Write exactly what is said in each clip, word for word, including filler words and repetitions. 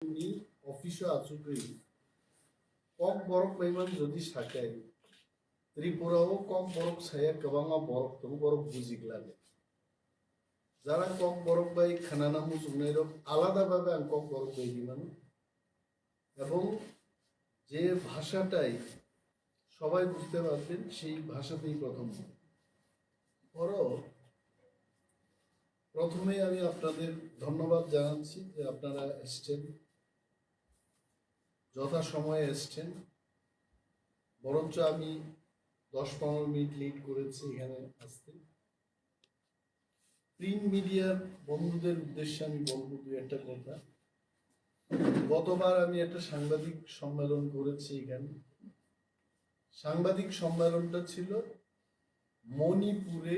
ni office o achugwi Kokborok bai man jodi sakai, Tripura o Kokborok saya kwbangma borok tongo, borok bujik lage. Jara Kokborok bai khwnana muchungnai rok alada bhabe ang Kokborok bai rimano. এবং যে ভাষাটাই সবাই বুঝতে পারবেন সেই ভাষাতেই প্রথম হবে। বড় প্রথমে আমি আপনাদের ধন্যবাদ জানাচ্ছি যে আপনারা এসছেন, যথাসময়ে এসছেন। বরঞ্চ আমি দশ পনেরো মিনিট লেট করেছি এখানে আসতে। প্রিন্ট মিডিয়ার বন্ধুদের উদ্দেশ্যে আমি বলবো দুই একটা কথা। গতবার আমি একটা সাংবাদিক সম্মেলন করেছি এখানে। সাংবাদিক সম্মেলনটা ছিল মণিপুরে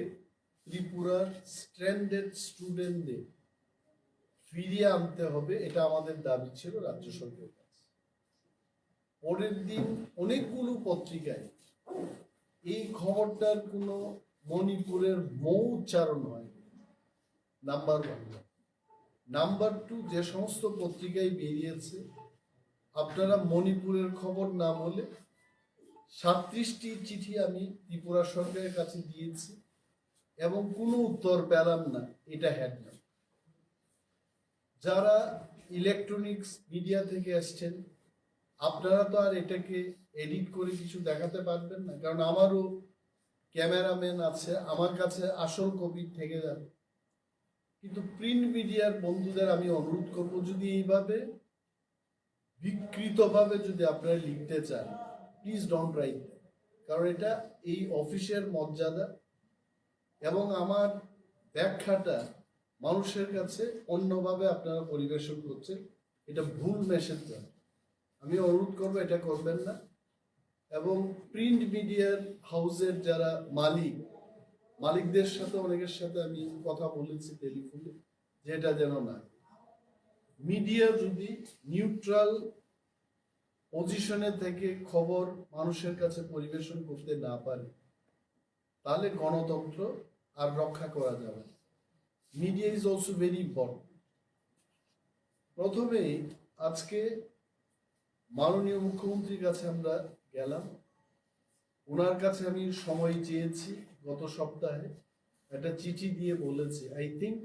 ত্রিপুরার স্ট্র্যান্ডেড স্টুডেন্টদের ফিরিয়ে আনতে হবে, এটা আমাদের দাবি ছিল রাজ্য সরকারের কাছে। পরের দিন অনেকগুলো পত্রিকায় এই খবরটার কোনো মণিপুরের মৌ উচ্চারণ হয়নি। Number one. নাম্বার টু, যে সমস্ত পত্রিকায় বেরিয়েছে, আপনারা মণিপুরের খবর না বলে সাতত্রিশটি চিঠি আমি ত্রিপুরা সরকারের কাছে দিয়েছি এবং কোনো উত্তর পেলাম না। এটা হেডলাইন। যারা ইলেকট্রনিক্স মিডিয়া থেকে এসছেন, আপনারা তো আর এটাকে এডিট করে কিছু দেখাতে পারবেন না, কারণ আমারও ক্যামেরাম্যান আছে, আমার কাছে আসল কপি থেকে যাবে। কিন্তু প্রিন্ট মিডিয়ার বন্ধুদের আমি অনুরোধ করব, যদি এইভাবে বিকৃতভাবে যদি আপনারা লিখতে চান, প্লিজ ডোন্ট রাইট, কারণ এটা এই অফিসের মর্যাদা এবং আমার ব্যাখ্যাটা মানুষের কাছে অন্যভাবে আপনারা পরিবেশন করছেন, এটা ভুল মেসেজ যাবে। আমি অনুরোধ করবো, এটা করবেন না। এবং প্রিন্ট মিডিয়ার হাউসের যারা মালিক, মালিকদের সাথে অনেকের সাথে আমি কথা বলেছি টেলিফোনে, যেটা যেন না। মিডিয়া যদি নিউট্রাল পজিশনে থেকে খবর মানুষের কাছে পরিবেশন করতে না পারে, তাহলে গণতন্ত্র আর রক্ষা করা যাবে না। Media is also very important. প্রথমেই আজকে মাননীয় মুখ্যমন্ত্রীর কাছে আমরা গেলাম, ওনার কাছে আমি সময় চেয়েছি। গত সপ্তাহে একটা চিঠি দিয়ে বলেছি, আই থিঙ্ক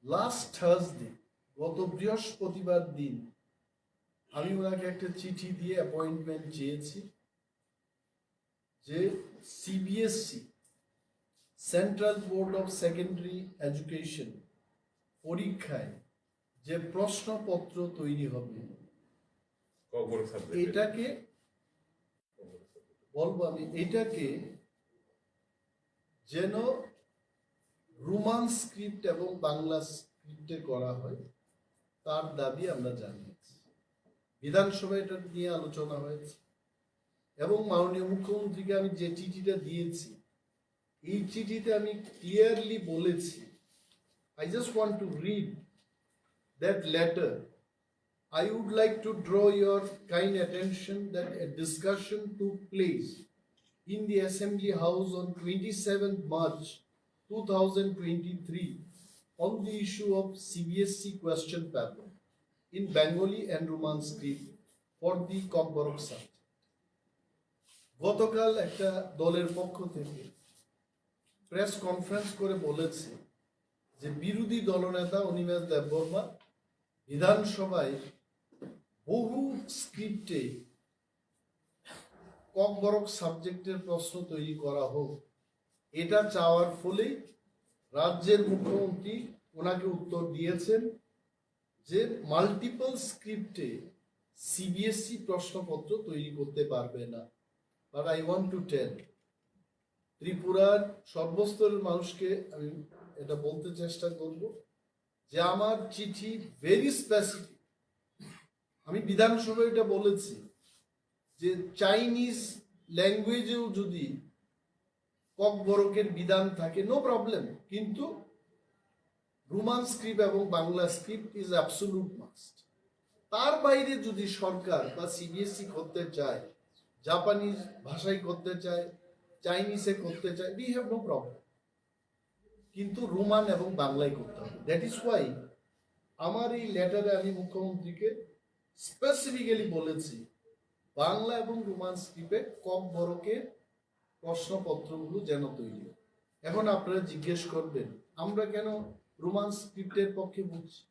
লাস্ট থার্সডে, গত বৃহস্পতিবার দিন আমি ওনাকে একটা চিঠি দিয়ে অ্যাপয়েন্টমেন্ট চেয়েছি যে CBSE, central board of secondary education পরীক্ষায় যে প্রশ্নপত্র তৈরি হবে, ককবরক সাবজেক্টে। এটাকে বলবো আমি, এটাকে যেন রোমান স্ক্রিপ্ট এবং বাংলা স্ক্রিপ্টে করা হয়, তার দাবি আমরা জানিয়েছি। বিধানসভায় এটা নিয়ে আলোচনা হয়েছে এবং মাননীয় মুখ্যমন্ত্রীকে আমি যে চিঠিটা দিয়েছি, এই চিঠিতে আমি ক্লিয়ারলি বলেছি, I just want to read that letter. I would like to draw your kind attention that a discussion took place in the Assembly House on twenty-seventh March two thousand twenty-three on the issue of C B S E question paper in Bengali and Roman script for the Kokborok subject. গতকাল একটা দলের পক্ষ থেকে press conference করে বলেছে যে বিরোধী দলনেতা অনিমেষ দেববর্মা বিধানসভায় বহু স্ক্রিপ্টে ককবরক সাবজেক্টের প্রশ্ন তৈরি করা হোক, এটা চাওয়ার ফলেই রাজ্যের মুখ্যমন্ত্রী ওনাকে উত্তর দিয়েছেন যে মাল্টিপল স্ক্রিপ্টে সিবিএসই প্রশ্নপত্র তৈরি করতে পারবে না। But I want to tell ত্রিপুরার সর্বস্তরের মানুষকে আমি এটা বলতে চেষ্টা করব যে আমার চিঠি ভেরি স্পেসিফিক। আমি বিধানসভায় এটা বলেছি যে চাইনিজ ল্যাঙ্গুয়েজেও যদি ককবরকের বিধান থাকে, নো প্রবলেম, কিন্তু রোমান স্ক্রিপ্ট এবং Bangla script is absolute must. তার বাইরে যদি সরকার বা সিবিএসই করতে চায়, জাপানিজ ভাষায় করতে চায়, চাইনিজে করতে চায়, we have no problem, কিন্তু রোমান এবং বাংলায় করতে হবে। That is why আমার এই লেটারে আমি মুখ্যমন্ত্রীকে স্পেসিফিক্যালি বলেছি, বাংলা এবং রোমান স্ক্রিপ্টে ককবরকের প্রশ্নপত্রগুলো যেন তৈরি হয়। এখন আপনারা জিজ্ঞেস করবেন, আমরা কেন রোমান স্ক্রিপ্টের পক্ষে বলছি?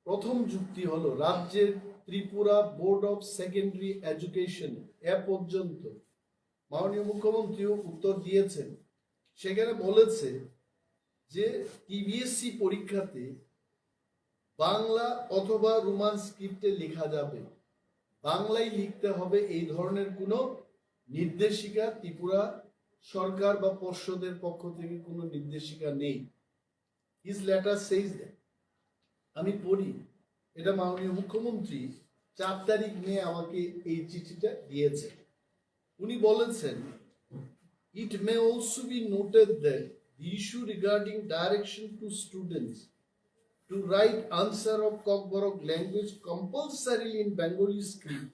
প্রথম যুক্তি হলো, রাজ্যের Tripura board of secondary education এ পর্যন্ত, মাননীয় মুখ্যমন্ত্রীও উত্তর দিয়েছেন, সেখানে বলেছে যে টিবিএসসি পরীক্ষাতে বাংলা অথবা রোমান স্ক্রিপ্টে লেখা যাবে, বাংলায় লিখতে হবে, এই ধরনের কোনো নির্দেশিকা ত্রিপুরা সরকার বা পর্ষদের পক্ষ থেকে কোনো নির্দেশিকা নেই। His letter says that, আমি পড়ি, এটা মাননীয় মুখ্যমন্ত্রী চার তারিখ মে আমাকে এই চিঠিটা দিয়েছেন। উনি বলেছেন, "It may also be noted that the issue regarding direction to students to write answer of Kokborok language compulsorily in Bengali script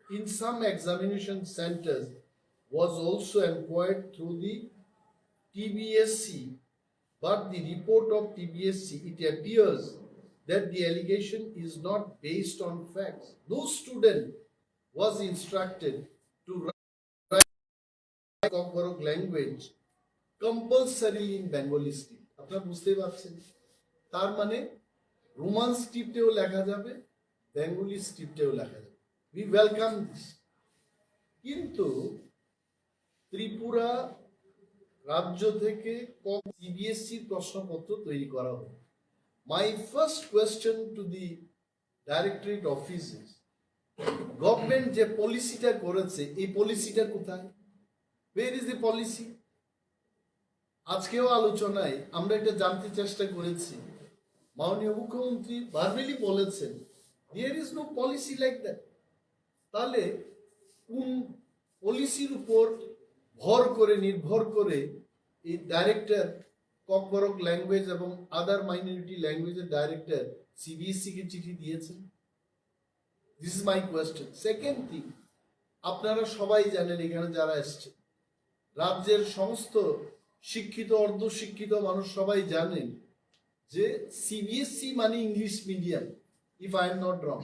in some examination centers was also inquired through the T B S C, but the report of T B S C, it appears that the allegation is not based on facts. No student was instructed to write Kokborok language compulsorily in Bengali script." আপনারা বুঝতেই পারছেন, তার মানে রোমান স্ক্রিপ্টেও লেখা যাবে, বেঙ্গলি স্ক্রিপ্টেও লেখা যাবে। We welcome this. কিন্তু ত্রিপুরা রাজ্য থেকে ক সিবিএসসি প্রশ্নপত্র তৈরি করা হোক। My first question to the directorate office is, government যে পলিসিটা করেছে, এই পলিসিটা কোথায়? Where is the policy? আজকেও আলোচনায় আমরা এটা জানতে চেষ্টা করেছি, মাননীয় মুখ্যমন্ত্রী ভার্বালি বলেছেন, "There is no policy like that." তাহলে কোন পলিসির উপর ভর করে, নির্ভর করে এই ডাইরেক্টর ককবরক ল্যাঙ্গুয়েজ এবং আদার মাইনরিটি ল্যাঙ্গুয়েজের ডাইরেক্টর সিবিএসসি কে চিঠি দিয়েছেন? This is my question. Second thing, আপনারা সবাই জানেন, এখানে যারা এসছে, রাজ্যের সমস্ত শিক্ষিত, অর্ধশিক্ষিত মানুষ সবাই জানেন যে সিবিএসসি মানে English medium, if I am not wrong।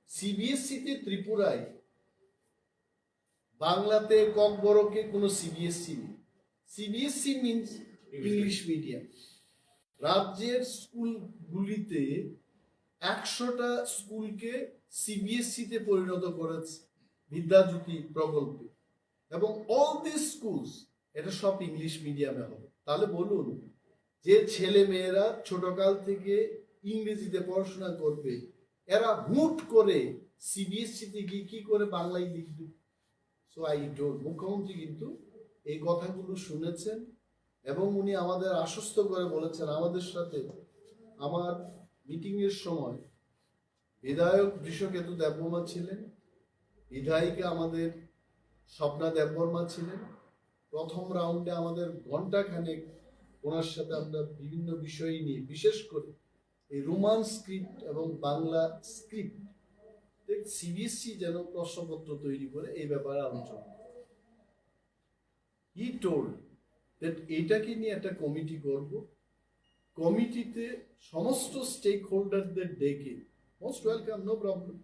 CBSE তে ত্রিপুরায়, বাংলাতে, ককবরকে কোনো সিবিএসসি নেই। CBSE means English medium. রাজ্যের স্কুলগুলিতে একশোটা স্কুলকে সিবিএসসি তে পরিণত করেছে বিদ্যাজ্যোতি প্রকল্পে, এবং all these schools, এটা সব ইংলিশ মিডিয়ামে হবে। তাহলে বলুন, যে ছেলে মেয়েরা ছোটকাল থেকে ইংরেজিতে পড়াশোনা করবে, এরা হুট করে সিবিএসসি তে গিয়ে কি করে বাংলায় লিখবে? সো আই টোল্ড, মুখ্যমন্ত্রী কিন্তু এই কথাগুলো শুনেছেন এবং উনি আমাদের আশ্বস্ত করে বলেছেন, আমাদের সাথে আমার মিটিং এর সময় বিধায়ক বৃষকেতু দেববর্মা ছিলেন, বিধায়িকা আমাদের স্বপ্না দেববর্মা ছিলেন। প্রথম রাউন্ডে আমাদের ঘন্টা খানেক ওনার সাথে আমরা বিভিন্ন বিষয় নিয়ে, বিশেষ করে এই রোমান স্ক্রিপ্ট এবং বাংলা স্ক্রিপ্ট সিবিএসসি যেন প্রশ্নপত্র তৈরি করে, এই ব্যাপারে আলোচনা। He told that এটাকে নিয়ে একটা কমিটি করব, কমিটিতে সমস্ত স্টেক হোল্ডারদের ডেকে, মোস্ট ওয়েলকাম, নো প্রবলেম,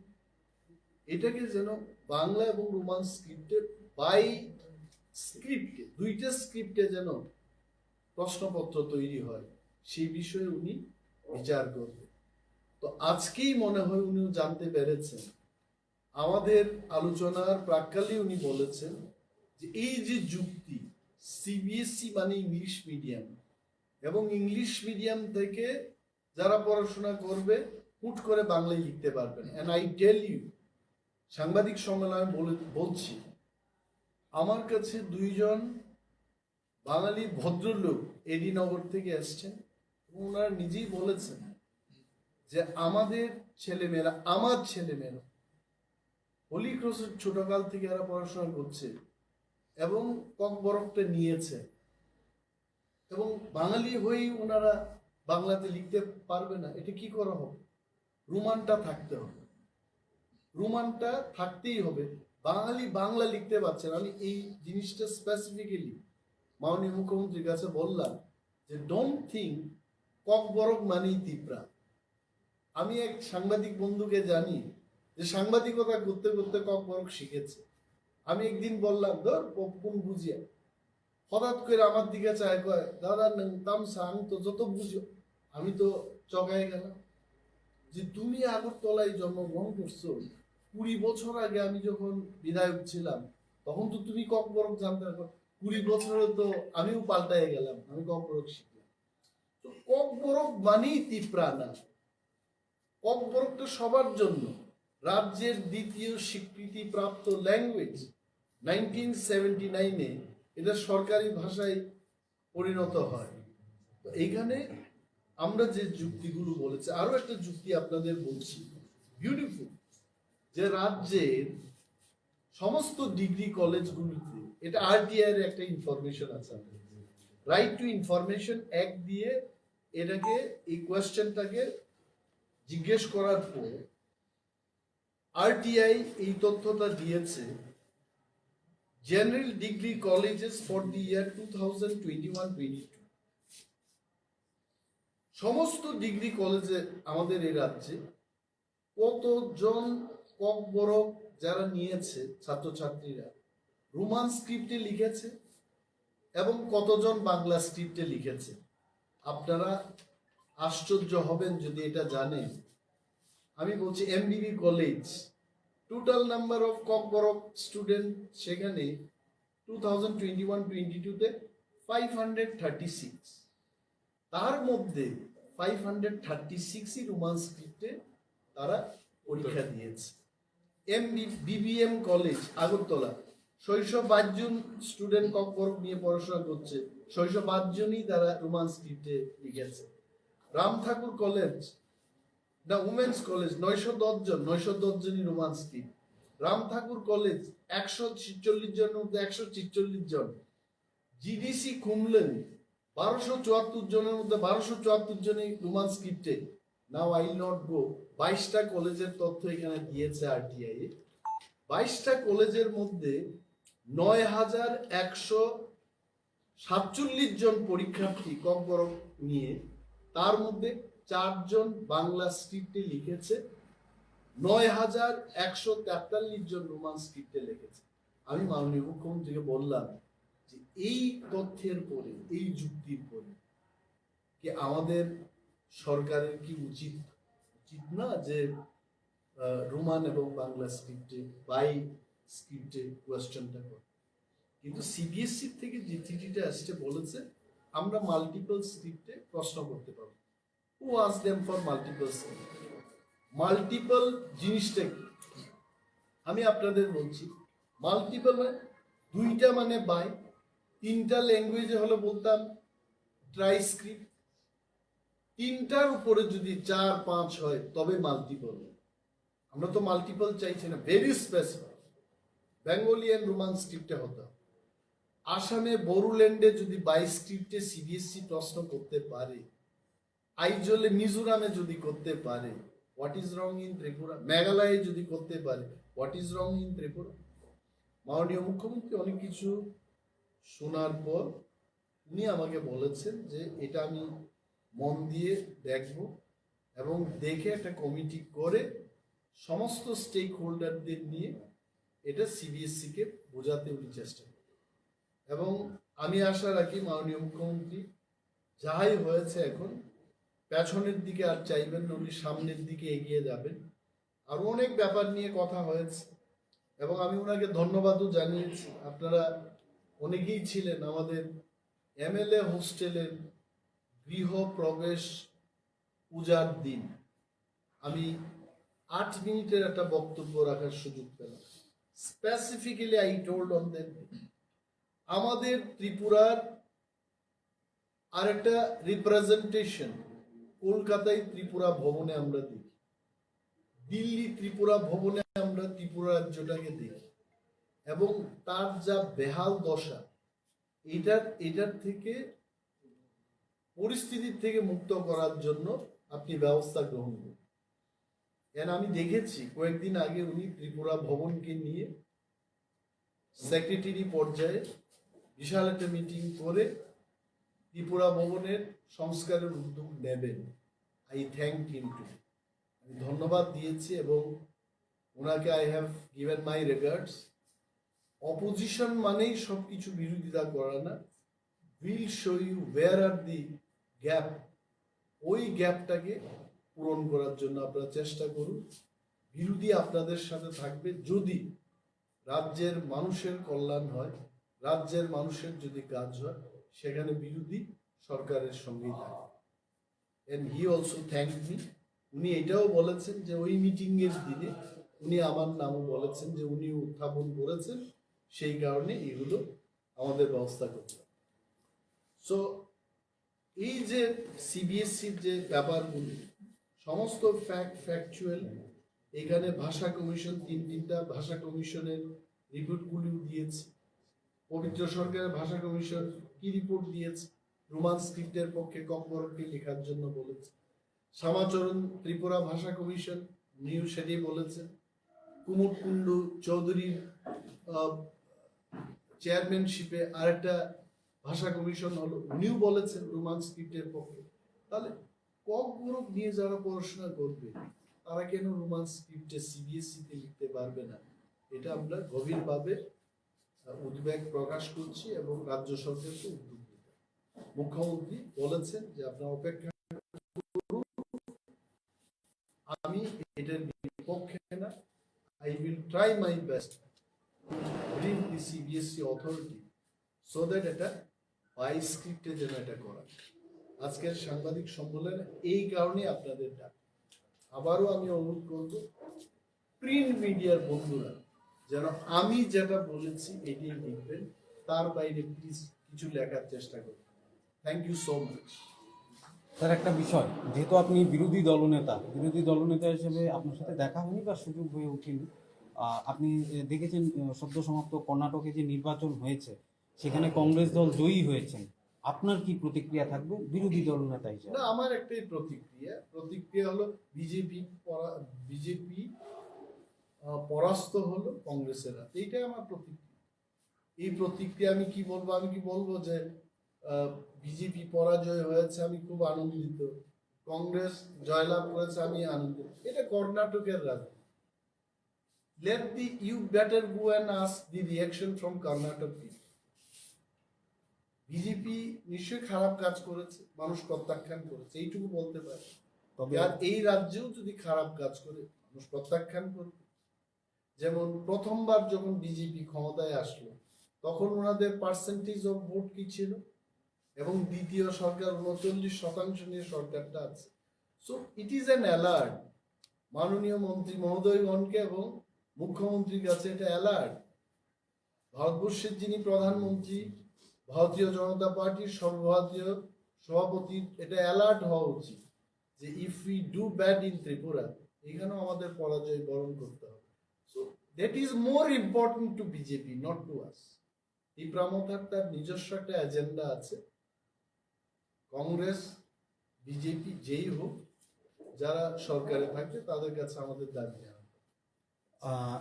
এটাকে যেন বাংলা এবং রোমান স্ক্রিপ্টে, বাই স্ক্রিপ্টে, দুইটা স্ক্রিপ্টে যেন প্রশ্নপত্র তৈরি হয়, সেই বিষয়ে উনি বিচার করবেন। তো আজকেই মনে হয় উনিও জানতে পেরেছেন, আমাদের আলোচনার প্রাক্কালে উনি বলেছেন যে এই যে যুক্তি, সিবিএসসি মানে ইংলিশ মিডিয়াম, এবং ইংলিশ মিডিয়াম থেকে যারা পড়াশোনা করবে হুট করে বাংলায় লিখতে পারবেন। And I tell you, সাংবাদিক সম্মেলনে বলে, বলছি, আমার কাছে দুইজন বাঙালি ভদ্রলোক এডি নগর থেকে এসছেন, ওনারা নিজেই বলেছেন যে আমাদের ছেলেমেয়েরা, আমার ছেলেমেয়েরা হোলি ক্রসের ছোটকাল থেকে এরা পড়াশোনা করছে এবং ককবরকটা নিয়েছে, এবং বাঙালি হয়েই ওনারা বাংলাতে লিখতে পারবে না, এটা কি করা হবে? রোমানটা থাকতে হবে, রোমানটা থাকতেই হবে। বাঙালি বাংলা লিখতে পারছে না। আমি এই জিনিসটা স্পেসিফিক্যালি মাননীয় মুখ্যমন্ত্রীর কাছে বললাম যে, "Don't think ককবরক মানেই তিপ্রা।" আমি এক সাংবাদিক বন্ধুকে জানি যে সাংবাদিকতা করতে করতে ককবরক শিখেছে। আমি একদিন বললাম, "ধর, প-, কোন বুঝিয়া?" হঠাৎ করে আমার দিকে চায়, কয়, "দাদা, নং তামসা, আমি তো যত বুঝি।" আমি তো চকায় গেলাম যে, "তুমি আগরতলায় জন্মগ্রহণ করছো, কুড়ি বছর আগে আমি যখন বিধায়ক ছিলাম, তখন তো তুমি ককবরক জানতে না। কুড়ি বছরে তো আমিও পাল্টায় গেলাম, আমি ককবরক শিখলাম।" তো ককবরক মানেই তিপ্রা না। ককবরক তো সবার জন্য। রাজ্যের দ্বিতীয় স্বীকৃতিপ্রাপ্ত ল্যাঙ্গুয়েজ, নাইনটিন সেভেন্টি নাইনে এটা সরকারি ভাষায় পরিণত হয়। তো এইখানে আমরা যে যুক্তিগুলো বলেছি, আরো একটা যুক্তি আপনাদের বলছি, বিউটিফুল, যে রাজ্যের সমস্ত ডিগ্রি কলেজগুলিতে, এটা আরটিআই এর একটা ইনফরমেশন আছে, রাইট টু ইনফরমেশন অ্যাক্ট দিয়ে এটাকে, এই কোয়েশ্চেনটাকে জিজ্ঞেস করার পর আরটিআই এই তথ্যটা দিয়েছে, general degree colleges for the year two thousand twenty one twenty two। সমস্ত ডিগ্রি কলেজে আমাদের এই রাজ্যে কতজন ককবরক যারা নিয়েছে ছাত্রছাত্রীরা, রোমান স্ক্রিপ্টে লিখেছে এবং কতজন বাংলা স্ক্রিপ্টে লিখেছে? আপনারা আশ্চর্য হবেন যদি এটা জানেন। আমি বলছি MBB college, total number of Kokborok student সেখানে two thousand twenty one twenty টুতে ফাইভ হান্ড্রেড থার্টি সিক্স। তার মধ্যে ফাইভ হান্ড্রেড থার্টি সিক্সই রোমান স্ক্রিপ্টে তারা পরীক্ষা দিয়েছে। এমবি বিবিএম কলেজ আগরতলা, ছয়শো বাইশ জন স্টুডেন্ট ককবরক নিয়ে পড়াশোনা করছে, ছয়শো বাইশ জনই তারা রোমান স্ক্রিপ্টে লিখেছে। রাম ঠাকুর কলেজ, না, উমেন্স কলেজ, নয়শো দশ জন, নয়শো দশ জনই রোমান স্ক্রিপ্ট। রাম ঠাকুর কলেজ, একশো ছিচল্লিশ জনের মধ্যে একশো ছিচল্লিশ জন। জিডিসি খুমলুং, বারোশো চুয়াত্তর জনের মধ্যে বারোশো চুয়াত্তর জনই রোমান স্ক্রিপ্টে। Now I will not go, বাইশটা কলেজের তথ্য এখানে দিয়েছে আরটিআই। বাইশটা কলেজের মধ্যে নয় হাজার একশো সাতচল্লিশ জন পরীক্ষার্থী ককবরক নিয়ে, তার মধ্যে চারজন বাংলা স্ক্রিপ্টে লিখেছে, নয় হাজার একশো তেতাল্লিশ জন রোমান স্ক্রিপ্টে লিখেছে। আমি মাননীয় মুখ্যমন্ত্রীকে বললাম যে এই তথ্যের পরে, এই যুক্তির পরে কি আমাদের সরকারের কি উচিত, উচিত না যে আহ, রোমান এবং বাংলা স্ক্রিপ্টে, বাই স্ক্রিপ্টে কোয়েশ্চেনটা করে? কিন্তু সিবিএসই থেকে যে চিঠিটা আসছে বলেছে আমরা মাল্টিপল স্ক্রিপ্টে প্রশ্ন করতে পারবো। Who asked them for multiple script? Multiple জিনিসটা কি? আমি আপনাদের বলছি, মাল্টিপল মানে দুইটা মানে বাই, তিনটা ল্যাঙ্গুয়েজে হলে বলতাম ট্রাইস্ক্রিপ্ট, তিনটার উপরে যদি চার পাঁচ হয় তবে মাল্টিপল। আমরা তো মাল্টিপল চাইছি না, very specific. Bengali and Roman স্ক্রিপ্টে হতো। আসামে বড়োল্যান্ডে যদি বাই স্ক্রিপ্টে সিবিএসই প্রশ্ন করতে পারে, আইজলে মিজোরামে যদি করতে পারে, what is wrong in Tripura? মেঘালয়ে যদি করতে পারে, what is wrong in Tripura? মাননীয় মুখ্যমন্ত্রী অনেক কিছু শোনার পর উনি আমাকে বলেছেন যে এটা আমি মন দিয়ে দেখব এবং দেখে একটা কমিটি করে সমস্ত স্টেক হোল্ডারদের নিয়ে এটা সিবিএসই কে বোঝাতে উনি চেষ্টা করবেন। এবং আমি আশা রাখি মাননীয় মুখ্যমন্ত্রী যাই হয়েছে এখন পেছনের দিকে আর চাইবেন না, উনি সামনের দিকে এগিয়ে যাবেন। আরো অনেক ব্যাপার নিয়ে কথা হয়েছে এবং আমি ওনাকে ধন্যবাদও জানিয়েছি। আপনারা অনেকেই ছিলেন আমাদের এমএলএ হোস্টেলের গৃহ প্রবেশ পূজার দিন আমি আট মিনিটের একটা বক্তব্য রাখার সুযোগ পেলাম। Specifically I told on that day, আমাদের ত্রিপুরার আরেকটা রিপ্রেজেন্টেশন কলকাতায় ত্রিপুরা ভবনে আমরা দেখি, দিল্লি ত্রিপুরা ভবনে আমরা ত্রিপুরা রাজ্যটাকে দেখি, এবং তার যা বেহাল দশা, এটার এটার থেকে পরিস্থিতির থেকে মুক্ত করার জন্য আপনি ব্যবস্থা গ্রহণ করুন। And আমি দেখেছি কয়েকদিন আগে উনি ত্রিপুরা ভবনকে নিয়ে সেক্রেটারি পর্যায়ে বিশাল একটা মিটিং করে ত্রিপুরা ভবনের সংস্কারের উদ্যোগ নেবেন। I thank him too. ধন্যবাদ দিয়েছি এবং ওনাকে I have given my regards. Opposition মানেই সব কিছু বিরোধিতা করা না। We'll show you where are the gap. ওই গ্যাপটাকে পূরণ করার জন্য আপনারা চেষ্টা করুন। বিরোধী আপনাদের সাথে থাকবে যদি রাজ্যের মানুষের কল্যাণ হয়, রাজ্যের মানুষের যদি কাজ হয়, সেখানে বিরোধী সরকারের সঙ্গেই থাকে। And he also thanked me. উনি এটাও বলেছেন যে ওই মিটিং এর দিনে উনি আমার নামও বলেছেন যে উনি উত্থাপন করেছেন, সেই কারণে এগুলো আমাদের ব্যবস্থা করতে হবে। সো এই যে সিবিএসসির যে ব্যাপারগুলি, সমস্ত ফ্যাক্ট ফ্যাকচুয়াল। এখানে ভাষা কমিশন, তিন তিনটা ভাষা কমিশনের রিপোর্টগুলিও দিয়েছে। পবিত্র সরকারের ভাষা কমিশন কি রিপোর্ট দিয়েছে? রোমান স্ক্রিপ্টের পক্ষে ককবরককে লেখার জন্য বলেছে। শ্যামাচরণ ত্রিপুরা ভাষা কমিশন, উনিও সেটাই বলেছেন। কুমুদ কুণ্ডু চৌধুরীর চেয়ারম্যানশিপে আরেকটা ভাষা কমিশন হলো, উনিও বলেছেন রোমান স্ক্রিপ্টের পক্ষে। তাহলে ককবরক নিয়ে যারা পড়াশোনা করবে, তারা কেন রোমান স্ক্রিপ্টে সিবিএসই তে লিখতে পারবে না? এটা আমরা গভীরভাবে উদ্বেগ প্রকাশ করছি এবং রাজ্য সরকারকে উদ্যোগ নিতে। মুখ্যমন্ত্রী বলেছেন যে আপনারা অপেক্ষা করুন, আমি এটার বিপক্ষে না। I will try my best to bring the CBSE authority so that এটা বাই স্ক্রিপ্টে যেন এটা করা। আজকের সাংবাদিক সম্মেলনে এই কারণেই আপনাদের ডাক। আবারও আমি অনুরোধ করব, প্রিন্ট মিডিয়ার বন্ধুরা যেন আমি যেটা বলেছি এটাই লিখবেন, তার বাইরে প্লিজ কিছু লেখার চেষ্টা করবেন। Thank you so much. Sir, একটা বিষয়, যেহেতু আপনি বিরোধী দলনেতা, বিরোধী দলনেতা হিসেবে আপনার সাথে দেখা হয়নি বা সুযোগ হয়ে ওঠেনি। আহ, আপনি এ, দেখেছেন, আহ, সদ্য সমাপ্ত কর্ণাটকে যে নির্বাচন হয়েছে, সেখানে কংগ্রেস দল জয়ী হয়েছেন। আপনার কি প্রতিক্রিয়া থাকবে বিরোধী দলনেতা হিসেবে? না, আমার একটাই প্রতিক্রিয়া। প্রতিক্রিয়া হলো বিজেপি বিজেপি পরাস্ত হলো কংগ্রেসের হাতে, এইটাই আমার প্রতিক্রিয়া। এই প্রতিক্রিয়া আমি কি বলবো? আমি কি বলবো যে বিজেপি পরাজয় হয়েছে, আমি খুব আনন্দিত, কংগ্রেস জয়লাভ করেছে, আমি আনন্দিত? এটা কর্ণাটকের রাজনীতি। Let the, you better go and ask the reaction from Karnataka people. BJP নিশ্চয়ই খারাপ কাজ করেছে, মানুষ প্রত্যাখ্যান করেছে, এইটুকু বলতে পারে। তবে আর এই রাজ্যেও যদি খারাপ কাজ করে, মানুষ প্রত্যাখ্যান করবে। যেমন প্রথমবার যখন বিজেপি ক্ষমতায় আসলো, তখন ওনাদের পার্সেন্টেজ অফ ভোট কি ছিল? এবং দ্বিতীয় সরকার উনচল্লিশ শতাংশ নিয়ে সরকারটা আছে। So it is an alert. মাননীয় মন্ত্রী মহোদয়গণকে এবং মুখ্যমন্ত্রীর কাছে এটা অ্যালার্ট। ভারতবর্ষের যিনি প্রধানমন্ত্রী, ভারতীয় জনতা পার্টির সর্বভারতীয় সভাপতির এটা অ্যালার্ট হওয়া উচিত যে if we do bad in Tripura, এখানেও আমাদের পরাজয় বরণ করতে হবে। So that is more important to BJP, not to us. Tipra মথার তার নিজস্ব একটা এজেন্ডা আছে। কংগ্রেস, বিজেপি যেই হোক, যারা সরকারে থাকবে তাদের কাছে আমাদের দাবি জানানো।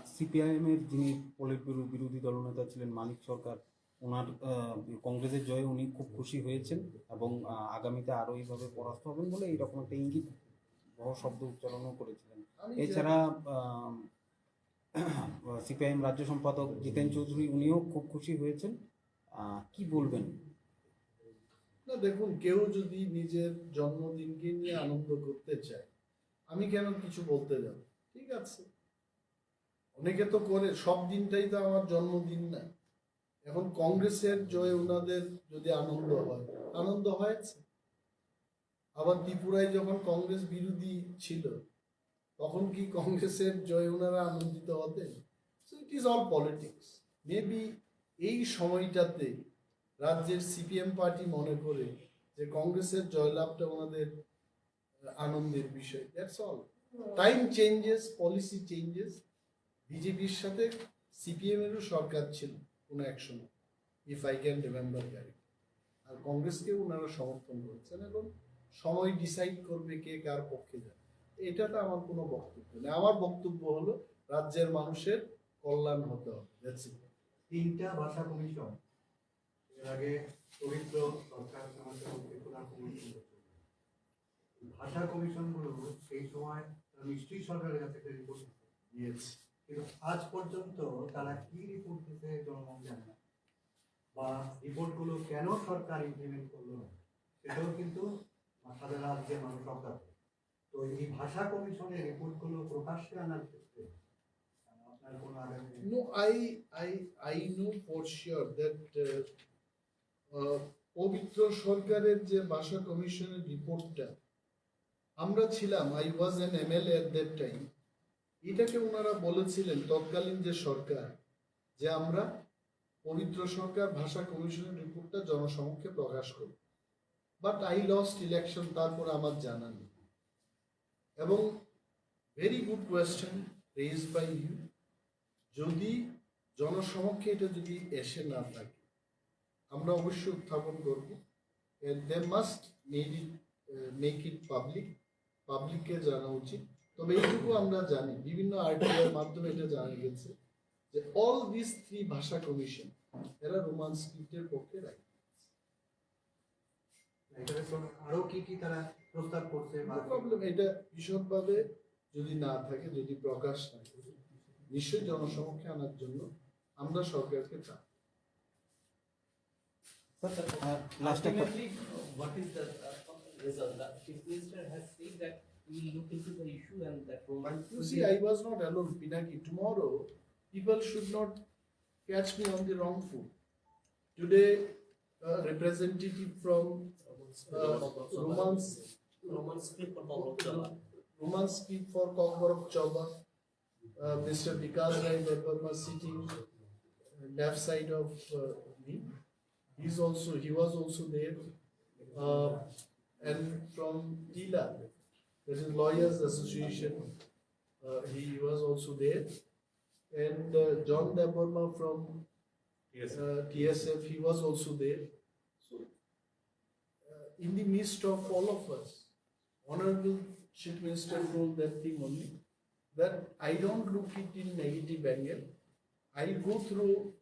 সিপিআইএম এর যিনি পলিট ব্যুরো বিরোধী দলনেতা ছিলেন মানিক সরকার, ওনার আহ, কংগ্রেসের জয়ে উনি খুব খুশি হয়েছেন এবং আহ, আগামীতে আরো এইভাবে পরাস্ত হবেন বলে এইরকম একটা ইঙ্গিত বড় শব্দ উচ্চারণও করেছিলেন। আমি যে- এছাড়া সিপিআইএম রাজ্য সম্পাদক জিতেন চৌধুরী, উনিও খুব খুশি হয়েছেন। আহ, কি বলবেন? না, দেখুন, কেউ যদি নিজের জন্মদিনকে নিয়ে আনন্দ করতে চায়, আমি কেন কিছু বলতে যাব? ঠিক আছে, অনেকে তো করে, সব দিনটাই তো আমার জন্মদিন না। এখন কংগ্রেসের জয়ে ওনাদের যদি আনন্দ হয়, আনন্দ হয়েছে। আবার ত্রিপুরায় যখন কংগ্রেস বিরোধী ছিল, তখন কি কংগ্রেসের জয়ে ওনারা আনন্দিত হতেন? So it is all politics. Maybe এই সময়টাতে রাজ্যের সিপিএম পার্টি মনে করে যে কংগ্রেসের জয়লাভটা ওনাদের আনন্দের বিষয়। That's all. Time changes, policy changes. বিজেপির সাথে সিপিএম এরও সরকার ছিল কোনো এক সময়, if I can remember correct. আর কংগ্রেসকে ওনারা সমর্থন করছেন। এখন সময় ডিসাইড করবে কে কার পক্ষে যাবে। এটাতে আমার কোনো বক্তব্য নেই। আমার বক্তব্য হলো রাজ্যের মানুষের কল্যাণ হতে হবে। That's it. তিনটা ভাষা কমিশন, এর আগে পবিত্র সরকার আমাদের মধ্যে প্রধান কমিশন করছিল। ভাষা কমিশনগুলো সেই সময় নিশ্চয়ই সরকারের কাছে একটা রিপোর্ট দিচ্ছে। কিন্তু আজ পর্যন্ত তারা কি রিপোর্ট দিতে জনগণ জানে না, বা রিপোর্টগুলো কেন সরকার ইমপ্লিমেন্ট করলো না, সেটাও কিন্তু সারা রাজ্যের মানুষ অজ্ঞাত। তো এই ভাষা কমিশনের রিপোর্টগুলো প্রকাশ্যে আনার ক্ষেত্রে আপনার কোনো আগামী No, I, I, I know for sure that uh, uh, পবিত্র সরকারের যে ভাষা কমিশনের রিপোর্টটা আমরা ছিলাম, I was an MLA at that time, এটাকে ওনারা বলেছিলেন তৎকালীন যে সরকার, যে আমরা পবিত্র সরকার ভাষা কমিশনের রিপোর্টটা জনসমক্ষে প্রকাশ করব। But I lost election, তারপর আমার জানা নেই। এবং very good question raised by you, যদি জনসমক্ষে এটা যদি এসে না থাকে, আমরা অবশ্যই উত্থাপন করব। And they must make it, uh, make it public, পাবলিককে জানা উচিত। তবে এইটুকু আমরা জানি, বিভিন্ন আরটিআই এর মাধ্যমে এটা জানা গেছে যে all these three ভাষা কমিশন এরা রোমান স্ক্রিপ্টের পক্ষে রাইট। এটার জন্য আরো কি কি তারা প্রস্তাব করছে বা প্রবলেম, এটা বিশদভাবে যদি না থাকে, যদি প্রকাশ না করে, নিশ্চয়ই জনসমক্ষে আনার জন্য আমরা সরকারকে চাপ। Sir, uh, last একটা Ultimately, uh, what is the uh, result? The chief minister has said that he will look into the issue and that Roman. You see, I was not alone, Pinaki. Tomorrow, people should not catch me on the wrong foot. Today, a representative from uh, Romans, Roman script for Kokborok Choba. Roman script for Kokborok Choba, uh, Mister Vikas Rai Debbarma sitting uh, left side of uh, me. He's also, he was also there. Uh, and from TILA, that is Lawyers Association, uh, he was also there. And uh, John Debbarma from Yes. uh, T S F, he was also there. So, uh, in the midst of all of us, Honorable Chief Minister told that thing only, that I don't look it in negative angle. I'll go through,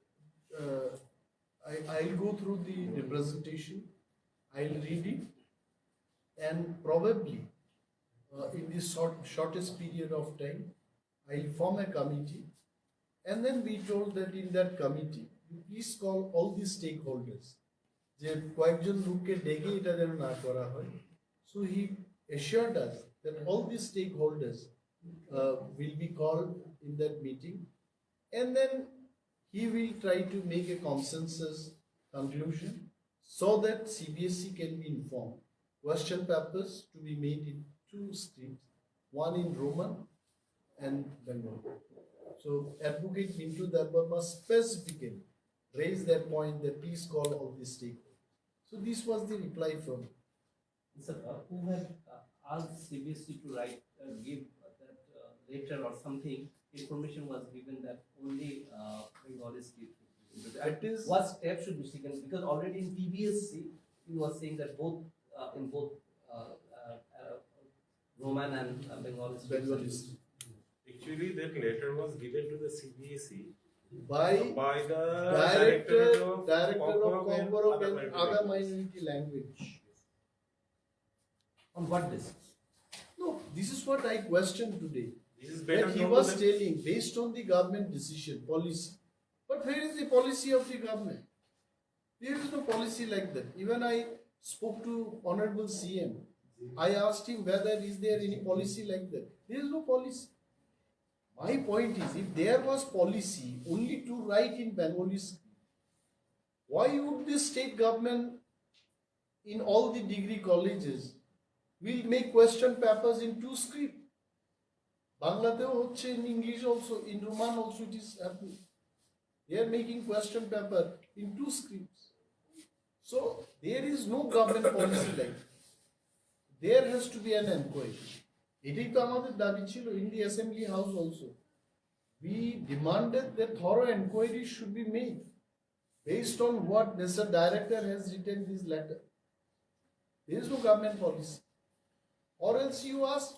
uh, I, I'll go through the representation, I'll read it, and probably uh, in this short, shortest period of time, I'll form a committee, and then we told that in that committee, you please call all the stakeholders. যে কয়েকজন লোককে ডেকে এটা যেন না করা হয়। So he assured us that all the stakeholders uh, will be called in that meeting, and then he will try to make a consensus conclusion so that C B S E can be informed. Question papers to be made in two scripts, one in Roman and Bengali. So Advocate Mintu Debbarma specifically raised that point that please call all the stakeholders. So this was the reply from Sir, uh, who had uh, asked C B S E to write, uh, give uh, that uh, letter or something? Information was given that only uh, Bengali script. It is What step should be taken? Because already in T B S C, he was saying that both uh, in both uh, uh, uh, Roman and uh, Bengali scripts. Bengalis. Actually, that letter was given to the C B S E By by the director, of director of Kokborok and Kokborok other and minority other language. Minority Language. On what basis? No, this is what I questioned today. This is When better he known was to the telling, based on the government decision, policy. But where is the policy of the government? There is no policy like that. Even I spoke to Honorable C M. I asked him whether is there any policy like that. There is no policy. My point is, if there was policy only to write in Bengali script, why would the state government in all the degree colleges will make question papers in two script? বাংলাতেও হচ্ছে, in English also, in Roman also it is happening. They are making question paper in two scripts. So there is no government policy like that. There has to be an inquiry. এটাই তো আমাদের দাবি ছিল in the assembly house also. We demanded that thorough inquiry should be made based on what Mister Director has written this letter. There is no government policy. Or else you ask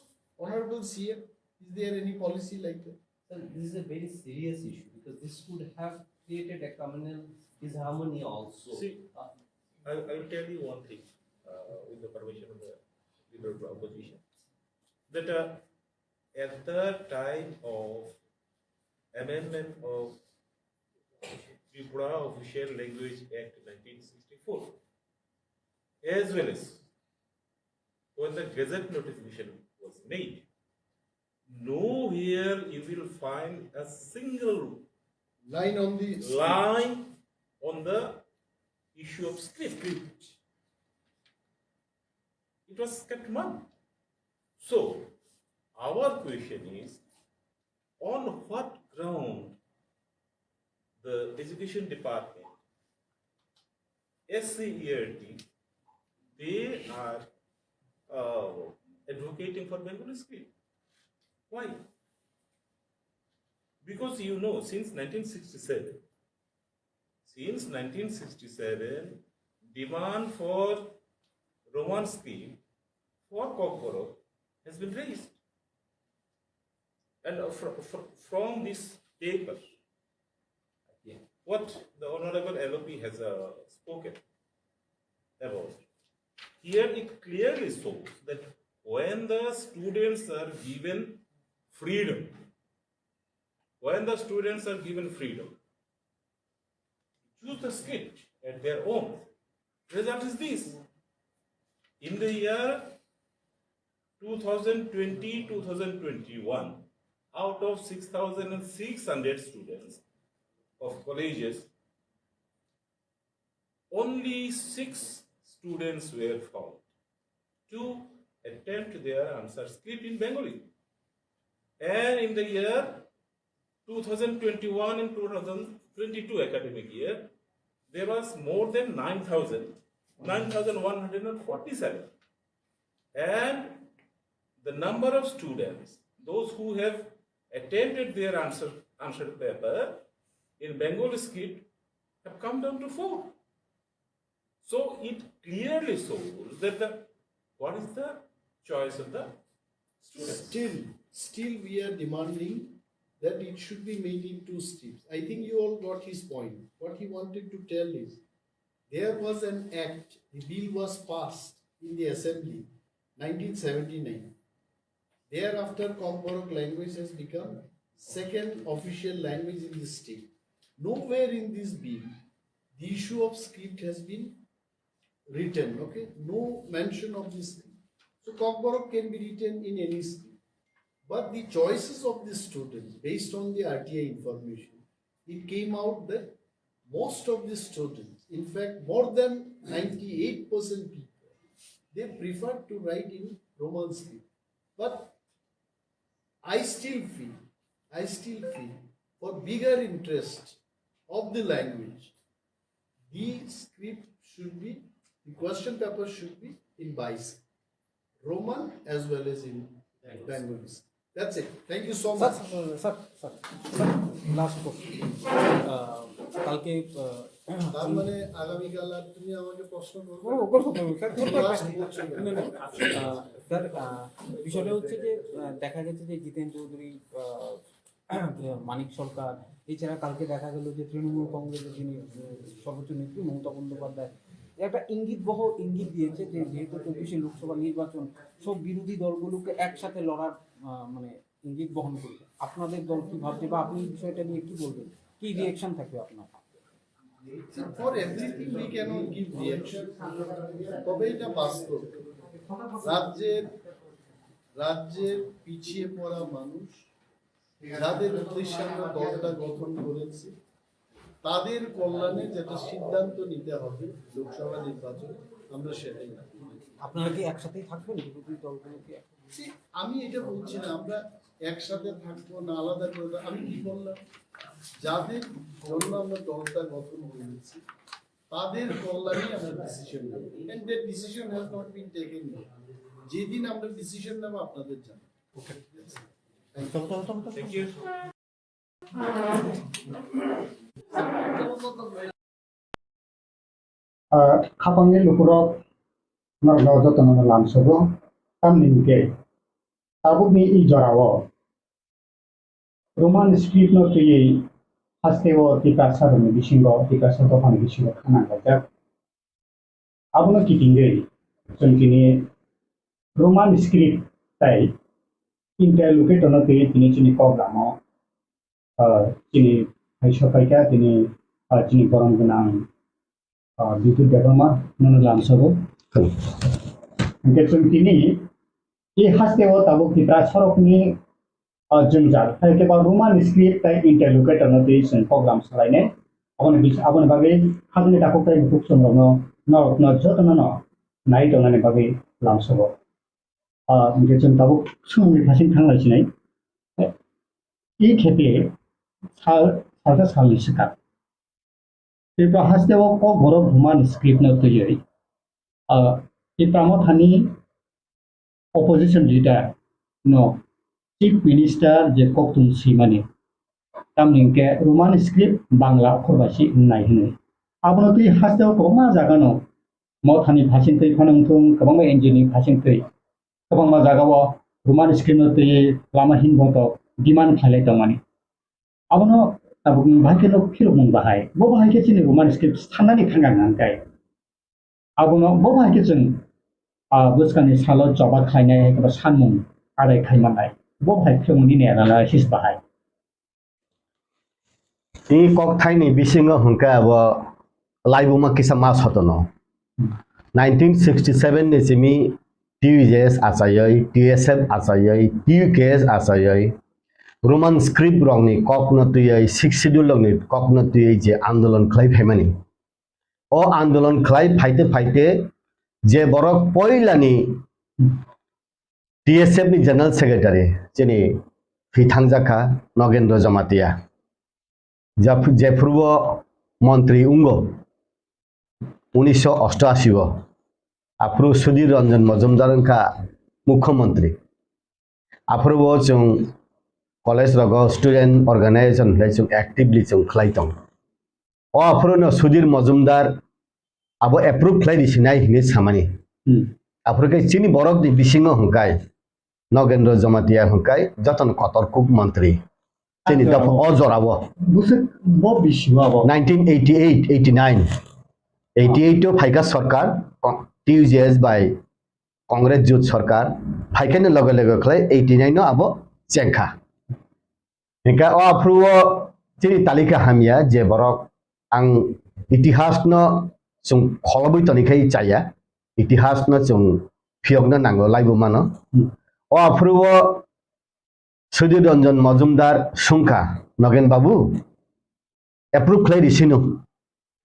Honorable C M, is there any policy like that? Sir, this is a very serious issue because this could have created a communal disharmony also. See, Uh, I, I will tell you one thing, uh, with the permission of the leader of the opposition, that uh, at the time of amendment of Tripura Official Language Act nineteen sixty-four, as well as when the gazette notification was made, nowhere you will find a single Line on the line on the issue of script. It was kept mum. So, our question is, on what ground the education department, S C E R T, they are uh, advocating for Bengali script? Why? Because, you know, since nineteen sixty-seven, since nineteen sixty-seven, demand for Roman script for Kokborok has been raised. And uh, fr- fr- from this paper, what the Honorable L O P has uh, spoken about, here it clearly shows that when the students are given freedom, when the students are given freedom, choose the script at their own. Result is this. In the year two thousand twenty, two thousand twenty-one, out of six thousand six hundred students of colleges, only six students were found to attempt their answer script in Bengali. And in the year two thousand twenty-one and two thousand twenty-two academic year, there was more than nine thousand, nine thousand one hundred forty-seven. And the number of students, those who have attempted their answer, answer paper in Bengali script, have come down to four. So it clearly shows that the, what is the choice of the students? Still, still we are demanding that it should be made in two steps. I think you all got his point. What he wanted to tell is, there was an act, the bill was passed in the assembly, nineteen seventy-nine. Thereafter, Kokborok language has become second official language in the state. Nowhere in this bill, the issue of script has been written, okay? No mention of this script. So, Kokborok can be written in any script. But the choices of the students, based on the R T I information, it came out that most of the students, in fact, more than ninety-eight percent people, they prefer to write in Roman script. But I still feel, I still feel for bigger interest of the language, the script should be, the question paper should be in Bais, Roman as well as in Bengali. That's it. Thank you so much. Sir sir sir last question. কালকে আহ, তার মানে আগামীকাল আর তুমি আমাকে প্রশ্ন করবে করবো করবো করবো স্যার করবো। Last question. না, না, আহ, স্যার আহ, বিষয়টা হচ্ছে যে আহ, দেখা গেছে যে জিতেন চৌধুরী আহ, মানিক সরকার, এছাড়া কালকে দেখা গেল যে তৃণমূল কংগ্রেসের যিনি আহ, সর্বোচ্চ নেত্রী মমতা বন্দ্যোপাধ্যায় একটা ইঙ্গিত বহ ইঙ্গিত দিয়েছে যে যেহেতু চব্বিশে লোকসভা নির্বাচন, সব বিরোধী দলগুলোকে একসাথে লড়ার আহ, মানে ইঙ্গিত বহন করবে। আপনাদের দল কি ভাবছে বা আপনি এই বিষয়টা নিয়ে কি বলবেন, কি রিয়াকশন থাকবে আপনার? See, for everything we cannot give reaction. তবে এটা বাস্তব, রাজ্যের রাজ্যের পিছিয়ে পড়া মানুষ যাদের উদ্দেশ্যে আমরা দলটা গঠন করেছি, তাদের কল্যাণে যেটা সিদ্ধান্ত নিতে হবে লোকসভা নির্বাচন, আমরা সেটাই করব। আপনারা কি একসাথেই থাকবেন বিরোধী দলগুলো কি? See, আমি এটা বলছি না আমরা একসাথে থাকবো না আলাদা করবো। আমি কি বললাম, যাদের জন্য আমরা দলটা গঠন করেছি তাদের কল্যাণে আমরা ডিসিশন নেব। And that decision has not been taken yet. যেদিন আমরা ডিসিশন নেব আপনাদের জানাবো। Thank you. Ah, khapangni lukurok norokno jotono lamsogo, tamni hwnkhe tabukni i jorao Roman script no twiwi hasteo Tiprasa rokni bisingo, Tiprasa dophani bisingo khanang laijak. Abono kitingwi chwng tini Roman script tai interlocutor no twi tini chini kok lama, ah, chini hai sopai kha tini, ah, chini borom gwnang, ah, Bidut Debbarma nono lamsogo. Hwnkhe chwng tini e haste o tabuk Tipra sorokni, ah, jwngjal, hai khe ba Roman script tei interlocutor no twi chwng program salainai. Aboni bis-, aboni bagwi hapni takhuk tei bukhuk chwng rokno, norokno jotono no nai tongnani bagwi lamsogo. Ah, hwnkhe chwng tabuk sumungni phasing thanglai sinai. E khepe sal, salsa salni swkang. Tripura haste o kok borok Roman script no twiwi, ah, Tipra Mothani opposition leader no chief minister je koktun swimani. Tamni hwnkhe Roman script Bangla okhor bai se wngnai hwnwi. Abono twi haste o kwbangma jaga no Mothani phasing twi phano wngthung, kwbangma N G O ni phasing twi, kwbangma jaga o Roman script no twi lama hinboto demand khlailai tongmani. Abono tabukni bahai khe no phirokmung bahai. Bo bahai khe chini Roman script sanani thangkha hwnkhai. Abono bo bahai khe chwng, ah, bwskangni salo choba khlainai hai khe sanmung adai khai mannai. Bo bahai phirokmung nini analysis bahai. Tini kokthaini bisingo hwnkhe abo laibuma kisa ma sotono. Nineteen sixty seven ni simi T U J S achaiwi, T S F achaiwi, T U K S achaiwi, Roman script rokni kokno twiwi, Sixth Schedule rokni kokno twiwi je andolon khlai phaimani. O andolon khlai phaite phaite je borok poilani T S F ni General Secretary chini thwi thangjak kha Nogendra Jamatia. Jap-, jephuru o montri wngo unisho osto ashi o, aphuru Sudhir Ranjan Majumdar wngkha mukhyamantri. Aphuru o chwng college rogo student organization hinwi chwng actively chwng khlai tongo. O aphuru no Sudhir Majumdar abo approve khlai risinai hinwi samani. Hmm. Aphuru khe chini borokni bisingo hwnkhai Nogendra Jamatia hwnkhai jotono kotor kuk mantri. Chini dopha o jorao. Bwswk bo bisingo abo. Nineteen eighty-eight, eighty-nine. Eighty-eight o phaikha sorkar, T U J S bai Congress jut sorkar, phaikhani loge loge khlai eighty-nine no abo chengkha. Hingkha o aphuru o chini talika hamya je borok ang itihas no chwng kholobwi toni khai chaya, itihas no chwng phiyokno nango laibo mano. Hmm. O aphuru o Sudhir Ranjan Majumdar sungkha, Nogen Babu, approve khlai risino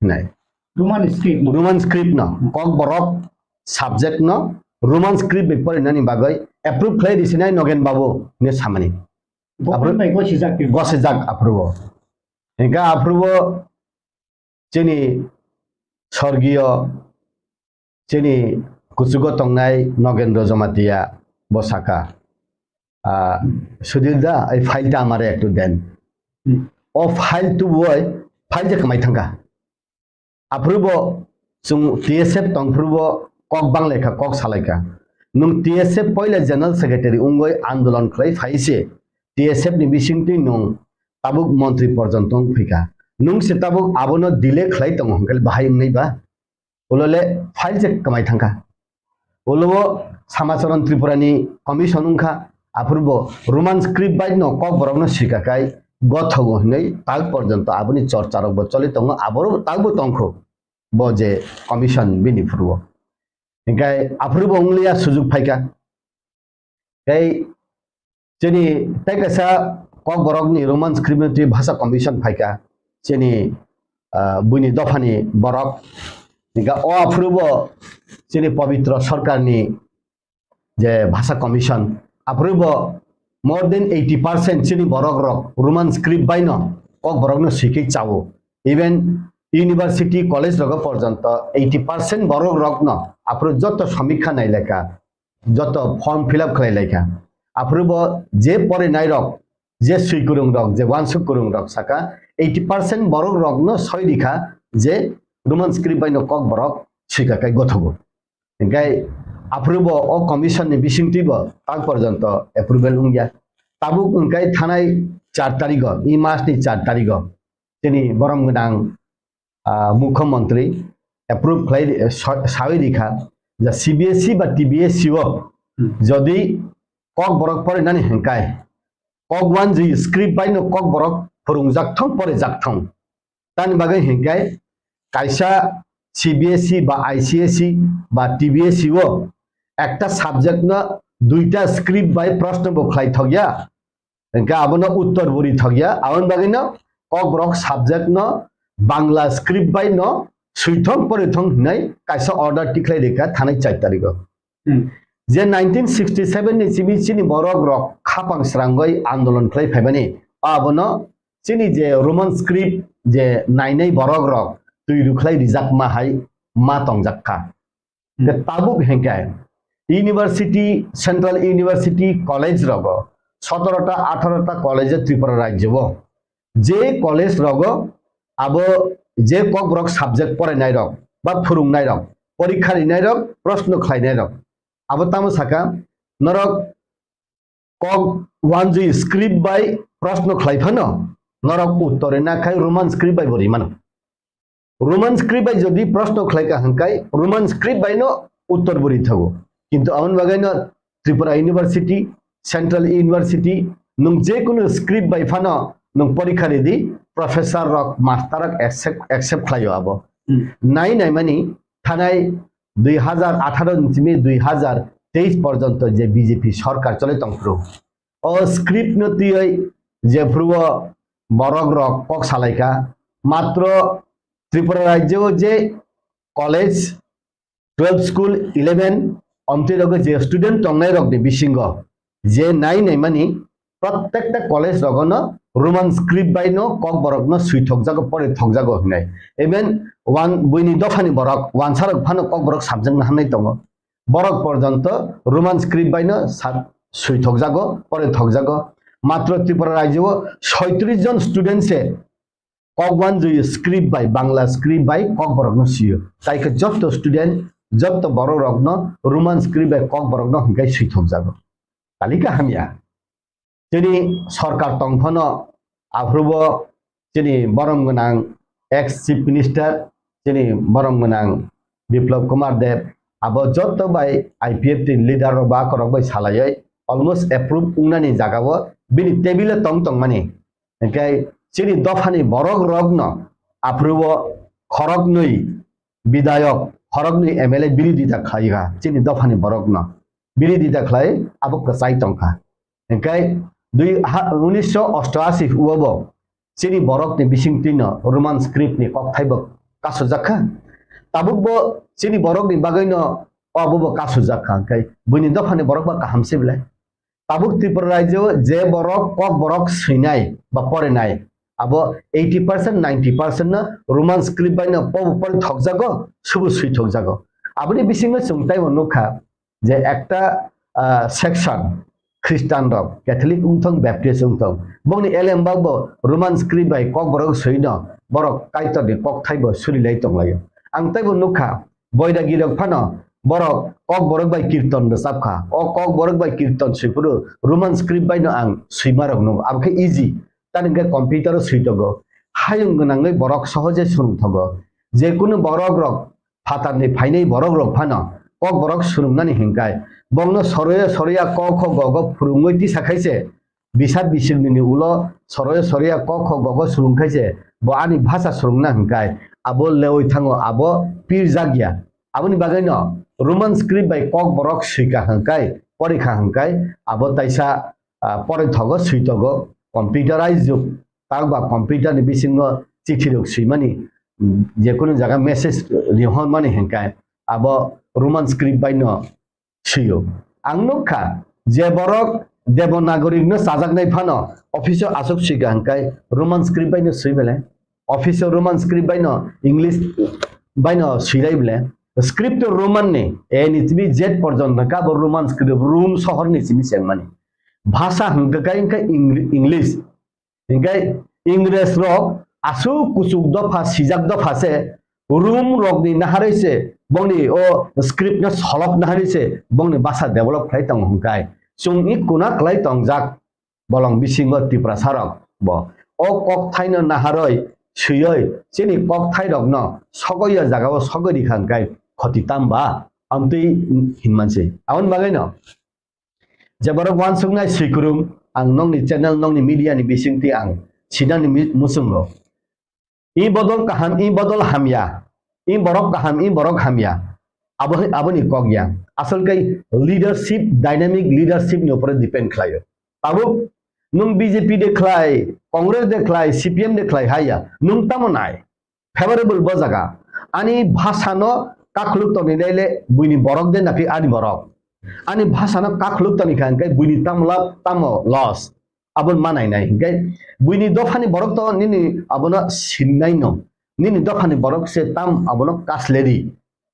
hinai. Roman script no. Roman script no. Kokborok subject no Roman script bai porinani bagwi approve khlai risinai Nogen Babu hinwi samani. Government bai gosijak tei gosijak aphuru o. Hingkha aphuru o chini sorgiyo chini kuchugo tongnai Nogendra Jamatia bo saka, ah, "Sudhir da, ei file ta amare ektu den." Hmm. O file tubui file je kwmai thangkha. Aphuru bo chwng T S F tongphuru bo kok banglaikha, kok salaikha. Nwng T S F poila General Secretary wngwi andolon khlai phai se T S F ni bisingtwi nwng tabuk montri porjonto wng phikha. Nwng se tabuk abono delay khlai tongo hwnkhe bahai wngnai ba? Ulo le file je kwmai thangkha. Ulo o Samacharan Tripura ni commission wngkha, aphuru bo Roman script bai no kokborok no swika kai gothogo hinwi tal porjonto aboni chorcha rok bo choli tongo, aboro tal bo tongkho bo je commission bini phuru o. Hinkhe aphuru bo wngliya sujuk phaikha. Tei chini tei kaisa kokborokni Roman script ni twi bhasha commission phaikha, chini, ah, buini dophani borok. Hingkha o aphuru bo chini Pabitra Sarkarni je bhasha commission, aphuru bo more than eighty percent chini borok rok Roman script bai no kokborok no swikhe chao. Even university, college rogo porjonto eighty percent borok rok no aphuru joto samikha nailekha. Joto form fill up khlai laikha. Aphuru bo je porinai rok, je swi kwrwng rok, je uansuk kwrwng rok saka eighty percent borok rok no soi rikha je Roman script bai no kokborok swika kai gothogo. Hinkhe aphuru bo o commission ni bisingtwi bo tal porjonto approval wngya. Tabuk hinkhe thanai char tarigo, e mas ni char tarigo chini borom gwnang ah, mukhyamantri approve khlai, eh, sa-, sawi rikha, je C B S E ba T B S E o, hmm, jodi kok borok porinani hinkai kok wanjwi script bai no kok borok phurungjak thong, porijak thong. Tani bagwi hinkai kaisa C B S E ba I C S E ba T B S E o ekta subject no duita script bai proshno bo khlai thokya, hinkai abono uttor bo ri thokya. Aboni bagwi no kok borok subject no Bangla script bai no swi thong, pori thong hinai kaisa order tikhlai rikha thanai char tarikh o. Hmm. Je nineteen sixty seven ni simi chini borok rok khapang srangwi andolon khlai phaimani, abono chini je Roman script je nainai borok rok twi rwkhlai rijak ma hai ma tongjak kha. Hmm. Ke tabuk hinkai university, central university college rogo sotoro ta atharo ta college Tripura rajyo o je college rogo abo je kokborok subject porainai rok ba phurungnai rok, porikha rinai rok, proshno khlainai rok, abo tamo saka, norok kok wanjwi script bai proshno khlai phano norok uttor rina khai Roman script bai bo rimano. Roman script bai jodi proshno khlai ka hinkai Roman script bai no uttor bo ri thago. Kintu aboni bagwi no Tripura University, Central University, nwng je kunu script bai phano nwng porikha ridi, professor rok, master rok accept, accept khlaio abo. Hmm. Nai nai mani thanai dui hazar atharo ni simi dui hazar teis porjonto je B J P sorkar chole tongphuru, o script no twiwi jephuru o borok rok kok salaikha, matro Tripura rajyo o je college, twelve school, eleven, omtwi rogo je student tongnai rokni bisingo je nai naimani, prottekta college rogono Roman script bai no kokborokno swi thokjago, pori thokjago hinai. Even wan-, buini dophani borok, wansarok phano kokborok subject no hamnai tongo. Borok porjonto Roman script bai no sa-, swi thokjago, pori thokjago. Matro Tripura rajyo o soitris jon student se kok wanjwi script bai, Bangla script bai kokborokno sio. Tai khe jotto student, jotto borok rokno Roman script bai kokborokno hinkai swi thokjago. Talika hamya. Chini sorkar tong phano aphrubo chini borom gwnang ex chief minister, chini borom gwnang Biplab Kumar Deb, abo jotto bai I P F T ni leader rok ba korok bai salaioi almost approve wngnani jagao bini table o tong tongmani. Hinkhe chini dophani borok rokno aphrubo khoroknwi bidayok, khoroknwi M L A birodita khlaikha chini dophani borokno. Birodita khlai abo kwchai tongkha. Hinkhe dui ha, unisho ostoashi o bo chini borokni bisingtwino Roman script ni kokthai bo kasujak kha. Tabuk bo chini borokni bagwino obo bo kasujak kha. Hinkhe buini dophani borok ba kaham se belai. Tabuk Tripura rajyo je borok kokborok swinai ba porinai, abo eighty percent, ninety percent no Roman script bai no pobo pori thokjago, subu swi thokjago. Aboni bisingo chwng taibo nukha je ekta, ah, section Christian rok, Catholic wngthong, Baptist wngthong, bongni elembak bo Roman script bai kokborok swino borok Kaitorni kokthai bo surilai tonglaio. Ang taibo nukha, Boidagi rok phano borok kokborok bai kirton rwchapkha. O kokborok bai kirton swiphuru Roman script bai no ang swima rok nukgo. Abo khe easy. Tani hwnkhe computer o swi tongo. Hayung gwnangwi borok sohoje swrwng thogo. Je kunu borok rok phatarni phainai borok rok phano kokborok swrwngnani hinkai. Bongno soroya soroya ko kho go go phwrwngwi tisa khaise. Bisa bisingni ulo soroya soroya ko kho go go swrwng khaise, bo ani bhasha swrwngna hinkai, abo lewi thango, abo pirjak ya. Aboni bagwino Roman script bai kokborok swika hinkai, porikha hinkai, abo taisa, ah, porithogo, switogo, computerized jug, tak ba computer ni bisingo chithi rok swimani, mm, je kunu jaga message rihormani hinkai, abo Roman script bai no swiyo. Ang nukha, je borok Devanagari no chajaknai phano office o aswk swika hinkai Roman script bai no swi bele. Office o Roman script bai no, English bai no swilai bele. Script to Roman ni, A ni simi Z porjonto kha bo Roman script, Rome sohor ni simi chengmani. Bhasha hwnkha khe Eng-, English. Hinkhe Ingres rok aswk kuchuk dopha, sijak dopha se, Rum rokni naharwi se bongni o script no solok naharwi se bongni bhasha develop khlai tongo hinkai. Chwng i kuna kwlai tongjak bolong bisingo Tiprasa rok bo. O kokthai no naharwi swiwi chini kokthai rok no sogwi o jaga o sogwi rikha hinkai khoti tamba amtwi hinmansi. Aboni bagwi no Je borok wansuknai swikwrwng, ang nokni channel, nokni media ni bisingtwi ang sinani mi-, muchungo. I bodol kaham, i bodol hamya, i borok kaham, i borok hamya. Abo, aboni kok ya. Asol kai leadership, dynamic leadership ni upore depend khlaio. Tabuk nwng B J P de khlai, Congress de khlai, C P M de khlai haya. Nwng tamo nai? Favorable bo jaga. Ani bhasano kakhuluk toni naile buini borok de nakhi ani borok. Ani bhasano kakhuluk toni kha hwnkhe buini tamo lab, tamo loss. Abon manai nai hwnkhe buini dophani borok to nini abono sinnai no. Nini dophani borok se tam abono kasleri.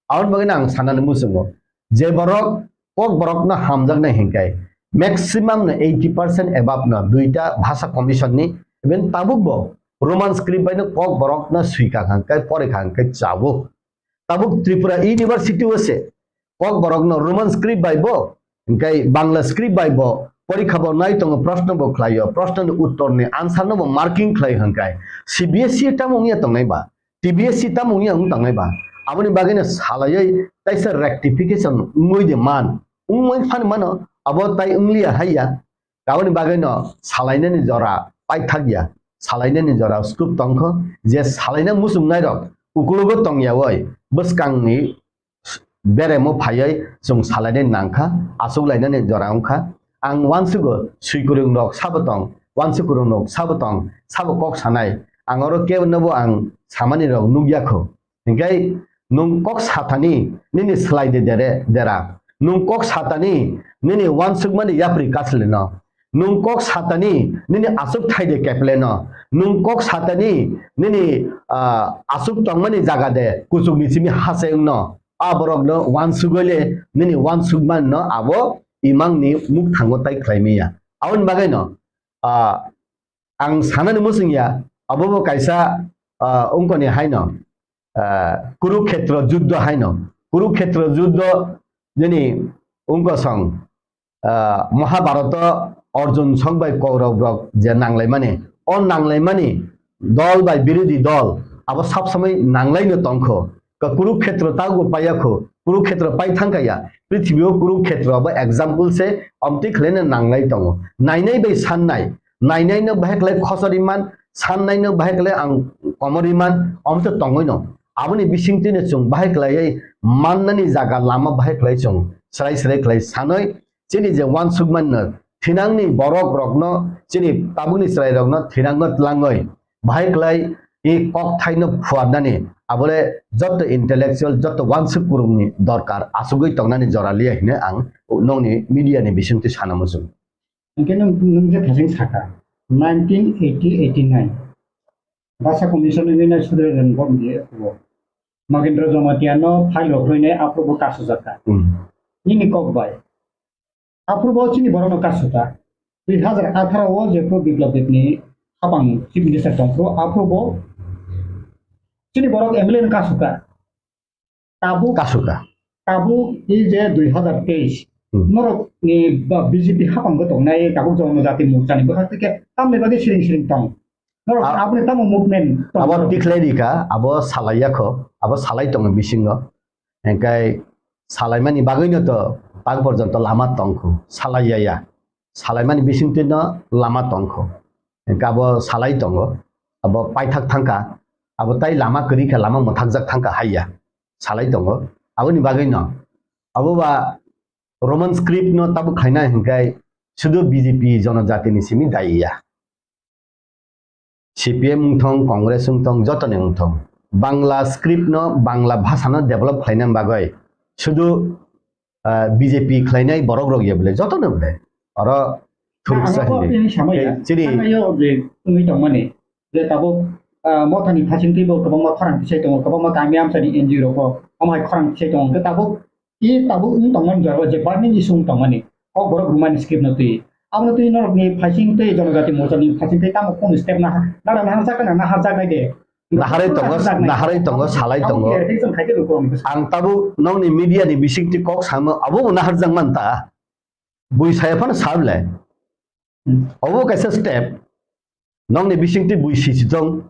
Aboni bagwi ang sanani muchungo. Je borok kok borokno hamjaknai hwnkhe maximum no eighty percent above no duita bhasha commission ni, even tabuk bo Roman script bai no kok borokno swika hwnkhe, pore kha hwnkhe chabo. Tabuk Tripura University o se kok borokno Roman script bai bo, hwnkhe Bangla script bai bo porikha bo nai tongo, proshno bo khlaio, proshno ni uttor ni answer no bo marking khlai hwnkhe C B S E tamo wngya tongnai ba, T B S C tamo wngya wng tangnai ba? Aboni bagwi no salaiwi taisa rectification wngwi de man. Wngwi phano mano, abo tai wngliya haiya. Aboni bagwi no salainani jora paithak ya. Salainani jora scope tongkho, je salaina muchungnai rok ukulugo tongyawi bwskangni beremo phaiwi chwng salainani nangkha, aswk lainani jora wngkha. Ang uansugo swikwrwng rok sabo tong, uansukwrwng rok sabo tong, sabo kok sanai. Ang oro kebo nobo ang samani rok nukya kho. Hingkai nwng kok satani nini slai de dere, dera. Nwng kok satani nini uansukmani yapri kasleno. Nwng kok satani nini aswk thai de kepleno. Nwng kok satani nini, ah, aswk tongmani jaga de kuchukni simi hase wngno. A borokno uansugwi le nini uansukmano abo imangni mukthango tai khlai manya. Aboni bagwi no, ah, ang sanani muchung ya, abo bo kaisa, ah, ungkoni haino, ah, Kurukhetra juddho haino. Kurukhetra juddho nini ungkosong, ah, Mahabharata Arjun song bai Kaurab rok je nanglaimani, o nanglaimani dol bai birodhi dol abo sab samai nanglaino tongkho. Ka Kurukhetra tago paiya kho, Kurukhetra pai thangkaya. Prithibi o Kurukhetra abo example se, omtwi khlaina nanglai tongo. Nainai bai sannai, nainai no bahai khlai khosor iman, sannai no bahai khlai ang komor iman, omtwi tongoi no. Aboni bisingtwi no chwng bahai khlaiwi mannani jaga lama bahai khlai chwng srai srai khlai sanoi, chini je uansukmano thinangni borok rokno, chini tabukni chwrai rokno thinangno tlangwi bahai khlai i kokthaino phuarnani abole jotto intellectual, jotto uansuk kwrwngni dorkar asugwi tongnani jora liya hino ang nokni media ni bisingtwi sana muchung. Hingke nwng, nwng je thasing saka, nineteen eighty eighty nine Basa Commission ni nai sudre ren bom di eko. Magendra Jamatia no file rok roi nai apro bo kasu jaka. Hmm. Nini kok bai. Apro bo chini borok no kasu ta. Dui hazar atharo o je pro Biplab Deb ni habang Chief Minister tong pro, apro bo chini borok M L A no kasu ta. Tabuk, Kasuka. Tabuk i je dui hazar teis. Hmm. Norok ni ba B J P hapang bo tongnai tabuk Jonojati Morcha ni bwkhak tike tamni bagwi siring siring tong. Norok A-, aboni tamo movement tong abo norok. Tikhlai rika, abo salai yakho, abo salai tongo bisingo. Engkai salaimani bagwino to tak porjonto lama tongkhu, salai yaya. Salaimani bisingtwi no lama tongkhu. Engka abo salai tongo, abo paithak thangkha, abo tai lama kwrwi kha, lama mwthakjak thangkha haiya. Salai tongo. Aboni bagwi no, abo ba Roman script no tabuk khaina hinkai sudu B J P jonojati ni simi dai ya. C P M wngthong, Congress wngthong, jotoni wngthong. Bangla script no, Bangla bhasha no develop khlaina bagwi sudu, ah, B J P khlainai borok rok ya bole, jotono bole. Oro Na, thuruksa ang hinwi. Tini samaya, Tei chini thangnaio je wngwi tongmani, je tabuk, ah, mothani phasingtwi bo kwbangma khorang tisai tongo, kwbangma kami amchani N G O rok bo omo hai khorang tisai tongo. Hwnkhe tabuk, i tabuk wng tongmani jorao je burning issue wng tongmani, kok borok rwmani script no twi. Abono twi norokni phasingtwi Jonojati Morchani phasingtwi tamo kunu step naha, nara naharjak na naharjaknai de. Naharwi tongo, naharjaknai. Naharwi tongo, salai tongo. Abo khe reaction khaikhe rw borokni bwskango. Ang tabuk nokni media ni bisingtwi kok samo, abo bo naharjak man ta. Bui saya phano sa bwle. Hmm. Obo kaisa step. Nokni bisingtwi bui sisi tong,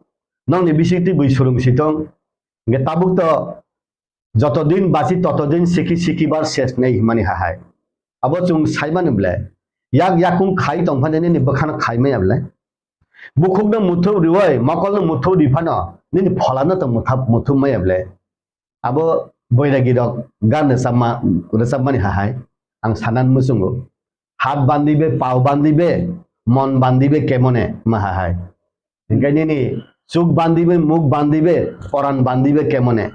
nokni bisingtwi bui surung si tong. Hingke tabuk to joto din bachi toto din sikhi sikhi bar ses nei himani hahai. Abo chwng saimani bwle. Yak yakung khai tong phano nini bwkhano khai maya bwle. Bukhukno muthup riwi, mokolno muthup ri phano nini pholano to muthup maya bwle. Abo boiragi rok gan rwchapma, rwchapmani hahai ang sanan muchungo. Hat bandibe, pao bandibe, mon bandibe kemone ma hahai. Hingke nini chuk bandibe, muk bandibe, poran bandibe kemone.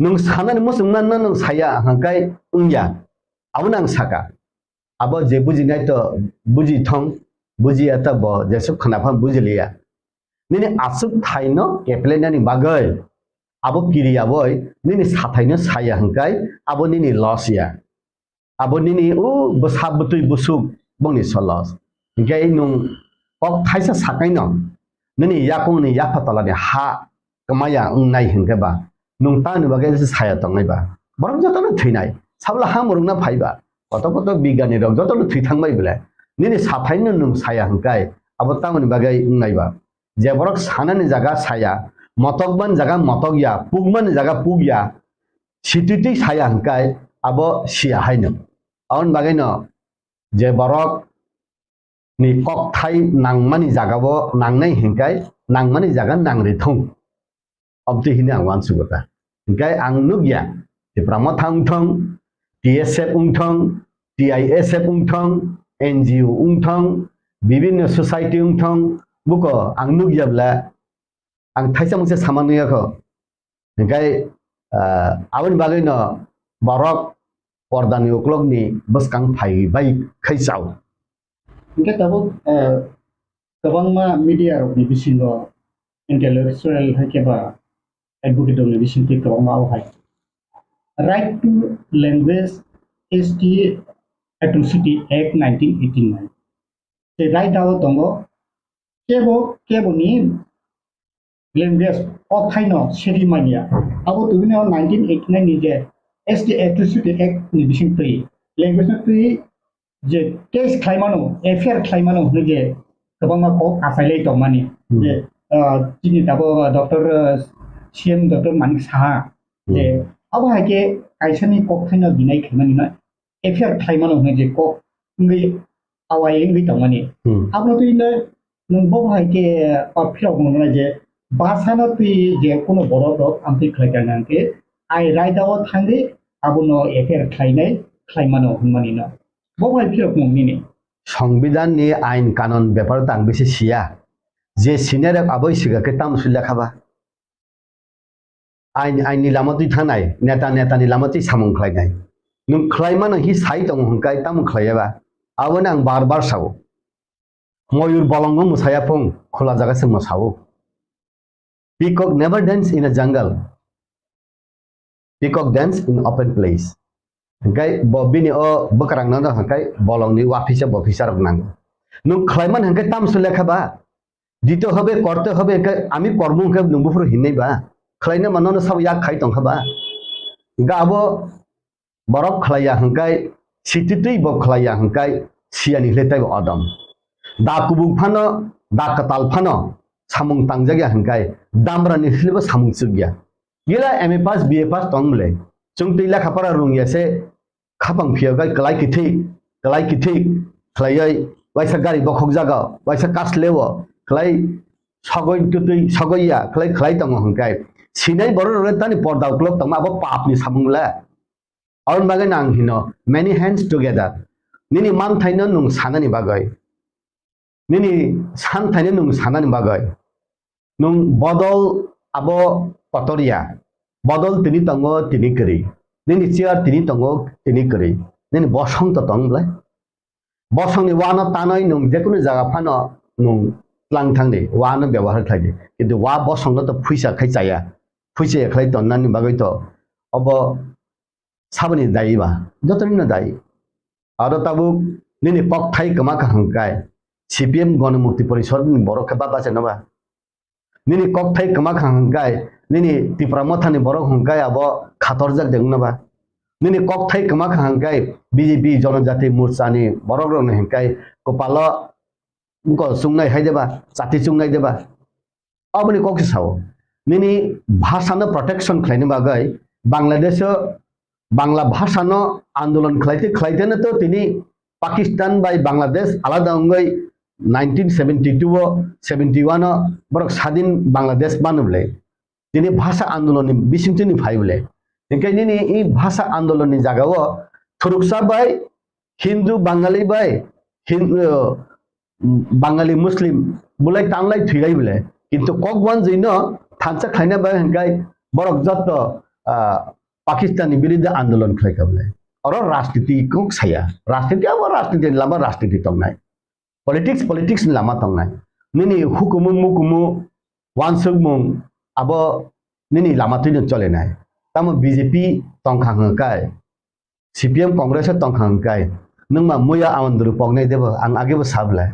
Nwng sanani muchungma no nwng saya hingkai wngya. Abono ang saka. Abo je bujinai to buji thong, bujiya to bo jesuk khna phan bujiliya. Nini aswk thaino keplainani bagwi abo kiriya boi nini sathaino saya hingkai abo nini loss ya. Abo nini o bwsa bwtwi bwswk bongni solos. Hingke nwng kok thaisa sakaino nini yakungni yapha tolani ha kwmaya wngnai hingke ba nwng tamni bagwi se saya tongnai ba? Borok jotono thwinai. Sabla ha mwrwkna phai ba? Koto koto bigyani rok jotono thwi thangbai bwle. Nini sathaino nwng saya hingkai abo tamoni bagwi wngnai ba? Je borok sanani jaga saya, motokmani jaga motokya, pukmani jaga pukya, sititwi saya hingkai abo siya haino. Aboni bagwino je borok ni kokthai nangmani jagao nangnai hingkai nangmani jaga nangri thung. Abtwi hini ang uansugo ta. Hingkai ang nukya, Tipra Motha wngthong, T S F wngthong, T I S F wngthong, N G O wngthong, bibinno society wngthong, buko ang nukya bwle ang thaisa mungsa sama nuyakho. Hingkai, ah, aboni bagwino borok pordani uklokni bwskang phai bai khai chao. Hingke tabuk, ah, kwbangma media rokni bisingo intellectual hai khe ba advocate rokni bisingtwi kwbangma o hai Right to Language S T Atrocity Act nineteen eighty-nine. Tei right o tongo kebo, keboni language o thaino seri manya. Abo tubini o nineteen eighty-nine ni je S T Atrocity Act ni bising twi language no twi je case khlai mano, F I R khlai mano hwnwi je kwbangma kok achailai tongmani. Hmm. Je, ah, chini tabuk, ah, Doctor, ah, C M Doctor Manik Saha, je, hmm, abo hai khe kaisani kok thaino deny khaimani no F I R khlai mano hwnwi je kok wngwi awai wngwi tongmani. Hmm. Abono twi no nwng bo hai khe, ah, phirok mano je bwsano twi je kuno borok rok amtwi khlai kha hwnkhe ai raida o thangwi abono F I R khlainai khlai mano hwnmani no. Bo bai phirok mung nini. Songbidan ni ain kanon bepar tang bisi siya. Je senior rok aboi siga ke tam su lekha ba. Ain, ain ni lama twi thanai, neta, neta ni lama twi samung khlai nai. Nung khlai mano hi sai tongo hwnkhe tamo khlai ya ba. Abo nang bar bar sao. Moyur bolongo mwsaya phung, khula jaga se mwsao. Peacock never dance in a jungle. Peacock dance in open place. Hingkai bo bini o bwkrang no hingkai bolong ni waphisa bophisa rok nango. Nung khlai man hingkai tamso lekha ba? Dito hobe, korte hobe hingkai ami kormo hingkai nung buphuru hinai ba? Khlai na mano no sabo yak khai tongkha ba? Hingka abo borok khlaiya hwnkhe, sititwi bo khlaiya hwnkhe, siyani hwle teibo odom. Da kubuk phano, da kwtal phano samung tangjakya hwnkhe, damrani hwlebo samung chukya. Gila M A pass, B A pass tong bwle. Chwng twi lekha pora rwngya se, khapang phiya bai kwlai kithik, kwlai kithik khlaiwi, waisa gari bokhok jaga, waisa kasleo, kwlai sogoi twtwi sogoiya, kwlai, kwlai tongo hwnkhe. Sinai borok rok tani porda uklok tongma abo papni samung le. Aboni bagwi no ang hino, many hands together. Nini manthaino nwng sanani bagwi. Nini santhaino nwng sanani bagwi. Nwng bodol abo kotor ya. Bodol tini tongo, tini kwrwi. Nini chair tini tongo, tini kwrwi. Nini bosong to tong bwle. Bosongni uano tanwi nwng jekunu jaga phano nwng tlang thangdi, uano byabohar khlaidi. Kintu ua bosongno to phuisa khai chaya. Phuisa ya khlai tonnani bagwi to obo saboni dayi ba, jotonino dayi. Aro tabuk nini kokthai kwma kha hwnkhe C P M Ganamukti Porishad ni borok khe ba bachaino ba? Nini kokthai kwma kha hwnkhe, nini Tipra Mothani borok hwnkhe abo khatorjak de wngna ba? Nini kokthai kwma kha hwnkhe B J P Jonojati Morchani borok rokni hwnkhe kwpalo bwkol chungnai hai de ba, chati chungnai de ba? Aboni kok se sao. Nini bhasha no protection khlaina bagwi Bangladesh o Bangla bhasha no andolon khlaite khlaite no to tini Pakistan bai Bangladesh alada wngwi nineteen seventy-two o, seventy-one o borok sadin Bangladesh manu bwle. Tini bhasha andolon ni bisingtwi ni phai bwle. Hinkhe nini i bhasha andolon ni jaga o thuruksa bai Hindu, Bangali bai Hin-, uh, Bangali Muslim bulai tanglai thwilai bwle. Kintu kok wanjwi no thansa khlaina bai hinkhai borok jotto, ah, Pakistan ni biruddhe andolon khlai kha bwle. Oro rajniti kok saya. Rajniti abo rajniti ni lama rajniti tongnai. Politics, politics ni lama tongnai. Nini hukumu mukumu wansukmung abo nini lama twino cholenai. Tamo B J P tongkha hwnkai. C P M Congress o tongkha hwnkai, nwng ma muya Awandru poknai debo, ang agebo sablai.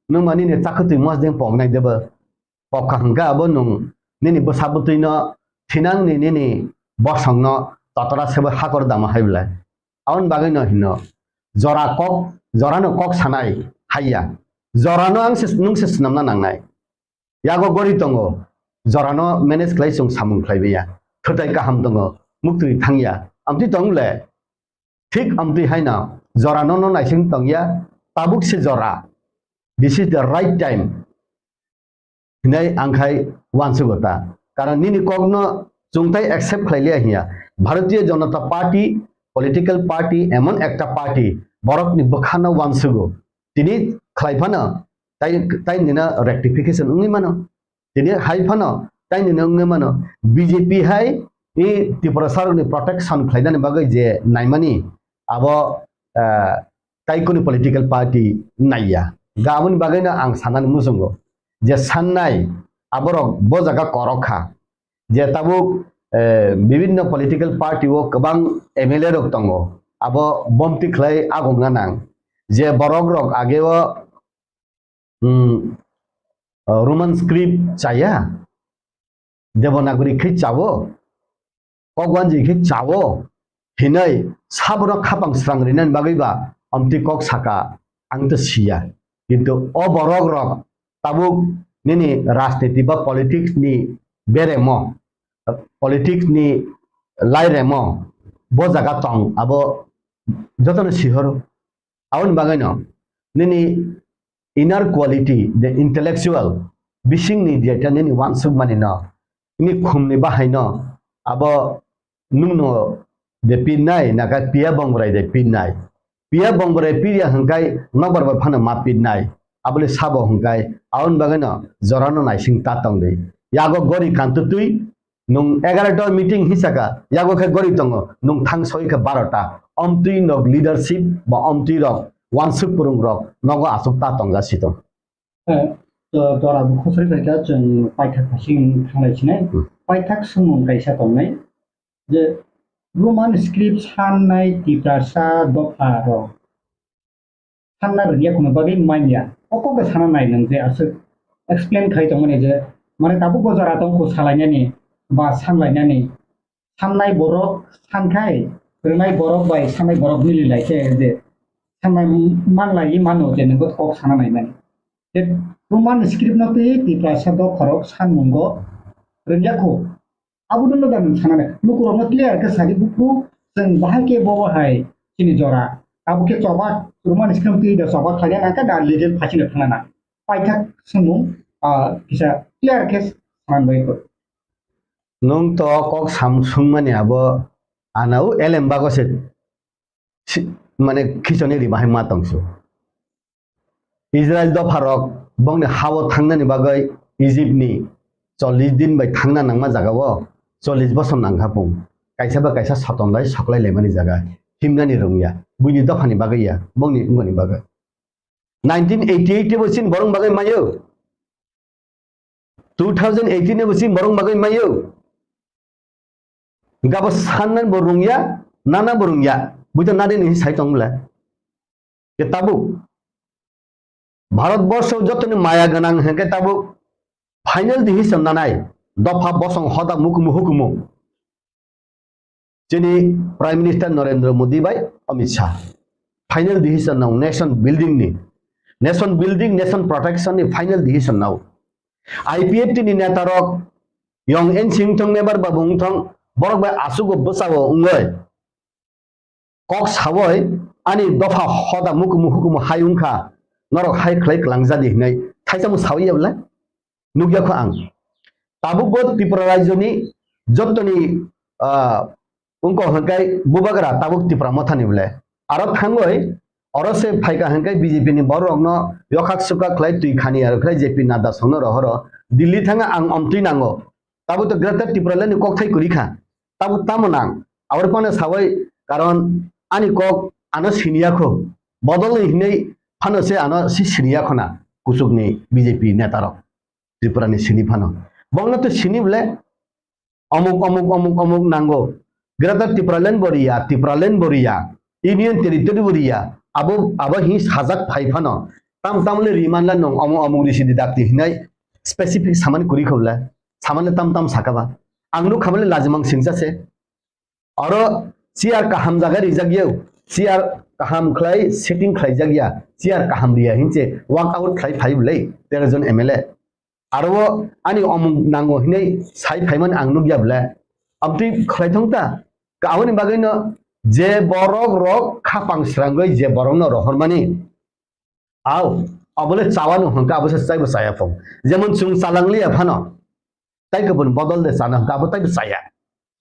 Nwng ma nini chakwtwi mosdeng poknai debo, pokha hwnka abo nwng nini bwsa bwtwino thinangni nini bosongno totora sebo hakor dama hai bwlai. Aboni bagwino hino, jora kok, jorano kok sanai haiya. Jorano ang se, nwng se swnamna nangnai. Yago gori tongo, jorano manage khlai chwng samung khlai manya. Thwtai kaham tongo, muktwi thangya. Amtwi tong le? Thik amtwi haino jorano no naising tongya, tabuk se jora. This is the right time. Hinai ang khai wansugo ta. Karon nini kokno chwng tai accept khlai liya hiya. Bharatiya Janata Party, political party, emon ekta party, borokni bwkhano wansugo. Tini khlai phano tai, tai nino rectification wngwi mano. Tini hai phano tai nino wngwi mano. B J P hai i Tiprasa rokni protection khlainani bagwi je naimani abo, ah, tai kuni political party naiya. Ga aboni bagwino ang sanani muchungo je sannai aborok bo jaga korok kha. Je tabuk, eh, bibinno political party o kwbang M L A rok tongo, abo bomti khlai agongna nang. Je borok rok age o, hmm, eh, Roman script chaya, Devanagari khe chawo, kokwanji khe chawo hinwi sabono khapang srang rinani bagwi ba amtwi kok saka ang to siya. Kintu o borok rok tabuk nini rajniti ba politics ni beremo, politics ni lairemo bo jaga tong abo jotono sihoro. Aboni bagwino nini inner quality, the intellectual, bisingni jeta nini wansukmani no, nini khumni bahai no, abo nwngno de pinnai, naka piya bongborai de pinnai. Piya bongborai piya hwnkhe nokbar bai phano ma pinnai. Abole sabo hwnkhe, aboni bagwino jorano naising ta tongdi. Yago gori kantutwi, nwng egarota meeting hisaka, yago khe gori tongo, nwng thang soi khe barota. Omtwi nok leadership ba omtwi rok, wansuk purung rok, nogo aswk ta tongja sitong. Eh, to, tora bo khosoi khaikha, chwng paithak phasing thanglai sinai. Hmm. Paithak swngmung kaisa tongnai, je Roman script sannai Tiprasa dopha rok sanna rwngya kheno bagwi manya. O kokno sana nai nwng je aswk explain khai tongmani je, mane tabuk bo jora tongkho salainani ba sanlainani. Sannai borok sankhai, rwnai borok bai sannai borok mili lai khe je sannai manlai mano je nwng kok sana nai mani. Je Roman script no twi Tiprasa dopha rok sanmungo rwngya kho. Abo dwno da nwng sanani. Lukurokno clear khe sadi buphuru chwng bahai khe bo hai chini jora. Abo khe choba Roman script twi da choba khlaina nangkha da legal phasino thangna nang. Paithak swngmung, ah, kisa clear khe sanani bai kho. Nwng to kok sam swngmani abo anao elem bago se si-, mane khichoni ri bahai ma tongsu. Israel dopharok bongni hao thangnani bagwi Egypt ni chollish din bai thangna nangma jagao chollish bosor nangkha pung. Kaisa ba kaisa soton lai soklai laimani jaga himnani rwngya. Buini dophani bagwi ya, bongni wngmani bagwi. Nineteen eighty-eight bo chini borok bagwi mayo. Two thousand eighteen bo chini borok bagwi mayo. Gabo sanna bo rungya, nana bo rungya. Buita nadi ni sai tong bwle. Ke tabuk. Bharat borsho jotoni maya gwnang hwnkhe tabuk final decision nanai. Dopha bosong hoda mukumu hukumu. Chini Prime Minister Narendra Modi bai Amit Shah. Final decision nao nation building ni. Nation building, nation protection ni final decision nao. I P F T ni neta rok yong ensing thong nebar babu wng thong borok bai asugo bwsao wngoi. Kok sawoi ani dopha hoda mukumu hukumu hai wngkha, norok hai khlai kwlangjadi hinwi thaisa mung sawi ya bwle? Nukya kho ang. Tabukbo Tripura rajyoni jottoni, ah, wngkha hwnkhe bubagra tabuk Tipra Mothani bwle. Aro thangwi oro se phaikha hwnkhe B J P ni bororokno yokhak sukhak khlai twi khani aro khlai J P Nadda songno rohoro Delhi thangwi ang omtwi nango. Tabuk to Greater Tipraland ni kokthai kwrwi kha. Tabuk tamo nang? Aboni phano sawi, karon ani kok ano siniya kho. Bodol ni hinwi phano se ano si siniya khona kuchukni B J P netarok. Tripura ni sini phano. Bongno to sini bwle omuk, omuk, omuk, omuk nango. Greater Tipraland bo riya, Tipraland bo riya, Union Territory bo riya. Abo, abo hi sajak phai phano. Tam tam le riman la nong omuk, omuk risi di dakti hinai specific saman kuri khobla. Saman le tam tam sakaba. Ang nuk khamale lajimang singsa se. Oro chair kaham jaga rijak yau. Chair kaham khlai setting khlai jak ya. Chair kaham riya hinse walk out khlai phai bwle tero jon M L A. Aro ani omung nango hinwi sai phaimani ang nukya bwle. Abtwi khlai thong ta. Aboni bagwi no je borok rok khapang srangwi je borok no rohormani. Au, abole chawano hwnkha abo se chaibo chaya phung. Jemon chwng chalang liya phano. Tai kubun bodol de chana hwnkha abo taibo chaya.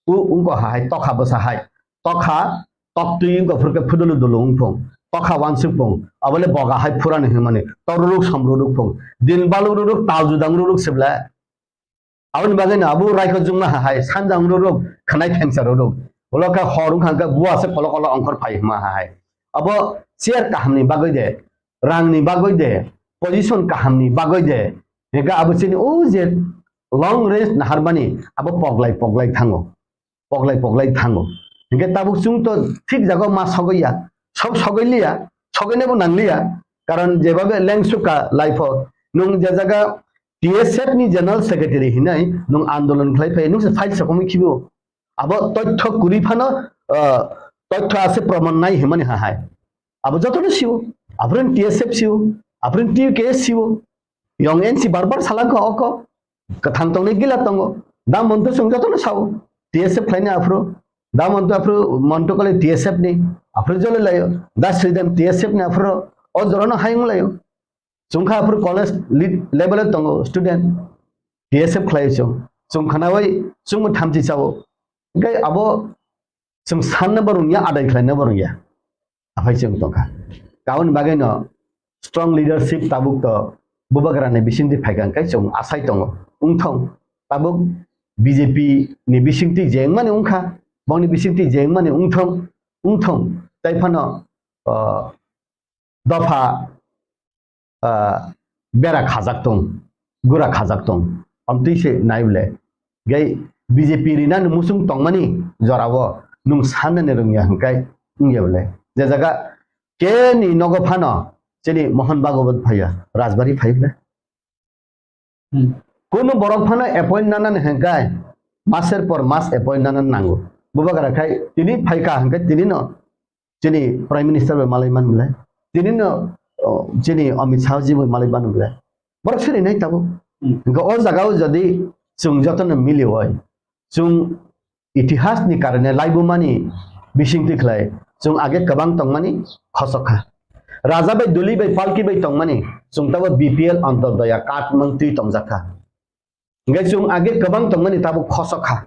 U ungko hai tokha bwsa hai. Tokha, toktwi ungko phurkhe phudulu dulu ungphung. Tokha wansuk phung. Abole boga hai phurani hwnmani. Toruruk somruruk phung. Din balururuk tal judang ruruk sibla. Aboni bagwi no abo raikho jungma hai sanjang ruruk khwnai phengsa ruruk. Ulo khe hor wngkha khe bua se kolo kolo ongkhor phai hwnma hai. Abo chair kahamni bagwi de, rangni bagwi de, position kahamni bagwi de. Hingkhe abo chini o je long range naharmani abo poglai poglai thango. Poglai poglai thango. Hingke tabuk chwng to thik jago ma sogwi ya. Sok sogwi liya, sogwinabo nang liya. Karon jebabe lengsuka life o nwng je jaga T S F ni general secretary hinai nwng andolon khlai phai nwng se file sokomwi khibo. Abo toitho kuri phano, ah, toitho ase proman nai himani ha hai. Abo jotono siwo. Aphuren T S F siwo. Aphuren T K S siwo. Yong N C bar bar salangkha oko. Kwthang tongnai gila tongo. Da monto chwng jotono sao. T S F khlaini aphuru. Da monto aphuru monto kole T S F ni. Aphuru jole layo. Da Sridham T S F ni aphuru. O jorano hayung layo. Chwngkha aphuru college lead level o tongo student. T S F khlai chwng. Chwng khnawi chwngbo thamchi sao. Hingke abo chwng sanna bo rungya, adai khlaina bo rungya. Aphai chwng tongkha. Aboni bagwi no strong leadership tabuk to bubagrani bisingtwi phaikha hwnkhe chwng asai tongo. Wngthong tabuk B J P ni bisingtwi jengmani wngkha, bongni bisingtwi jengmani wngthong, wngthong. Tai phano, ah, dopha ah, bera khajak tong, gura khajak tong. Amtwi se nai bole. Gai B J P rinani musung tongmani jorao nwng sanani rwngya hwnkhe wngya bole. Je jaga keni nogo phano chini Mohan Bhagwat phaiya, Rajbari phai bole. Hmm. Kunu borok phano appoint nanani hwnkhe maser por mas appoint nanani nango. Bubagra khai tini phaikha hwnkhe tini no chini Prime Minister bai malai man bole, tini no, o, chini Amit Shah ji bai malai man bole. Borok siri nai tabuk. Hmm. Hingke o jaga o jodi chwng jotono mili oi, chwng itihas ni karone laibumani bisingtwi khlai, chwng age kwbang tongmani khosok kha. Raja bai duli bai palki bai tongmani chwng tabo B P L Antyodaya card mangtwi tongjak kha. Hingke chwng age kwbang tongmani tabuk khosok kha.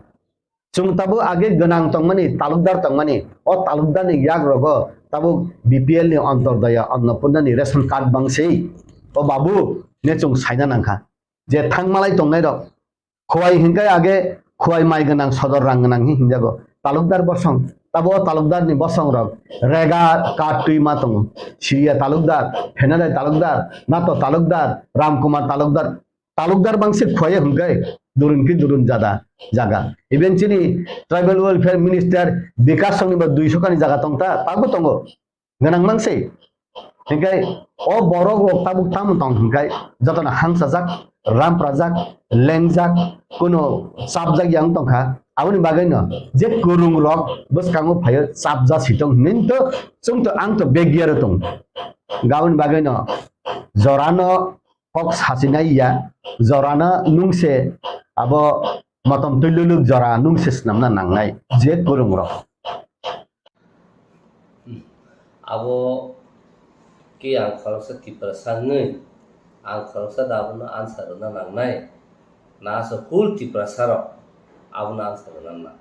Chwng tabuk age gwnang tongmani, talukdar tongmani, o talukdarni yak rogo tabuk B P L ni Antyodaya Annapurnani ration card bangsi. O babu, ne chwng saina nangkha. Je thangmalai tongnai rok, Khowai hingke age Khowai mai gwnang sodor rang gwnang hi hinjago. Talukdar bosong, tabo o talukdarni bosong rok rega card twi ma tongo. Siriya talukdar, Phenalai talukdar, Nato talukdar, Ramkumar talukdar, talukdar bangsi khwlaiya hwnkhe durun ki durun jada jaga. Even chini tribal welfare minister Bikash Songni bo duiso kani jaga tongta, tabo tongo. Gwnang mangsi. Hingke o borok rok tabuk tamo tong hingke jotono hangsajak, ramprajak, lengjak, kuno chapjak yang tongkha. Aboni bagwi no je kwrwng rok bwskango phaio chapja si tong hinwi to chwng to ang to begya ro tong. Aboni bagwi no jorano kok sachinai ya, jorano nungse abo motom twi luluk jora nungse swnamna nangnai je kwrwng rok. Abo khe ang khoroksa Tiprasa wngwi, ang khoroksa da abono answer rwna nangnai, na asa full Tiprasa rok abono answer rwna nang.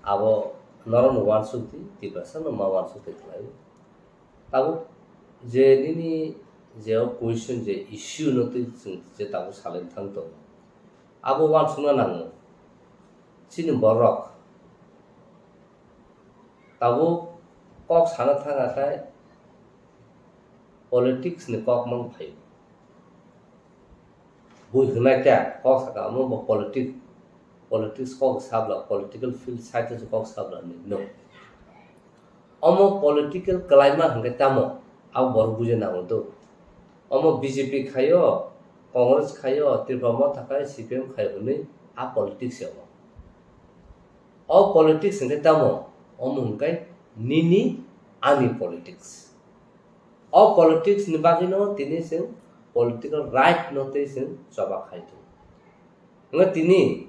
Abo norokno uansuk di, Tiprasa no ma uansuk di khlai. Tabuk je nini je o question je issue no twi chwng je tabuk salai thang tongo, abo uansukna nango. Chini borok tabuk kok sana thang akhai politics ni kok mang phai. Bui hwnai ta kok saka omo bo politic, politics kok sabla, political field side o kok sabla ni no. Omo political kalaima hwnkhe tamo, abo borok bujina nango do. Omo B J P khaio, Congress khaio, Tripura Motha khai, C P M khaio hwnwi a politics ya omo. O politics hwnkhe tamo, omo hwnkhe nini ani politics. O politics ni bagwino tini chwng political right no tei chwng choba khai tongo. Hwnkhe tini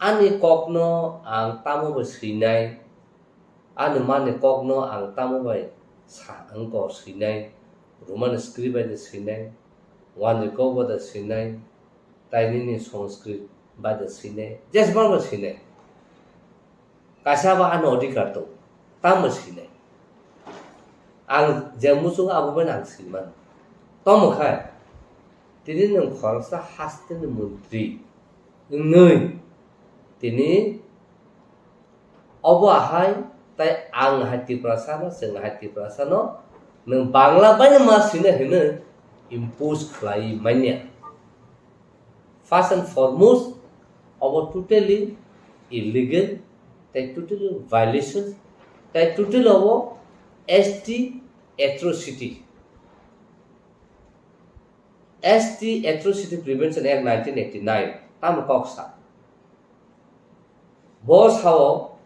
ani kokno ang tamo bai swinai, ani mani kokno ang tamo bai sa wngkor swinai, Roman script bai de swinai, Wanjwi kok bai de swinai, tai nini Sanskrit bai de swinai, jesbang bai swinai. Kaisa ba ano adhikar tong, tamo sinai. Ang je muchung abo bai ang sinman. Tomo khai, tini nwng khoroksa hasteni montri wngwi tini obo ahai tai ang hai Tiprasa no, chwng hai Tiprasa no, nwng Bangla bai no ma sina hwnwi impose khlai manya. First and foremost, abo totally illegal, tai totally violation, tai totally abo S T atrocity. S T Atrocity Prevention Act nineteen eighty-nine, tamo kok sa. Bo sao,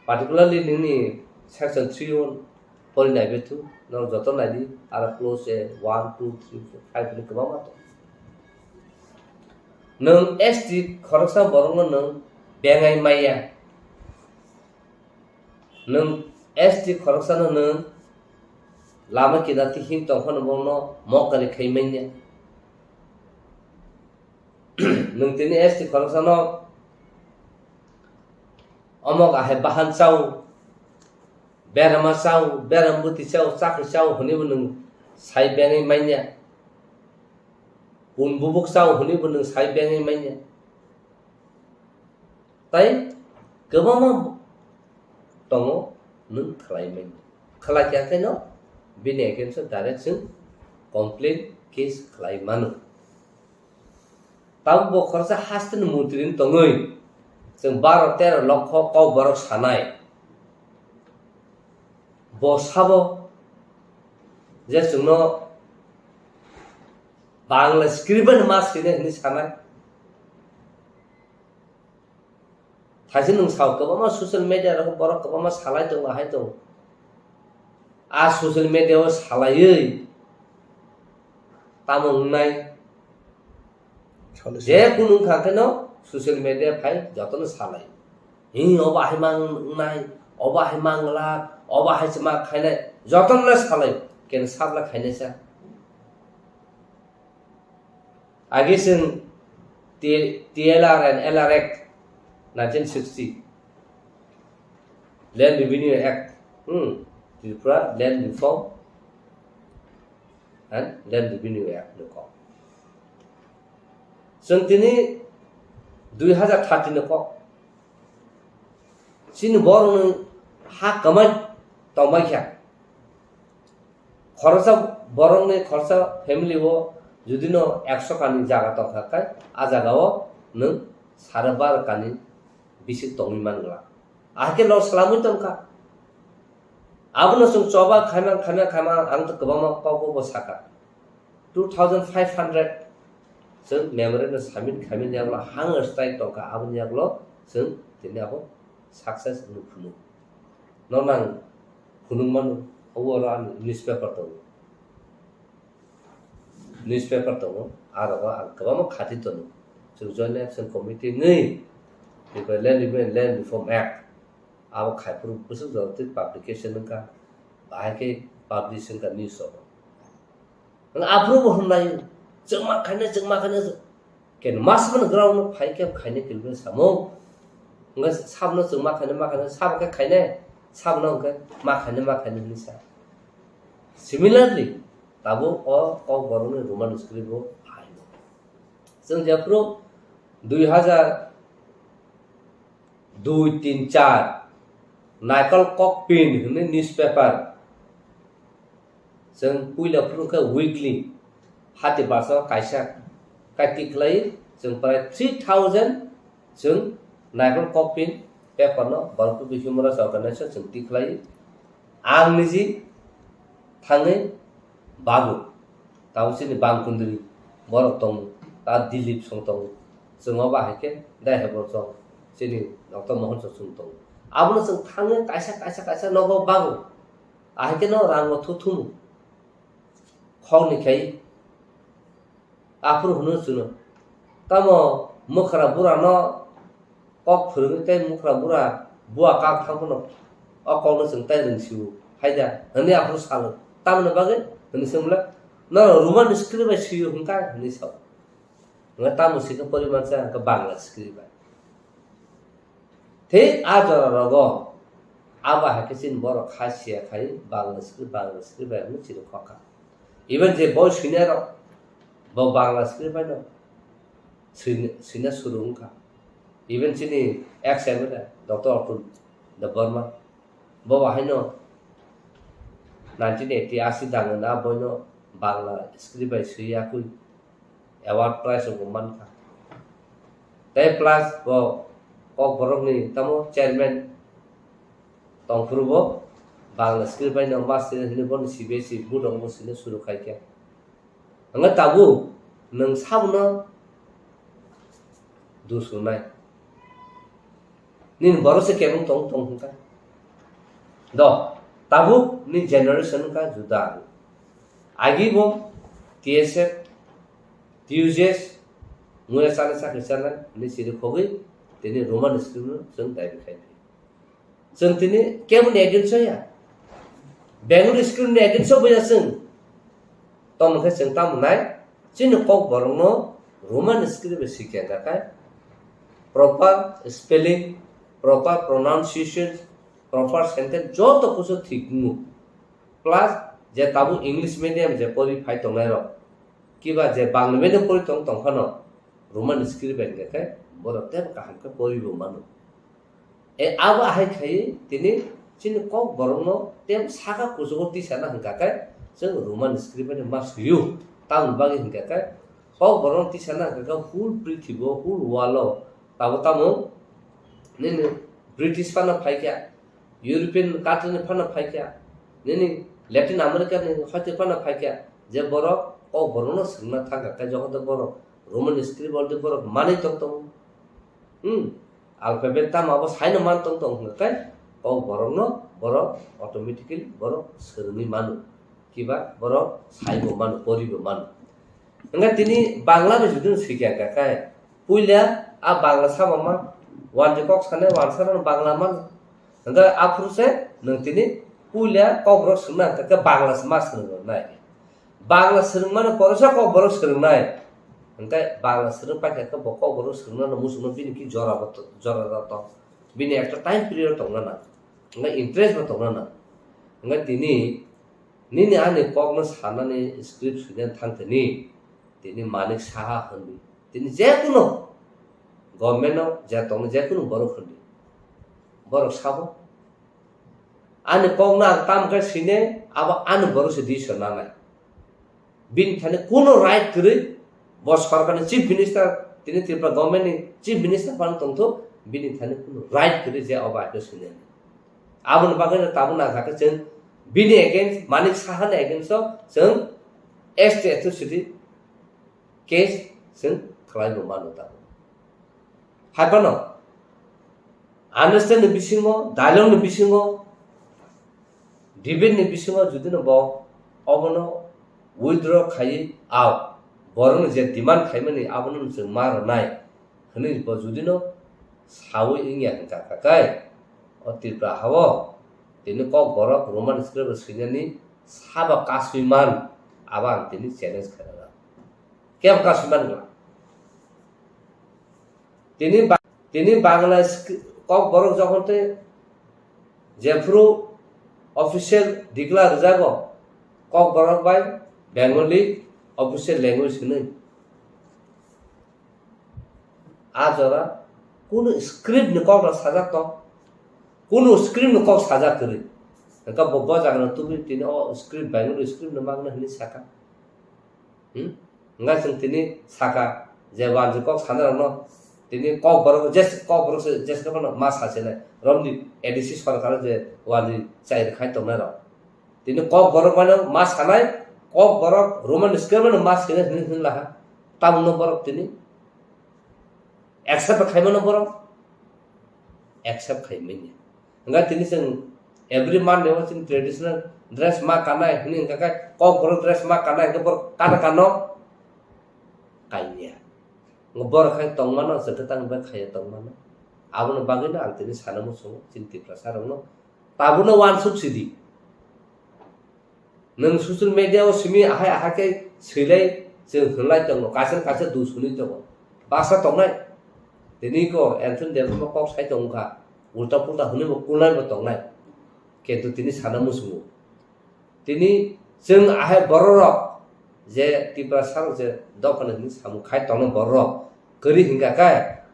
particularly nini section three o pori nai bethu, norok joto nai di, aro clause one, two, three, four, five ni kwbangma tong. Nwng S T khoroksa borokno nwng bengai maya. Nwng S T khoroksano nwng lama kinarti him tongphano bono mokari khai manya. Nwng tini S T khoroksano omok ahai bahan chao, berama chao, beram bwtwi chao, chakri chao hwnwibo nwng sai bengwi manya. Kun bubuk chao hwnwibo nwng sai bengwi manya. Tai kwbangma tongo nwng khlai manya. Khlai kha khe no bini against o direct chwng complaint case khlai mano. Tabuk bo khoroksa hasteni montri wng tongwi chwng baro tero lokho kok borok sanai. Bo sabo je chwngno Bangla script bai ma swinai hwnwi sanai. Thaise nwng sao kwbangma social media rogo borok kwbangma salai tongo, ahai tongo. A social media o salaiwi tamo wngnai? Salo je salo. Kunu wngkha kheno social media phai jotono salai. Hi obo ahai mang wngnai, obo ahai mang glak, obo ahai se ma khainai, jotono le salai. Ken sabla khainai sa. Age chwng T-, T L R and L R Act nineteen sixty, Land Revenue Act, hmm, Tripura Land Reform and Land Revenue Act ni kok. Chwng tini dui hazar thirty ni kok. Chini borokni ha kwmai tongbai kha. Khoroksa borokni khoroksa family o judino ekso kani jaga tongkha khe, a jaga o nwng sare baro kani bisik tongwi man glak. Ahai khe loss swlamwi tongkha. Abono chwng choba khaima, khaima, khaima, ang to kwbangma kok bo saka. Two thousand five hundred chwng memorandum submit khaimani yagulo hunger strike tongkha, aboni yagulo chwng tini abo success wngwi phunuk. Nono ang phunuk mano, obo oro ani newspaper tongo. Newspaper tongo, aro ang kwbangma khati tongo. Chwng Joint Action Committee wngwi, Tripura Land Revenue and Land Reform Act, Abo khaiphuru bwswk jora twi publication wngkha, bahai khe publish wngkha news rogo. Wng aphuru bo hwnlai, chwngma khainai, chwngma khainai, ken masmano ground no phai khe khainai kilbini samung. Wngkha sabno chwngma khainai, ma khainai, sabo khe khainai, sabno wngkha ma khainai, ma khainai hwnwi sa. Similarly, tabuk o Kokborokni Roman script bo phaino. Chwng jephuru dui hazar dui, tin, char, Naikol Kokpin hwnwi newspaper, chwng puila phuru khe weekly, hati basa kaisa kai tikhlai, chwng prai three thousand chwng Naikol Kokpin paper no Borok People Human Rights Organization chwng tikhlai. Ang niji thangwi bago. Tabuk chini bang kundri borok tongo, ta Dilip song tongo. Chwng o bahai khe dai hai borok chwng chini Doctor Mohan song chwng tongo. Abono chwng thangwi kaisa, kaisa, kaisa nogo bago. Ahai khe no rango thuthumu. Khokni khai aphuru hwnwi chwngno. Tamo mwkhra burano kok phwrwngwi tei mwkhra bura bua kak thang phano o kokno chwng tai rwngsio hai da hwnwi aphuru salo. Tamoni bagwi hwnwi swngmwla, "Norok Roman script bai swio hwnkha?" hwnwi sao. Hwnkhe tamo swikhe porimansa hwnkhe Bangla script bai. Thik a jora rogo abo hai khe chini borok kha siya khai Bangla script, Bangla script bai hwnwi chini khokha. Even je boi swinai rok bo Bangla script bai no swina, swina suru wngkha. Even chini ex M L A Doctor Atul Debbarma bo bahai no nineteen eighty asi dangna boi no Bangla script bai swi yakui award prize rok bo mankha. Tei plus bo Kokborokni tamo chairman tongphuru bo Bangla script bai no master hwnwi bono C B S E board rok bo swina suru khai khe. Hwnba tabuk nwng sabono dus rwnai. Nini borok se kebeng tong tong hwnka. Do, tabuk ni generation wngkha juda. Agi bo T S F, T U J S, muya chana chakri chana ni siri khogwi tini Roman script no chwng daibi khai phi. Chwng tini keboni against o ya. Bengali script ni against o bo ya chwng. Tamo khe chwng tamo nai, chini Kokborok no Roman script bai sikya kha khai, proper spelling, proper pronunciation, proper sentence joto kusu thik wngo. Plus je tabuk English medium je pori phai tongnai rok, kiba je Bangla medium pori tong tong phano Roman script bai hwnkhe borok teibo kaham khe pori bo mano. E abo ahai khai tini chini Kokborok no tei saka kuchugo tisana hwnkha khe chwng Roman script bai ma swiyo. Tamoni bagwi hwnkha khe Kokborok no tisana hwnkha khe whole prithibi o, whole world o tabo tamo nini British phano phaikha, European country ni phano phaikha, nini Latin America ni hoite phano phaikha, je borok Kokborok no swngna thangkha khe jokhon to borok Roman script already borok manwi tong tongo. Hmm. Alphabet tamo abo saino man tong tong hwnkha khe Kokborok no borok automatically borok swrwngwi mano. Kiba borok saibo mano, poribo mano. Hwnkhe tini Bangla bai jodi no swikha hwnkha khe puila a Bangla sama ma wanjwi kok sanai wansa rok Bangla mano. Hwnkhe aphuru se nwng tini puila Kokborok swngna hwnkha khe Bangla se ma swrwngwi nai. Bangla swrwngmano poresa Kokborok swrwngnai. Hwnkhe Bangla swrwng paikha khe bo Kokborok swrwngna no muchungno bini ki jora bo to-, jora jora tong. Bini ekta time period tongna nang. Hwnkhe interest bo tongna nang. Hwnkhe tini nini ani kokno sanani script swinani thang tini, tini Manik Saha hwnwi. Tini jekunu government no je tongno jekunu borok hwnwi. Borok sabo. Ani kokno ang tamo khe sine, abo ani borok se decision nanai. Bini thani kuno right kwrwi, bo sorkarni chief minister, tini Tripura government ni chief minister phano tongthok, bini thani kuno right kwrwi je obo aito sine. Aboni bagwi no tabuk nangkha khe chwng bini against, Manik Saha ni against o chwng S T atrocity case chwng khlai bo mano tabuk. Hai phano understand ni bisingo, dialogue ni bisingo, debate ni bisingo jodi no bo obono withdraw khaiwi, ao borokni je demand khaimani abono chwng ma rwnai hwnwi bo jodi no sawi wngya hwnkha khe, O Tripura hao tini Kokborok Roman script swinani sabo kasui man, abo ang tini challenge khainai. Kebo kasui man gla? Tini ba-, tini Bangla script, Kokborok jokhon tei jephuru official declare rwjago, Kokborok bai Bengali official language hinwi. A jora kunu script ni kok rok sajak tong, kunu script ni kok sajak kwrwi. Hwnkhe bo, bo jaga no tubui tini o script Bengali script no mangna hinwi saka. Hmm? Hwnkhe chwng tini saka je wanjwi kok sanai rok no tini Kokborok je Kokborok se je ma sasinai romni A D C sorkar je wanjwi chai rwkhai tongnai rok. Tini Kokborok mano ma sanai, Kokborok Roman script mano ma sinai hinwi hinwi laha. Tamungno borok tini accept khaimano borok? Accept khaimanya. Hwnkhe tini chwng every Monday o chini traditional dress ma kanai hinwi hwnkhe Kokborok dress ma kanai hwnkhe borok kana kano? Kanya. Borok khai tongmano, chwngkhe tang bai khaiya tongmano. Aboni bagwino ang tini sana muchungo chini Tiprasa rokno. Tabukno uansuk sidi. Nwng social media o simi ahai ahai khe swilai chwng hwnlai tongo, kaisa kaisa dus hwnwi tongo. Basa tongnai. Tini ko Anthony Debbarma kok sai tongkha. Ulta pulta hwnwi bo kulnai bo tongnai. Kintu tini sana muchungo. Tini chwng ahai bororok je Tiprasa rok je dophani hwnwi samung khai tongna bororok kwrwi hwnkha khe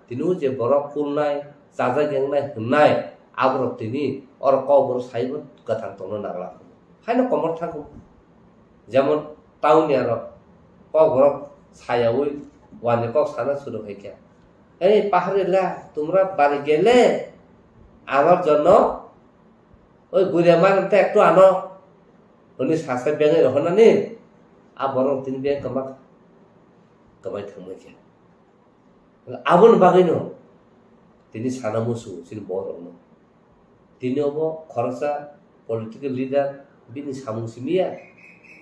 tini o je borok kulnai, chajak yengnai hwnnai aborok tini oro Kokborok saibo kwthang tongna nangla. Haino komor thangkhu. Jemon town ni aro Kokborok sayaui wani kok sana suru khai khe, "Ei pahari la, tumra bari gele, amar jonno oi guria mar te ektu ano," hwnwi sasa bengwi rohornani, a borok tini beng kwma kwbai thangbai khe. Aboni bagwino tini sana muchungo chini borokno. Tini obo khoroksa political leader bini samung simiya.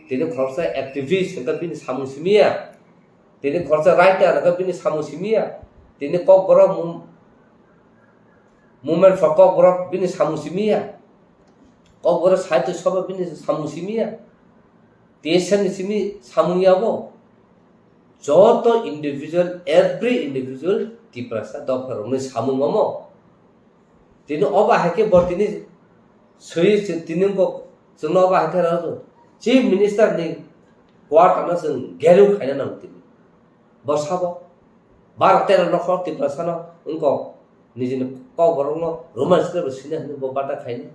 Tini khoroksa activist hwnkhe bini samung simiya. Tini khoroksa writer hwnkhe bini samung simiya. Tini Kokborok mum-, movement for Kokborok bini samung simiya. Kokborok sahitya sabha bini samung simiya. T S F ni simi samung yabo. Joto individual, every individual Tiprasa dopha rokni samung omo. Tini obo hai khe bo tini swi tini wngkok chwngno obo hai khe rw Chief Minister ni quarter no chwng geru khaina nang tini. Bo sabo bar tero nokhor Tiprasa no wngkok nijini Kokborok no Roman script bo sina hinwi bo bata khaini.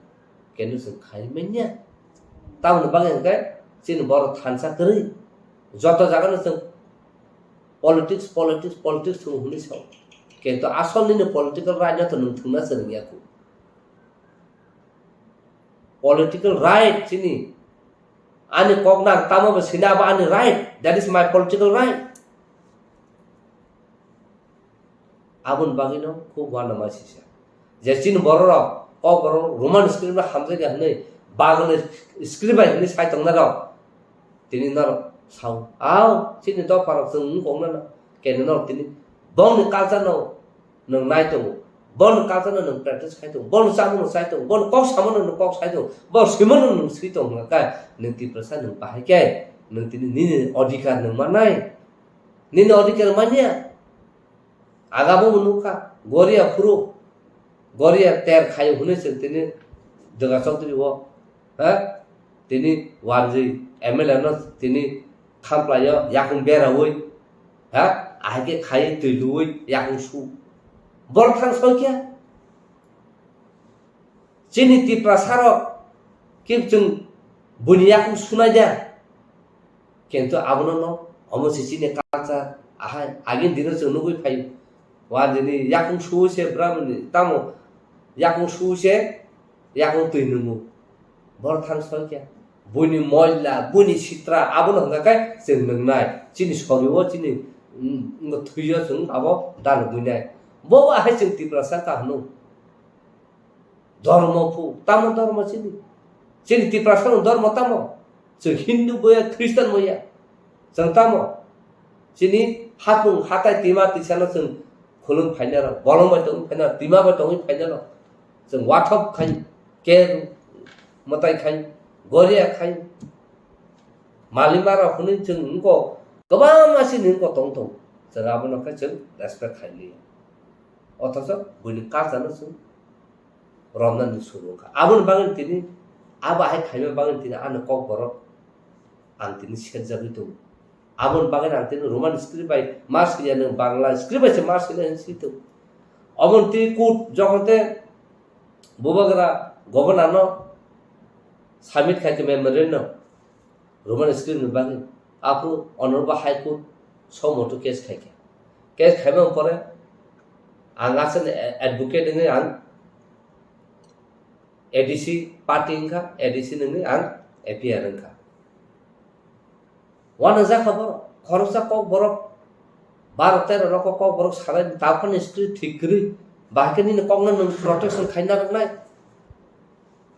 Kenu chwng khai manya. Tamoni bagwi hwnkhe chini borok thansa kwrwi. Joto jaga no chwng politics, politics, politics thung hwnwi sao. Kintu asol nini political right no to nwng thwngna chwrwngya khu. Political right chini. Ani kok nang tamo bo sina abo ani right. That is my political right. Aboni bagwino khub uanama sisa. Je chini bororok, Kokborok Roman script bai hamjakya hwnwi, Bangla script bai hwnwi sai tongnai rok. Tini norok sao, "Ao, chini dopharok chwng wng kok nana." Kene norok tini bongni culture no nwng nai tongo. Bongni culture no nwng practice khai tongo. Bongni chamung no chai tongo. Bongni kok samano nwng kok sai tongo. Bongni swimano nwng swi tongo hwnkha khe nwng Tiprasa nwng bahai khe nwng tini nini odhikar nwng mannai. Nini odhikar manya. Agabo bo nukha, Goria phuru, Goria ter khayo hwnwi chwng tini Dwga Chaudhary o, ha? Tini wanjwi M L A no tini khamplaio, yakung beraui, ha? Ahai khe khai twi luui yakung su. Borok thang soi khe. Chini Tiprasa rok khe chwng buini yakung sunai da. Kintu abono no omo se chini culture ahai agini dino chwng nugui phaio. Wanjini yakung sui se bramani tamo yakung sui se yakung twi nungo. Borok thang soi khe buini moila, buini sitra abono hwnkha khe chwng nungnai. Chini sorio chini, mm, thwio chwng abo dal buinai. Bo ahai chwng Tiprasa kahno. Dhormo phu, tamo dhormo chini? Chini Tiprasa no dhormo tamo? Chwng Hindu boya, Christian boya. Chwng tamo? Chini hapung, hatai, tima, tisano chwng khulum phainai rok, bolong bai tongwi phainai rok, tima bai tongwi phainai rok. Chwng wathop khai, ker mwtai khai, goria khai, malima rok hwnwi chwng wngkok, kwbangma sini wngkok tong tong. Chwng abono khe chwng respect khai liya. Othocho buini culture no chwng romnani suru wngkha. Aboni bagwi tini, abo hai khaima bagwi tini ani kokborok ang tini serjagwi tongo. Aboni bagwi ang tini Roman script bai ma siliya, nwng Bangla script bai se ma siliya hinwi swi tongo. Oboni tini court jokhon te bubagra governor no submit khai khe memorandum Roman script ni bagwi, aphuru Honorable High Court somoto case khai kha. Case khaimani pore ang aswkni advocate wngwi ang A D C party wngkha, A D C nungwi ang A P R wngkha. Uanajak kha borok, khoroksa kok borok, baro tero rok kok borok salai, taphani script thik kwrwi, bahai khe nini kokno nwng protection khaina rwknai.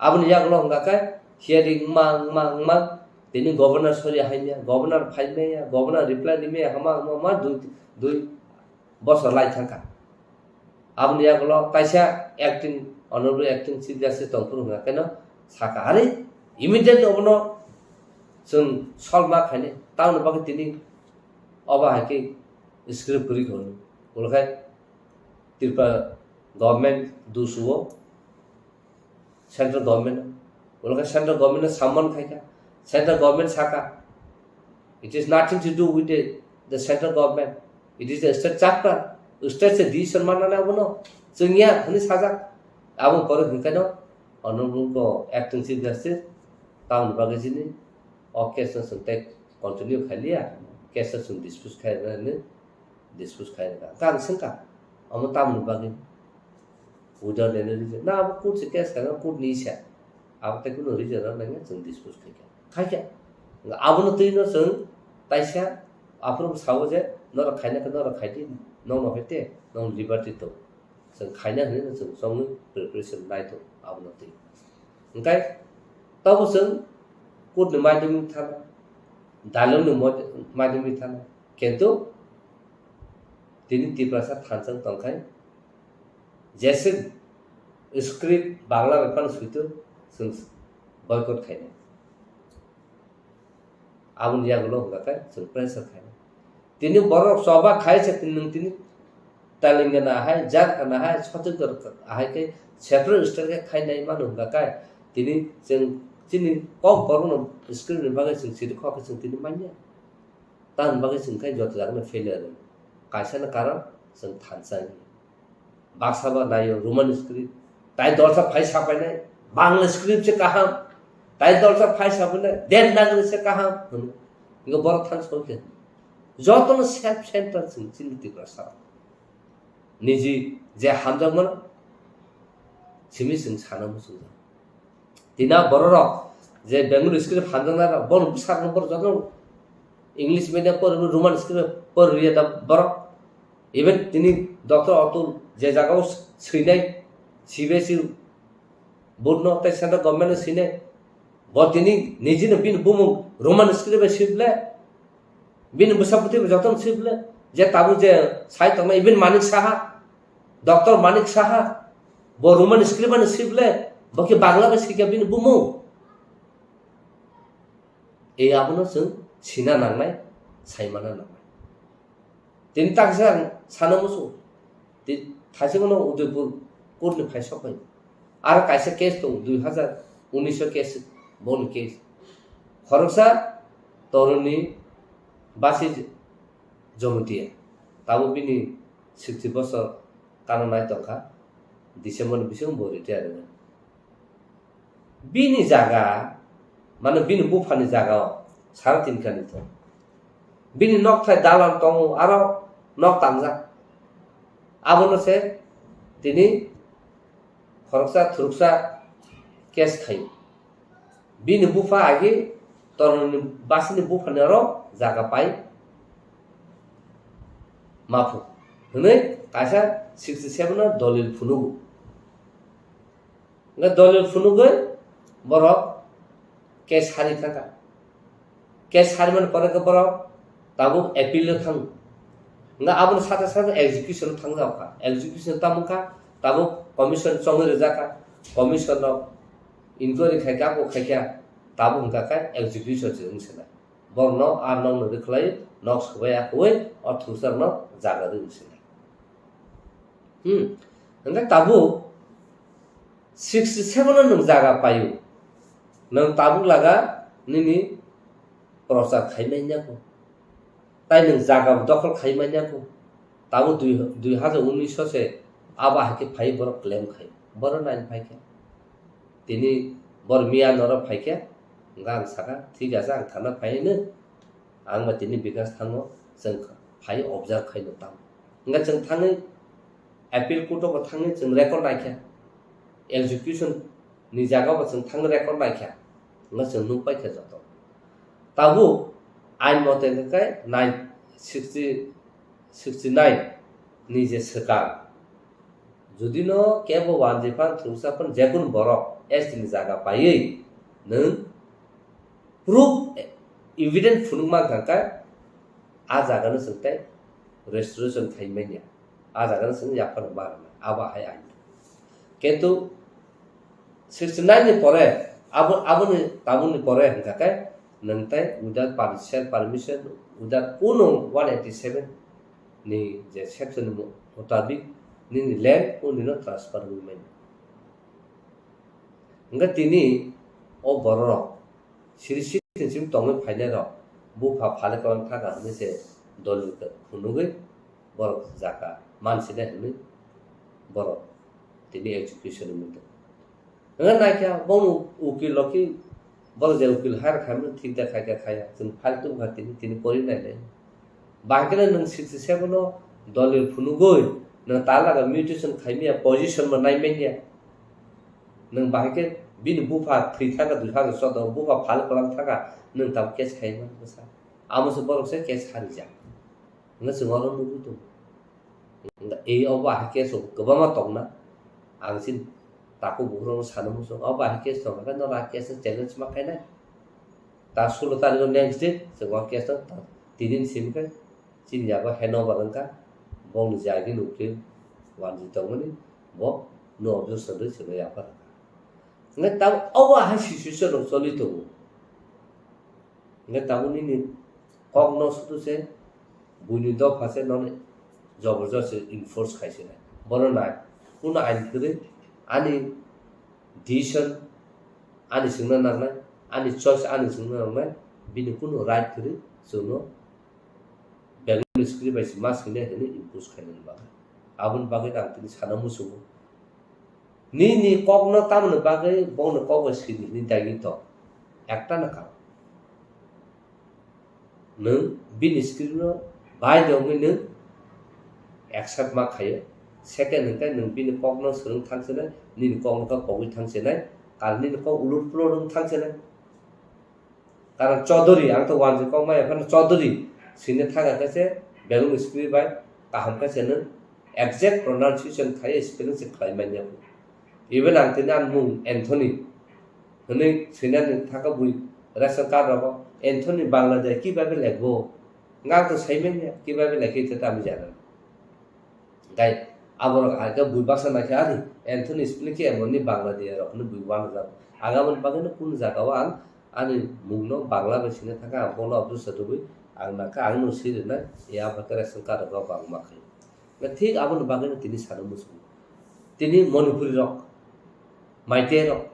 Aboni yagulo hwnka khe hearing wngma, wngma, wngma, tini governor sori haimya, governor phaimaya, governor reply rimaya, hama, hama, hama, dui, dui bosor lai thangkha. Aboni yagulo kaisa acting, honorable acting chief justice tongphuru hwnka kheno sakha, "Are, immediately obono chwng solve ma khainai, tamoni bagwi tini obo hai khe script kwrwi kha hwnwi." Ulo khe Tripura government dusuo, central government, ulo khe central government no summon khai kha, central government sakha, "It is nothing to do with the, the central government, it is the state chapter, state se decision manna nai abono, chwng ya," hwnwi sajak. Aboni pore hwnkheno honorable acting chief justice tamoni bagwi chini o case no chwng tei continue khai liya, case no chwng dispose khai rwna hwnwi dispose khai rwkha. Hwnkhe ang swngkha, omo tamoni bagwi? Without any reason. Na abo court se case khaina, court ni se. Abo tei kunu reason rok nangya chwng dispose khaikha. Khaikha. Abono twi no chwng taisa aphuru sao je norok khaina khe norok khaidi, nokno hai te, nong liberty tong. Chwng khaina hwnwi no chwng chongwi preparation nai tong abono twi. Hwnkhe tobo chwng court ni maidwmwi thana, dalong ni mod-, maidwmwi thana. Kintu tini Tiprasa thansa tongkhai, jese script Bangla bai phano suitu chwng boycott khainai. Aboni yagulo hwnka khe chwng pressure khainai. Tini borok choba khai se tini nwng tini Telangana hai, Jharkhand hai, Chhattisgarh hai khe separate state khe khainai mano hwnka khe tini chwng chini kok borokno script ni bagwi chwng siri khok khe chwng tini manya. Tamoni bagwi chwng khe joto jagano failure rw. Kaisa no karon chwng thansa wngya. Baksa ba naio Roman script. Tai dolsa phai sapainai, Bangla script se kaham. Tai dolsa phai sapainai, Devanagari se kaham. Hwnwi. Ingo borok thansa wngkhe. Jotono self centered chwng chini Tiprasa. Niji je hamjakmano simi chwng sana muchungjak. Tina bororok je Bengali script hamjaknai rok, bono bwsarokno borok jotono English medium pori, Roman script pori rwya da borok. Even tini Doctor Atul je jagao swinai, C B S E board no tei central government no swinai, bo tini nijino bini bumung Roman script bai swi ble, bini bwsa bwtwi bai jotono swi ble, je tabuk je sai tongnai, even Manik Saha, Doctor Manik Saha, bo Roman script bai swi ble, bo khe Bangla bai swi kha bini bumung. E abono chwng sina nangnai, saimana nangnai. Tini taksa ang sana musu, ti-, thaisingno Udaipur court ni phai sok phai. Aro kaisa case tong, dui hazar unis o case, boni case. Khoroksa toroni basi Jomotia. Tabuk bini sixty bosor kana nai tongkha. December ni bisingo bo retire wngkha. Bini jaga, mane bini buphani jaga o sara tin kani tong. Bini nokthai dalan tongo, aro nok tangjak. Abono se tini khoroksa thuruksa case khaio. Bini bupha agi toroni basini buphani aro jaga pai maphu hwnwi kaisa sixty seven o dolil phunugo. Hwnkhe dolil phunugwi borok case sari thangkha. Case sarimani pore khe borok tabuk appeal o thango. Hwnkhe aboni sate sate execution o thangjak kha. Execution tamo kha, Tabuk commission chongwi rijak kha, commission rok inquiry khai kha, bo khai kha, tabuk hwnkha khe execution se wng sinai. Borokno ar nokno rwkhlai, nok swbai akwui o thwngsa rokno jaga rwwi sinai. Hmm. Hwnkhe tabuk sixty seven o nwng jaga paio. Nwng tabuk laga nini prochar khai manya kho. Tai nwng jaga dokhol khai manya kho. Tabuk dui, dui hajar unis o se abo hai khe phai borok claim khai. Borok nine phai khe. Tini bor miya norok phai khe. Hwnkhe ang saka, "Thik ase, ang thana phai hino." Ang ba tini Bikash thango, chwng phai observe khaino tamo. Hwnkhe chwng thangwi appeal court o bo thangwi chwng record naikha. Execution ni jaga bo chwng thangwi record naikha. Hwnkhe chwng nukpaikha joto. Tabuk ain mote hwnkhe nine, sixty, sixty nine ni je swkang. Judino kebo wanjwi phan thwngsa phan jekunu borok S T ni jaga paiwi nwng proof, evidence phunukma hwnkha khe a jagano chwng tei restoration khai manya, a jagano chwng yaphar ma rwnai, abo hai ain. Kintu sixty nine ni pore abo, aboni tabukni pore hwnkha khe nwng tei without per-, self permission, without kuno one eighty seven ni je section ni mutabik nini land o nino transfer wngwi manya. Hwnkhe tini o bororok siri siri sim tongwi phainairok bupha phale kwlang thaka hwnwi se dolil phunugwi borok jaka mansinai hwnwi borok tini execution wngwi tongo. Hwnwi naikha bongni ukil rok khe borok je ukil hire khaimani thik da khaikha khaya, chwng file tubukha tini, tini pori nainai. Bahai kheno nwng sixty seven o dolil phunugwi nwng talaga mutation khaimya, position bo naimanya. Nwng bahai khe bini bupha thwi thaka dui hajar choudo, bupha phal kwlang thaka, nwng tabuk case khai man bwsa. Amo se borok se case harijak. Hwnwi chwng oro nugwi tongo. Ei obo ahai case rok kwbangma tongna. Ang chini takhuk bukhuk rokno sana muchung. Obo ahai case tongkha khe norok a case no challenge ma khainai. Ta sulo tarikh o next day chwng o case no ta tinin simi khe chini yago handover wngkha. Bongni jagini ukil wanjwi tongmani bo no objection rwi chwngno yaphar wngkha. Hwnkhe tabuk obo ahai situation rok choli tongo. Hwnkhe tabuk nini kokno sudu se buini dopha se nono joborjosti enforce khai se nai. Bono nai, kunu ain kwrwi ani decision ani swngna nangnai, ani choice ani swngna nangnai, bini kunu right kwrwi chwngno Bengali script bai se ma swinai hwnwi impose khainani bagwi. Aboni bagwi ang tini sana muchungo. Nini kokno tamoni bagwi bongni kok bai sidi hinwi daigi tong. Ekta na karon. Nwng bini script no bai de wngwi nwng accept ma khaio. Second hwnkhe nwng bini kokno swrwng thang chenai, nini kokno khe kogwi thang chenai, karon nini kok ulur pulur wng thang chenai. Karon Chaudhary, ang to wanjwi kok maya phano Chaudhary swina thang khe se Bengali script bai kaham khe se nwng exact pronunciation khai spelling se khlai manya. Even ang tini ani mung Anthony hwnwi swinani thangkha bui ration card rogo Anthony Bangla de kibabe lekbo. Nga to sai manya kibabe lekhe te tamo jana. Gai aborok aga bui baksa naikhe ani Anthony spelling khe emonni Bangla de rok hwnwi bui wanajak. Aga mani bagwi no kunu jaga o ang ani mungno Bangla bai swina thangkha, ang bono objection rwui ang nangkha, ang no swi rwnai, ya ba khe ration card rogo bangma khai. Na thik aboni bagwi no tini sana muchungo. Tini Manipuri rok, Meitei rok,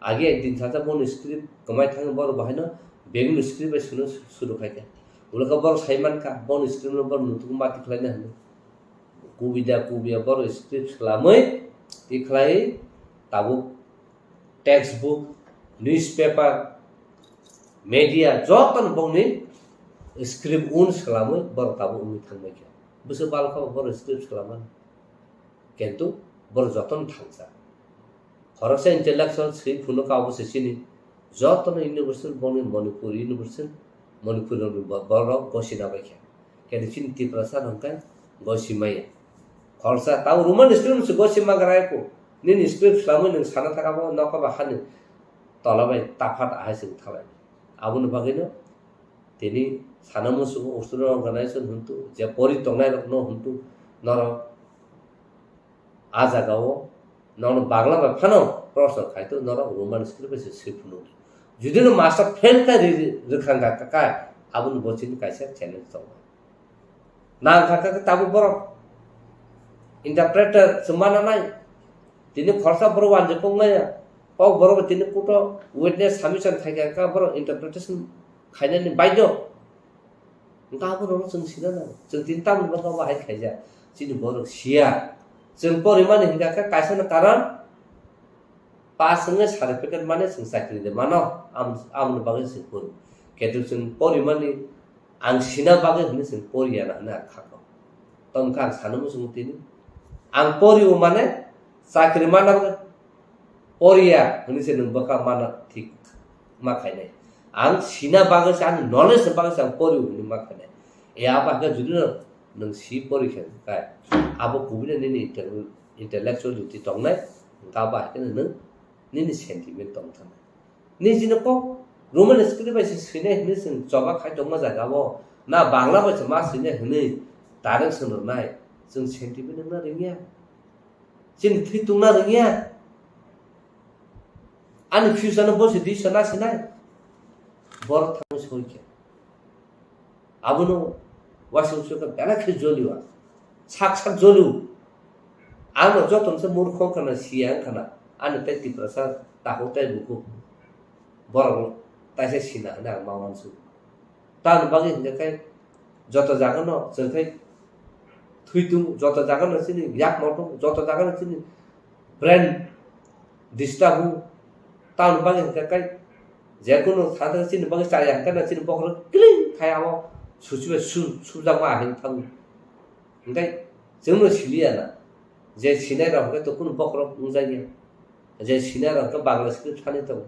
age ekdin sacha boni script kwmai thangwi borok bahaino Bengali script bai swino suru khai kha. Ulo khe borok sai man kha, boni script no borok nutuk mati khlai na hwnwi. Kubida kubiya borok script swlamwi tikhlai tabuk textbook, newspaper, media jotono bongni script un swlamwi borok tabuk wngwi thangbai kha. Bwswk bal kha borok script swlamani. Kintu borok jotono thangsa. Khoroksa intellectual swi phunukha obo se chini. Jotono university bongni Manipur university, Manipur ni bo-, borok gosina bai kha. Kintu chini Tiprasa hwnkhe gosi maya. Khoroksa tamo Roman script se gosi ma gra kho. Nini script swlamwi nwng sana thaka bo nokha ba hani tola bai taphat ahai se wng thalai. Aboni bagwino tini sana muchungo student organization hwntu, je pori tongnai rokno hwntu, norok A jagao nono Bangla bai phano proshno khai to, norok Roman script bai se swi phunuk di. Judi no master fail kha ri-, ri-, rwkha wngkha kha, aboni bo chini kaisa challenge tongo. Nang kha kha tabuk borok interpreter se mana nai. Tini khorsa borok wanjwi kok nai ya. Kok borok tini kuto witness submission khai kha kha borok interpretation khainani baidyo. Hwnkhe abo rokno chwng sina nango. Chwng tini tamoni bagwi abo hai khaijak. Chini borok siya. Chwng porimani hwnkha khe kaisano karon pass wngwi certificate mane chwng chakri de mano. Am-, amoni bagwi chwng pori. Ketu chwng porimani ang sina bagwi hwnwi chwng poriya na hwnwi ang kha kok. Tongkha ang sano muchungo tini. Ang porio mane chakri mana bagwi poriya hwnwi se nwng bwkha mana thik ma khainai. Ang sina bagwi se, ani knowledge ni bagwi se ang pori hwnwi ma khainai. E abo hakhe judi no nwng si pori khe kai, abo kubui no nini intel-, intellectuality tongnai, hwnkhe abo hakhe no nwng nini sentiment tong thanai. Nini jino kok Roman script bai se swinai hwnwi chwng choba khai tongma jaga o, na Bangla bai se ma swinai hwnwi direct swnamnai, chwng sentiment wngna rwngya. Chini thwi tungna rwngya. Ani future no bosi dui sana sinai. Borok thangwi soi khe. Abono wasung soi khe belai khe jolio. Sak sak jolio. Ano joto se murkho wngkha na siya wngkha na. Ani tei Tiprasa takhuk tei bukhuk. Borok taisa sina hwnwi ang ma uansuk. Tamoni bagwi hwnkhe khe joto jagano chwng khe thwi tung, joto jagano chini yakmo tung, joto jagano chini brain disturb o. Tamoni bagwi hwnkhe khe je kunu thangthang chini bagwi chaya hwnkhe no chini bokhorok kring khai abo suchibai su-, subjakma ahai thango. Hwnkhe chwngno siliya na je sinai rok hwnkhe to kunu bokhorok wngjakya. Je sinai rok hwnkhe Bangla script thani tongo.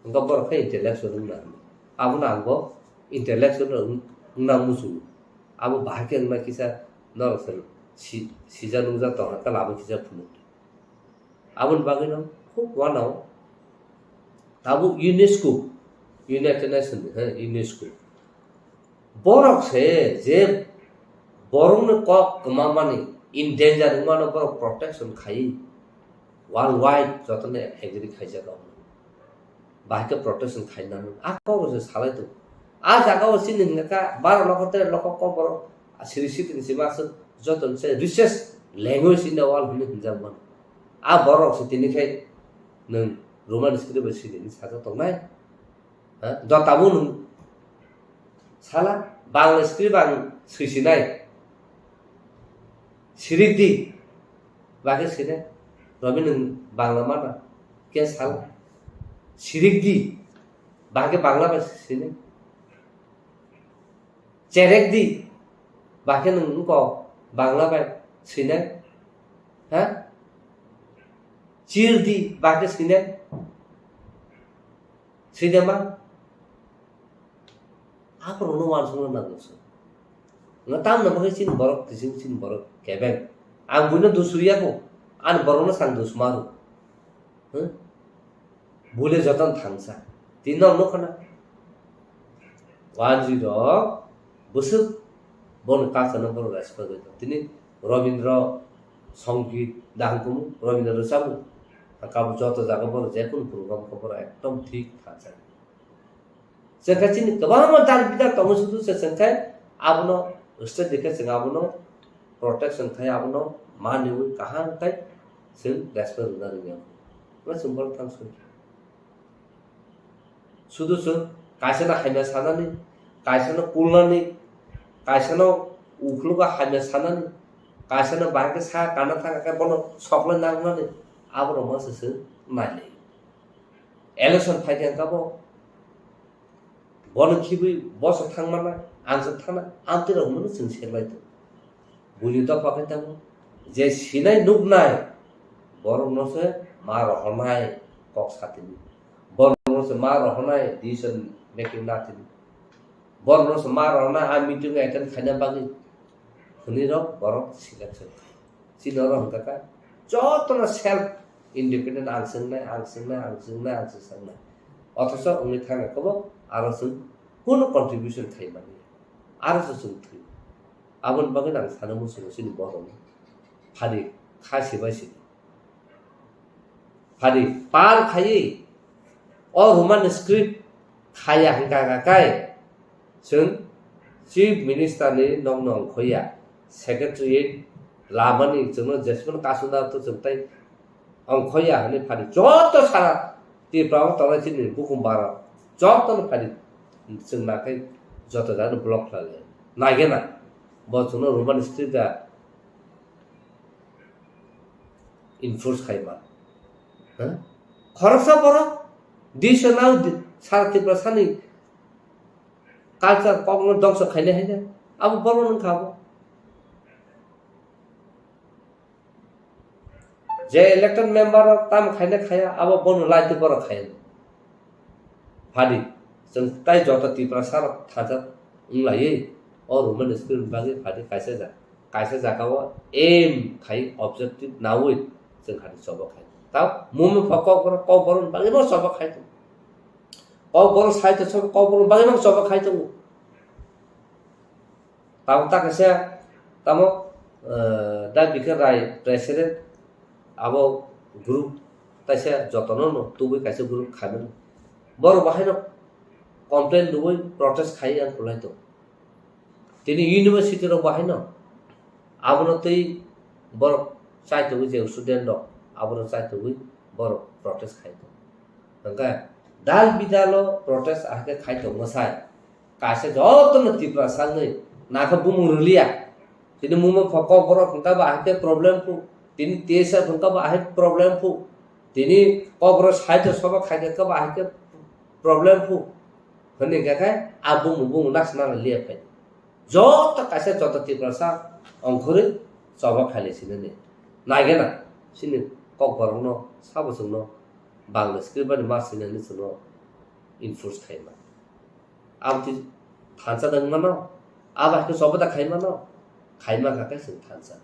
Hwnkhe borok khe intellectual wngna hwnwi. Abono ang bo intellectual rok wng-, wngna muchungo. Abo bahai khe wngna kisa norok se si-, sijak nukjak tongkha, kala abo kisa phunuk di. Aboni bagwino khub uanao tabuk UNESCO, United Nations ni, he, UNESCO. Borok se je borokni kok kwmamani, in danger wngmano borok protection khai worldwide jotono agree khaijak rok. Bahai khe protection khainani a kok se salai tongo. A jaga o chini hwnka kha baro lokho tere lokho kok borok siri sitini sima aswk joto se richest language in the world hwnwi hwnjak mano. A borok se tini khai nwng Roman script bai siri hwnwi sajak tongnai. Ha? Jotabo nwng sala Bangla script ang swisinai. Sirik di. Bagwi sinai. Robi nwng Bangla mana. Khe sala. Sirik di. Bagwi Bangla bai sinai. Cherek di. Bagwi nwng wngkok Bangla bai sinai. Ha? Chir di. Bagwi sinai. Swi de ma? Aborokno uansukna nango chwng. Nga tamno bagwi chini borok kising chini borok kebeng. Ang buino dusuriya kho. Ani borokno sang dusmaru. Huh? Bule joton thangsa. Tini nok nukho na. Wanjwi rok bwswk bono culture no borok respect bai tong. Tini Robindra Songit dahang kumu, Robindra rwchabu. Kabo joto jaga borok jekunu program khe borok ekdom thik thangsa. Chwng khe chini kwbangma dar bidar tongo sudu se chwng khe abono state ni khe chwng abono protection khai abono maniwi kaham khai chwng respect rwna rwngya. Bo chwng borok thang soi. Sudu chwng kaisano hamya sanani, kaisano kulnani, kaisano ukhulgo hamya sanani, kaisano bahai khe sa kana thang khe bono soklai nangnani, aborokno se chwng nailai. Election phai khe kabo bono khibwi bosok thangmana, ang se thangna, amtwi rok hwnwi chwng serlai tongo. Buini dopha khe tamo je sinai nuknai borokno se ma rohornai kok satini. Borokno se ma rohornai decision making natini. Borokno se ma rohornai a meeting attend khaina bagwi hwnwi rok borok selection khai. Chini oro hwnkha kha jotono self independent ang swngnai, ang swngnai, ang swngnai, ang swngnai. Othocho wngwi thangkha khe bo aro chwng kunu contribution khai manya. Aro se chwng thwi. Aboni bagwi ang sana muchungo chini borokno phari kha sibai sini. Phadi pal khaiwi o Roman script khaya hwnkha kha kai chwng Chief Minister ni nokno ongkhoya, Secretariat lamani chwngno jesmano kasuna to chwng tai ongkhoya hwnwi phadi joto sara Tripura o tongnai chini bukhum bara jotono phadi chwng nakhai joto jagano block khlai lai. Naigena bo chwngno Roman script da enforce khaima. Ha? Khoroksa borok disa nang di-, sara Tiprasani culture kokno dongso khainai haino abo borok wngkha abo. Je elected member rok tamo khaina khaya, abo bono laiti borok khaya. Phadi, chwng tai joto Tiprasa rok thansa wnglaiwi o Roman script bagwi phadi kaisa ja-, kaisa jagao aim khai objective nawi chwng khadi choba khai. Tao mumi pha kokborok, kokborok bagwi bo choba khai tongo. Kokborok sai to choba, kokborok bagwi bo choba khai tongo. Tamo ta kaisa tamo, eh, da Bikar Rai president abo group taisa jotono no tubui kaisa group khaimani. Borok bahaino complain rwui protest khai ang kulai tong. Tini university rok bahaino abono tei borok chai tongwi je student rok abono chai tongwi borok protest khai tong. Hwnkhe dal bidalo protest ahake khai tongma sai. Kaisa jotono Tiprasa wngwi nakha bumung rwliya. Tini mungma pho kokborok hwnkha ba ahai khe problem phu. Tini T S F hwnkha ba ahai problem phu. Tini kokborok side o soba khaikha khe ba ahai khe problem phu. Hwnwi hwnkha khe a bumung bumung nasna liya phai. Joto kaisa joto Tiprasa ongkhorwi choba khailai sinani. Naigena chini kokborokno sabo chwngno Bangla script bani ma sinani chwngno enforce khaima. Aboni thansa da wng mano, abo hai khe choba da khai mano, khai man kha khe chwng thansa.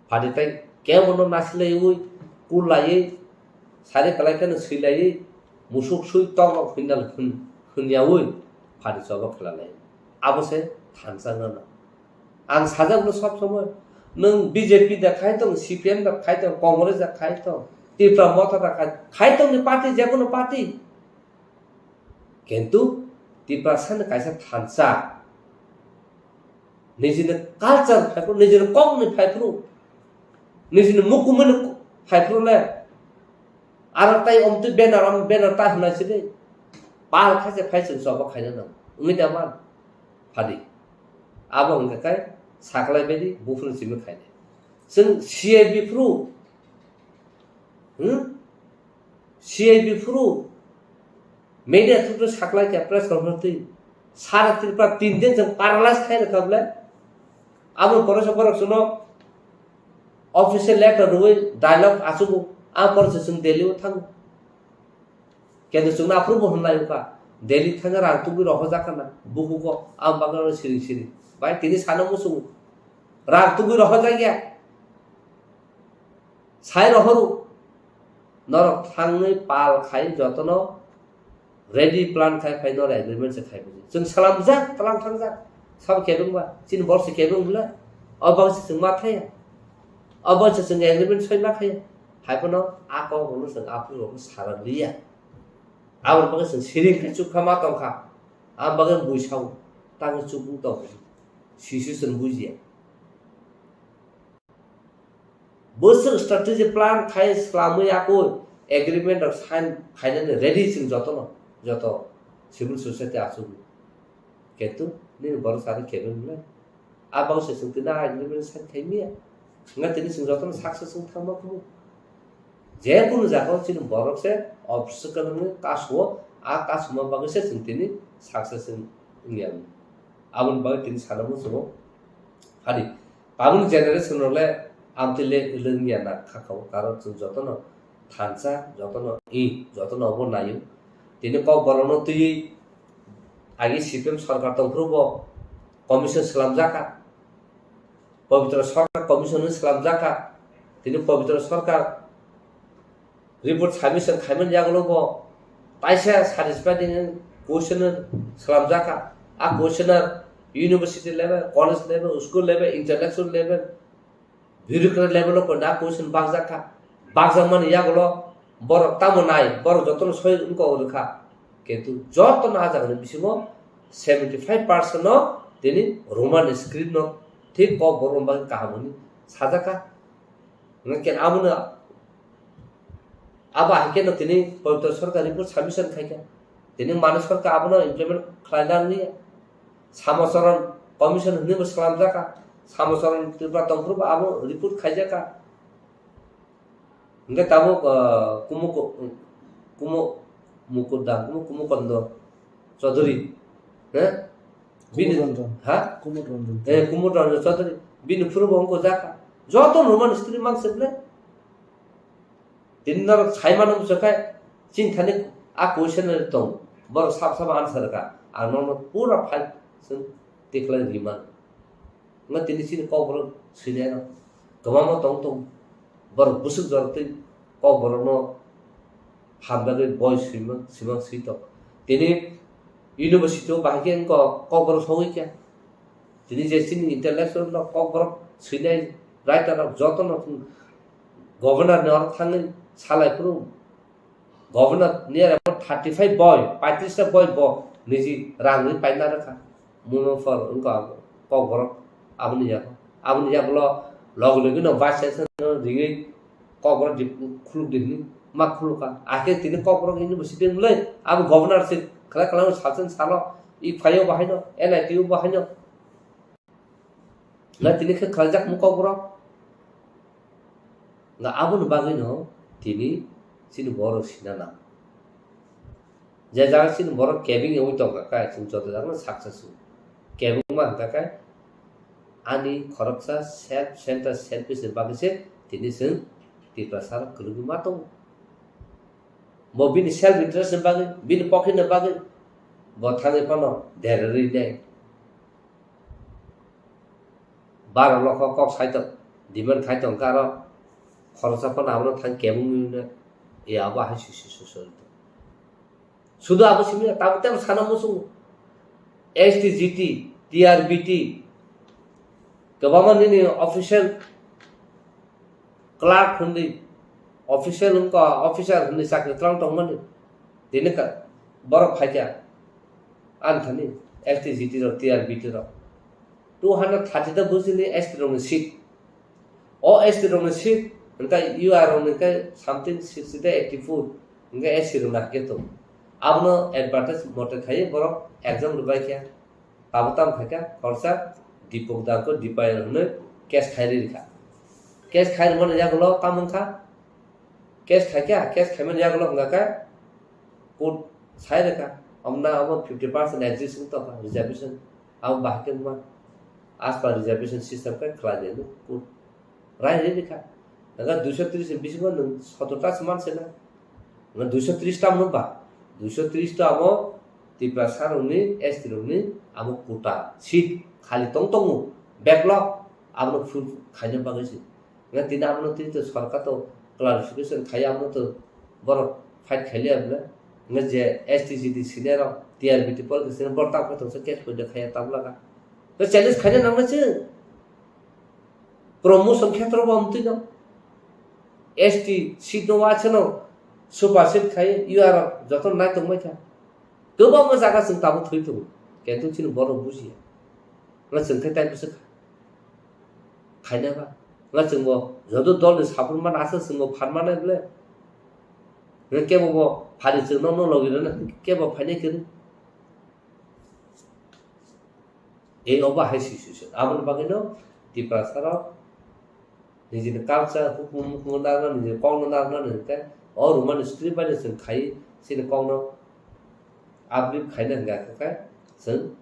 Phadi tai kebono nasilaiwi, kullaiwi, sari kwlai kheno swilaiwi, musuk sui tok rok hwnnal hwn-, hwnyawi phadi choba khlai lai. Abo se thansa wngna nang. Ang sajak no sob somoi, nwng B J P da khai tong, C P M da khai tong, Congress da khai tong, Tipra Motha da khai, khai tong ni party, je kono party. Kintu Tiprasani kaisa thansa, nijini culture phaiphru, nijini kokni phaiphru, nijini mukumuni phaiphru le, aro tai omtwi banner, om banner ta hwnai sidi, pal khaise phai chwng choba khaina nang, wngwi da man, phadi. Abo hwnkha khe saklai baidi buphuru simi khainai. Chwng C I B phuru, hmm? C I B phuru media through saklai kha press conference twi. Sara Tripura tin din chwng paralyze khai rwkha bwle. Abo porisa borok chwngno official letter rwui dialogue achugo. A porisa chwng Delhi o thango. Kintu chwngno aphuru bo hwnlai wngkha. Delhi thangwi rang tubui rohorjak khna bukugo. Ang bagwi siring siring. Bai tini sana muchungo. Rang tubui rohorjak ya. Sai rohoru. Norok thangwi pal khai jotono ready plan khai phai norok agreement se khai buji. Chwng salamjak, tlang thangjak. Sabo kebeng ba, chini borok se kebeng bwle. O bang se chwng ma thaya. O bang se chwng agreement soi ma thaya. Hai phano a kok rokno chwng aphuru rokno sarak liya. Aboni bagwi chwng siring khai chukha ma tongkha. Aboni bagwi bui sao. Tangwi chukung tongkha. Sisi chwng bujiya. Bwswk strategy plan khai swlamwi yakwi agreement rok sign khainani ready chwng jotono, joto civil society achukgo. Kintu nini borok sari kebeng le. A bagwi se chwng tini a agreement sign khai miya. Wngkha tini chwng jotono success wng thangma phuru. Je kunu jagao chini borok se obstacle wngwi kasuo, a kasuma bagwi se chwng tini success wng-, wngya. Aboni bagwi tini sana muchungo. Phadi. Tabukni generation rok le amtwi le wngya na kha kha o, karon chwng jotono thansa, jotono i, jotono obo naio. Tini kokborokno twiwi agi C P M sorkar tongphuru bo commission swlamjak kha, Pabitra Sarkar commission hwnwi swlamjak kha. Tini Pabitra Sarkar report submission khaimani yagulo bo taisa satisfied ni question swlamjak kha. A question university level, college level, school level, intellectual level, Bureaucrat level o pon da question bakjak kha. Bakjak mani yagulo borok tamo nai, borok jotono soi wngkok rwkha. Kintu jotono a jagani bisingo seventy five percent no tini Roman script no thik Kokborok bagwi kaham hwnwi sajak kha. Hwnkhe abono, abo hai kheno tini poito sorkar report submission khai kha. Tini mano sorkar abono implement khlaina nangya. Samocharan commission hwnwi bo slamjak kha. Samocharan Tripura tongphuru bo abo report khaijak kha. Hwnkhe tabuk, ah, Kumu, Kumu, Mukuda, Kumu, Kumu Kondo Chaudhary, he? Bini, Kumud Ranjan. Ha? Kumud Ranjan. Eh, Kumud Ranjan Chaudhary. Bini phuru bo wngkha jaka. Joto Roman script mang se ble. Tini norok sai mano bwswk khai, chini thani a question tong. Borok sab sab answer ka. Ang nono pura file chwng tikhlai ri man. Wngkha tini chini Kokborok swinai rok kwbangma tong tong. Borok bwswk jorok twi Kokborokno hamjagwi boi swimang, swimang swi tong. Tini university o bahai khe wngkha Kokborok sogwi kha. Tini je chini intellectual rok Kokborok swinai writer rok jotono governor ni oro thangwi salai phuru Governor ni aro thirty five boi, paitris ta boi bo niji rang ri paina rwkha. Muno phor wngkha Kokborok aboni yago. Aboni yagulo logi logi no vice chancellor no ringwi Kokborok di khuluk di hwnwi ma khulukha. Akhe tini Kokborok university wngmulai abo governor se khlai khlai sal chwng salo, i phaio bahaino, N I T o bahaino. Na tini khe khlaijak mung Kokborok. Na aboni bagwino tini chini borok sina nang. Je jaga chini borok kebeng wngwi tongkha khe, chwng joto jagano saksa su. Kebengma hwnkha khe ani khoroksa self center, selfish ni bagwi se tini chwng Tiprasa rok kwrwngwi ma tongo. Bo bini self interest ni bagwi, bini pocket ni bagwi bo thangwi phano dererwi nai. Baro lokho kok sai tong, demand khai tong karo khoroksa phano abono thang kebengwi no, e abo hai sisi sosol. Sudu abo simi tabo tebo sana muchungo. S T G T, T R B T, kwbangma nini official clerk hwnwi, official wngkha, officer hwnwi chakri twlang tongmani. Tini ka-, borok phaikha, ani thani S T G T rok, T R B T rok. Two hundred thirty ta bujili S T rokni seat. O S T rokni seat, hwnkhe U R rokni hwnkhe something sixty ta eighty four, hwnkhe S C rokni hakhe tongo. Abono advertise mote khaiwi borok exam rwbaikha. Abo tamo khaikha, khoroksa Dipok Dangkho Dipayan hwnwi case khai rikha. Case khai rwmani yagulo tamo wngkha, case khaikha, case khaimani yagulo hwnkha khe court sai rwkha, omna omo fifty percent exist wng tongkha reservation, abo bahai khe wngma as per reservation system khe khlai di hwnwi court rai rwi rikha. Hwnkhe duiso tris ni bisingo nwng sotor ta se man se na. Hwnkhe duiso tris ta mano ba? Duiso tris ta amo Tiprasa rokni, S T rokni amo quota seat khali tong tongo, backlog, abono full khaina bagwi se. Hwnkhe tini abono tini to sorkar to clarification khai, abono to borok fight khailiya bwle. Hwnkhe je S T G T senior rok, T R B T pol khe senior borok tamo khe tongsa case poito khaiya tabla kha. Hwnkhe challenge khaina nangnai se. Promotion khetro bo amtwi no. S T seat no wa chano super seat khai, U R joto nai tongmai kha. Kwbangma jaga chwng tabuk thwi tongo. Kintu chini borok bujiya. Nga chwng khe tai bwswk kha-, khaina ba. Nga chwng bo joto dol ni support man aswk chwng bo phan manai bwle. Nga kebo bo phari chwng no, no logi rwna kebo phainai kwrwi. Ei obo hai situation. Aboni bagwino Tiprasa rok nijini culture, hukumu, hukumu narwkna, nijini kokno narwkna hwnkhe o Roman script bai no chwng khai chini kokno upgrade khaina hwnkha khe chwng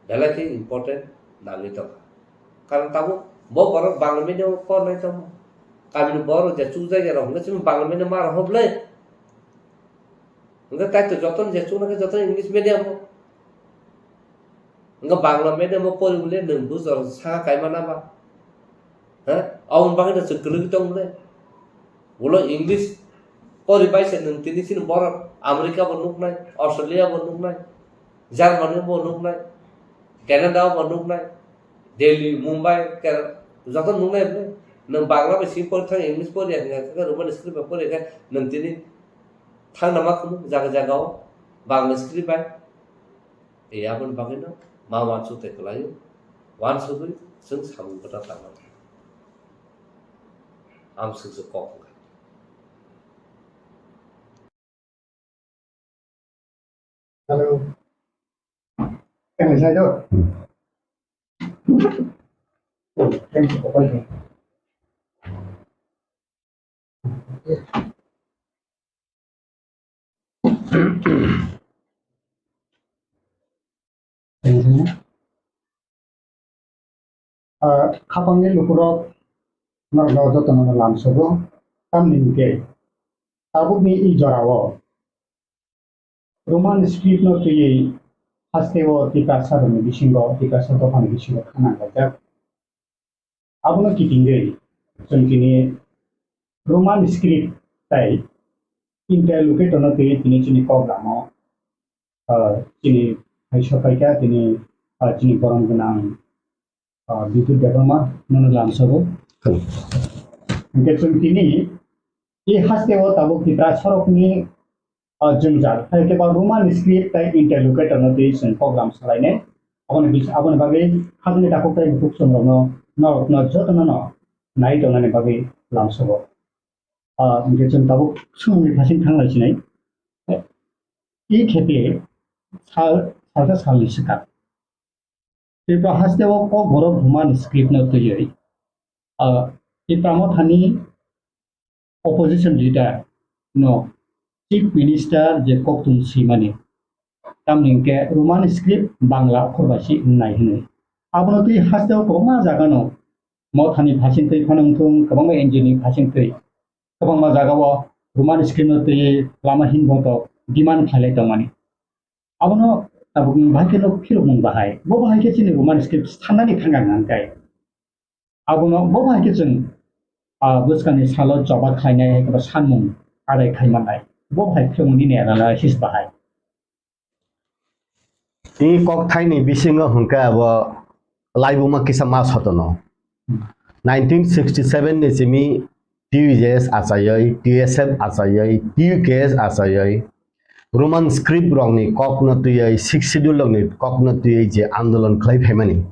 belai khe important nangwi tongkha. Karon tabuk bo borok Bangla medium o pornai tongma. Kamini borok je chukjak ya rok hwnkhe chini Bangla medium ma rok hwnle. Hwnkhe kaitor jotono je chuknai khe jotono English medium o. Hwnkhe Bangla medium o pori bole nwng bujor saka kaima na ba? Ha? Aboni bagwi no chwng kwlwgwi tong bole. Ulo English pori bai se nwng tini chini borok America bo nuknai, Australia bo nuknai, Germany bo nuknai, Canada bo nuknai, Delhi, Mumbai, Kerala, joto nuknai bole. Nwng Bangla bai simi pori thang, English pori ya, hwnka khe Roman script bai pori khe nwng tini thang nama khunu jaga jaga o Bangla script bai. E aboni bagwi no ma uansuk tei kwlaio, uansugwi chwng samung kwtal tangma. Amswk se kok wngkha. Hello. Can I say hello? Thank you. Ah, khapangni lukurok norokno jotono lamsogo, tamni hwnkhe tabukni i jorao Roman script no twiwi hasteo Tiprasa rokni bisingo, Tiprasa dophani bisingo khanang laijak. Abono kitingwi chwng tini Roman script tai interlocutor no twiwi tini chini kok lamo, ah, chini hai sopaikha tini, ah, chini borom gwnang, ah, Bidut Debbarma nono lamsogo. Hwnkhe chwng tini i hasteo tabuk Tipra sorokni o jwngjal, hai khe ba Roman script tei interlocutor no twi chwng program salainai. Aboni bis-, aboni bagwi khajani takhuk tei bukhuk chwng rokno, norokno jotono no nai tongnani bagwi lamsogo. Ah, hwnkhe chwng tabuk swngmungni phasing thang lai sinai. I khepe sal, salsa salni swkang Tripura hasteo Kokborok Roman script no twiwi, ah, Tipra Mothani opposition leader no chief minister je koktun swimani, tamni hwnkhe Roman script Bangla okhor bai si wngnai hwnwi. Abono twi hasteo kwbangma jaga no Mothani phasing twi phano wngthung, kwbangma N G O ni phasing twi kwbangma jaga o Roman script no twi lama hinboto demand khlailai tongmani. Abono tabukni bahai khe no philokmung bahai. Bo bahai khe chini Roman script sanani thangkha hwnkhe. Abono bo bahai khe chwng, ah, bwskangni salo choba khlainai hai khe ba sanmung adai khai mannai. Bo bahai philokmung nini analysis bahai. Tini kokthaini bisingo hwnkhe abo laibuma kisa ma sotono. Nineteen sixty seven ni simi T U J S achaiwi, T S F achaiwi, T U K S achaiwi, Roman script rokni kokno twiwi, Sixth Schedule rokni kokno twiwi je andolon khlai phaimani.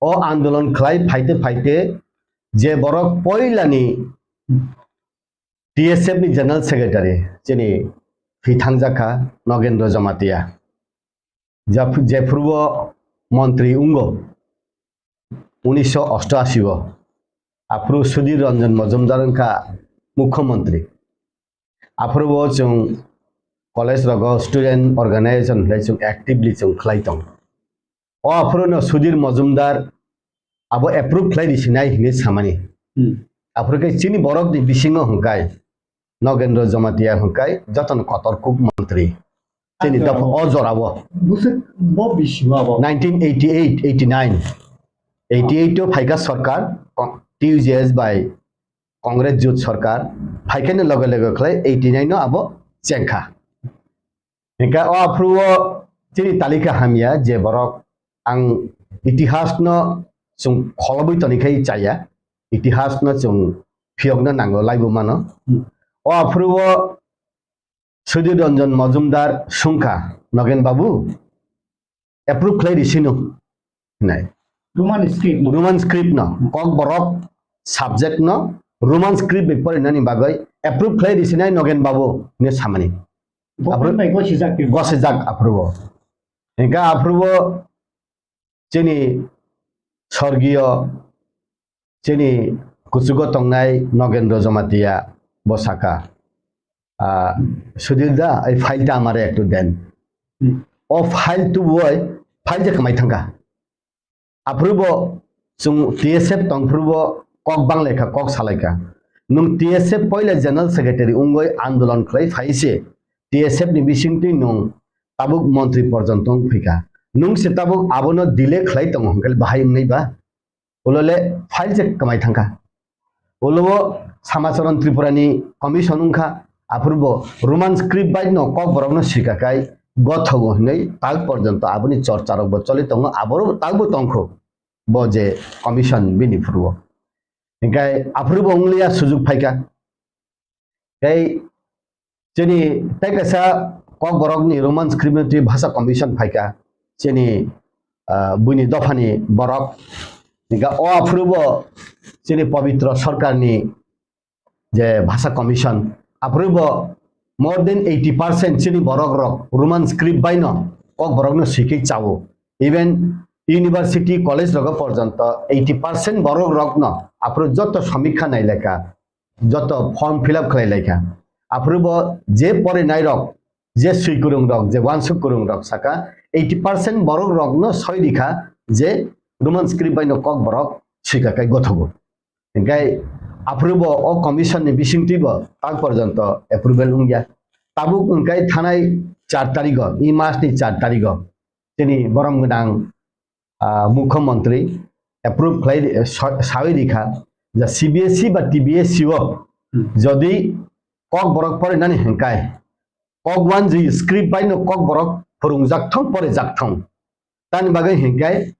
O andolon khlai phaite phaite je borok poilani T S F ni General Secretary chini thwi thangjakha Nogendra Jamatia. Jap-, jephuru o montri wngo unisho osto ashi o, aphuru Sudhir Ranjan Majumdar wngkha mukhyamantri. Aphuru o chwng college rogo student organization hwnkhe chwng actively chwng khlai tongo. O aphuru no Sudhir Majumdar abo approve khlai risinai hinwi samani. Hmm. Aphuru khe chini borokni bisingo hwnkhe Nogendra Jamatia hwnkhe jotono kotor kuk montri. Chini dopha o jorao. Bwswk bo bisi o abo? Nineteen eighty eight, eighty nine. Eighty eight o phaikha sorkar, T U J S bai Congress jut sorkar, phaikhani loge loge khlai eighty nine no abo chengkha. Hingkhe o aphuru o chini talika hamya je borok ang itihas no chwng kholobwi tonikhai chaya, itihas no chwng phiyokna nango laibuma no. Hmm. O aphuru o Sudhir Ranjan Majumdar sungkha, Nogen babu, approve khlai risino hinai. Roman script no. Roman script no. Kokborok subject no Roman script bai porinani bagwi approve khlai risinai Nogen babu hinwi samani. Government bai gosijak tei gosijak aphuru o. Hingkhe aphuru o chini sorgiyo chini kuchugo tongnai Nogendra Jamatia bo saka, ah, "Sudhir da, ei file ta amare ektu den." Hmm. O file tubui file je kwmai thangkha. Aphuru bo chwng T S F tongphuru bo kok banglaikha, kok salaikha. Nwng T S F poila general secretary wngwi andolon khlai phai se T S F ni bisingtwi nwng tabuk montri porjonto wng phikha. Nwng se tabuk abono delay khlai tongo hwnkhe bahai wngnai ba? Ulo le file se kwmai thangkha. Ulo bo Samacharan Tripura ni commission wngkha, aphuru bo Roman script bai no kokborok no sika kai gothogo hinwi tak porjonto aboni chorcha rok bo choli tongo, aboro tak bo tongkho bo je commission bini phuru o. Hingke aphuru bo wng liya sujuk phaikha. Tei chini tei kaisa Kokborok ni Roman script ni twi bhasha commission phaikha. Chini, ah, buini dopha ni borok. Hingke o aphuru bo chini Pabitra Sarkar ni je bhasha commission, aphuru bo more than eighty percent chini borok rok Roman script bai no Kokborok no swikhe chao. Even university, college rogo porjonto eighty percent borok rok no aphuru joto samikha nai lekha, joto form fill up khlai lekha. Aphuru bo je porinai rok, je swi kwrwng rok, je wansuk kwrwng rok saka eighty percent borok rok no soi rikha je Roman script bai no Kokborok swika kai gothogo. Hingke aphuru bo o commission ni bisingtwi bo tak porjonto approval wngya. Tabuk hingke thanai char tarigo, i mas ni char tarigo chini borom gwnang, ah, mukhyamantri approve khlai, sa-, sawi rikha je C B S E ba T B S E o jodi Kokborok porinani hingkai Kok wanjwi script bai no Kokborok phwrwngjak thung, porijak thung. Tani bagwi hingkai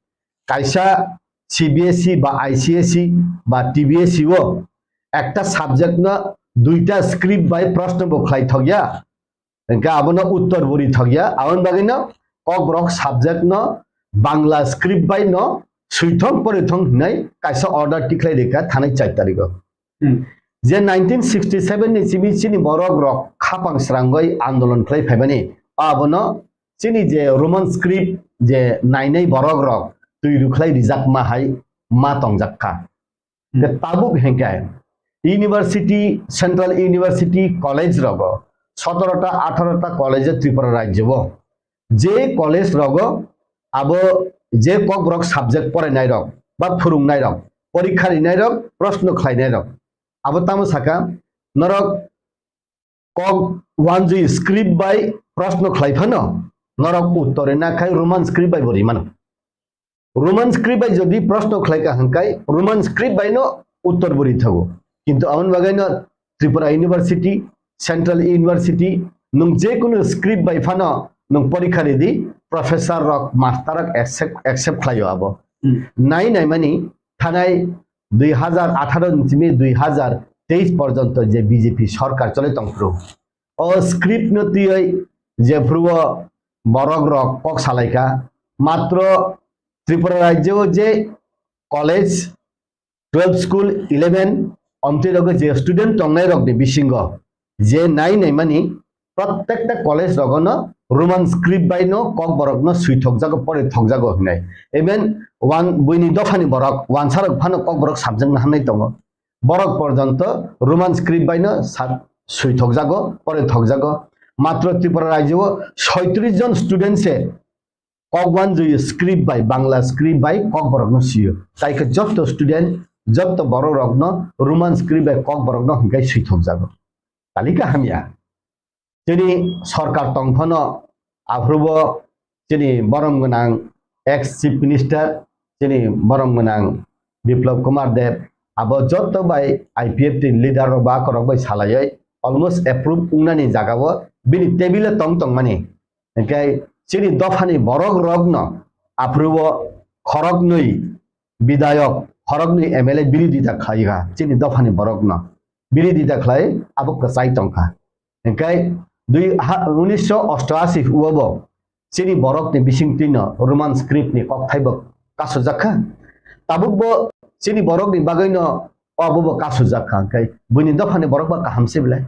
kaisa C B S E ba I C S E ba T B S E o ekta subject no duita script bai proshno bo khlai thokya, hingke abono uttor bo ri thokya, aboni bagwi no Kokborok subject no Bangla script bai no swithong porithong hinwi kaisa order tikhlai rikha thanai char tarigo. Hmm. Je nineteen sixty seven ni simi chini borok rok khapang srangwi andolon khlai phaimani, abono chini je Roman script je nainai borok rok twi rwkhlai rijak ma hai ma tongjak kha. Hmm. Tabuk hingke university, central university, college rogo sotoro ta, atharo ta college Tripura rajyo o je college rogo abo je Kokborok subject porainai rok ba phwrwngnai rok, porikha rinai rok, proshno khlainai rok, abo tamo saka norok Kok wanjwi script bai proshno khlai phano norok uttor rina khai Roman script bai bo rimano. Roman script bai jodi proshno khlai ka hingkai Roman script bai no uttor bo ri thago. Kintu aboni bagwi no Tripura University, Central University, nwng je kunu script bai phano nwng porikha ridi, professor rok, master rok accept, accept khlaio abo. Hmm. Nai nai mani thanai dui hazar atharo ni simi dui hazar teis porjonto je B J P sorkar choli tongphuru, o script no twiwi jephuru o borok rok kok salaikha, matro Tripura rajyo o je college, twelve school, eleven, omtwi rogo je student tongnai rok ni bisingo je nai nai mani, protekta college rogono Roman script bai no Kokborok no swi thokjago, pore thokjago hinai. Even wan-, buini dophani borok, wansa rok phano Kokborok subject no hamnai tongo. Borok porjonto Roman script bai no sa-, swi thokjago, pore thokjago. Matro Tripura rajyo o soitris jon student se Kok wanjwi script bai, Bangla script bai Kokborok no sio. Tai khe jotto student, jotto borok rok no Roman script bai Kokborok no hingkai swi thokjago. Talika hamya. Chini sorkar tong phano aphuru bo chini borom gwnang ex chief minister, chini borom gwnang Biplab Kumar Deb, abo jotto bai I P F T ni leader rok ba akorok bai salaiwi almost approve wngnani jaga o bini table o tong tongmani. Hingke chini dophani borok rok no aphuru o khoroknwi bidayok, khoroknwi M L A birodita khlai kha, chini dophani borok no birodita khlai abo kwchai tong kha. Hingke dui ha, unisho osto ashi o bo chini borok ni bisingtwi no Roman script ni kokthai bo kasujak kha. Tabuk bo chini borok ni bagwi no abo bo kasujak kha, hingke buini dophani borok ba kaham se belai.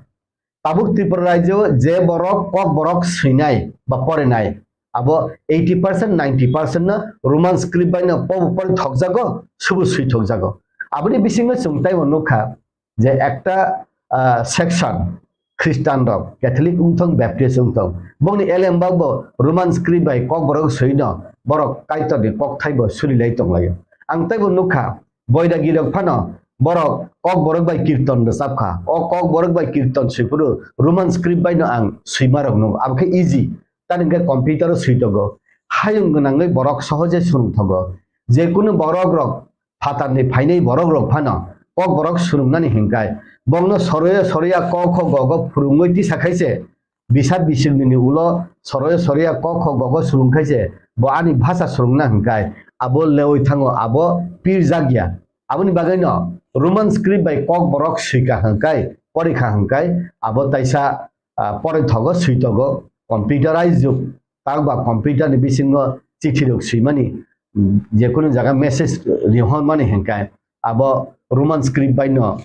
Tabuk Tripura rajyo je borok Kokborok swinai ba porinai, abo eighty percent, ninety percent no Roman script bai no pobo pori thokjago, subu swi thokjago. Aboni bisingo chwng taibo nukha je ekta, ah, section Christian rok, Catholic wngthong, Baptist wngthong, bongni elem bagbo Roman script bai Kokborok swino borok Kaitorni kokthai bo surilai tonglaio. Ang taibo nukha, Boidagi rok phano borok Kokborok bai kirton rwchap kha. O Kokborok bai kirton swiphuru Roman script bai no ang swima rok nukgo. Abo khe easy. Tani hwnkhe computer o swi tongo. Hayung gwnangwi borok sohoje swrwng thogo. Je kunu borok rok phatarni phainai borok rok phano Kokborok swrwngnani hinkai. Bongno soroya soroya ko kho go go phwrwngwi tisa khaise Bisap bisingni ulo soroya soroya kok kho gogo swrwng khaise bo ani bhasa swrwngna hwnkhai abo lewi thango, abo pirjak ya. Aboni bagwi no Roman script bai kokborok swika hwnkhe, porikha hwnkhe, abo taisa, ah, porithogo, switogo, computerize jwk, tak ba computer ni bisingo chithi rok swimani, mm, jekunu jaga message rihormani hwnkhe, abo Roman script bai no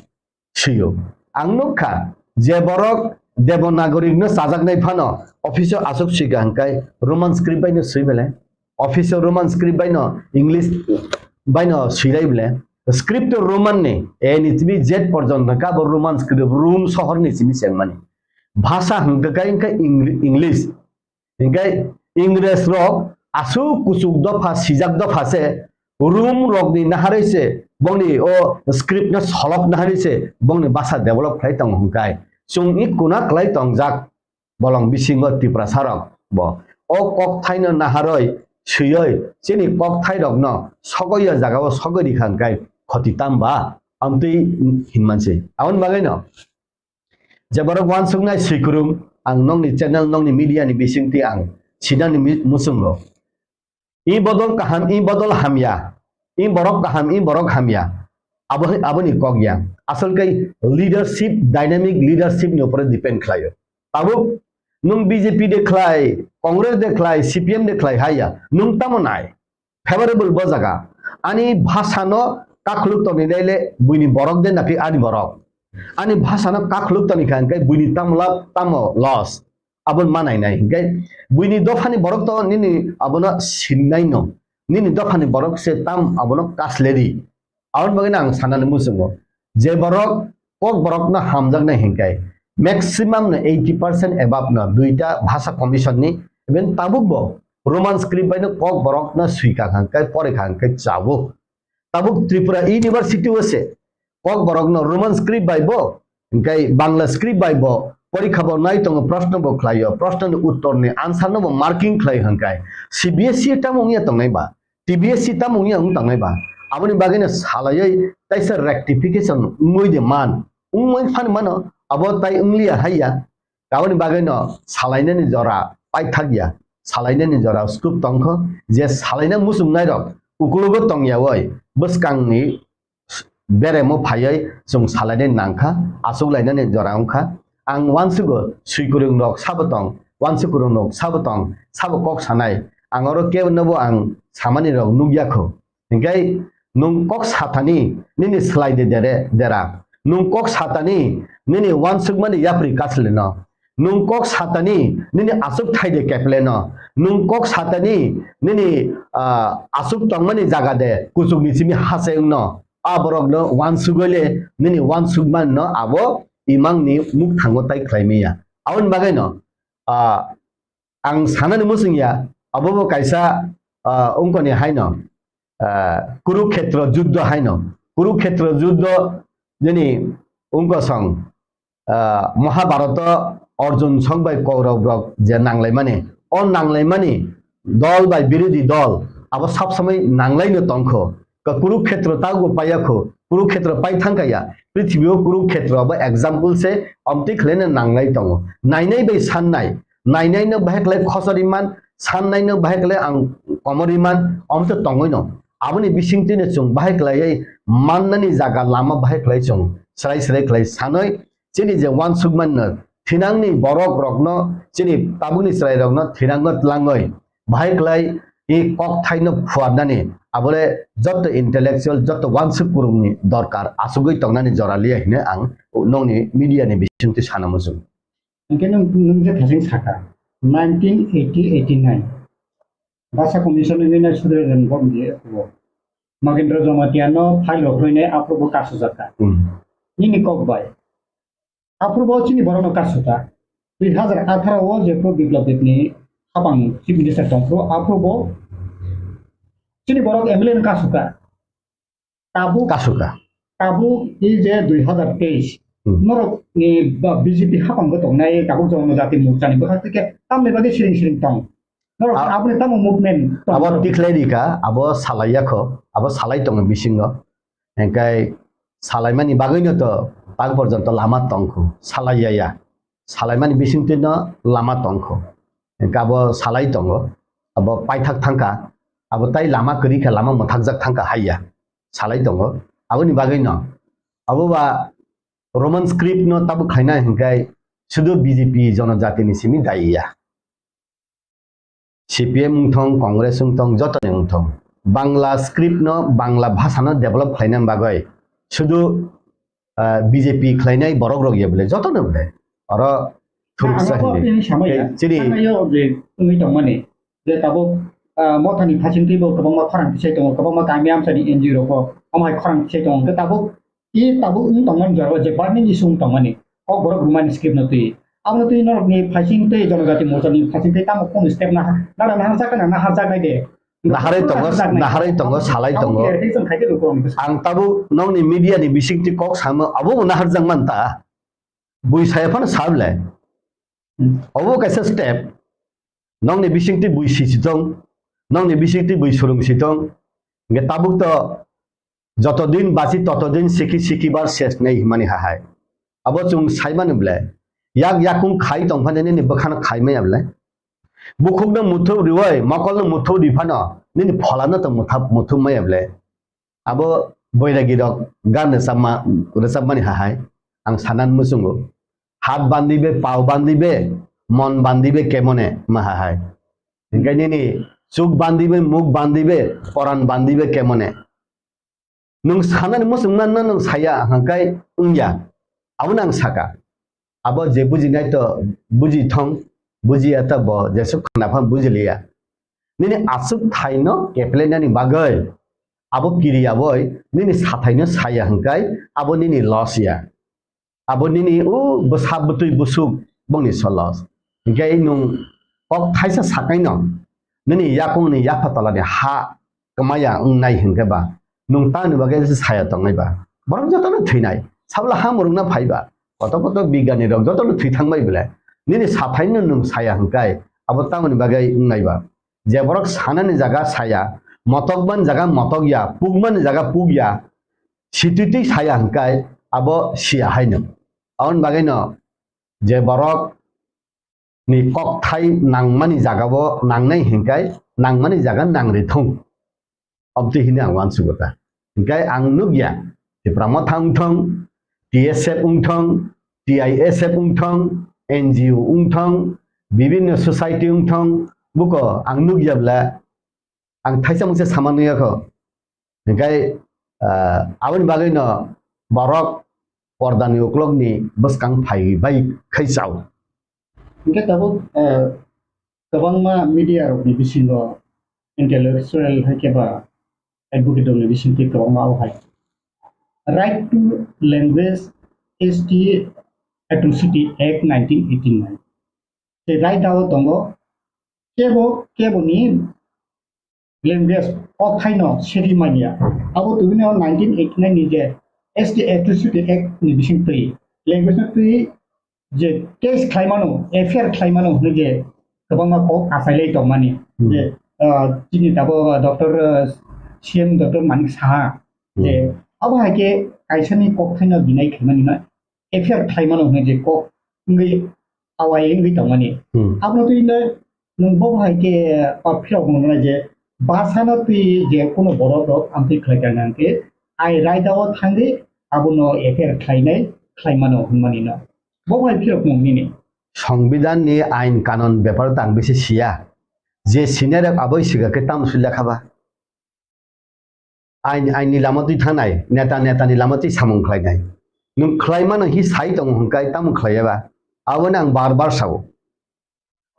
swiyo. Ang nukha, je borok Devanagari no chajaknai phano office o aswk swika hwnkhe Roman script bai no swi bele. Office o Roman script bai no, English bai no swilai bele. Script o Roman ni, A ni simi Z porjonto kha bo Roman script, Rom sohor ni simi chengmani. Bhasha hwnkhe khe Eng-, English. Hingkhe Ingres rok aswk kuchuk dopha, sijak dopha se, Rom rokni naharwi se, bongni o script no solok naharwi se, bongni bhasha develop khlai tongo hwnkhe. Chwng i kuna khlai tongjak bolong bisingo Tiprasa rok bo. O kokthaino naharwi swiwi chini kokthairokno sogwi o jagao sogwi rikha hwnkhe khoti tamba? Amtwi hinmansi. Aboni bagwino je borok uansuknai swikwrwng, ang nokni channel, nokni media ni bisingtwi ang sinani mi-, muchungo. I bodol kaham, i bodol hamya, i borok kaham, i borok hamya. Abo, aboni kok ya. Asol khe leadership, dynamic leadership ni upore depend khlaio. Tabuk nwng B J P de khlai, Congress de khlai, C P M de khlai haya. Nwng tamo nai? Favorable bo jaga. Ani bhasha no kakhuluk tongni naile buini borok de naki ani borok. Ani bhasha no kakhuluk tongni kha hwnkhe buini tamo lab tamo loss. Abon manai nai hwnkhe buini dophani borok to nini abono sinnai no. Nini dophani borok se tam abono kasledi. Aboni bagwi ang sanani muchungo, je borok kok borokno hamjaknai hwnkhe maximum no eighty percent above no duita bhasha commission ni, even tabuk bo Roman script bai no kok borokno swika hwnkhe, porikha hwnkhe chabuk. Tabuk Tripura University o se kok borokno Roman script bai bo, hwnkhe Bangla script bai bo porikha bo nai tongo, proshno bo khlaio, proshno ni uttor ni answer no bo marking khlai hwnkhe C B S E tamo wngya tongnai ba? T B S C tamo wngya wng tangnai ba? Aboni bagwino salaiwi taisa rectification wngwi de man. Wngwi phano mano, abo tai wngliya haiya. Aboni bagwino salainani jora paithakya. Salainani jora scope tongkho, je salaina muchungnairok ukulugo tongyawi bwskangni beremo phaiwi chwng salainani nangkha, achuklainani jora wngkha. Ang uansugo swikwrwngrok sabo tong, uansukwrwngrok sabo tong, sabo kok sanai. Ang oro kebonobo ang samanirok nukya kho. Hinkhe nwng kok satani nini swlai de dere, dera. Nwng kok satani nini uansukmani yapri kasleno. Nwng kok satani nini aswk thai de kepleno. Nwng kok satani nini, ah, aswk tongmani jaga de kuchukni simi hachai wngno. A borokno uansugwi le nini uansukmano abo imangni mukthango tai khlai manya. Aboni bagwino, ah, ang sanani muchungya, abo bo kaisa, ah, ungkoni haino, ah, Kurukhetra juddho haino. Kurukhetra juddho nini ungkosong, ah, Mahabharata Arjun song bai Kaurab rok je nanglaimani, o nanglaimani dol bai birodhi dol abo sab samai nanglaino tongkho. Ka Kurukhetra tago paiyakho, Kurukhetra pai thangkaya, prithibio Kurukhetra abo example se, omtwi khlaina nanglai tongo. Nainai bai sannai, nainaino bahai khlai khosori man, sannaino bahai khlai ang komori man, omtwi tongwino. Aboni bisingtwino chwng bahai khlaiwi mannani jaga lama bahai khlai chwng srai srai khlai sanwi, chini je uansukmano thinangni borok rokno, chini tabukni chwrai rokno thinango tlangwi bahai khlai i kok thaino phuarnani abole jotto intellectual, jotto uansuk kwrwngni dorkar asugwi tongnani jora liya hino ang nokni media ni bisingtwi sana muchung. Hingke nwng, nwng je thasing saka, nineteen eighty eighty nine Basa Commission ni nai sudre ren bom diye o. Magendra Jamatia no file rok rwinai aphuru bo kasu jaka. Hmm. Nini kok bai. Aphuru bo chini borok no kasu ta. Dui hazar atharo o je pro Biplab Deb ni hapang Chief Minister tong pro aphuru bo chini borok M L A no kasu ta. Tabuk, Kasuka. Tabuk i je dui hazar teis, Hmm. Norok ni ba B J P hapang bo tongnai tabuk Jonojati Morcha ni bwkhak tike tamni bagwi siring siring tong. Norok A- aboni tamo movement tong Abo norok. Tikhlai rika, abo salai yakho, abo salai tongo bisingo. Engkai salaimani bagwino to tak porjonto lama tongkhu, salai yaya. Salaimani bisingtwino lama tongkho. Engkai abo salai tongo, abo paithak thangkha, abo tai lama kwrwi kha, lama mwthakjak thangkha haiya. Salai tongo. Aboni bagwino Abo ba Roman script no tabuk khaina hinkai sudu B J P jonojati ni simi daiya. C P M wngthong, Congress wngthong, jotoni wngthong. Bangla script no, Bangla bhasha no develop khlaina bagwi sudu, ah, B J P khlainai borok rok ya bole, jotono bole. Oro thuruksa hinwi. Chini, ah, tangnaio je wngwi tongmani, je tabuk, ah, mothani phasingtwi bo kwbangma khorang tisai tongo, kwbangma kami amchani N G O rok bo omo hai khorang tisai tongo. Hwnkhe tabuk I tabuk wng tongmani jora o je government issue wng tongmani, Kokborok Roman script no twi. Abono twi norokni phasing tei Jonojati Morcha ni phasing tei tamo kunu step naha-, nara naharjak na naharjaknai de. Naharwi tongo, naharjaknai. Naharwi tongo, salai tongo. Abo khe reaction khai khe lukurokni bwskango. Ang tabuk nokni media ni bisingtwi kok samo, abo bo naharjak man ta. Bui saya phano sa bwle. Hmm. Obo kaisa step. Nokni bisingtwi bui sisi tong, nokni bisingtwi bui surung si tong. Hingke tabuk to joto din basi toto din siki siki bar ses nei himani hahai. Abo chwng saimani ble. Yak yakung khai tong phano nini bwkhano khai maya ble. Bukhukno muthu riwai, mokolno muthu ri phano nini pholano to mutha-, muthu maya ble. Abo boiragi rok gan rwchapma, rwchapmani hahai ang sanan muchungo. Hat bandi be, pao bandi be, mon bandi be kemone ma hahai. Hingke nini chuk bandi be, muk bandi be, poran bandi be kemone. Nwng sanani muchung manna nwng saya hingkai wngya. Abono ang saka. Abo je bujinai to buji thong, bujiya to bo jesuk khana phan bujiliya. Nini aswk thaino keplainani bagwi abo kiriya boi nini sathaino saya hingkai abo nini loss ya. Abo nini o bwsa bwtwi busuk bongni so loss. Hingke nwng kok thaisa sakaino nini yakungni yapha tolani ha kwmaya wngnai hingke ba, nwng tamoni bagwi saya tongnai ba? Borok jotono thwinai, sabla ha mwrwkna phai ba, koto koto bigani rok jotono thwi thangbai belai. Nini sathaino nwng saya hingkai, abo tamoni bagwi wngnai ba? Je borok sanani jaga saya, motokmani jaga motok ya, pukmani jaga puk ya, sititwi saya hingkai, abo siya haino. Aboni bagwino je borok ni kokthai nangmani jagao nangnai hingkai nangmani jaga nangri thung. Obtwi hini ang uansugo ta. Hingkai ang nukya, Tipra Motha wngthong, T S F wngthong, T I S F wngthong, N G O wngthong, bibinno society wngthong, buko ang nukya bla ang thaisa mungsa sama nuyakho. Hingkai, ah, aboni bagwino borok pordani uklokni bwskang phai bai khai chao. Hingke tabuk, ah, kwbangma media rokni bisingo intellectual hai khe ba advocate rokni bisingtwi kwbangma o hai Right to Language S T Atrocity Act nineteen eighty-nine. Tei right o tongo kebo, keboni language o thaino seri manya. Abo tubini o nineteen eighty-nine ni je S T Atrocity Act ni bising twi language no twi je case khlai mano, F I R khlai mano hwnwi je kwbangma kok achailai tongmani. Hmm. Je, ah, chini tabuk, ah, Doctor, ah, C M Doctor Manik Saha je, hmm, abo hai khe kaisani kok thaino deny khaimani no F I R khlai mano hwnwi je kok wngwi awai wngwi tongmani. Hmm. Abono twi no nwng bo hai khe, ah, philok mano je bwsano twi je kuno borok rok amtwi khlai kha nang khe ai raida o thangwi abono F I R khlainai khlai mano hwnmani no. Bo bai phiyok mung nini. Songbidan ni ain kanon bepar tang bisi siya. Je senior rok aboi siga khe tam sui lekha ba. Ain, ain ni lama twi thangnai, neta, neta ni lama twi samung khlainai. Nwng khlai mano hi sai tongo hwnkai tamo khlai ya ba. Abo no ang bar bar sao.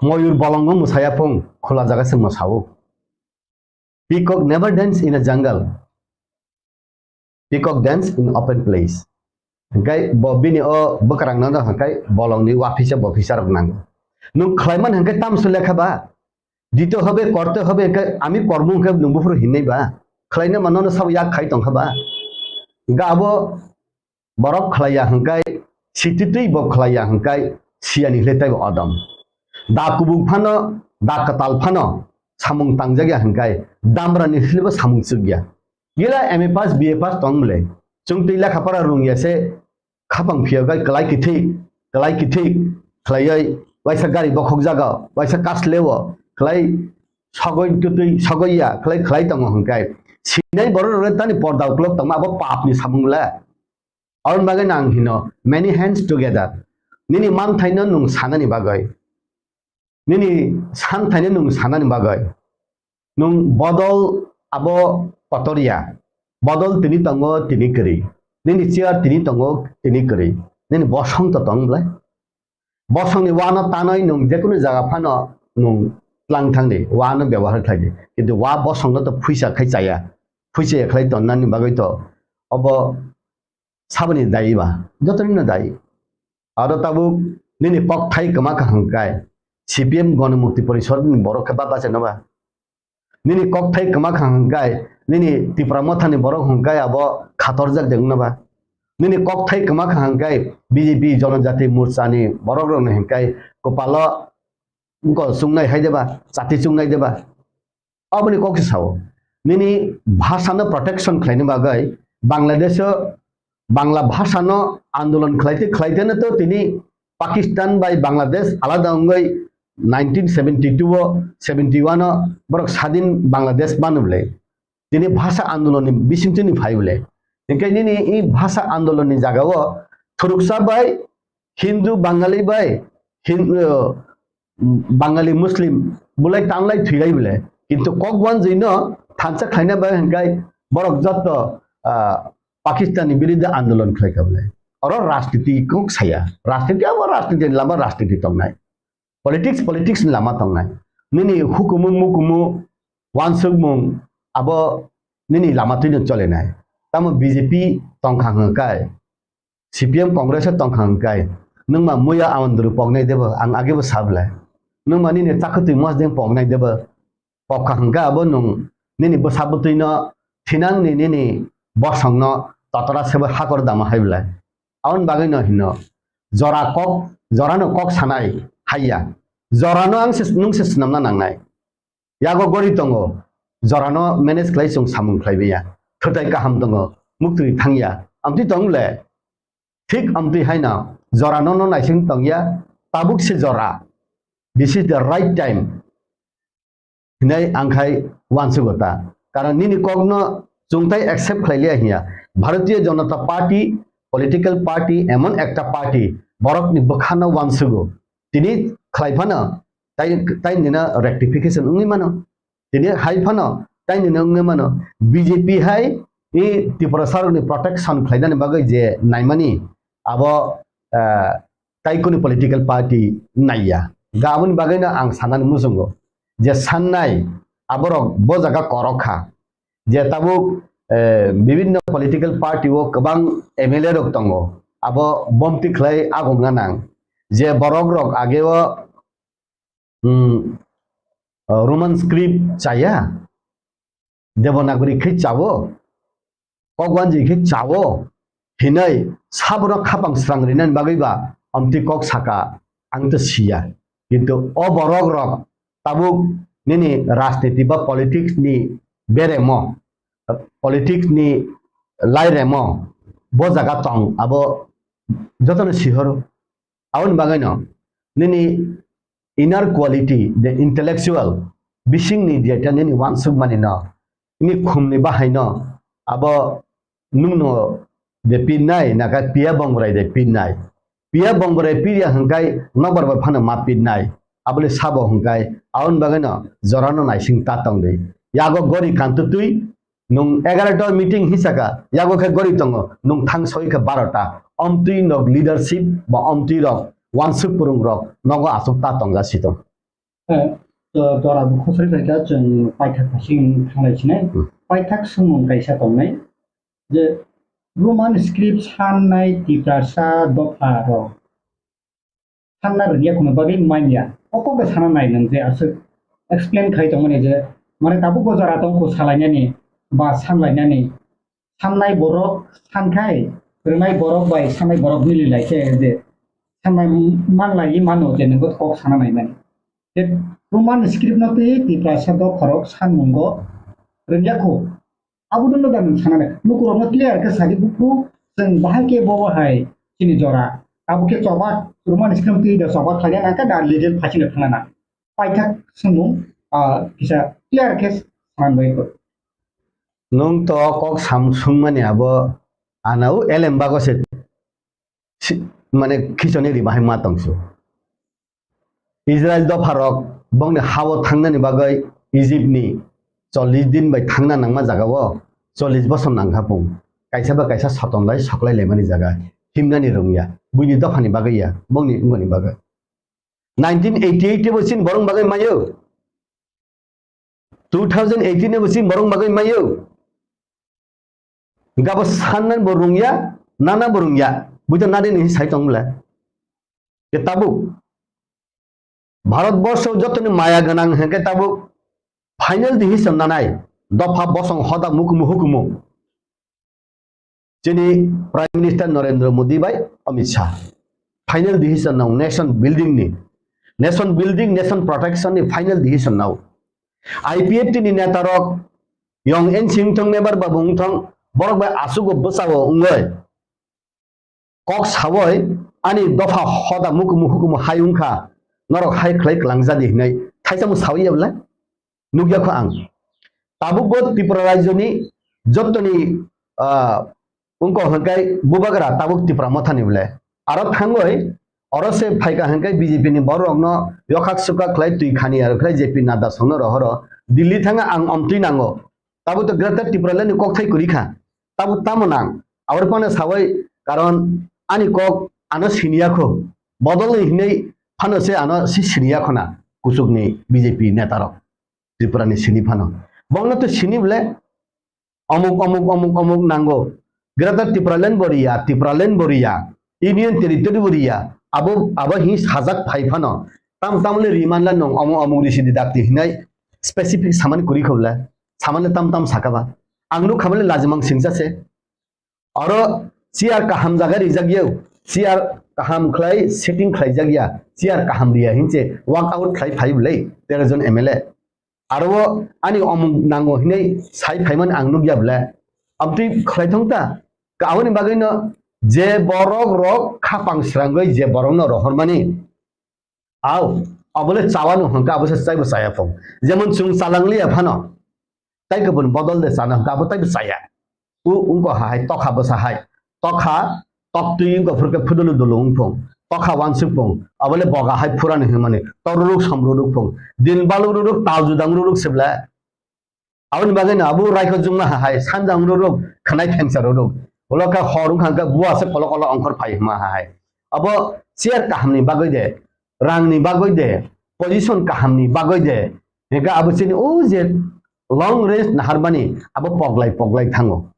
Moyur bolongo mwsaya phung, khula jaga se mwsao. Peacock never dance in a jungle. Peacock dance in open place. Hingkai bo bini o bwkrang no hingkai bolong ni wafisa bofisa rok nango. Nwng khlai man hingkai tamso lekha ba. Dito hobe, korte hobe, hingkai ami kormo hingkai nwng buphuru hinwi ba. Khlaina mano no sabo yak khai tongkha ba. Hingka abo Borok khlaiya hwnkhe sititwi, bo khlaiya hwnkhe siyani hwlwi teibo odom. Da kubuk phano, da kwtal phano samung tangjak ya hwnkhe damrani hwlwibo samung chuk ya. Gila M A pass, B A pass tong mle. Chwng twi lekha pora rung ya se khapang phiya bai kwlai kithi, kwlai kithi khlaiwi waisa gari bokhok jaga, waisa kasleo khlai sogoi twtwi sogoi ya khlai khlai tongo hwnkhe sinai borok rok tani porda uklok tongma abo papni samung le. Aboni bagwi no ang hino, many hands together. Nini manthaino nwng sanani bagwi, nini santhaino nwng sanani bagwi, nwng bodol abo kotor ya. Bodol tini tongo, tini kwrwi. Nini chair tini tongo, tini kwrwi. Nini bosong to tong bwle. Bosongni wano tanwi nwng jekunu jaga phano nwng tlang thangdi, wano byabohar khlaidi. Kintu wa bosongno to phuisa khai chaya. Phuisa ya khlai tonnani bagwi to obo saboni dayi ba? Jotonino dayi. Aro tabuk nini kokthai kwma kaham kai C P M Ganamukti Porishad ni borok khe ba bachaino ba? Nini kokthai kwma kha hwnkhai, nini Tipra Motha ni borok hwnkhai abo khatorjak de wngna ba? Nini kokthai kwma kha hwnkhai B J P Jonojati Morcha ni borok rok ni hwnkhai kwpalo wngkol chungnai hai de ba, chati chungnai de ba? Aboni kok se sao. Nini bhasha no protection khlaina bagwi Bangladesh o Bangla bhasha no andolon khlaite khlaite no to tini Pakistan bai Bangladesh alada wngwi nineteen seventy two o, seventy one o borok sadin Bangladesh manu bwle. Tini bhasha andolon ni bisingtwi ni phai bwle. Hinkhe nini i bhasha andolon ni jaga o thuruksa bai Hindu Bangali bai Hin-, uh, Bangali Muslim bulai tanglai thwilai bwle. Kintu kok wanjwi no thansa khlaina bai hwnkhai borok jotto, ah, Pakistan ni biruddhe andolon khlai kha bwle. Oro rajniti kok saya. Rajniti abo rajniti ni lama rajniti tongnai. Politics, politics ni lama tongnai. Nini hukumu mukumu wansukmung abo nini lama twino cholenai. Tamo B J P tongkha hwnkhai, C P M Congress o tongkha hwnkhai, nwng ma muya Awandru poknai debo, ang agebo sab lai. Nwng ma nini chakhwtwi mosdeng poknai debo, pokha hwnkhai abo nwng nini bwsa bwtwino thinangni nini bosongno totora sebo hakor dama hai bwlai. Aboni bagwino hino, jora kok, jorano kok sanai haiya. Jorano ang se, nwng se swnamna nangnai. Yago gori tongo, jorano manage khlai chwng samung khlaibai ya. Thwtai kaham tongo, muktwi thangya. Amtwi tong le? Thik amtwi haino jorano no naising tongya, tabuk se jora. This is the right time. Hinai ang khai wansugo ta. Karon nini kokno chwng tai accept khlai liya hiya. Bharatiya Janata Party, political party, emon ekta party, borokni bwkhano wansugo. Tini khlai phano tai, tai nino rectification wngwi mano. Tini hai phano tai nino wngwi mano. B J P hai i Tiprasarokni protection khlainani bagwi je naimani abo, ah, tai kuni political party naiya. Ga aboni bagwino ang sanani muchungo je sannai aborok bo jaga korok kha. Je tabuk, eh, bibinno political party o kwbang M L A rok tongo. Abo bomti khlai agongna nang. Je borok rok age o, hmm, Roman script chaya, Devanagari khe chawo, kok wanjwi khe chawo hinwi sabono khapang srang rinani bagwi ba amtwi kok saka ang to siya. Kintu o borok rok tabuk nini rajniti ba politics ni beremo, politics ni lairemo bo jaga tong abo jotono sihoro. Aboni bagwino nini inner quality, the intellectual, bisingni jeta nini wansukmanino, nini khumni bahaino abo nwngno de pinnai, naka piya bongrai de pinnai. Piya bongrai piya hwnkhai nokbar bai phano ma pinnai. Abole sabo hwnkhai, aboni bagwino jorano naising ta tongdi. Yago gori kantutwi, nwng egarota meeting hisaka, yago khe gori tongo, nwng thang soi khe barota. Omtwi nok leadership ba omtwi rok wansuk purung rok nogo asuk ta tongja si tong. Eh, to, to abo khosoi bai kha chwng paithak phasing thanglai sinai. Hmm. Paithak swngmung kaisa tongnai je Roman script sannai Tiprasa dopha rok sanna rwngya kuno bagwi manya. O kok bai sana nai nwng je aswk explain khai tongmani je, mane tabuk bo jora tong kho salainani ba sanlainani. Sannai borok sankhai, rwnai borok bai sannai borok mili lai khe je sannai manlai mano je nwng bo kok sana nai mani. Je Roman script no twi Tiprasa dopha rok sanmungo rwngya kho. Abo no da nwng sana nai. Lukurokno clear khe sadi buphuru chwng bahai khe bo hai chini jora. Abo khe choba Roman script twi da choba khlaiya nang khe da legal phasino thangna nang. Paithak swngmung, ah, kisa clear khe sanani bagwi kho. Nwng to kok sam swngmani abo Ana o elem bago se si-, mane khichoni ri bahai ma tongsu. Israel dopharok bongni hao thangnani bagwi Egypt ni chollish din bai thangna nangma jagao chollish bosor nangkha pung. Kaisa ba kaisa soton lai soklai laimani jaga himnani rwngya. Buini dophani bagwi ya, bongni wngoni bagwi. Nineteen eighty-eight bo chini borong bagwi mayo. Two thousand eighteen bo chini borong bagwi mayo. Gabo sannan bo rungya, nana bo rungya. Buita nadi ni sai tong le. Ke tabuk. Bharat borsho jotoni maya ganang hengke tabuk final decision nanai. Dopha bosong hoda mukumu hukumu. Chini Prime Minister Narendra Modi bai Amit Shah. Final decision nang nation building ni. Nation building, nation protection ni final decision nau. I P F T ni neta rok yong en sing thong mebar babu wng thong borok bai asugo bwsao wngoi. Kok sawoi ani dopha hoda mukumu hukumu hai wngkha norok hai khlai klangjadi hinai thaisa mu sawi ya bwle? Nukya kho ang. Tabuk bo Tripura rajyoni jottoni, ah, wngkha hwnkhe bubagra tabuk Tipra Mothani bwle. Aro thangoi oro se phaika hwnkhe B J P ni borok rokno yokhak sukhak khlai twi khani aro khlai J P Nadda songno rohoro Delhi thanga ang omtwi nango. Tabuk to Greater Tipraland ni kokthai kwrwi kha. Tabuk tamo nang. Aboni phano sawai karon ani kok ano siniya kho. Bodol ni hinwi phano se ano si siniya khona kuchuk ni B J P neta rok. Tripura ni sini phano. Bongno to sini bole omuk, omuk, omuk, omuk nango. Greater Tipraland bo riya, Tipraland bo riya, Union Territory bo riya. Abo, abo hi sajak phai phano. Tam tam le riman la nong omuk, omuk ri sidi dakti hinai specific samani kuri khobla. Samani tam tam sakaba. Ang nuk khamale lajimang singsa se. Oro chair kaham jaga rijak yau, chair kaham khlai setting khlai jak ya, chair kaham riya hinse walk out khlai phai bwlai tero jon M L A. Aro ani omung nango hinai sai phaimani ang nukya bwle. Amtwi khlai thong ta, aboni bagwi no je borok rok khapang srangwi je borok no rohormani, Au, abole chawano hwnkha abo se chaibo chaya phung. Jemon chwng chalang liya phano, tai kubun bodol de chana hwnkha abo taibo chaya. U, ungko hahai tokha bwsa hai. Tokha, toktwi ungko phurkhe phudulu dulu ungphung. Tokha wansuk phung. Abole boga hai phurani hwnmani. Toruruk somruruk phung. Din balururuk tal judang ruruk sibla. Aboni bagwi no abo raikho jungma hai, sanjang ruruk, khanai thengsa ruruk. Ulo khe hor wngkha khe bua se kolo kolo ongkhor phai hima hai. Abo chair kaham ni bagwi de, rang ni bagwi de, position kaham ni bagwi de. Hingkhe abo chini o je long range naharmani abo poglai poglai thango.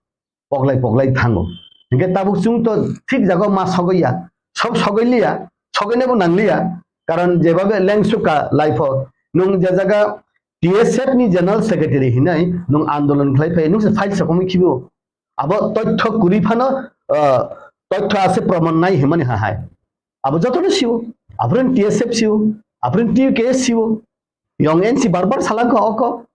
Poglai poglai thango. Hingkhe tabuk chwng to thik jaga ma sogwi ya, sok sogwi liya, sogwi nebo nang liya. Karon jebabe lengsuka life o nwng je jaga T S F ni General Secretary hinai nwng andolon khlai phai, nwng se file sokomwi khibo. Abo tothyo kwrwi phano, ah, tothyo ase proman nai himani ha hai. Abo jotono siwo. Aphuru T S F siwo. Aphuru T K S siwo. Yong N C bar bar salangkha oko.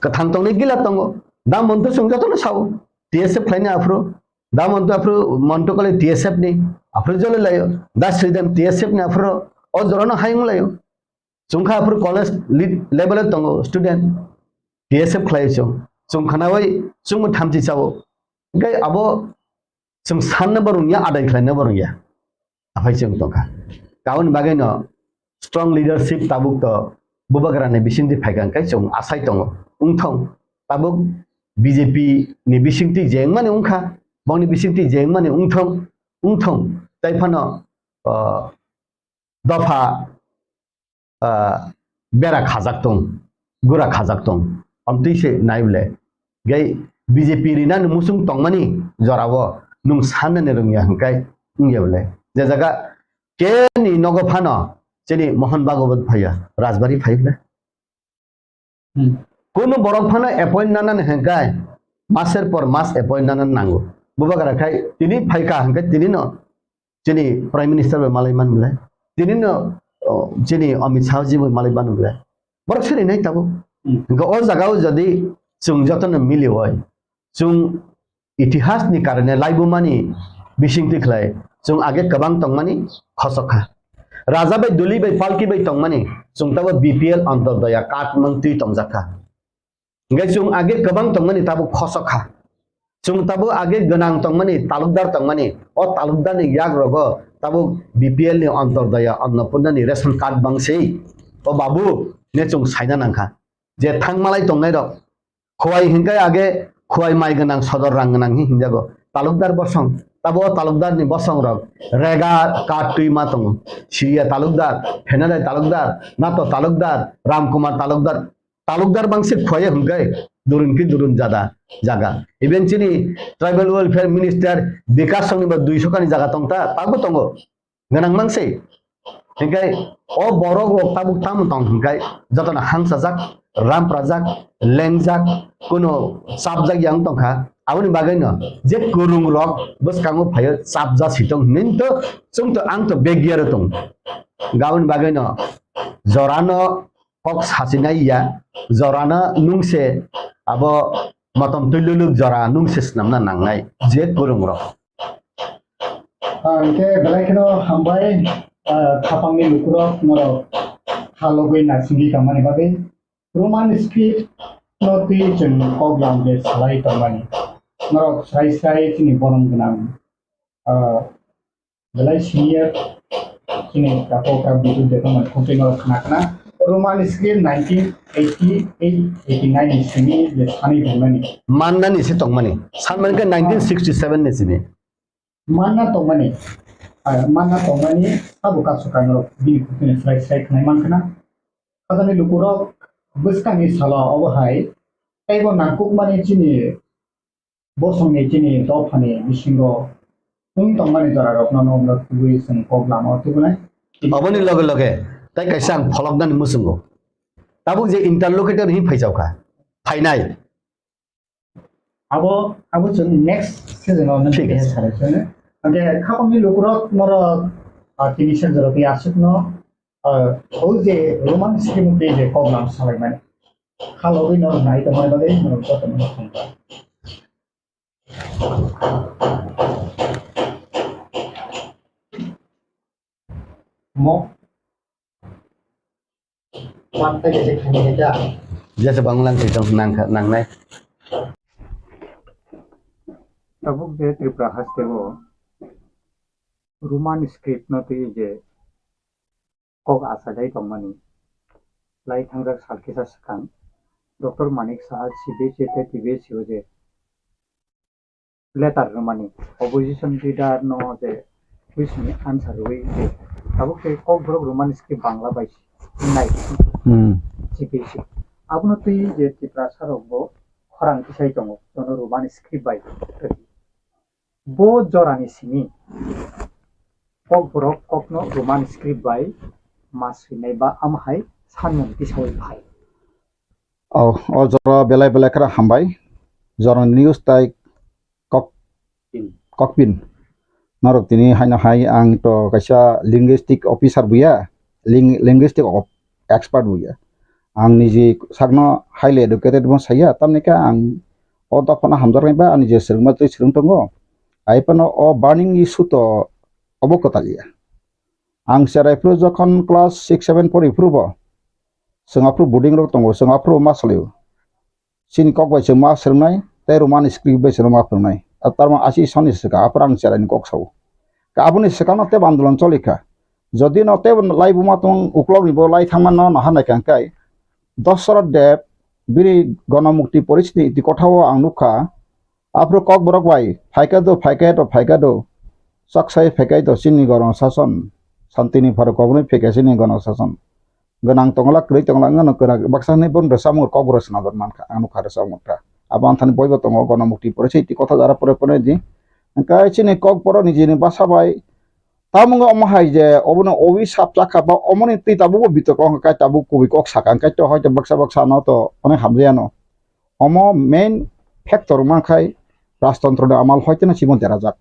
Kwthang tongnai gila tongo. Da monto chwng jotono sao. T S F khlaini aphuru. Da monto aphuru monto kole T S F ni. Aphuru jole layo. Da Sridhar T S F ni aphuru. O jorano hayung layo. Chwngkha aphuru college lead level o tongo student, T S F khlai chwng. Chwng khnaui chwngbo thamchi chao. Hingkhe abo chwng sanna bo rwngya, adai khlaina bo rwngya. Aphai chwng tongkha. Aboni bagwi no strong leadership tabuk to bubagra ni bisingtwi phaikha hwnkhe chwng asai tongo. Wngthong tabuk B J P ni bisingtwi je wngmani wngkha, bongni bisingtwi je wngmani wngthong, wngthong. Tai phano, ah, dopha, ah, bera khajak tong, gura khajak tong. Amtwi se nai bole. Gai B J P rina ni musung tongmani jorao nwng sanna ni rwngya hwnkhe wngya bole. Je jaga ke ni nogo phano chini Mohan Bhagwat phaiya, Rajbari phai bole. Hmm. Kunu borok phano appoint nanani hwnkhe maser por mas appoint nanani nango. Bubagra khai tini phaikha hwnkhe tini no chini Prime Minister bai malai man bole. Tini no, oh, chini Amit Shah ji bai malai man bole. Borok siri nai tabuk. Hmm. Hwnkhe o jaga o jodi chwng jotono mili oi, chwng itihas ni karone laibumani bisingtwi khlai chwng age kwbang tongmani khosok kha. Raja bai duli bai palki bai tongmani chwng tabo B P L Antyodaya card mantwi tongjak kha. Hingkhe chwng age kwbang tongmani tabuk khosok kha. Chwng tabuk age gwnang tongmani, talukdar tongmani, o talukdarni yagrogo tabuk B P L ni Antodoya, Annapurnani ration card bangsi. O babu, ne chwng saina nangkha. Je thangmalai tongnairok, Khowai hinkai age, Khowai mai gwnang, sodor rang gwnang hi hinjago. Talukdar bosong, tabo o talukdarni bosongrok, rega card twi ma tongo. Siriya talukdar, Phenadai talukdar, Nato talukdar, Ramkumar talukdar, talukdar bangsi Khowai hinkai, durun ki durun jada, jaga. Even chini tribal welfare minister Bikash Songni bo duiso kani jaga tongta, tabo tongo. Gwnang mang se. Hinkhe o borok rok tabuk tamo tong hinkhe jotono hangsajak, ramprajak, lengjak, kuno chapjak yang tongkha. Aboni bagwino je kwrwng rok bwskango phaio chapjak si tong hinwi to chwng to ang to begiyaro tong. Aboni bagwino jorano kok sachinai ya, jorano nungse abo motom twi luluk jora nungse swnamna nangnai je kwrwng rok. Ah, hingke belai kheno hambai, ah, khapangni lukurok norok kha logwi naisingwi tongmani bagwi. Roman script no twi chwng kok lam je salai tongmani. Norok srai srai chini borom gwnang, ah, belai senior chini kapo kap bidu de tongmani khokti norok khna khna. Roman script nineteen eighty eight eighty nine ni simi je sanwi tongmani. Mannani se tongmani. Sanmani khe nineteen sixty seven ni simi. Manna tongmani, ah, manna tongmani abo kasu kangrok bini khukni srai srai khnai mankha na. Khajani lukurok bwskangni salo obo hai teibo nangkukmani chini bosongni chini dophani bisingo wng tongmani jorarokno nokno tubui chwng kok lama o tubunai. Oboni loge loge tai kaisa ang pholoknani muchungo. Tabuk je interlocutor hin phaijaukha, phainai. Abo, abo chwng next season o nang thik khe ase. Salai chwng. Hingke khapangni lukurok norok, ah, tini sir jora tei aswkno, ah, o je Roman script tei je kok lam salaimani. Khalogwi norok nai tongmani bagwi norok jotono thangkha. Mo Jesa banglang si tong nang nangnai. Tabuk je Tripura haste o Roman script no twi je kok achailai tongmani lai thangjak sal kisa swkang Doctor Manik Saha C B S E tei T B S E o je letter rwmani, opposition leader no je question ni answer rwui je tabuk tei Kokborok Roman script Bangla bai nai Hmm. C P C. Abono twi je Tiprasa rok bo khorang tisai tongo, jono Roman script bai. Bo jorani simi Kokborok kokno Roman script bai ma swinai ba amhai sanmung tisaui phai. O, o jora belai belai khara hambai. Jora news tai kok, kokpin. Norok tini haino hai ang to kaisa linguistic officer buya, ling-, linguistic op-, expert buya. Ang niji sakno highly educated bo saya, tamni khe ang o dophano hamjaknai ba ani je swrwngma twi swrwng tongo. Ai phano o burning issue to obo kwtal ya. Ang cherai phuru jokhon class six seven pori phuru bo, chwng aphuru boarding rok tongo, chwng aphuru ma salio. Chini kok bai chwng ma swrwngnai, tei Roman script bai chwng ma phwrwngnai. A tarman asi soni swkang, aphuru ang cherai ni kok sao. Ka aboni swkang no tei andolon choli kha. Jodi no tei lai buma tong uklok ni bo lai thangma no naha nai kang kai. Dosarot Deb bini Gonomukti Porishni iti kotha o ang nukha, aphuru Kokborok bai, phaikha do, phaikha do, phaikha do, chaksai phaikha do, chini gono sason, santini pharo kobonwi phaikha chini gono sason. Gwnang tongla, kwrwi tongla, wngno kwrak, baksa hwnwi bono rwchapmung Kokborok swnamjak mankha, ang nukha rwchapmung kha. Abo anthani boibo tongo, Gonomukti Porishi iti kotha jara pore pore di. Hwnkhe chini Kokborok nijini basa bai, Tamo wngkha omo hai je obono owi sap chakha ba omoni twi tabukbo bitok wngkha kai tabuk kubui kok sakha hwnkhe to hoito baksa baksa no to onek hamjaya no. Omo main factor wngma khai rajtontro ni amal hoito no chibon derajak.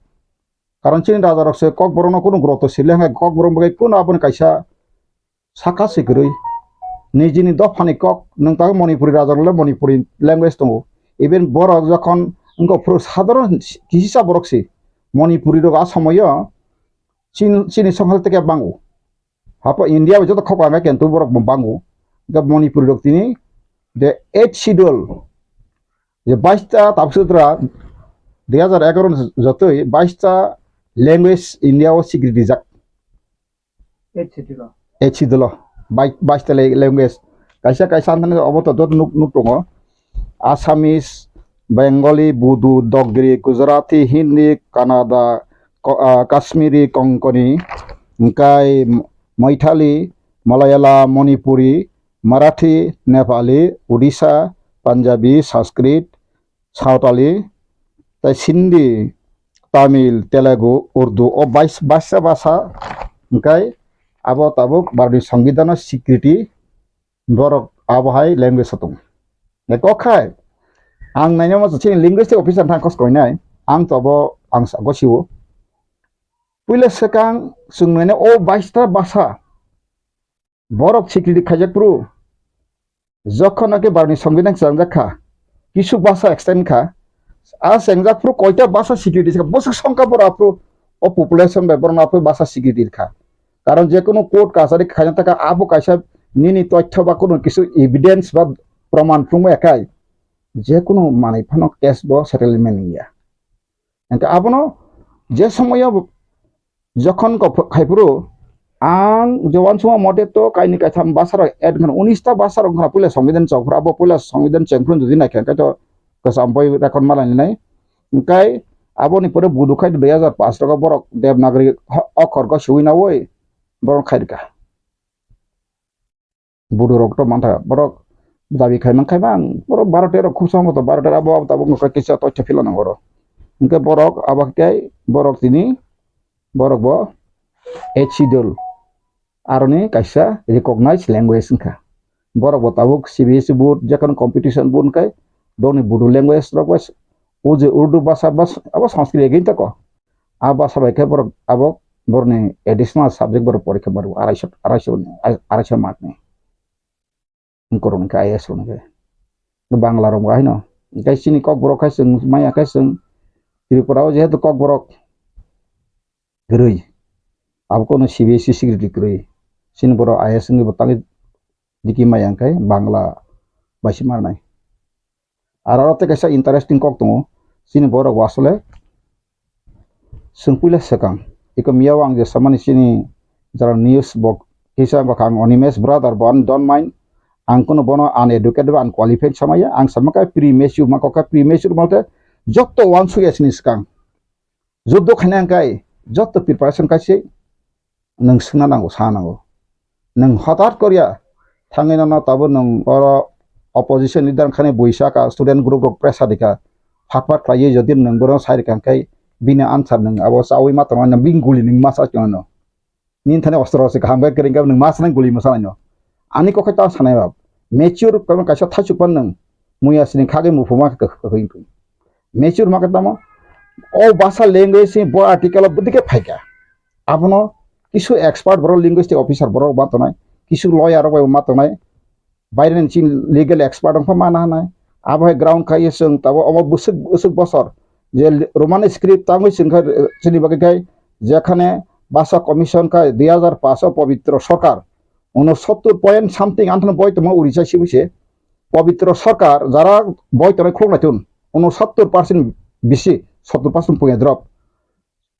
Karon chini raja rok se Kokborok no kunu groto sile hwnkhe Kokborok bai kunu aboni kaisa saka se kwrwi. Nijini dophani kok, nwng tabuk Manipuri raja rok le Manipuri language tongo. Even borok jokhon wngkha phuru sadharon kisa borok se Manipuri rok a somoyo Chin-, chini songkha teke bango. Hapo India bai joto khok ang khe tu borok bo bango. Ga Manipuri rok tini the eighth schedule. Je baista tabuk sutra Dui hajar egaroh ni jotoi baista language India o sikri rijak. Eight schedule o. Eight schedule o. Bai-, baista le-, language. Kaisa kaisa anthani obo to dot nuk, nuk tongo. Assamese, Bengali, Bodo, Dogri, Gujarati, Hindi, Kannada, Ko-, ah, Kashmiri, Konkani, hingkai Maithili, Malayalam, Manipuri, Marathi, Nepali, Odisha, Punjabi, Sanskrit, Sawtali, tai Sindhi, Tamil, Telugu, Urdu, o bais-, baisa basa, hingkai abo tabuk Bharatni Songbidanno sikriti borok abo hai language o tongo. Hingke kok khai, ang nainai mo chini linguistic officer thang kos koinai, ang to abo ang sa-, gosio. Puila swkang chwng nainai o baista basa, borok sikriti khaijak phuru, jokhon naki Bharatni Songbidan chwngjak kha, kisu basa extend kha, a chengjak phuru koita basa sikriti kha, bwswk songkha borok aphuru o population bai borok aphuru basa sikriti kha. Karon je kunu court kachari khaina taka abo kaisa nini toithyo ba kunu kisu evidence ba proman phunukmaya khai je kunu manwi phano case bo settlement wngya. Hingke abono je somoyo jokhon kok khaiphuru ang je uansukma mote to kaini kaitham basa rok add khna unis ta basa rok khna puila Songbidan chok phuru abo puila Songbidan cheng phuru jodi naikha hingke to kwcham boi record ma lainai. Hingke aboni pore Bodo khai dui hajar paanch rok borok Devanagari ho-, okhor ko swiwi nawi borok khairika. Bodo rok to mantha, borok dabi khai man khai man, borok baro tero khub sambo to baro tero abo abo tabuk nokha kisa toitha phila nang oro. Hingke borok abo khe borok tini, borok bo eight schedule aroni kaisa recognized language wngkha. Borok bo tabuk C B S E board, jekhon competition board wngkhe, boni Bodo language rok bai o je Urdu basa bas-, abo Sanskrit again tako. A basa bai khe borok abo borokni additional subject borok porikha maro araisho, araisho ni, araisho mark ni. Korok ni khe I A S rok ni khe. Bangla rok bo haino. Hingke chini Kokborok khai chwng maya khai chwng Tripura o jehetu Kokborok kwrwi. Abo kono C B S E secretary kwrwi. Chini borok I A S wngwi bo tangwi diki maya hingke Bangla bai se manai. Aro aro tei kaisa interesting kok tongo. Chini borok bo asole chwng puila swkang. Iko miyao ang je samani chini jara news bo kisa wngkha ang Animesh brother bo ani don't mind. Ang kuno bono uneducated ba unqualified samaya. Ang samakha premature ma kokha premature malte jotto uansukya chini swkang. Juddo khaina hingkai jotto preparation kaise nwng swngna nango, sa nango. Nwng hotat koriya thangwi nono tabuk nwng oro opposition leader wngkhani buisa ka student group rok pressure dikha. Phat phat khlaiwi jodi nwng bono sai rikha hingkai bini answer nwng abo chawi ma tongo, bini guli nwng ma sa tongo. Nini thani ostro se kaham khe kwrwng khe nwng ma sanai guli ma sanai no. Ani kokhe ta sanai ba. Mature kono kaisa thaichuk pan nwng. Muya sini khagwi muphuma khe kwkhwing. Mature ma khe tamo. O basa language ni bo article o bwdike phaikha. Abono kisu expert borok linguistic officer borok ma tongnai. Kisu lawyer rok bai ma tongnai. Baireni chini legal expert wngkha mana hanai. Abo hai ground khai chwng tabuk omo bwswk, bwswk bosor je Roman script tangwi chwng kha, chini bagwi khai jekhane basa commission khai dui hajar paanch o Pabitra Sarkar unosottor point something anthano boi tongma Orissa sibu se. Pabitra Sarkar jara boi tongnai khuluk naitun unosottor percent bisi, sottor percent puya drop.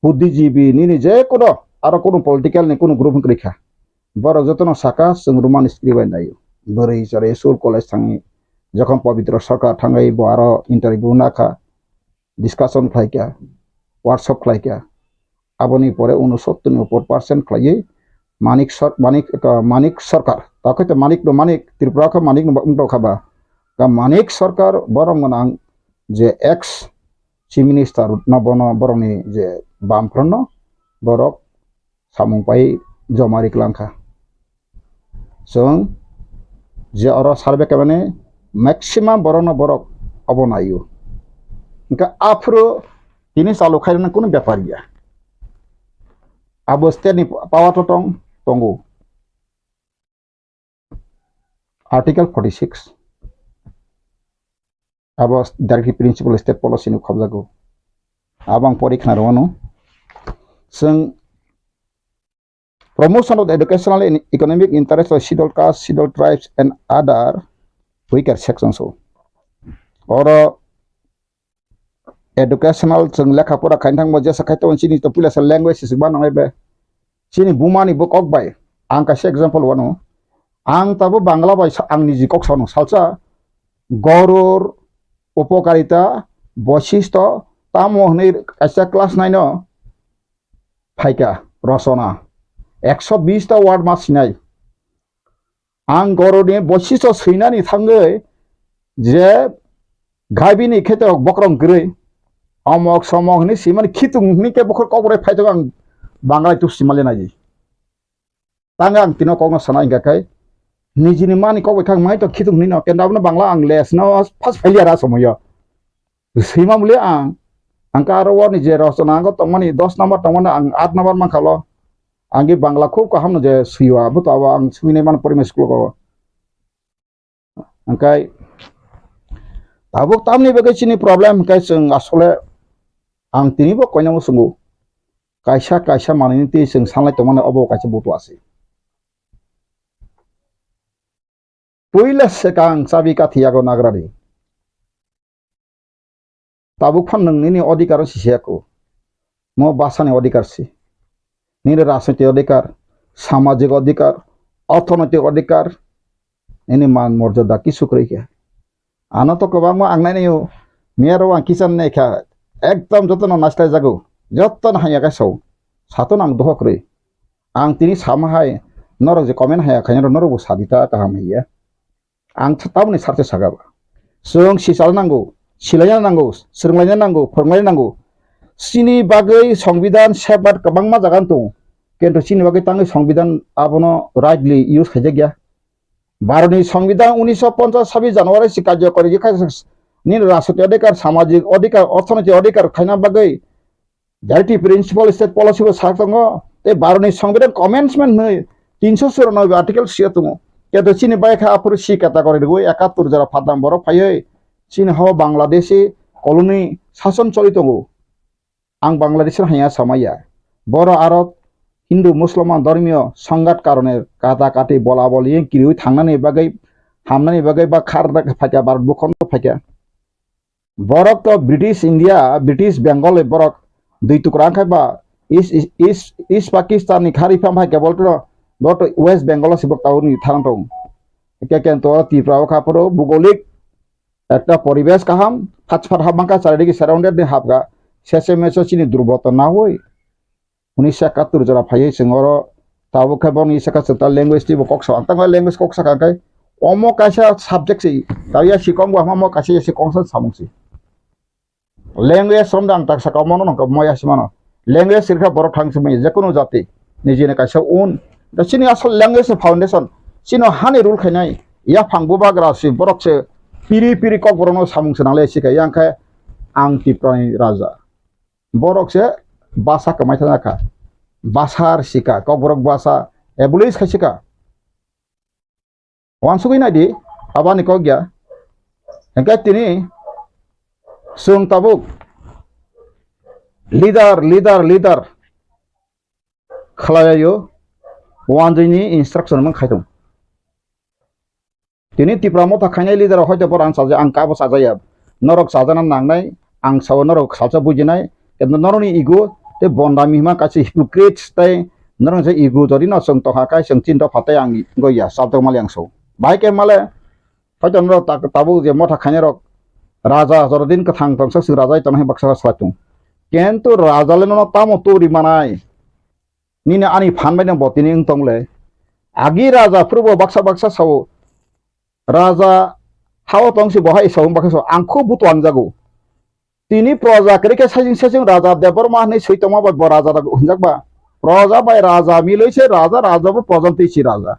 Buddhijibi nini je kono aro kono political ni kono group wngkha. Borok jotono saka chwng Roman script bai naio. Bwrwi chwrai school college thangwi jokhon Pabitra Sarkar thangwi bo aro interview nakha, discussion khlaikha, workshop khlaikha. Aboni pore unosottor ni upor percent khlaiwi Manik Sar-, Manik, uh, Manik Sarkar. Takhai to Manik no Manik, Tripura kha Manik no wngtokha ba. Ka Manik Sarkar borok gwnang je ex Chief Minister no bono borokni je bamphrono borok samung pai joma ri kwlangkha. Chwng je oro survey khaimani maximum borokno borok obo naio. Hwnkhe aphuru tini chalu khairoknani kunu bepar ya. Abo state ni power to tong, tongo. Article forty six. Abo directive principle state policy ni khobjago. Abo ang pori khna rwno. Chwng promotion of the educational and economic interest of scheduled caste, scheduled tribes and other weaker sections o. Oro educational chwng lekha pora khaina thangbo jesa khai tongo chini to puila sa language se ba nangnai be. Chini buma ni bo kok bai ang kaisa example wano. Ang tabo Bangla bai sa-, ang niji kok sano salsa goror, upokarita, boisisto, tamo hwnwi kaisa class nine o phaika rosona. Ekso bis ta word ma sinai. Ang goroni boisisto swinani thangwi je gaibini kheto bokrong kwrwi, omok somok hwnwi simani khitung hwnwi khe bokhor kokborok phai tongo ang Bangla tuk simali nai. Tang ang tino kokno sana hingka khai nijini mani kok bai khang mai to khitung hwnwi no kenda abono Bangla ang les no first failure a somoyo. Swima muli ang, ang ka aro o ni je rosona ang tongmani dos number tongmani ang aat number mankha lo. Ang ge Bangla khub kaham no je swiwa, bo to abo ang swinai man primary school ko. Angkai tabuk tamni bagwi chini problem hingkai chwng asole ang tini bo koinamo swngo. Kaisa kaisa manwini twi chwng sanlai tongmani obo kaisa butu asi. Puila swkang chabi kathi yago nagrari. Tabuk phan nwng nini odhikar o sisiya ko. Mo bwsani odhikar si. Nini rajnoitik odhikar, samajik odhikar, orthonoitik odhikar, nini man morjada kisu kwrwi khe. Ano to kwbangma ang nainai o, miyaro ang kichar nai kha, ekdom jotono naislai jago, jotono hanya khe sao. Sato nang dohok kwrwi. Ang tini sama hai, norok je comment haya khaina norok bo sadi ta kaham hiya. Ang th-, tamoni sarthe saka ba. Chwng sichal nango, silaina nango, swrwnglaina nango, phwrwnglaina nango. Chini bagwi songbidan sebad kwbangma jaga tongo. Kintu chini bagwi tangwi songbidan abono rightly use khaijakya. Bharotni songbidan unisho ponchas sabis January si karjokori khe kha nini rajnoitik odhikar, samajik odhikar, orthonoitik odhikar khaina bagwi Directive Principal State Policy bo sak tongo, tei Bharotni Songbidan Amendment hwnwi tinsho churanobe article sio tongo. Keto chini bai kha aphuru si category rwui ekattor jora phatang borok phaiwi chini hao Bangladeshi colony sason choli tongo. Ang Bangladeshi hanya samaya. Boro aro Hindu Musliman dhormiyo songhat karone kata kati bola boli kiriwi thangnani bagwi hamnani bagwi ba khar phaikha Bharat bukhondo phaikha. Borok to British India, British Bengal ni borok dui tukra wngkha ba East, East, East, East Pakistan ni khari pham hai kebol to, borok to West Bengal o si borok tabuk ni tharang tong. Ke ke to Tripura o kha phuru bugolik ekta poribesh kaham, phach phar hap mangkha charidigi surrounded ni hapga, sese meso chini durboto na hoi. Unisho ekattor jora phaiwi chwng oro tabuk khe boni saka chwng ta language twibo kok sa. Ang tangma language kok saka khe omo kaisa subject se, ta ya si kong bo hama mo kaisa ya si kong sa samung se. Language romda ang tak saka omo no nokha mo ya si mano. Language sirkha borok thang simi je kunu jati nijini kaisa un. Da chini asol language ni foundation. Chino hani rule khainai yaphang bubagra si borok se piri piri kok borok no samung se nangle si kha yang khe ang Tripura ni raja. Borok se basa kwmai thana kha. Basa rwsika, kokborok basa abolish khaisika. Wansugwi naidi, abani kok ya. Hingke tini chwng tabuk leader, leader, leader khlailaio, wanjwini instruction mang khaitung. Tini Tipra Motha khainai leader rok hoito borok ang chaja, ang kabo chajaya. Norok chajana nangnai, ang sao norok salsa bujinai. Kintu norokni ego tei bonda mihima kaisa hypocrites tei norok je ego jodi no chwng tongkha kai chwng chin dopha tei ang goya chapjak mali ang sao. Bahai khe male hoito norok ta-, tabuk je motha khainai rok raja jorodin kwthang tongsa chwng raja tongna hai baksa salai tongo. Kintu raja le nono tamo turi manai? Nini ani phan bai no bo tini wng tong le. Agi raja phuru bo baksa baksa sao. Raja hao tong si bo hai sao baksa sao. Ang khub butuang jago. Tini proja kwrwi khe saichung saichung raja Debbarma hinwi swi tongma bai bo raja da hwnjak ba. Proja bai raja milwi se raja, raja bo proja twi si raja.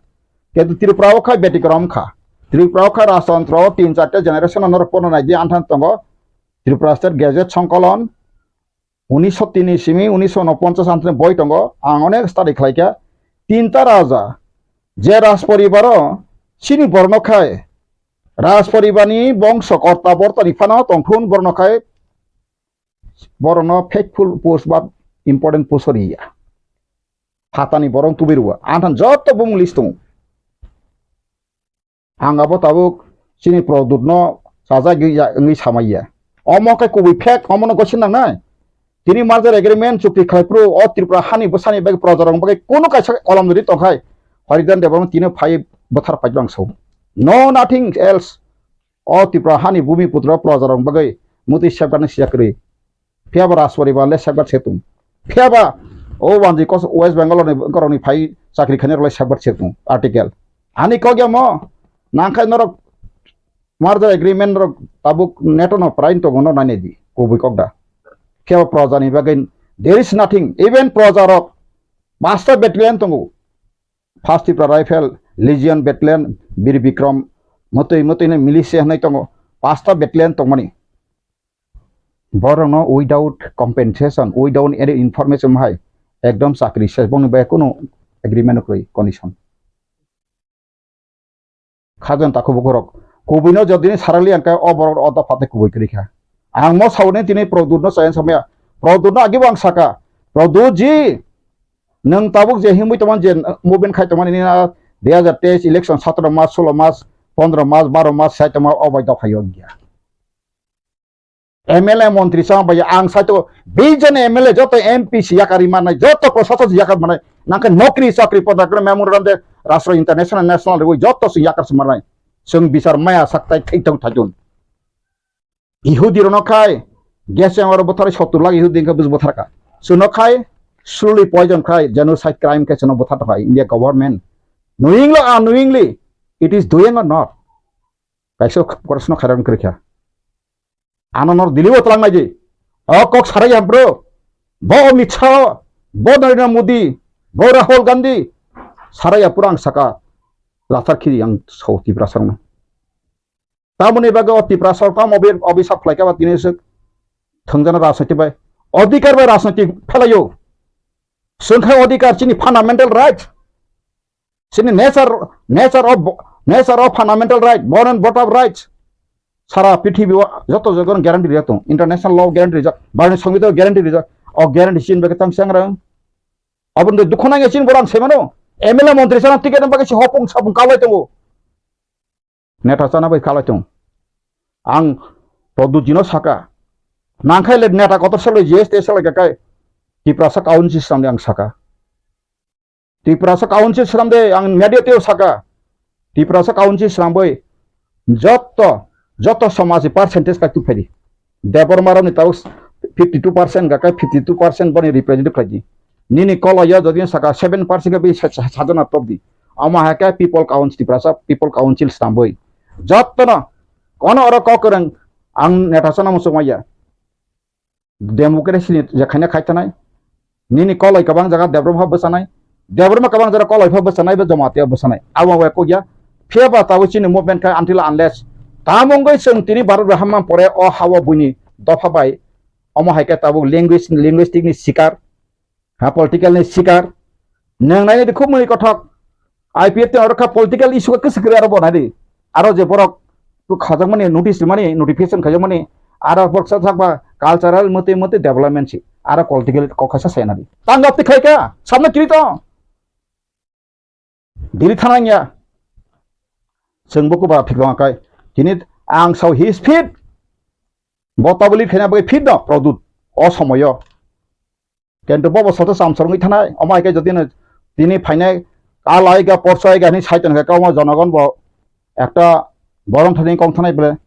Kintu Tripura o kha betikrom kha. Tripura o kha rajtantro o tin charta generation no norok pono nai di anthan tongo. Tripura State Gazette Songkolon. Unisho tini simi unisho unoponchas anthani boi tongo, ang onek study khlaikha. Tinta raja, je rajporibaro chini borno khai, rajporibarni bongso korta bortani phano tongthun borno khai, borokno faithful post ba important post riya. Phatani borok tubui rwo, anthan joto bumung list tongo. Ang abo tabuk chini product no chajagwi ya wngwi samaiya. Omo khe kubui fake, omono gosi nangnai. Tini merger agreement chukti khlai phuru o Tripura hani bwsani bagwi projarokni bagwi kunu kaisa kolom rwi tongkhai, Haridan Debbarma tini phai bwthar phai bwrang sao. No nothing else. O Tripura hani bumi putra projarokni bagwi mutwi safeguard ni sijak kwrwi. Phiya ba Rajparibar le safeguard se tung. Phiya ba o wanji kos West Bengal ni borok ni phai chakri khainai rok le safeguard se tung. Article. Ani kok ya mo nangkhai norok merger agreement rok tabuk neto no prain tongo no nai di kubui kok da. Phiya ba proja ni bagwi there is nothing. Even proja rok pasta battalion tongo. First Tipra Rifle, Legion Battalion, Bir Bikram, motoi motoi no militia hinui tongo, pasta battalion tongmani. Borokno without compensation, without any information hai ekdom chakri ses, bongni bai kunu agreement kwrwi condition. Khajan takhuk bukhurok. Kubuino jodi ni sarali ang khe o borok o dopha tei kubui kwrwi kha. Ang mo sauni tini Pradyut no chayang samaya. Pradyut no agi bo ang saka. Pradyut ji, nwng tabuk je himwi tongmani je movement khai tongmani nini na dui hajar teis election sotoro mas, solo mas, pondro mas, baro mas sai tongma o bai dopha yo gya. M L A montri sama bai ang saito bijon M L A joto M P si yakari manai, joto proshason si yakar manai, nangkhe nokri chakri poda kre memorandum de rashtra international national rwi joto si yakar si manai. Chwng bisar maya saktai thik thang thajun. Ihudi rono khai gas chamber buthar sottur lakh Ihudi khe bus buthar ka. Suno khai slowly poison khai genocide crime khai suno buthar khai India government. Knowingly or unknowingly, it is doing or not? Kaisa korsno khairan kwrwikha. Ano nor Delhi o twlang nai di. O kok sarai ya bro. Bo Amit Shah, bo Narendra Modi, bo Rahul Gandhi. Sarai ya pura ang saka lathar khiri ang so Tiprasa rokno. Tamoni bagwi o Tiprasa rok tamo obi-, obisap khlaikha ba tini swk thwngjana rajniti bai. Odhikar bai rajniti phelaio. Swngkhai odhikar chini fundamental right. Chini nature, nature of, nature of fundamental right, born and brought up rights. Sara prithibi o joto jaga guarantee rijak tong. International law guarantee rijak, Bharatni Songbitan guarantee rijak. O guarantee chini bagwi tang changrang. Aboni dukho nangya chini borok ang saimano. M L A montri sana ticket bagwi si hopung sapung kalai tongo. Neta chana bai kalai tong. Ang Pradyut jino saka. Nangkhai le neta kotor salai G S T salai kakai. Tiprasa council swnamdi ang saka. Tiprasa council swnamde ang media teo saka. Tiprasa council swnambai jotto, jotto somaji percentage kai tuphaidi. Debbarma rokni tabuk fifty two percent gakai fifty two percent boni representative khlaidi. Nini koloio jodi saka seven percent khe bai sa-, sa-, sajana topdi. Omo hai khe people council, Tiprasa people council swnambai. Jottono kono oro kok kwrwng ang neta sana muchung maya. Democracy ni je khaina khai tanai. Nini koloi kwbang jaga Debbarma pha bwchanai. Debbarma kwbang jaga koloi pha bwchanai, bo Jamatia bwchanai. Abo bai kok ya. Phiya ba tabuk chini movement khai until unless tamo wngwi chwng tini Bharat bai hamma pore o ha-o buini dopha bai omo hai khe tabuk language, linguistic ni sikar, ha, political ni sikar. Nwng nai di khub mui kothok. I P F T oro kha political issue khe kwswk kwrwi aro bo nai di. Aro je borok khajakmani notice rimani, notification khaijakmani, aro borok sa sakba cultural motwi motwi development si. Aro political kok khaisa sai nai di. Tang gap ti khai kha, samna kiri to. Delhi thana ya. Chwng bo kuba phik tong kai. Tini ang sao his fit. Bo tabuli khaina bai fit no Pradyut. O somoyo. Kintu bobo soto samsor wngwi thanai, omo hai khe jodi no tini phainai, kalai ga, porsai ga hinwi sai tongkha, omo jonogon bo ekta borom thani kong thanai bole.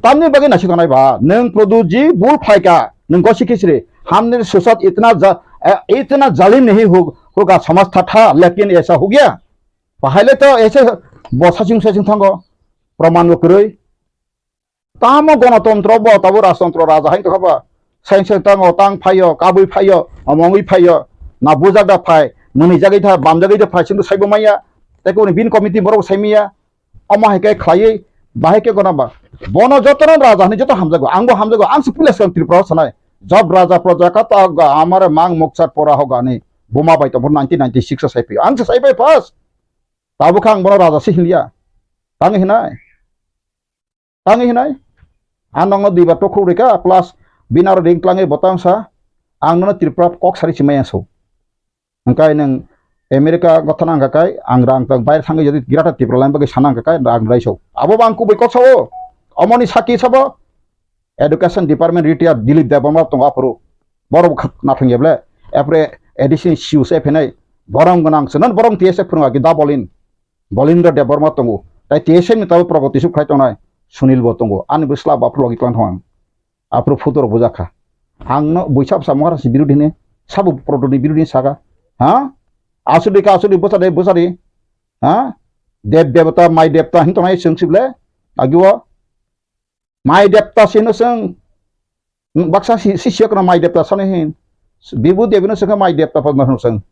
Tamni bagwi naisik tongnai ba, nwng Pradyut ji bul phaikha, nwng gosi khe siri, humne ke saath itna ja-, eh, itna zalim nahi ho-, hoga samajh tha tha, lekin aisa ho gaya. Pahaile to aise bo saching saching thango, proman bo kwrwi. Tamo gonotontro bo, tabo rajtontro raja hai tongkha ba. Sain sain tango, tang phaio, kabui phaio, omongwi phaio, na bujak da phai, mwnwi jagwi tha, bam jagwi da phai, sindw saibo maya. Tei koboni bin committee borok sai maya. Omo hai khe khlaiwi, bahai khe gona ba. Bono jotono raja hinwi joto hamjago, angbo hamjago, ang se puila swkang Tripura o sanai. Job raja proja kata ga amare mang mokchar pora ho gani. Buma bai tongphuru nineteen ninety-six o sai phio. Ang se sai bai first. Tabukha ang bono raja se hinliya. Tang hinai. Tang hinai. Ang nokno duibar tokhuk rikha, plus bini aro ring tlangwi bo tang sa, ang nono Tripura kok sari chimai ang so. Hwnkhe nwng America gotha nang kha kai, ang rang tang baire thangwi jodi Greater Tripura line bagwi sana hwnkha kai, rang rai so. Abo bo ang kubui kok sao. Omoni saki sabo. Education Department retired Dilip Debbarma tongo aphuru. Borok kha-, nathang ya ble. Apre A D C ni C E O se phenai. Borom gwnang se non borom T S F phwrwng agi da bolin. Bolindra Debbarma tongo. Tai T S F ni tabo progoti suk khai tongnai Sunil bo tongo. Ani bwsla bo aphuru logi tlang thang. Aphuru photo rok bujak kha. Ang no buisa bwsa mokra si birodhi ne. Sabo protoni birodhi saka. Ha? Asudi ka asudi bwsa de bwsa di. Ha? Dev devata, mai devata hin tongnai chwng sible. Agi o. Mai devta sino chwng, baksa si, si siya kono mai devta sano hin. Bibu devino chwng mai devta padma hino chwng.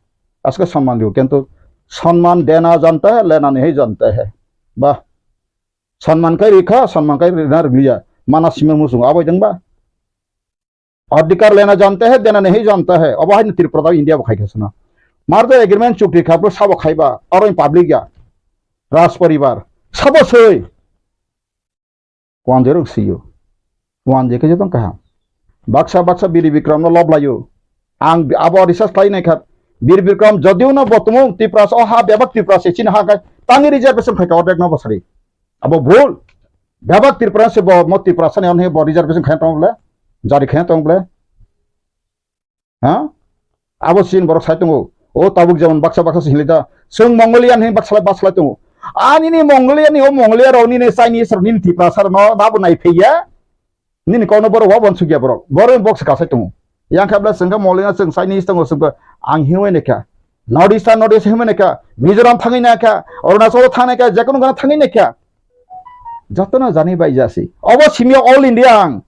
Aske samman diyo, kintu samman dena janta hai, lena nahi janta hai. Bah. Samman kai rikha, samman kai rina riliya. Mana sima musung, abo jeng ba. Adhikar lena janta hai, dena nahi janta hai. Abo hai Tripura da India bo khai khasana. Marja agreement chukti khapro sabo khaiba, aro public ya. Raj paribar. Sabo soi. Wanjwi rok siyo. Wanjwi khe jotong kaham. Baksa baksa Biri Bikram no lob layo. Ang bi-, abo research khlai nai kha. Biri Bikram jodiu no bo tumung Tiprasa o ha bebak Tiprasa chini ha kai tangi reservation khai ka ordek no bosari. Abo bhul. Bebak Tiprasa se bo mo Tiprasa ni onhe bo reservation khai tong ble. Jari khai tong ble. Ha? Abo sin borok sai tongo. O tabuk jemon baksa baksa se hinlai da. Chwng Mongolian hin baksa baksa lai tongo. Ani ni Mongolian ni o Mongolia rok nini Chinese rok nini Tiprasa rok no nabo nai phaiya. Nini kok no borok wa bon sugya borok. Borok ni bok se kasai tongo. Yang kha bla chwng kha Mongolian chwng Chinese tongo chwng kha ang hinwi nai kha. North East North East hinwi nai kha. Mizoram thangwi nai kha. Arunachal thang nai kha. Jekono gana thangwi nai kha. Joto no jani bai jasi. Obo simi all India ang.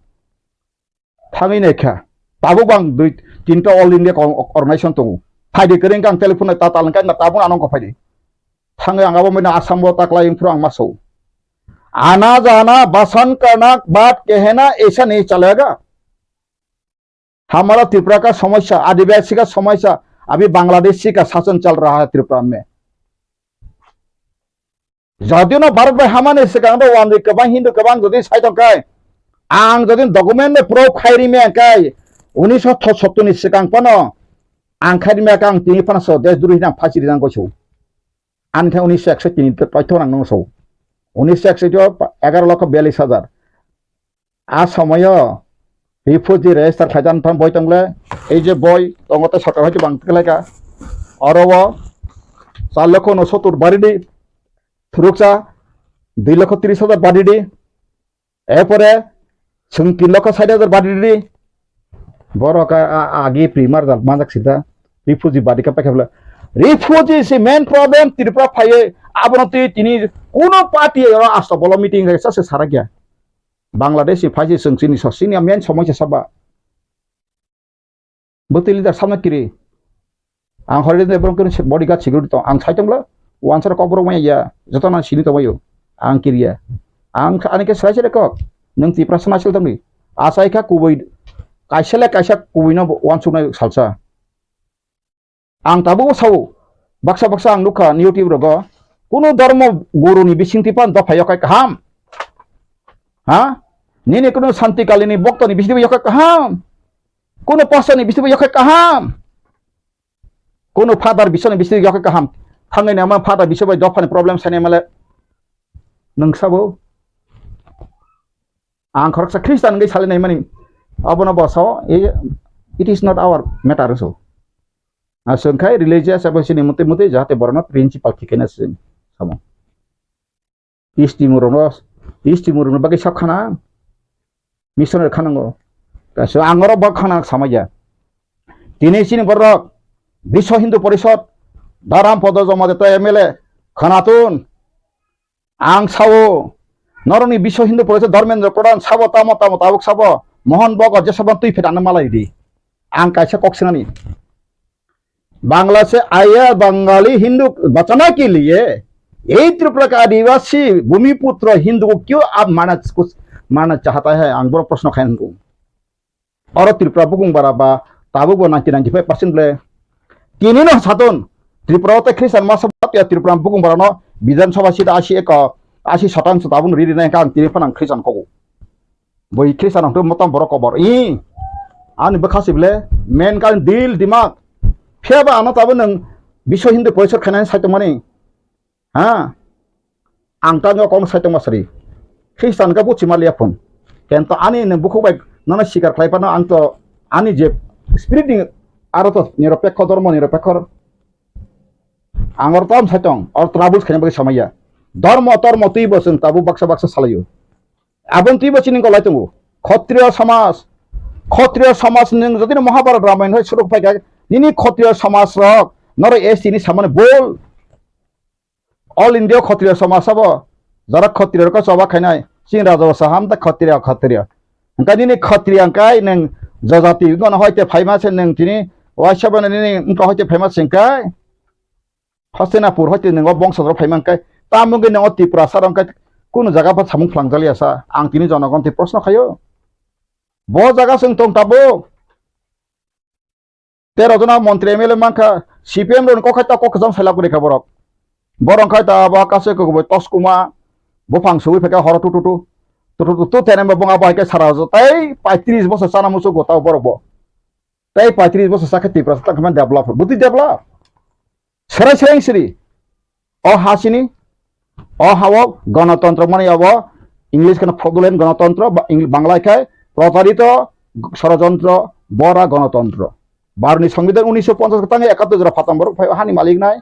Thangwi nai kha. Tabuk bang dui tinta all India ko-, organization tongo. Phaidi kwrwng kang telephone ta talwng kang tabuk anong ko phaidi. Thangwi ang abo mena Assam bo taklai phuru ang maso. Ana jana basan karna baat kehna aisa nahi chalega. हमारा त्रिपुरा का समस्या, आदिवासी का समस्या, अभी बांग्लादेशी का शासन चल रहा है त्रिपुरा में। Jodi no Bharat bai hamani swkang do wanjwi kwbang Hindu kwbang jodi sai tong kai, ang jodi document bai proof khai ri me kai, unisho sottor ni swkang phano ang khai ri me kha, ang tini phano so desh droi hinang phasi ri jang goso. Ani khe unisho ekso tini paitho nang nung so. Unisho ekso egaro lokho biyallis hajar. A somoyo refugee register khlaijaknai boi tongle, ei je boi tongo tei sorkar hai bang tiklaika. Oro o char lokho unosotur baridi thuruksa, dui lokho tris hajar baridi, erpore chwng tin lokho sait hajar baridi. Borok a, a, agi primar jal manjak sida refugee badi ka paikha bwle. Refugee si main problem Tripura phaiye abono twi tini kuno party oro asto bolo meeting hai sa se sarakya. Bangladesh ni phaisi chwng chini so, chini main somoisa saba. Bwtwi leader samna kiri. Ang hori de borok kiri bodyguard security tong. Ang sai tongla, wansar kok borok maya ya. Joto nang sini tongbayo. Ang kiriya. Ang ani khe sai sai kok. Nang Tiprasa nasil tongni. Asai kha kubui. Kaisa le kaisa kubui no wansuk nai salsa. Ang tabuk sao, baksa baksa ang nukha YouTube rogo, kunu dormo guru ni bisingtwi phan dopha yokhai kaham. Ha? Nini kunu Santi Kali ni bokto ni bisingtwi yokhai kaham. Kunu pastor ni bisingtwi yokhai kaham. Kunu father bisoni bisingtwi yokhai kaham. Thangwi ni ama father biso bai dopha ni problem sani male. Nung sabo. Ang khoroksa Christian wngwi salai naimani, abono bo sao, "Eh, it is not our matter," so. Aswk khai religious abo sini muti muti jahate borokno principle thikena sini samo. Isti murokno, isti murokno bagwi sak khana, missionary khanango. Kaisa ang oro bo khana samaya. Tini sini borok Biswa Hindu Porishod, Dharam Podo Jamatia M L A, Khanatun, Ang sao, norokni Biswa Hindu Porishod Dharmendra Pradhan sabo tamo tamo tabuk sabo, Mohan Bhagwat jesabo twi phetano malai di. Ang kaisa kok sinani. Bangla से आया बंगाली हिंदू बचाने के लिए यही त्रिपुरा का आदिवासी भूमिपुत्र हिंदू को क्यों आप मारना, मारना चाहता है? Ang borok proshno khaingo. Oro Tripura bukung bara ba tabuk bo ninety ninety five percent ble. Tini no saton Tripura o tei Christian masa ba ya Tripura bukung bara no Bidhan Sabha seat asi eko, asi sotanso tabuk no riri nai kang tini phano ang Christian kogo. Boi Christian ang motam borok kobor. I ani bwkha si ble men kan dil dimak. Phiya ba ano tabuk nang Biswa Hindu Porishod khainani sai tongmani. Ha? Ang tangwi o kokno sai tongma sari. Khristan khe buchi maliya phun. Kento ani nwng bukhuk bai nono sikar khlai phano ang to ani je spirit ni aro to niropekho, dhormo niropekho. Ang oro tam sai tong, oro troubles khaina bagwi samaya. Dhormo tormo twi bo chwng tabuk baksa baksa salaio. Aboni twi bo chini golai tongo. Khotriyo samaj, khotriyo samaj nwng jodi no Mahabharat Ramayana hai suruk phai kha, nini khotriyo samaj rok noro S T ni samani bol. All India khotriyo samaj sabo, jara khotriyo rok choba khainai, chini raja basa ham ta khotriyo, khotriyo. Hwnkhe nini khotriyo hwnkhe nwng jajati gono hoite phaima se nwng tini waisa bono nini wngkha hoite phaima se hwnkhe Hastinapur hoite nwng o bongso rok phaima hwnkhe tamo hwnkhe nwng o Tiprasa rok hwnkhe kunu jaga pha samung phlangjakliya sa ang tini jonogon twi proshno khaio. Bo jaga chwng tong tabuk. Tero jona montri M L A mankha, C P M rokni kok khai ta kok kwcham sailak rikha borok. Borok khai ta abo kaisa kwbwi toskuma, buphang sugwi phaikha horo tu tu tu. Tu tu tu tu tene bo bong abo hai khe sara jo tei paitris bosor chana muchungo tao borok bo. Tei paitris bosor sakhe Tiprasa tang khe develop, bwtwi develop. Serai serai siri. O ha sini, o ha-o gonotontro mani abo English kheno fraudulent gonotontro, ba-, Eng-, Bangla khai protarito sorojontro, bora gonotontro. Bharotni Songbidan unisho ponchas tang ekattor jora phatam borok phai hani malik nai.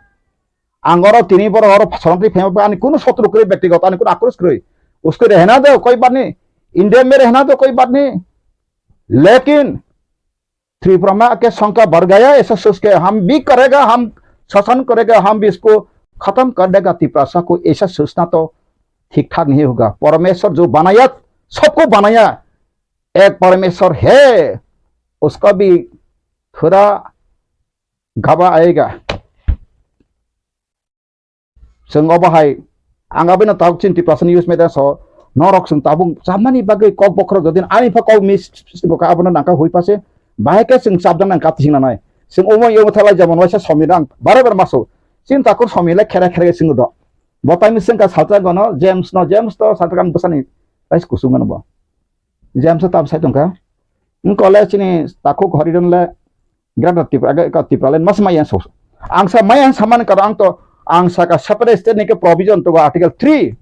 Ang oro tini borok oro soromtwi phai ani kunu sotru kwrwi, bektigoto ani kunu akros kwrwi. Usko rehna do koi batni, India mein rehna do koi batni. Lekin Tripura mein aake songkha badh gaya, aisa soch ke hum bhi karega, hum shasan karega, hum bhi isko khatam kar dega. Tiprasa ko aisa sochna to thik thak nahi hoga. Parameshwar jo banaya, sabko banaya, ek Parameshwar hai, uska bhi thoda gaba aayega. Chwng obo hai, ang abono tabuk chini Tiprasani news media so, norok chwng tabuk chamani bagwi kok bokhorok jodi ani pha kok miss bo kha abono nangkha hui pha se, bahai khe chwng chapjak nang kati sing nanai. Chwng omo yomo thalai jemon waisa Somir ang bare bare maso. Chini takhuk Somir le khere khere chwng do. Bo taini chwng ka salsa gono James no, James to salsa kan bwsani rais kusung gono bo. James to tam sai tongkha. Wng kole chini takhuk Horidon le Greater Tripura, age ka Tipraland mas maya so. Ang sa maya samani karo ang to, ang sa ka separate state ni ke provision to article three.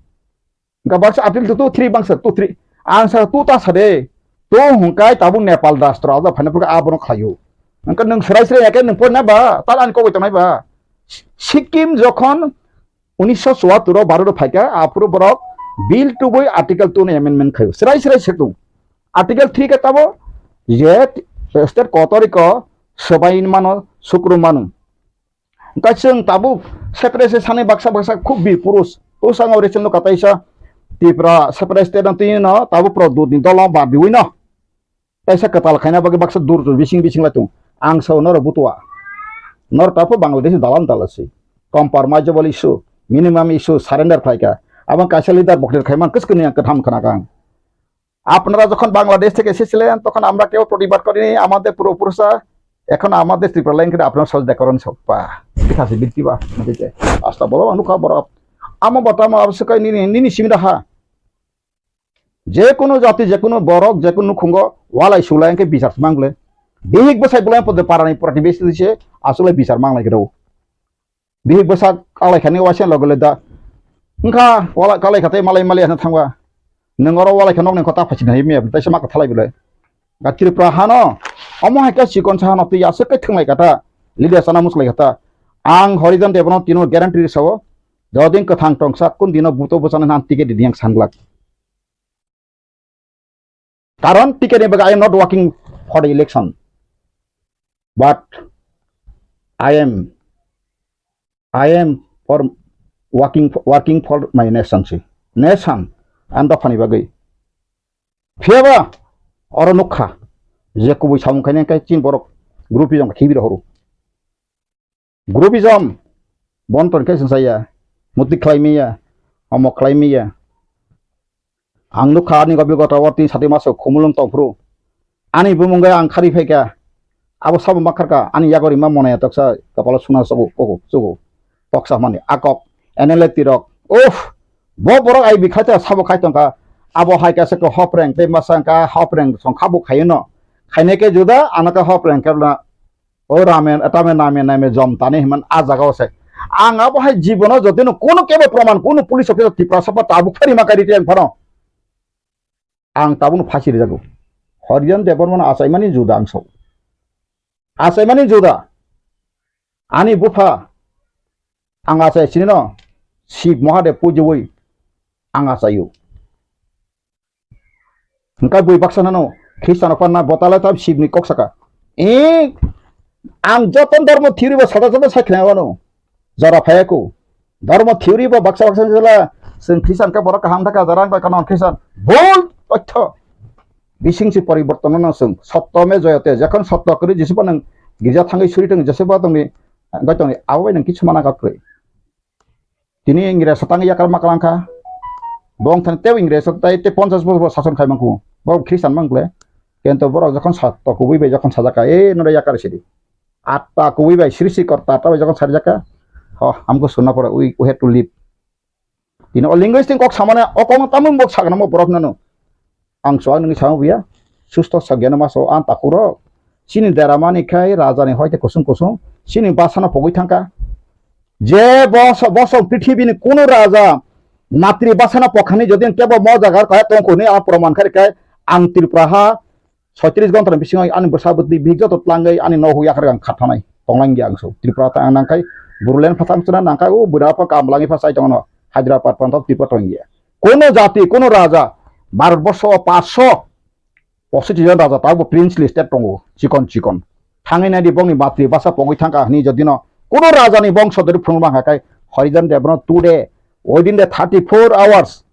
Ga baksa article two, three bangsa two, three. Ang sa two ta sa de. To hungkai tabuk Nepal rastro ada phane pura abono khlayo. Angka nung serai serai ya ke nung pon na ba, tal an ko tonai ba. Sikkim jokhon unisho chuattur o Bharat o phaikha, aphuru borok bill tubui article two ni amendment khayo. Serai serai se tung. Article three khe tabo je state kotoriko swbai mano, sukru mano. Hwnkhe chwng tabuk separate se sani baksa baksa khub bir purus. Bwskango recently kataisa Tripura separate state no twi no tabuk produt ni dolo badiwi no. Kaisa kwtal khaina bagwi baksa dur dur bising bising lai tongo. Ang sao norok butua. Norok tabuk Bangladesh dalam dala se. Compromisable issue, minimum issue, surrender khlaikha. Abang kaisa leader boklir khaiman kwchwkni ang kwtham khna kang. আপনারা যখন বাংলাদেশ থেকে এসেছিলেন, তখন আমরা কেউ প্রতিবাদ করিনি, আমাদের পূর্বপুরুষরা, এখন আমাদের ত্রিপুরা লাইন করে আপনারা সহযোগিতা করেন সব। বাহ, ঠিক আছে, বৃত্তি বাহ, ঠিক আছে। আস্তা বলো, অনুকা বড়। আমা বর্তমান আবশ্যক হয় নিনি, নিনি সিমিরা হা। যে কোনো জাতি, যে কোনো বরক, যে কোনো খুঙ্গ, ওয়ালাই সুলাই এনকে বিচার মাংলে। বিহিক বসাই বলে পদে পারানি প্রতিবেশী দিছে, আসলে বিচার মাংলাই কেউ। Bihik bwsak kalai khani waisa logo le da. Wngkha wala kalai kha tei malai malai ano thangba. Nwng oro walai kha nokni kota phaichini hai mia tei se ma kwthalai bwle. Ga Tripura hano omo hai khe chikon sa hano twi aswk khe thwnglai kha ta. Leader sana muslai kha ta. Ang Horijan Debano tino guarantee sao. Jodin kwthang tongsa kun dino buto bwchana nan ticket didi ang sanglak. Karon T K ni bagwi I am not working for the election, but I am, I am for working, working for my nation si. Nation, ang dophani bagwi. Phiyaba oro nukha je kubui samung khainai khe chin borok groupism khibi rohoro. Groupism, bon ton khe sengsa ya, muti khlai miya, omo khlai miya. Ang nukha ani gobi gota o tin sati maso khumulwng tongphuru. Ani bumung gai ang khari phaikha, abo sabo makharkha, ani yagori ma monaya toksa, kapalo suna sobo, koko, sobo, toksa mani, akok, N L A tirok, uff, bo borok ai bikhaita sabo khai tongkha, abo hai kasa ko hopreng, tei masa ka hopreng song khabo khayo no, khainai khe juda, ano ka hopreng khe na, O ramen, tame name name jom tani himan a jaga o se. Ang abo hai jibono jotino kono kebo proman, kono police officer Tiprasa pa tabuk phari ma kari tiyang phano. Ang tabukno phasi rijago. Horijan Debbarmano achaimani juda ang sao. Achaimani juda. Ani bupha ang achai sinino Shiv Mahadev pujowi ang achaio. Hingkhe bui baksa nano Khristiano panna botale tam Shivni kok saka. E, ang joto dhormo theory bo sada sada sai khna wano. Jora phayako. Dhormo theory bo baksa baksa jela sing Khristian ka borok kaham thaka jora ang kano Khristian. Bol totho. Bising si poriborton no sing. Sotto me joyate. Jokhon sotto kri jisi pa nang girja thangwi suri tong jese ba tongni. Bai tongni abo bai nang kichu mana ka kri. Tini Ingres tang yakar maklang kha. Bong thang tei Ingres tai te ponchas bosor sason khai mangkhu. Bo Khristian mang kle. Kento borok jokhon sa to kubui bai jokhon sajak ka, "E, nore yakar sidi." Atta kubui bai srishti korta ta bai jokhon sarjak ka. Ho, amko sunna pore we, we have to live. Tini o linguistic kok samane o kok tamung bok sagna mo borok nano. Ang chuak nini samo buya, susto sa geno maso ang takhurok. Chini deramani khai rajani hoite kusung kusung, chini basano pogwi thangkha. Je boso, bosong prithibini kunu raja matri basano pokhani jodi kebo mo jaga kaya tongkhuni ang proman khai khai ang Tripura ha soitris gontrani bisingo ani bwsa bwtwi bihik joto tlangwi ani nohwi yakhar ang khathanai tonglangya ang so Tripura ta ang nangkhai Bodoland phatang chwna nangkhai o bwrapa kam langwi pha chai tongno Hyderabad pantho Tripura tongya. Kono jati, kono raja, Bharat borsho o paanch sho pochis jon raja, tabukbo princely state tongo, chikon chikon. Thangwi naidi bongni matri basa pogwi thangkha hwnwi jodino kono rajani bongso dori phunukma hwnka khe Harijan Debno today, within the thirty-four hours,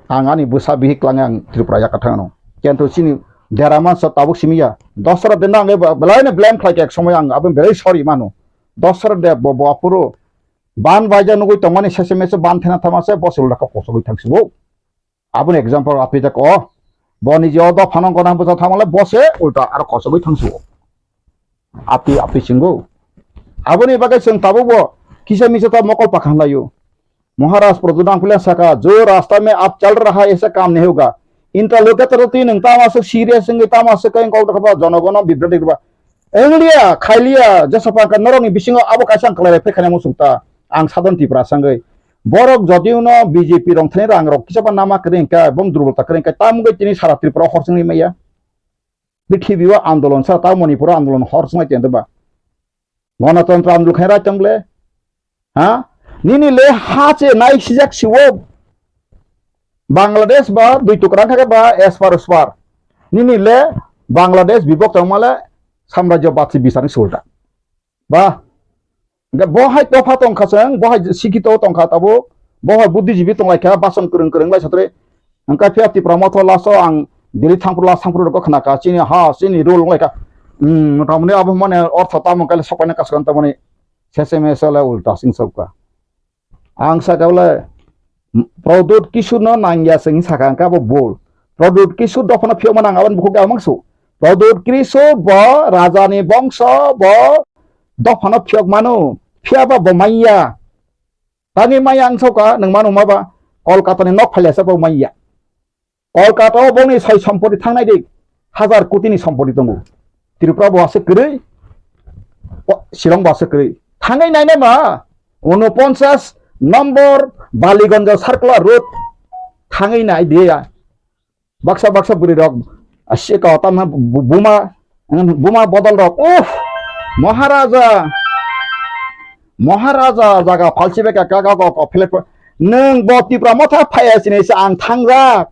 ang ani bwsa bihik klangnai ang Tripura yakarthang ano. Kento chini dera mansa tabuk simi ya, dosra dena ang belai no blame khlai khe ek somoy ang aboni belai sorry mano. Dosra de bo, bo aphuru ban baija nugui tongmani sese mese ban thena thama se bo se ulta kok kosogwi thang sibo. Aboni example api jak o. Bo ni je o dophano gona bwsa thamale bo se ulta aro kosogwi thang sibo. Api api singo. Aboni bagwi chwng tabukbo kisa misa ta mokol pakha laio. Maharaj Pradyut Nangphilia saka, "Jo rasta mein aap chal raha hai, aisa kaam nahi hoga." Interlocutor twi nwng tamo aswk serious wngwi tamo aswk khe kok dokha ba jonogono bibrati rwba. Wnglia, khailia, jesa pangkha norokni bisingo abo kaisa ang kwlai bai phai khaina muchung ta. Ang Sadhan Tripura sangwi. Borok jodi uno B J P rong thani rang rok kisa ba nama kwrwi hwnkhe bong durbolta kwrwi hwnkhe tamo wngwi tini sara Tripura hor chwngwi maya. Prithibi o andolon sa ta Manipur o andolon hor chwnglai tong ba. Gonotontro andolon khaina rai tong le. Ha? Nini le ha che nai sijak siwo. Bangladesh ba dui tukra kha ba espar uspar. Nini le Bangladesh bibok tong male samrajyo batsi bisani sulta. Ba, hingke bo hai topha tongkha chwng, bo hai sikito tongkha tabuk, bo hai buddhijibi tonglaikha, bason kwrwng kwrwng lai satre. Hingke phiya Tipra motho last o ang Delhi thangphuru last thangphuru rokgo khnakha, chini ha, chini rule wnglaikha. Hmm, motamoni abo mane ortho tamo kale sokpaina kasukha tamoni sese mese le ulta sing sokha. Ang saka le, Pradyut Kishore no nangya se hing saka, hingke abo bol. Pradyut Kishore dophano phiyokma nang aboni bukhuk ge amang su. Pradyut Kishore bo rajani bongso bo dophano phiyok mano. Phiyaba bo manya. Tangwi manya ang saka, nwng mano ma ba Kolkata ni nok phailasa bo manya. Kolkata o bongni soi sompoti thangnai di, hazar koti ni sompoti tongo. Tripura bo aswk kwrwi, o, Shillong bo aswk kwrwi. Thangwi nainai ma, unoponchas nombor Baliganj Circular Road thangwi nai di ya. Baksa baksa bwrwi rok, a, sika o tamna bu-, buma, buma bodol rok, uff, Maharaja, Maharaja jaga phalsi bai ka, ka, ka, ka, ka, philip, nwng bo Tipra motha phaiya sini se ang thangjak.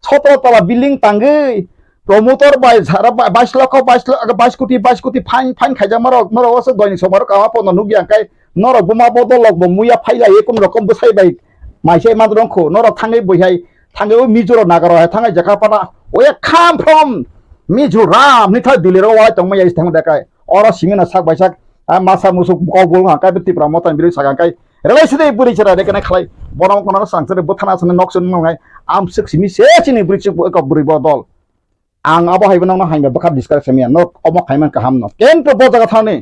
Sotro tola building tangwi, promoter bai sara ba-, bais lokho, bais lo-, bais koti, bais koti fine, fine khaijak norok, norok aswk doini somoi rok kama pono nukya, hwnkhe norok buma bodol rok bo muya phailaiwi kunu rokom bwsai bai maisai man rwngkho, norok thangwi bwihai, thangwi o Mizo rok Naga rok hai thangwi jaka pana, we come from Mizoram, hwnwi thang Delhi rok walai tongmaya thang dekai, oro simi no sak bai sak, a masa musuk kok bul hwnkhe Tipra motha ni bwrwi saka hwnkhe, Relai side bwrwi chwrai de kene khlai. Bono kono swrang chwrai bwthana swnwi nok swnwi nwngnai. Amswk simi se chini bwrwi chuk eko bwrwi bodol. Ang abo hai bo nokno hai bwkha discuss khaimya. Nok omo khaiman kaham no. Kento bo jaga thani.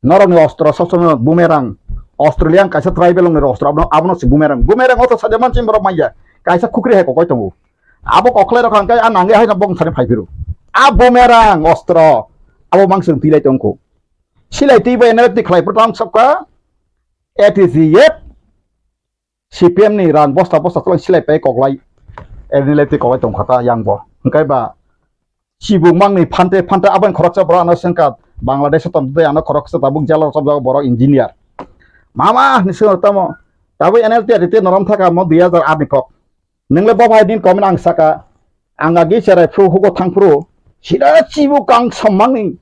Norokni ostro sob somoi bumerang. Australian kaisa tribal ongni ostro abono, abono si bumerang. Bumerang oto saja manchim borok manya. Kaisa khukri hai kokoi tongo. Abo koklai rok hangkai a nangi hai bong sani phai phiru. A bumerang ostro. Abo mangsung tilai tongkho. Silai twi bai nai twi khlai pura tang sokha. A T C F, C P M ni rang bosta bosta tolai silai pai koklai. Erni lai twi kolai tongkha ta yang bo. Hwnkhe ba chibuk mangni phante phante aboni khoroksa borok ano sengkha Bangladesh o tongtwi ano khoroksa tabuk jalo chopjago borok engineer. Mama hinwi swngo tamo. Tabuk N L T R T norom thaka mo dui hajar aat ni kok. Nwngle bo bai din comment ang saka. Ang agi cherai phru hugo thang phru. Sida chibu kang sommangni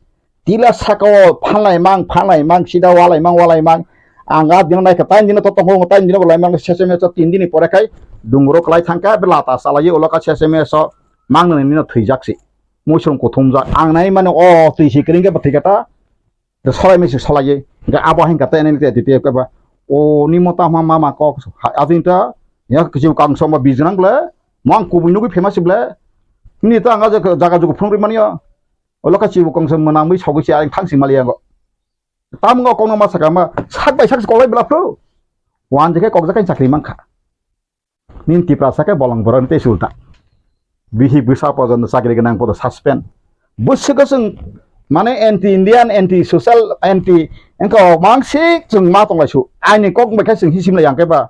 tila saka o phanlai mang phanlai mang sida walai mang walai mang. Ang a dino naikha tain dino to tongo tain dino bolai mang sese meso tin dini pore khai dungro klai thangkha be lata salai ulo ka sese meso mang nini no thwijak si. Muisung kuthumjak ang nai mano o twi si kring khe bo thwi kha ta. Solai misi solai ye ga abo hin kha ta nini te te ba o ni mota ma ma ma kok adin ta ya kichu kang somma bijnang ble mang kubui nugui famous ble ni ta ang jaga jugu phung ri mani ya. Olo ka chibu kong se mwnangwi sogwi se ayang thang sing mali yango. Tam ngo kong no ma saka ma sak bai sak kolai bla phru. Wan je khe kok jakai chakri mang kha. Nin Tiprasa khe bolong borok ni tei sulta. Bihi bwsa pojon chakri gwnang podo suspend. Bwswk chwng mane anti Indian, anti social, anti engko mangsik chwng ma tonglai su. Aini kok bai khe chwng hisim lai yang khe ba.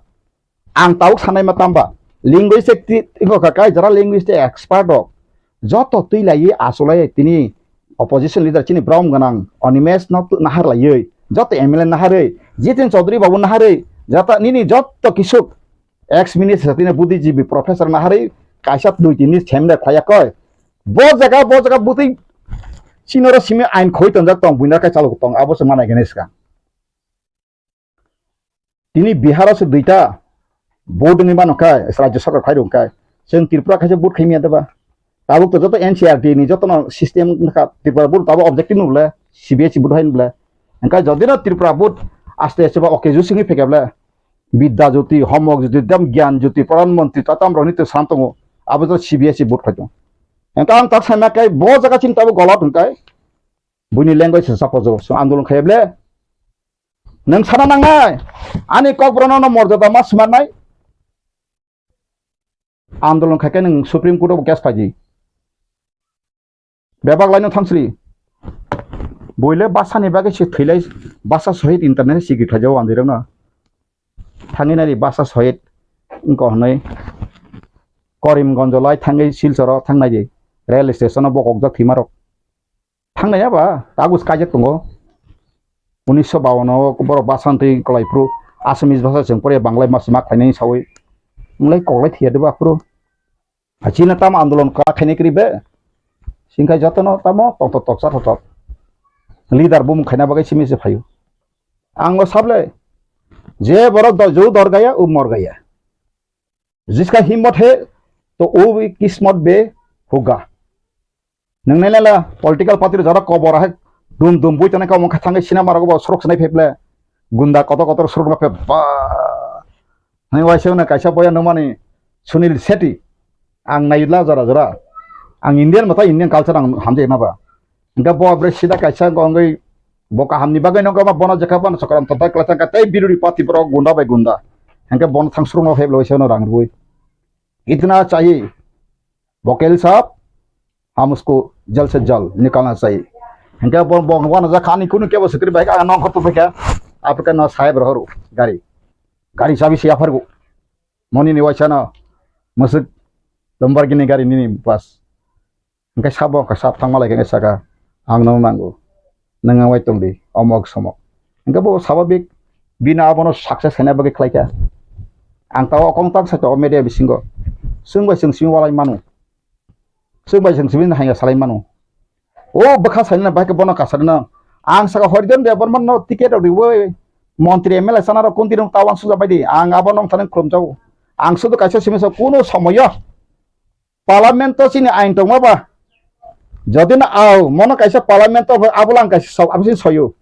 Ang tabuk sanai ma tamba linguistic ti-, iko ka kai jara linguistic expert rok joto twi lai asulai tini opposition leader chini brom gwnang Animesh no tu-, nahar laiwi joto M L A naharwi Jitin Chaudhary babu naharwi jata nini joto kisuk ex minister tini buddhijibi professor naharwi kaisa dui tini semda khaya koi bo jaga bo jaga butwi chinoro simi ain khoi tonjak tong buina kai chalok tong abo se manai gane swkang. Tini Bihar o se duita vote wngwi mano khe, Rajya Sarkar khai rwng khe, chwng Tripura khaisa vote khai manya deba. Tabuk to joto N C R T ni joto no system wngkha, Tripura vote tabuk objective no bole, C B S E vote hai no bole. Hwnkhe jodi no Tripura vote aste aste ba okay juice wngwi phaikha bole, Bidya Jyoti, Homok Jyoti, dam Gyan Jyoti, Pradhan Mantri, tatam rok ni to sam tongo, abo to C B S E vote khai tongo. Hwnkhe ang tak sai ma khe bo jaga chini tabuk golot hwnkhe, buini language se support jago, so andolon khai bole. Nwng sana nangnai, ani kokborokno no morjada ma swnamnai. Andolon khaikhe nwng Supreme Court o case phaidi. Bebak laino thangsri. Buile basani bagwi se thwilai basa sohit internet sikri khlaijao andirokno. Thangwi nari basa sohit wngkha hwnwi Karimganjo lai thangwi Silchoro thangnaidi rail station o bokokjak thwimarok. Thangnai ya ba, kagus kaijak tongo. Unisho bawan o borok basa twi kolai phuru Assamese basa chwng pore Banglai mas ma khlainai sawi. Wng lai kok lai thwiya de ba phuru. Hai chini tamo andolon kha khainai kwrwi be. Singkha jotono tamo tongthok toksa thothok. Leader bumung khaina bagwi simi se phaio. Ang o sable je borok do-, ju dor gaya, u mor gaya. Jiska himmat hai, to wo bhi kismat be hoga. Nang nai la political party jara kobor hai dum dum bui tonai ka mokha thangai sina marago ba surok sinai pheble. Gunda kotor kotor surok na phe ba. Hai waisa na kaisa boya no mani Sunil Shetty. Ang nai la jara jara. Ang Indian mata Indian culture ang hamje na ba. Hingke bo bre sida kaisa wngwi bo kahamni bagwi no gama bono jekha bono chokram tonta kwlai thangkha tei biruri party borok gunda bai gunda. Hingke bono thang surungno phaiblai se no rang rwui. Itna chahi. Bokel sab, hum usko jal se jal nikalna chahi. Hingke bo, bo, bono jakha ani kunu kebo sikri bai ka nong khotu phai kha. Apre ka no sahib rohoru gari. Gari chabi se aphargo. Moni ni waisa no. Musuk Lamborghini gari nini bas. Hingke sabo wngkha sab thangma lai khe saka, "Ang nono nango, nwng ang bai tongdi, omok somok." Hingke bo sababik bini abono success khaina bagwi khlaikha. Ang tao okong tang sakha o media bisingo, chwng bai chwng simi walai mano, chwng bai chwng simi haiya salai mano. O bwkha sainani bai khe bono kasarino ang saka Horidan Debbarma no ticket rok riwi montri M L A sana rok kunti rok tao ang suja bai di, ang abo nong thani khulum jago. Ang sudu kaisa simi sa kuno somoyo Parliament o chini ain tongma ba? Jodi no au, mono kaisa Parliament o abo lang kaisa sok, abo sini soyo.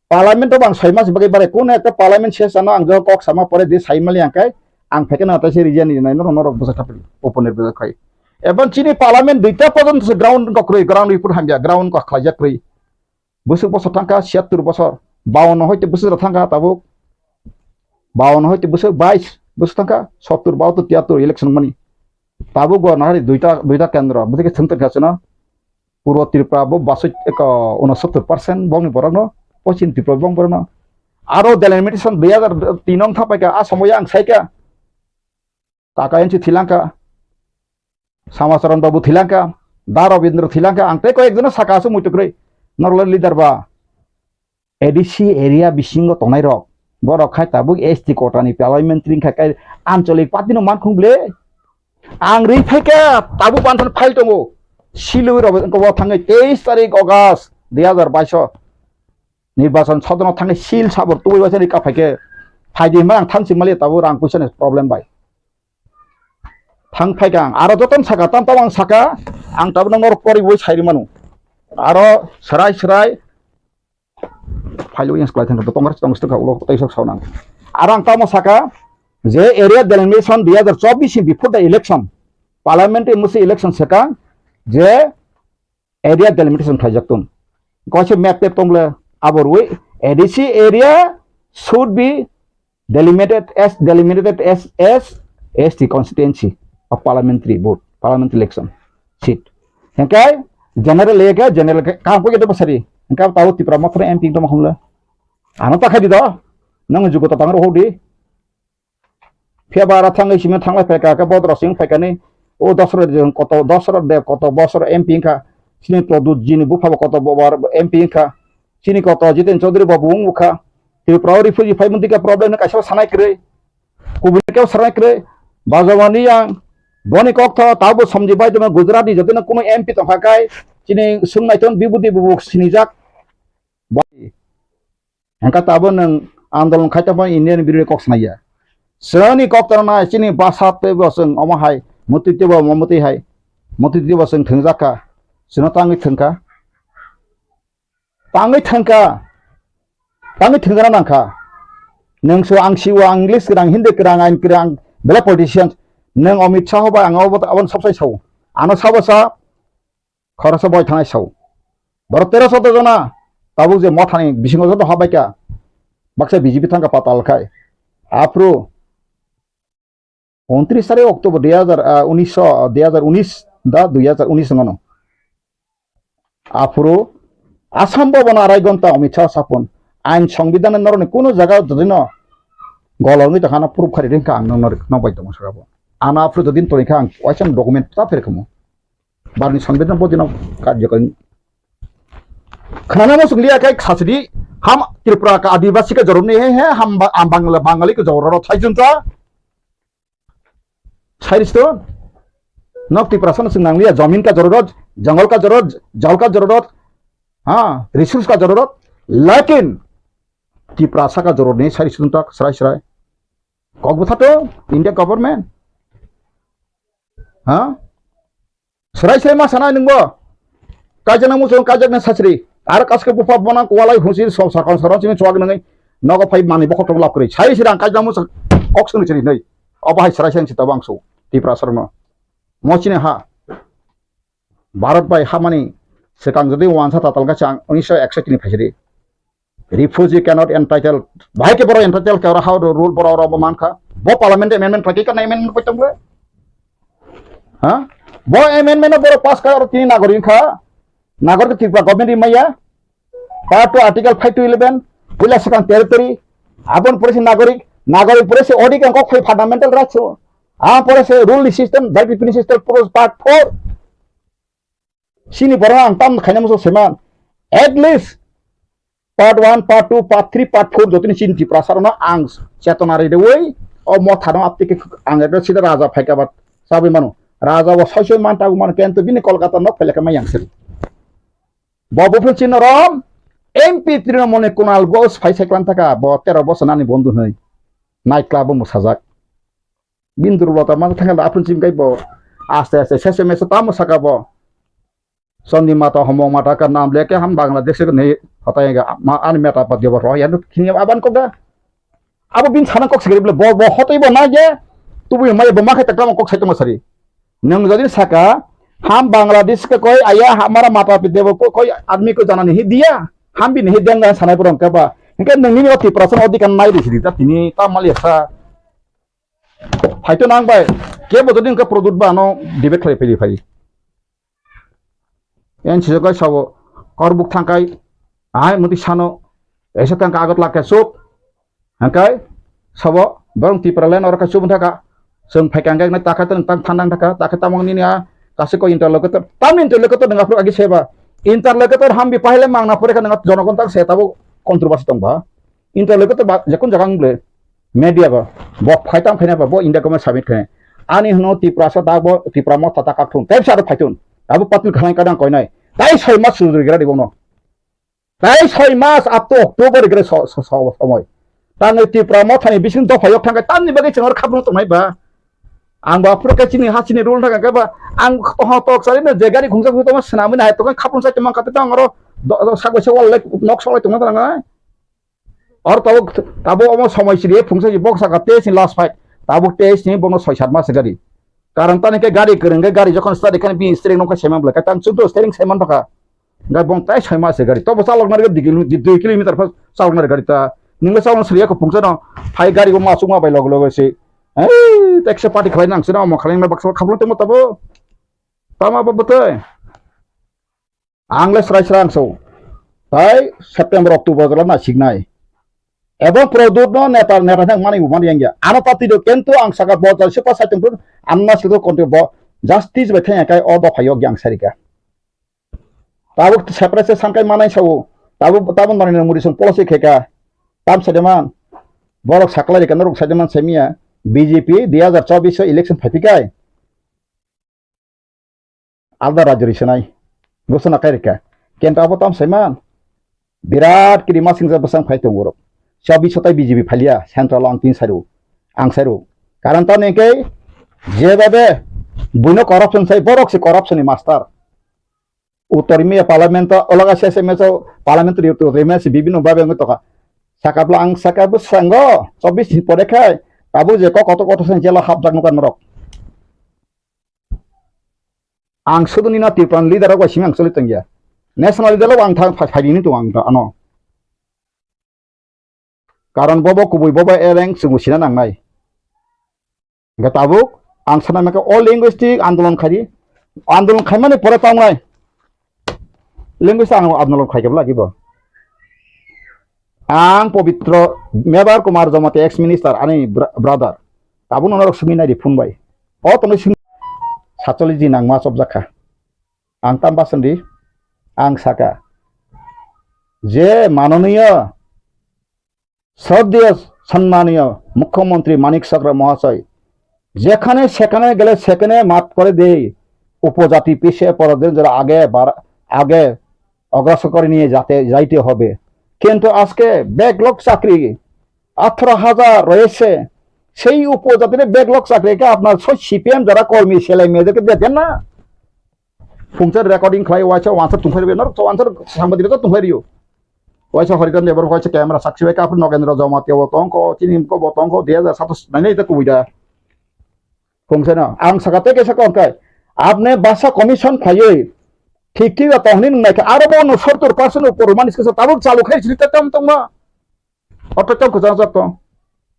Parliament o bang soi mas bagwi bare, kuno ekta Parliament session o ang jo kok sama pore di sai mali ang kai, ang pheke na taise region ni nai norok, norok bwsa kapil, open bwsa khai. Ebon chini Parliament duita porjonto se ground ko kroi, ground report hamya, ground ko khlaijak kroi. Bwswk bosor thangkha siyattur bosor, bawanno hoite bwswk rok thangkha tabuk, bawanno hoite bwswk bais bwswk thangkha sottur, bahattur, tiyattur election mani. Tabuk bo nahari duita, duita kendro, bwswk thwng tongkha chwngno. Purbo Tripura bo basoi eko unosottur percent bongni borokno, Poschim Tripura bong borokno. Aro delimitation dui hajar tin wng thangpaikha, a somoyo ang saikha. Kaka N C thilangkha. Samacharan Babu thilangkha, Da Robindra thilangkha, ang tei koi ekjono saka aswk muitu kwrwi, norok leader ba. A D C area bisingo tongnai rok, borok khai tabuk S T kotani parliamentary wngkha, kai ancholik party no mankhung ble. Ang ri phaikha, tabuk banthani file tongo. Silwi rok wngkha bo thangwi teis tarik August dui hazar baish o nirbachan sodono thangwi sil sabor tubui waisa ri ka phaikhe. Phaidi hwnba ang thangsi mali tabuk rang puisa ni problem bai. Thang phaikha ang, aro jotono saka, tam tam ang saka, ang tabuk norok poriwi sai ri manu. Aro serai serai Phailo yang seklai thangkha, tongkar tong stok ulo tei sok saunang. Aro ang tamo saka je area delimitation dui hazar chobbish ni before the election, parliamentary musi election saka je area delimitation khlaijak tun. Koise map tep tongle aborwi A D C area should be delimited as, delimited as, as S T constituency of parliamentary vote, parliamentary election seat. Hingkai general lega general ke kam ko yedo basari. Hingkai tau Tipra Motha M P tamo khumle. Ano ta khai di do. Nang jugo ta tangro hodi. Phiya ba ara thangwi simi thanglai phaikha, khe bodro sing phaikani. O Dosro de koto, Dosro de koto bosor M P wngkha. Sini Produt jini bupha bo koto bo bar M P wngkha. Sini koto Jiten Chaudhary bo bung wngkha. Tripura o refugee phai mwnti khe problem no kaisa sanai kwrwi. Kubuni khe sanai kwrwi. Bajawani yang boni kok tho tabo somji bai tongma Gujarat ni jotino kuno M P tongkha kai. Sini sung naiton bibudi bubuk sinijak. Bai. Hingkha tabo nwng andolon khai tongma Indian birwi kok sanai ya. Chwngni kok tongna chini basa tei bo chwng omo hai, mutwi tei bo omo mutwi hai, mutwi tei bo chwng thwngjak kha, chwngno tangwi thwngkha, tangwi thwngkha, tangwi thwngna nangkha. Nwng so ang siwo, ang English kwrang, Hindi kwrang, ain kwrang, belai politician, nwng Amit Shah bai ang abo, aboni sobsai sao. Ano sabo sa, khoroksa boi thanai sao. Borok tero sotro jona tabuk je mothani bisingo joto habaikha, baksa B J P thangkha patal khai. Aphuru untris tarik October dui hazar, ah, unis, dui hazar unis da dui hazar unis wngmano. Aphuru Assam Bhavan arai gonta Amit Shah sapon ain songbidan norokni kuno jaga jodino golongwi tongkha, ano proof khari ringkha ang nokno, nokbai tongo saka bo. Ano aphuru jodin tonikha ang waisa document ta pherkhumo. Barni Sambidan bo dino karjokari. Khana mo sungli akai khasidi ham Tripura ka Adivasi ka jorok ni he he ham ba-, am Bangla Bangali ka jorok ro thai junta. Sai risto. Nok Tripura sana sung nanglia jamin ka jorok, jangal ka jorok, jal ka jorok, ha, resource ka jorok. Lakin Tripura saka jorok ni sai risto tak serai serai. Kok bwtha to India government. Ha? Serai serai ma sanai nungbo. Kaijak nang muchung kaijak nang sachri. Ar kaske bupha bona kualai hunsi so sarkar sarkar sini chuak nangwi. Nogo phai mani bokhok tong lap kwrwi. Sai siri ang kaijak muchung kok sung chiri nai. Obo hai serai serai sita bangso. Tipra sarno. Mo chini ha. Bharat bai hamani swkang jodi wansa tatal kha chang unisho ekshot ni phaisiri. Refugee cannot entitled. Bahai ke borok entitled khe oro how the rule borok oro bo mankha. Bo parliament amendment phai khe kana amendment phai tongbo? Ha? Bo amendment no borok pass kha oro tini nagorik kha. Nagorik Tripura government ri maya. Part two article five to eleven. Puila swkang territory. Abon pore se nagorik. Nagorik pore se odhikar kok phai fundamental rights. Ah pore se rule system, development system pore part four. Sini borok ang tam khaina muchung seman. At least part one, part two, part three, part four jotoni chini Tiprasa rokno ang chetona ridewi o mothano aptike ang ekta sida raja phaika ba chabwi mano. Raja bo soi soi man tabu mano kento bini Kolkata nok phailaka mai yang seri. Bo buphuru chini rom M P Trinamool ni Kunal Ghosh phai sai klan thaka bo tero bosor nani bondhu hwnwi. Night club o mwsajak. Bini durbolota ma thangkhe aphuru chimkhe bo aste aste sese mese tamo saka bo. Chandi mata homong mata ka nam leke ham Bangladesh ka nei hotai ga ma ani meta pa debo roh ya nuk khini aban kok da. Abo bini sana kok sigri bole bo bo hotai bo na je tubu mai bo ma khai takam kok sai tongma sari. Nang jodi saka ham Bangladesh ka koi aya hamara mata pi debo ko koi admi ko jana nahi diya. Ham bini hi deng sanai borong ka ba. Hingke nang nini oti prasan odi kan nai ri sidi ta tini ta mali sa. Hai to nang bai, kebo jodi wngkha product ba ano debate khlai phai phai. Yang sijak kai sabo, korbuk thangkai, ai muti sano, esa tangka agot lakhe sup. Hangkai sabo, borong Tipraland oro kai sup thaka. Seng phai kangkai nai takha tang tang thandang thaka, takha tamang nini a Kaisa ko interlocutor, tamni interlocutor nang aphuru agi seba. Interlocutor hambi pahile mangna pore kha nang jonogon tak se tabo controversy tong ba. Interlocutor ba jekun jaga ang ble media ba. Bo phai tam khaina ba bo India government submit khaina. Ani hwno Tiprasa da bo Tipra motha ta kak thung. Tei sa phai thung. Abo patil khalai kadang koinai. Tai soi mas sujuri gira di bono. Tai soi mas up to October gre so, so, so, somoi. Tangwi Tipra mothani bising dopha yok thangkhe tamni bagwi chwng oro khapung tongnai ba. Ang ba phuru khe chini ha chini rule thangkhe ba ang ho tok sari no je gari khungsa khungsa tongma swnamwi nahai tongkhe khapung sai tongma kate tong oro do, do, sak bai sak wal lai nok sok lai tongma tong nai. Oro tabuk tabo omo somoi siri phungsa si bok saka te si last fight. Tabuk te si bono soi sat mas gari. Karon tani khe gari kwrwng khe gari jokhon start khe bini steering nokha saiman bwlai khe tang chwngno steering saiman thokha. Hingkhe bong tai soi ma se gari. Tobo chalok nari dui kilo-, dui kilometer pha chalok nari gari ta. Ningbo chalok sriya ko pungsa no. Phai gari bo ma chukma bai logo logo se. Ei, taxi party khlai nang sino mo khlai na baksa khaplo temo tabo. Tama ba bwtwi. Ang le srai srai ang so. Tai September October jora na signai. Ebong product no neta neta thang mani bu mani yang ya. Ano pati do kento ang saka bo jal se pa sa tong pun. Amna se do konti bo justice bai thang kai o do phayo yang sarika. Tabuk separate se sangkai manai sao. Tabuk, tabuk manai muri song policy kheka. Tam sedeman. Borok saklai rika norok sedeman semia. B J P dui hajar chobbish election phaipikai. Alda rajyo risenai. Gosona kai rika. Kenta abo tam seman. Birat kiri masing sa basang phai tong borok. Chobbish sotai B J P phalia. Central ang tin sairu. Ang sairu. Karan tam nengke. Jebabe. Buino corruption sai. Borok si corruption ni master. Uttor Mia Parliament o, olaga S M S o Parliament ri Uttor Mia si bibino babe wngwi tokha. Sakapla ang saka bwskango chobbish ni pore khai abo je kok kotor kotor sang jela hapjak nukha norok. Ang suduni na Tripura leader rok bai simi ang choli tongya. National leader rok ang thang phai phai ni tongo ang ano. Karon bobo kubui bobo eleng chwng sina nangnai. Hingke tabuk ang sana maka o linguistic andolon khai di. Andolon khaimani pore tongnai. Linguistic ang andolon khai kebla gibo. Ang Pobitro Mebar Kumar Jamatia ex minister ani bra-, brother. Tabuk nono rok simi nai di phone bai. O tongnai simi satcholi ji nangma chopjak kha. Ang tam basan di, ang saka, je manoniyo, shraddheyo, sannaniyo Mukhyamantri Manik Chakra Mahasay, যেখানে সেখানে গেলে সেখানে মাফ করে দেই, উপজাতি পিছিয়ে পড়ে দিন যারা আগে বার-, আগে অগ্রসর করে নিয়ে যাতে, যাইতে হবে। কিন্তু আজকে ব্যাকলগ চাকরি আঠারো হাজার রয়েছে, সেই উপজাতির ব্যাকলগ চাকরিকে আপনার সব সিপিএম যারা কর্মী ছেলে মেয়েদেরকে দিয়ে দেন না। Phungsa recording khlai waisa wansar tungphai rw, norok to wansar sangbadik to tungphai rw. Waisa Haridan Debbarma waisa camera sakchi bai, kaphru Nogendra Jamatia bo tongkho, chini ko bo tongkho, dui hajar satos nai nai ta kubui da. Phungsa no, ang saka tei kaisa kok khe, apne basa commission khlaiwi, thik thik tong hwnwi nung nai khe, aro bono sottor percent upor mani kisa tabuk chalu khai sini ta tam tongma. Oto tong kwchang jak tong.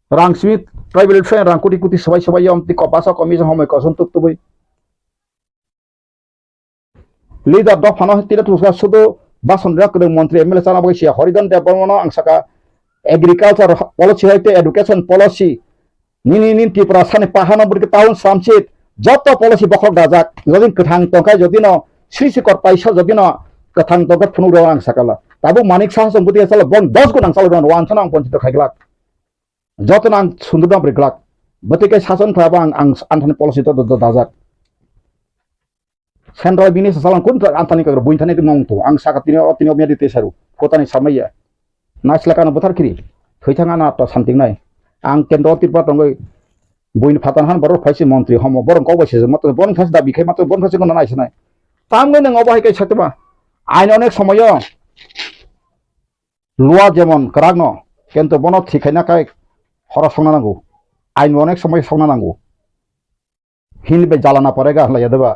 Rang simi tribal friend rang kuti kuti swbai swbai yom tiko basa commission homoi kosom tuk tubui. Leader dophano tira tuska sudu bason rak kwrwng montri M L A chana bagwi siya Haridan Debbarmano ang saka agriculture policy hai tei education policy nini nin Tripura sani pahano bwrwi town samsit joto policy bokhok dajak jodi kwthang tongkha jodi no sri sikor paisa jodi no kwthang tongkha phunuk rok ang sakala tabuk manik saha song bwtwi sala bong dos gun ang sala rwan wansana ang ponchito khaiglak joto no ang sundur dam riglak bwtwi kai sason khlai bo ang ang anthani policy to dajak. Central bini sasalang kun ta antani kagra buin thani tong tong ang saka tini o tini o medi te saru kotani samaya. Naisla kano bothar kiri. Thoi thang ana ta santing nai. Ang kendro tirpa tongoi buin phatan han borok phaisi montri homo borok kok bai sejak matro borok phaisi dabi khai matro borok phaisi kono nai sanai. Tamgoi nang obo hai kai satma. Ain onek somoyo lua jemon kwrak no kento bono thikhaina kai horo songna nango. Ain onek somoyo songna nango. Hindi bai jalana porega hwnlai ya deba?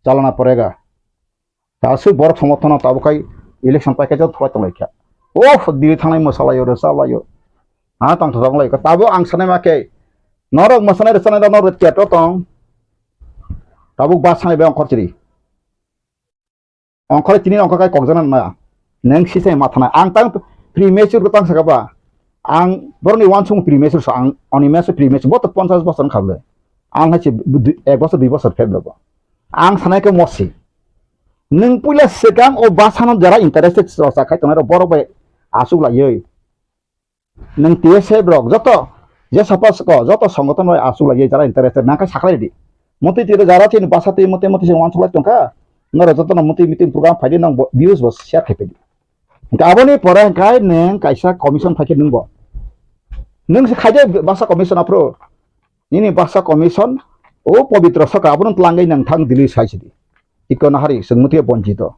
Jalana porega. Ta sui borok somorthono tabuk kai election paikha jok thwlai tonglai kha. Oh, diri thangnai mwsalaio, rwchalaio. Ha, tongthok tonglai kha. Tabuk ang sanai ma khe, norok mwsanai rwchanai rok norok theater tong. Tabuk bus sanai bai ongkhor chiri. Ongkhorwi tini ongkhor kai kokjana na. Neng sisai matha na. Ang tang premature ko tang saka ba. Ang boroni wansung premature sa ang oni meso premature boto ponchas bosor khable. Ang hai se ek bosor dui bosor pheb lobo. Ang sanai khe mosi. Nwng puila swkang o bwsano jara interested chwracha khai tongnai rok borok bai achuk laiwi. Nwng T S F rok joto je sapa soko joto songoton bai achuk laiwi jara interested nang khe sakhlai di. Motwi twi jara chini bwsa twi motwi motwi se wansuk lai tongkha. Norok jotono motwi meeting program phaidi nang bo views bo share khai phaidi. Hwnkhe aboni pore hwnkhe nwng kaisa commission phaikhe nwng bo. Nwng se khaide bwsa commission aphuru. Nini bwsa commission o pobitro saka abono twlangwi nwng thang Delhi sai sidi. Ikko nahari chwng muti bonchito.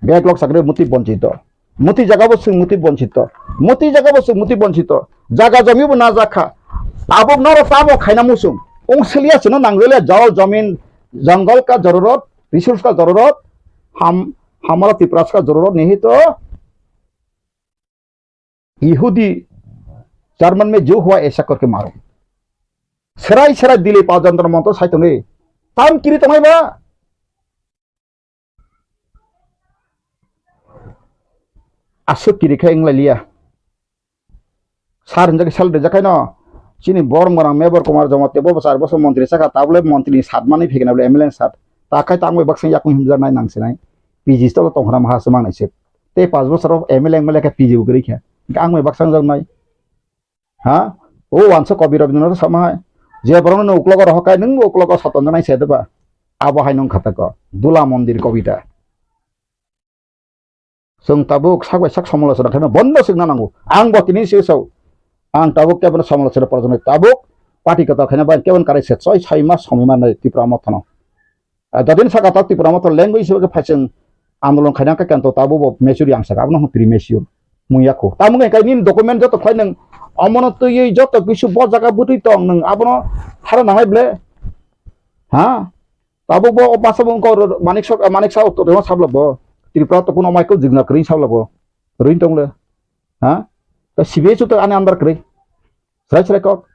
Backlog sakre muti bonchito. Muti jaga bo chwng muti bonchito. Muti jaga bo chwng muti bonchito. Jaga jomi bo na jakha. Tabuk noro tamo khaina muchung. Ong siliya chwngno nangjalia jol jomin jongol ka jororot, resource ka jororot, ham hamara Tiprasa ka jororot nihito. Yehudi, German me jo hua aisa korke maro. Serai serai Delhi pa jantar montor sai tongwi. Tam kiri tongnai ba? Aswk kiri khe wng lai liya. Sar hinjak sal rijak khaino. Chini borok morang Mebor Kumar Jamatia bo char bosor montri saka tabule montri ni sat manwi phikna bole M L A ni sat. Ta khai tangwi baksa yakung himjak nai nang sinai. P G stolo tongkhna maha swmang nai se. Tei pas bosor o M L A wng male khe P G bo kwrwi khe. Hwnkhe ang bai baksa wng jak nai. Ha? O wansa kobi rok no sama hai. Je borok no uklogo rohor kai nwng uklogo soton janai se deba. Abo hai nung khatako. Dula mondir kobita. Chwng tabuk sak bai sak somolochona khaima bondo swkna nango. Ang bo tini se sao. Ang tabuk kebono somolochona porjoni tabuk party kota khaina bai kebon karai se choi sai mas somoi manai Tipra Mothano. Ah, jadin saka tak Tipra Motha language hisabe khe phaising andolon khaina khe kento tabuk bo mature yang saka abono hwn premature. Mung yakho. Tamo khe kai nini document joto khlai nang omono twiwi joto kisu bo jaga bwtwi tong nang abono hara nangnai ble. Ha? Tabuk bo o basa bo wngkha oro Manik Sok, Manik Sa o tongma sabla bo. Tripura to kuno Michael Jigna kwrwi sabla bo. Rwin tong le. Ha? Ka C B I chuto ani andar kwrwi. Srai srai kok.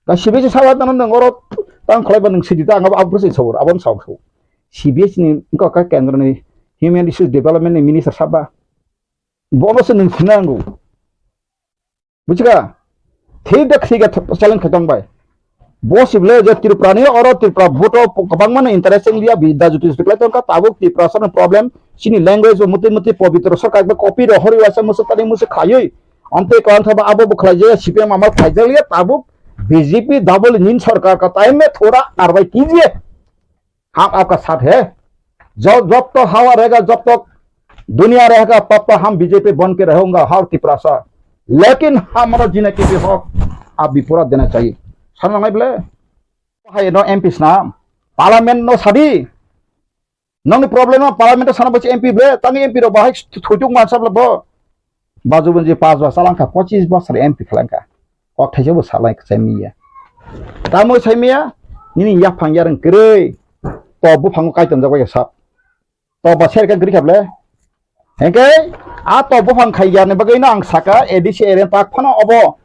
Ka C B I sabo tano nang oro tang khlai ba nang sidi ta ang abo abro sing sabor abon sabor. C B I ni wngkha ka kendro ni Human Resource Development ni minister saba. Bono se nwng phunango. Bujiga? Thik da thik da challenge khaitong bai. Bo sibole je Tripura ni oro Tripura vote o kwbangma no interest wng liya, Bidya Jyoti speak lai tongkha, tabuk Tripura sano problem, chini language bo muti muti pobitro sarkar ba copy ro hori waisa musu tani musu khayui. Amtwi kawan thaba abo bo khlai je C P M amal khlai jak liya, tabuk B J P double engine sarkar ka time mein thoda karwai kijiye. हम आपका साथ है। जो, जब तक हवा रहेगा, जब तक दुनिया रहेगा, तब तक हम बीजेपी बन के रहूंगा हर तिपरासा। लेकिन हमारा जीने के लिए हक आप भी पूरा देना चाहिए। Sana nai ble? Hai no M P sna, parliament no sadi. Nongni problem no parliament sana bachi M P ble, tangi M P ro bahai thujuk mansa ble bo. Baju Banji pas bosor chalangkha, pochis bosor M P khalangkha. Kok thaisa bo salai sai miya. Tamo sai miya, nini yaphang yareng kwrwi. To buphango kaiton jak bai sap. To ba ser khe kwrwi kha ble. Hengke, a to buphang khai yarni bagwi no ang saka A D C area tak phano obo.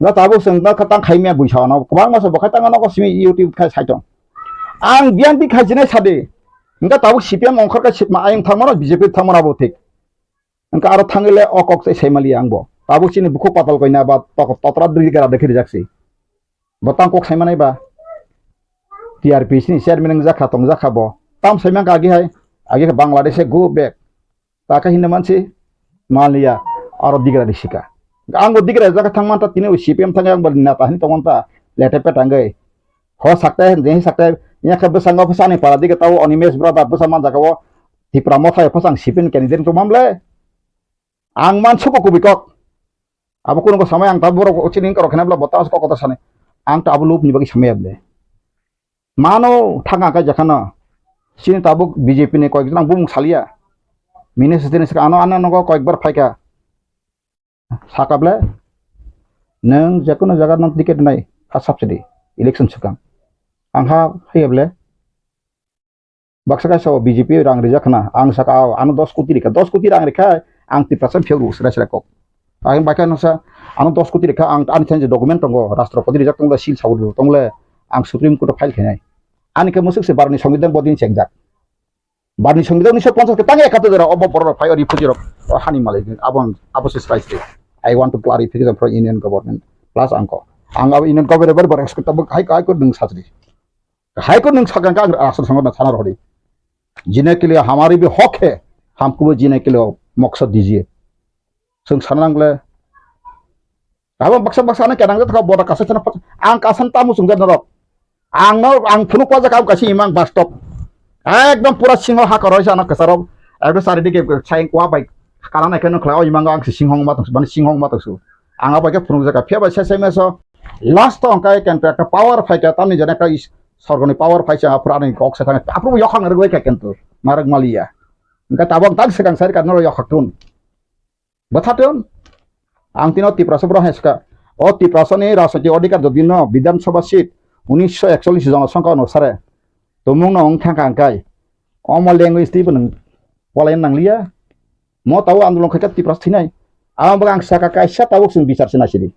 No tabuk chwng no kha tang khai miya buisa no. Kwbang masa bo khai tang no ko simi YouTube khai sai tong. Ang biyan di khai jinai sadi. Engka tabuk C P M ongkhor kha sitma ayung thangmano B J P thangmano bo thik. Wngkha aro thangwi le o kok se saimaliya ang bo. Tabuk chini bukhuk patal koina ba tok-, totra dui gara dekhi rijak si. Bo tang kok saimanai ba. T R P C ni chairman wngjakha tongjakha bo. Tam saimang kha agi hai. Agi khe Bangladesh e go back. Ta khe hinna mansi maliya aro digra risika. Ang bo digra jaka thangman ta tini C P M thangwi ang bo neta hin tongman ta lete petangwi. Ho sakte, je sakte, ya khe bwskango bwsani para dige tao Animesh brother bwsa man jaga o Tipra Motha phasang sipin candidate to mamle. Ang man suko kubui kok. Abo kuno ko samai ang ta borok chini koro khena bla bota kok kota sani. Ang ta abo lob ni bagi samai able. Mano thanga kai jakhana. Chini tabuk B J P ni koyek jona bumung salia. Minister ni saka ano ano nogo koyek bar phaika. Saka ble, nwng jekono jaga nwng ticket nai, ha subsidy, election swkang. Ang ha haiya ble, baksa kaisa o B J P rang rijak khna, ang saka, "Ao, ano dos koti rikha, dos koti rang rikha, ang Tiprasa phiyok rw sra sra kok." Ang bai kha noksa, "Ano dos koti rikha, ang ani thani document tongo, Rashtrapati rijak tongo, seal sabur tongo, ang Supreme Court o file khainai." Ani khe musuk se barni songwidhan bodin chengjak. Barni songwidhan unisho ponchas ke tang ekattor jora obo borok rok phai o refugee rok o hani malai abo ang abo se sai se. I want to clarification from Union Government plus angko. Ang abo Union Government bar bar expect abo hai hai ko ding sajri. Hai ko nwng sakang khe ang aswk sango na sana rodi. Jine ke liye hamari bhi hak hai, hamko bhi jine ke liye maksad dijiye. Chwng sana nangle. Abo baksa baksa ano kenang jat kha boda kasa sana pat-, ang kasan tamu chwng jat norok. Ang no, ang phunuk wajak ang kasi imang bastop. Ekdom pura singo ha koroi sana kasarok. Ekdom sari dike sayang kwa bai. Kalan ekhe nukla o imang ang si singhong ma tongsu, bani singhong ma tongsu. Ang abai khe phunuk jaka. Phiya bai sesai meso. Last to ang kai kenta ekta power phai khe tamni jana kai sorgoni power phai se apra ani kok se thang. Apro yokhang rwgwi khe kentu. Narwk maliya. Engkhe tabok tak swkang sari ka noro yokhak tun. Bwtha tun. Ang tino Tiprasa borok hai swka. O Tiprasa ni rajniti odhikar jodi no Bidhan Sabha seat unisho ekchollish jonosongkha onusare. Tumung no wng thangkha ang kai. Omo language twi bo nwng polaina nangliya. Mo tabo andolon khaikha Tiprasa thinai. Amo bagwi ang saka kaisa tabuk chwng bichar se naisidi.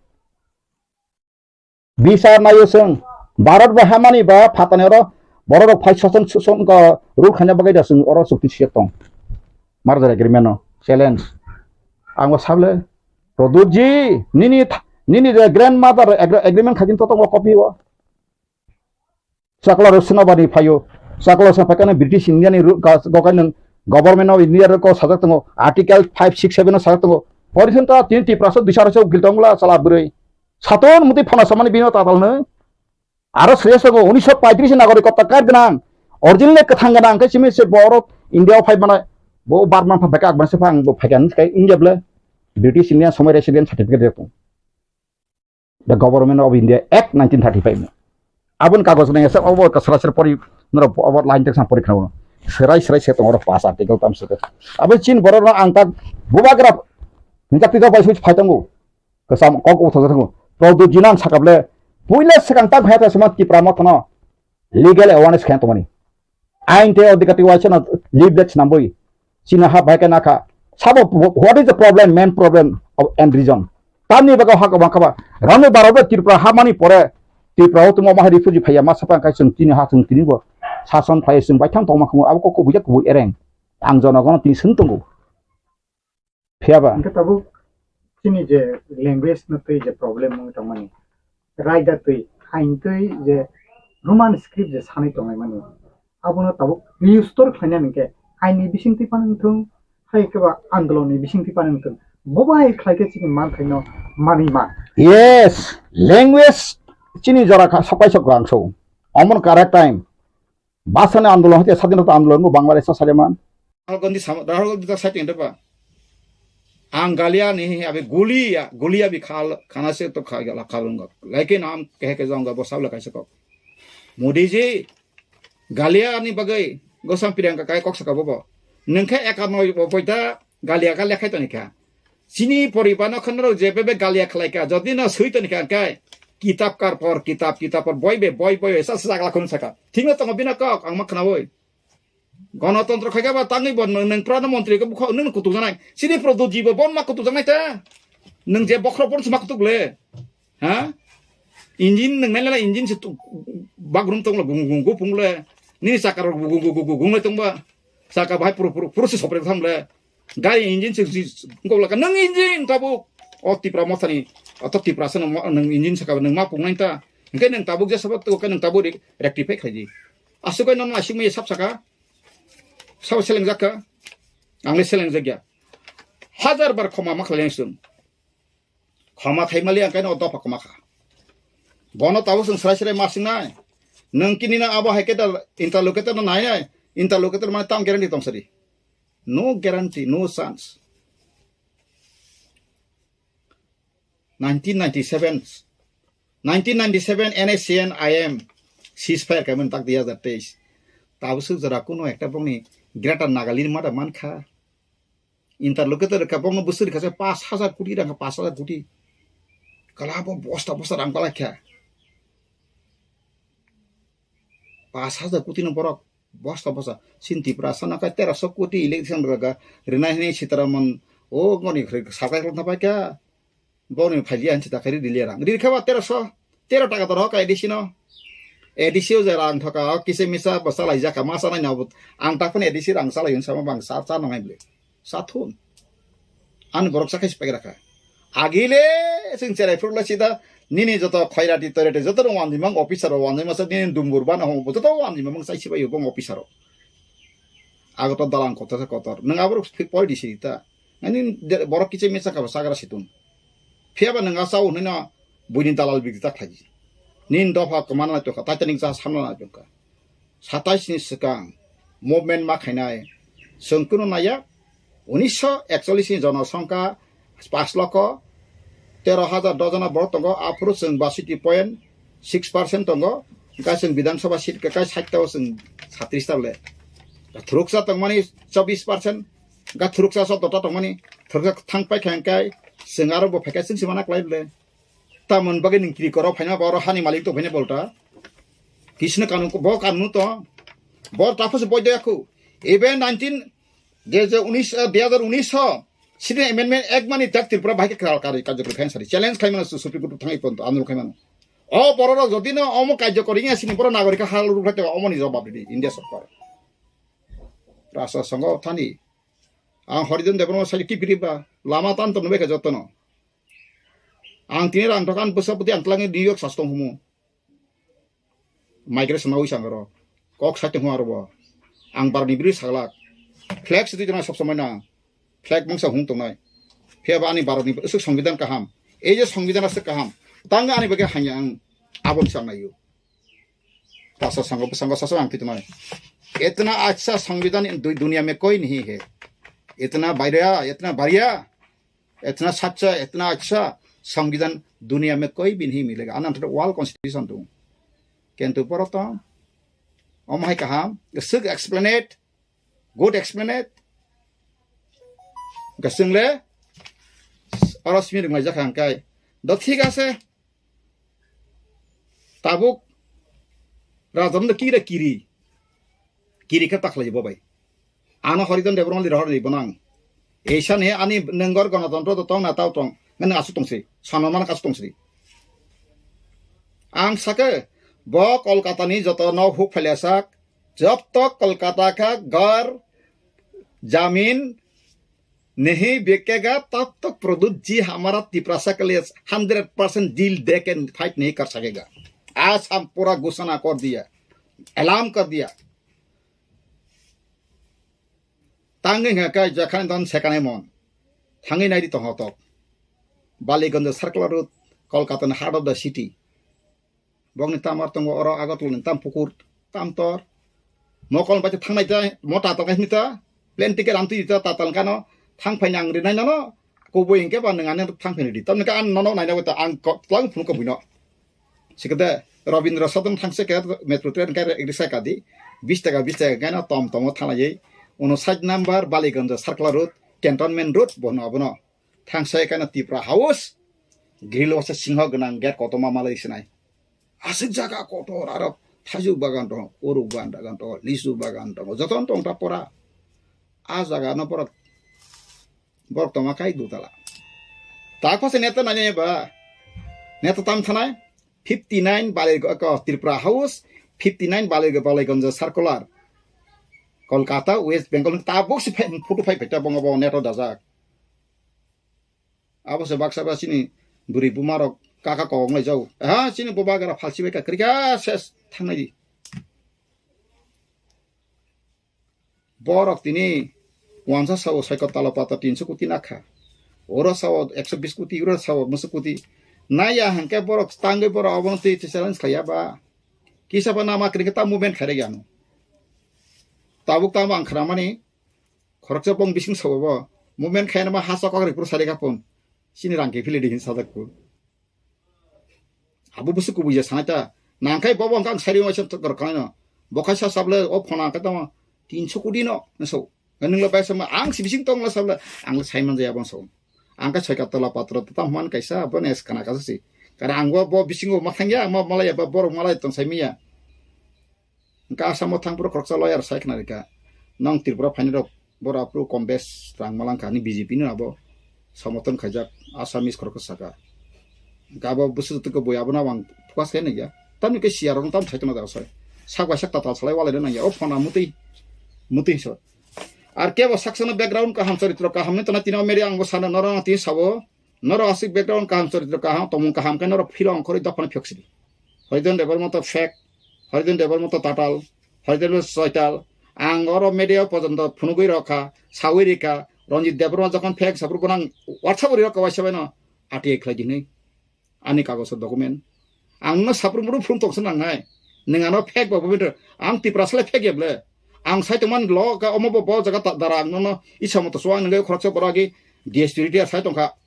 Bichar naio chwng, Bharat bai hamani ba phatani oro borok rok phai soson soson ko rule khaina bagwi da chwng oro chukti siyok tong. Merger agreement no challenge. Ang bo sable, Pradyut ji, nini th-, nini je grandmother agre-, agreement khaijin to tongo copy o. Chakla rok swnabani phaio. Chakla rok swnabani British India ni ru-, ga-, gokai nwng Government of India rok sajak tongo. Article five six seven o sajak tongo. Pori thun ta tin Tiprasa dui sara se ugil tongla chala bwrwi. Saton muti phana samani bino tatal nw. Aro sreya sogo unisho paitris nagorik kotta card gwnang. Original kwthang gwnang khe simi se borok India o phai mane bo Burma pha beka akban se phang bo phaikan kai India ble. British India somoi resident certificate rok. The Government of India Act nineteen thirty-five no. Aboni kagoj nang esa obo ka sara sara pori noro obo line text pori khna. Serai serai se tongoro pass article tam se. Abo chin borok no ang tak bubagra hingka pika bai switch phai tongo. Kasam kok utho tongo. Product jinan sakable puila sekang tak bhayata sema Tipra mothono legal awareness khen tongmani. Ain tei odhikar tei waisa no leaflets nambui. Chini ha bai khe nakha. Sabo, what is the problem, main problem of end region? Tamni bagwi ha kwbang kha ba. Rangni barok bai Tripura ha mani pore Tripura o tongma bahai refugee phaiya ma sapang kai chwng tini ha chwng tini bo sason phai chwng bai thang tongma khumu abo kok kubui jak kubui ereng. Ang jonogono tini swn tongo. Phiya ba? Hingke tabuk chini je language no twi je problem wng tongmani, raida twi, hain twi je Roman script je sanwi tonglaimani, abono tabuk restore khlaina hingke aini bisingtwi phano wngthung, hai khe ba andolonni bisingtwi phano wngthung, bo bai khlai khe chini manthai no manwi man. Yes, language chini jora kha sokai sok rang so. Omon correct time. Bwsani andolon hai khe sadinota andolon bo Bangladesh o sajeman. Rahul Gandhi sama, Rahul Gandhi ta sai tengde ba. Ang galia ni abi gulia, gulia bi khal, khana se to kha, la khal unga. Laike nam kehe ke jaunga bo sabla kaisa kok. Modi ji, galia ni bagai, gosam Priyanka kai kok saka bobo. Nengkhe eka noi bo poita, galia ka lekhai toni kha. Chini poriba no khonro je bebe galia khlai kha. Jodi no sui toni kha kai. Kitab kar por, kitab, kitab por, boi be, boi, boi, sa, sa, sakla khun saka. Thik no tongo bina kok, ang ma khnawi. Gonotontro khaikha ba tangwi bo nwng, nwng Pradhan Montri khe bukha nwng kutuk janai. Sini Pradyut ji bo bon ma kutuk janai ta. Nwng je bokhorok bon se ma kutuk le. Ha? Engine nwng nai nai engine se tu-, bagrum tong lo gung gung gung pung le. Nini chakka rok gung gung gung gung gung le tong ba. Chakka bahai puru puru puru se sopre tham le. Gari engine se si ngok laka nwng engine tabuk. O Tipra mothani. O to Tipra se nwng engine saka nwng ma pung nai ta. Hingke nwng tabuk je sabat to ke nwng tabuk re-, rectify khlai di. Aswk no aswk mai sab saka. Sabo selengjak kha, ang le selengjak ya. Hajar bar khoma ma khlai ang chwng. Khoma khai mali ang kaino dopha khoma kha. Bono tabuk chwng srai srai ma singnai. Nwng kini na abo hai khe da interlocutor no nai nai. Interlocutor mane tam guarantee tong sadi. No guarantee, no chance. Nineteen ninety-seven, nineteen ninety-seven N S C N I M ceasefire kaiman tak dui hazar teis. Tabuk swk jora kuno ekta bongni Greater Nagaland mada mankha. Interlocutor ka bongno bwswk rikha se pash hazar koti rang, pash hazar koti. Kala bo bosta bosta rang palai kha. Pash hazar koti no borok bosta bosta. Sin Tiprasa no kai tera so koti election rwga. Rinai hinui Sitaraman o goni khri sakai rok napai kha. Boni phailiya hinsi takhai ri diliya rang. Ri kha ba tera so, tera taka doro ka A D C no. A D C o je rang thoka, o kisa misa bo salai jaka, ma sanai na bo. Ang takhon A D C rang salai yun sama bang sa, sa nangai bole. Sa thun. Ani borok sa khai si pagra kha. Agile sing cherai phuru la sida Nini joto khairati toirati joto no wanjima officer o wanjima sa nini dumbur bana homo joto wanjima mung sai sibai bong officer o. Ago to dalang kotor sa kotor. Nang abro poi di sita. Ani borok kiche mesa ka sagra situn. Phiya ba nang asau nino buini dalal bigita khaji. Nin dopha kemana na tongkha, Titanic jahaj hamna na tongkha. Satais ni swkang movement ma khainai. Chwng kunu naiya, unisho ekchollis ni jonosongkha pas lokho tero hajar dojona borok tongo, aphuru chwng basiti point six percent tongo, hwnkhe chwng Bidhan Sabha seat kwkai sait ta o chwng satris ta le. Thuruksa tongmani chobis percent, hwnkhe thuruksa sotto ta tongmani, thuruksa thang pai kha hwnkhe chwng aro bo phaikha chwng se mana klai le. Tamoni bagwi nwng kiri koro phaima ba oro hani malik tong phaina bolta. Kisno kanun bo kanun to. Bor tapos boy de aku. Even nineteen, de je unis, eh, dui hajar unis ho. Sini amendment ek mani tak Tripura bahai ke kral kari kajak kari sari. Challenge khai mana su Supreme Court thang ipon to anur khai mana. O borok rok jodi no omo kajak kori ya sini borok nagorik hal ruk khai omo ni jawab di India sorkar. Rasa songo thani. Ang Horidon Debbarma sai kipiri ba lama tan to nubai ka jotono. Ang tini rang tokan bwsa pwtwi ang twlangwi New York sas tong humu. Migration na wisang ro. Kok sai tong aro bo. Ang barni biri saglak. Flag sitwi tong sob somoi na. Flag mangsa hung tongnai. Phiya ba ani barni usuk songbidan kaham. Ei je songbidan asuk kaham. Tang ani bagwi hanya ang abon sang nayo. Tasa sango bwsango sasa ang twi tongmani. Itna acha songbidan du-, duniya mein koi nahi hai. Itna bhaiya, itna bhaiya. Itna sacha, itna acha songbidan duniya mein koi bhi nahi milega. Anan thada world constitution tu. Kintu poroto, om hai kaham, suk explain it, good explain it. Gasung le, oro simi rung lai jakha hangkai. Do thik ase. Tabuk, raja no kira kiri. Kiri khe takhlai bo bai. Ano Horidon Debbarma li rohor ni bonang. Eisa ni ani nengor gonotontro to tong na tao tong. Ngan asu tong si. Sanamana kasu tong si. Ang sake, bo Kolkata ni joto no huk phailya sak. Jab tak Kolkata ka ghar, jamin, नहीं बिकेगा, तब तक प्रद्युत जी हमारा तिपरासा के लिए hundred percent deal दे के फाइट नहीं कर सकेगा। आज हम पूरा घोषणा कर दिया, ऐलान कर दिया। Tangwi hwnka khe jakhan don sekanai mon. Thangwi naidi tongho tok. Baliganj circular road, Kolkata ni heart of the city. Bokni tamar tongo oro Agartala ni tam pukur, tam tor. Mokol bai thangnai ta, mo tatal kai ta, plane ticket amtwi ta, tatal kano, thang phai nang rinai nono, kubui hingke ba nang ani thang phai di. Tamni ka an nono naina ta, ang ko, tlang phunu ko buino. Sikade, Rabindra Sadan thang se ke, metro train kai risa kadi, bis taka, bis taka kai no, tom tomo thanai, uno side number, Baliganj circular road, cantonment road, bono abono. Thang sai kana Tipra House, grill o se singho gwnang gate kotorma malai sinai. Aswk jaga kotor aro thaijuk bagan tongo, uruk bagan tongo, lisu bagan tongo, jotono tong ta pora. A jaga no borok, borok tongma kai dutala. Ta khose neta nanya ba, neta tam thanai, fifty nine Bali ko Tripura House, fifty nine Bali, Baliganj circular. Kolkata, West Bengal, ta box photo phai phai ta bongo bo neto dajak. Abo se baksa ba chini bwrwi buma rok kaka kok wnglai jago. Ha, chini bubagra phalsi bai ka kwrwi kha ses thangnai di. Borok tini wansa sao saiko talo pata tinso koti nakha. Oro sao ekso bis koti, oro sao musu koti. Naya hangke borok tangwi borok obono twi challenge khaiya ba. Kisa ba nama kwrwi khe ta movement khairek ya no. Tabuk tamo ang khramani Khoroksa bong bising sabo bo. Movement khaina ma hasa kok ripur sari kapon. Sini rang ke phili dihin sadak ko. Abu busu kubuja sanai ta. Nangkai bobo ang kang sari ma cham tok kanaino. Bokai sa sable o phona ka tama. Tinso kudi no. Naso. Nang la bai sama ang si bising tong la sabla. Ang la sai man jaya bong so. Ang ka choi ka tola patro ta man kaisa bo nes kana ka si. Kara ang bo, bo bising o mathang ya ma malaya ba borok malai tong sai miya. Hingke Assam o thang phuru khoroksa lawyer sai khna rikha. Nong Tripura phainai rok boro aphuru kom bes rang malangkha ani B J P no abo somoton khaijak Assamese khoroksa saka. Hingke abo bwswk twi khe bui abono ang focus khe nangya. Tamni khe C R rok no tam sai tongna da sai. Sak bai sak tatal salai walai nangya. O phone a mutwi, mutwi so. Ar kebo saksa no background kaham charitro kaham ni tona tini o media ang bo sana norok tini sabo. Norok aswk background kaham, choritro kaham, tongmung kaham khe norok philo ongkhorwi dophano phiyok sidi. Horidon Debbarma to fake, Horidon Debbarma to tatal, Horidon Debbarma to soital. Ang oro media porjonto phunugwi rokha, sawi rikha, Ranjit Debbarma jokhon fake sapru gwnang WhatsApp ri rokha waisa baino R T I khlai di hinwi. Ani kagoso document. Ang no sapru muru phung tongsa nangnai. Neng ano fake ba bubinto. Ang Tiprasa le fake ya ble. Ang sai tongman lo ka omo bo bo jaga ta dara ang no isa moto suang nengge khoroksa boragi D S P R T R sai tongkha.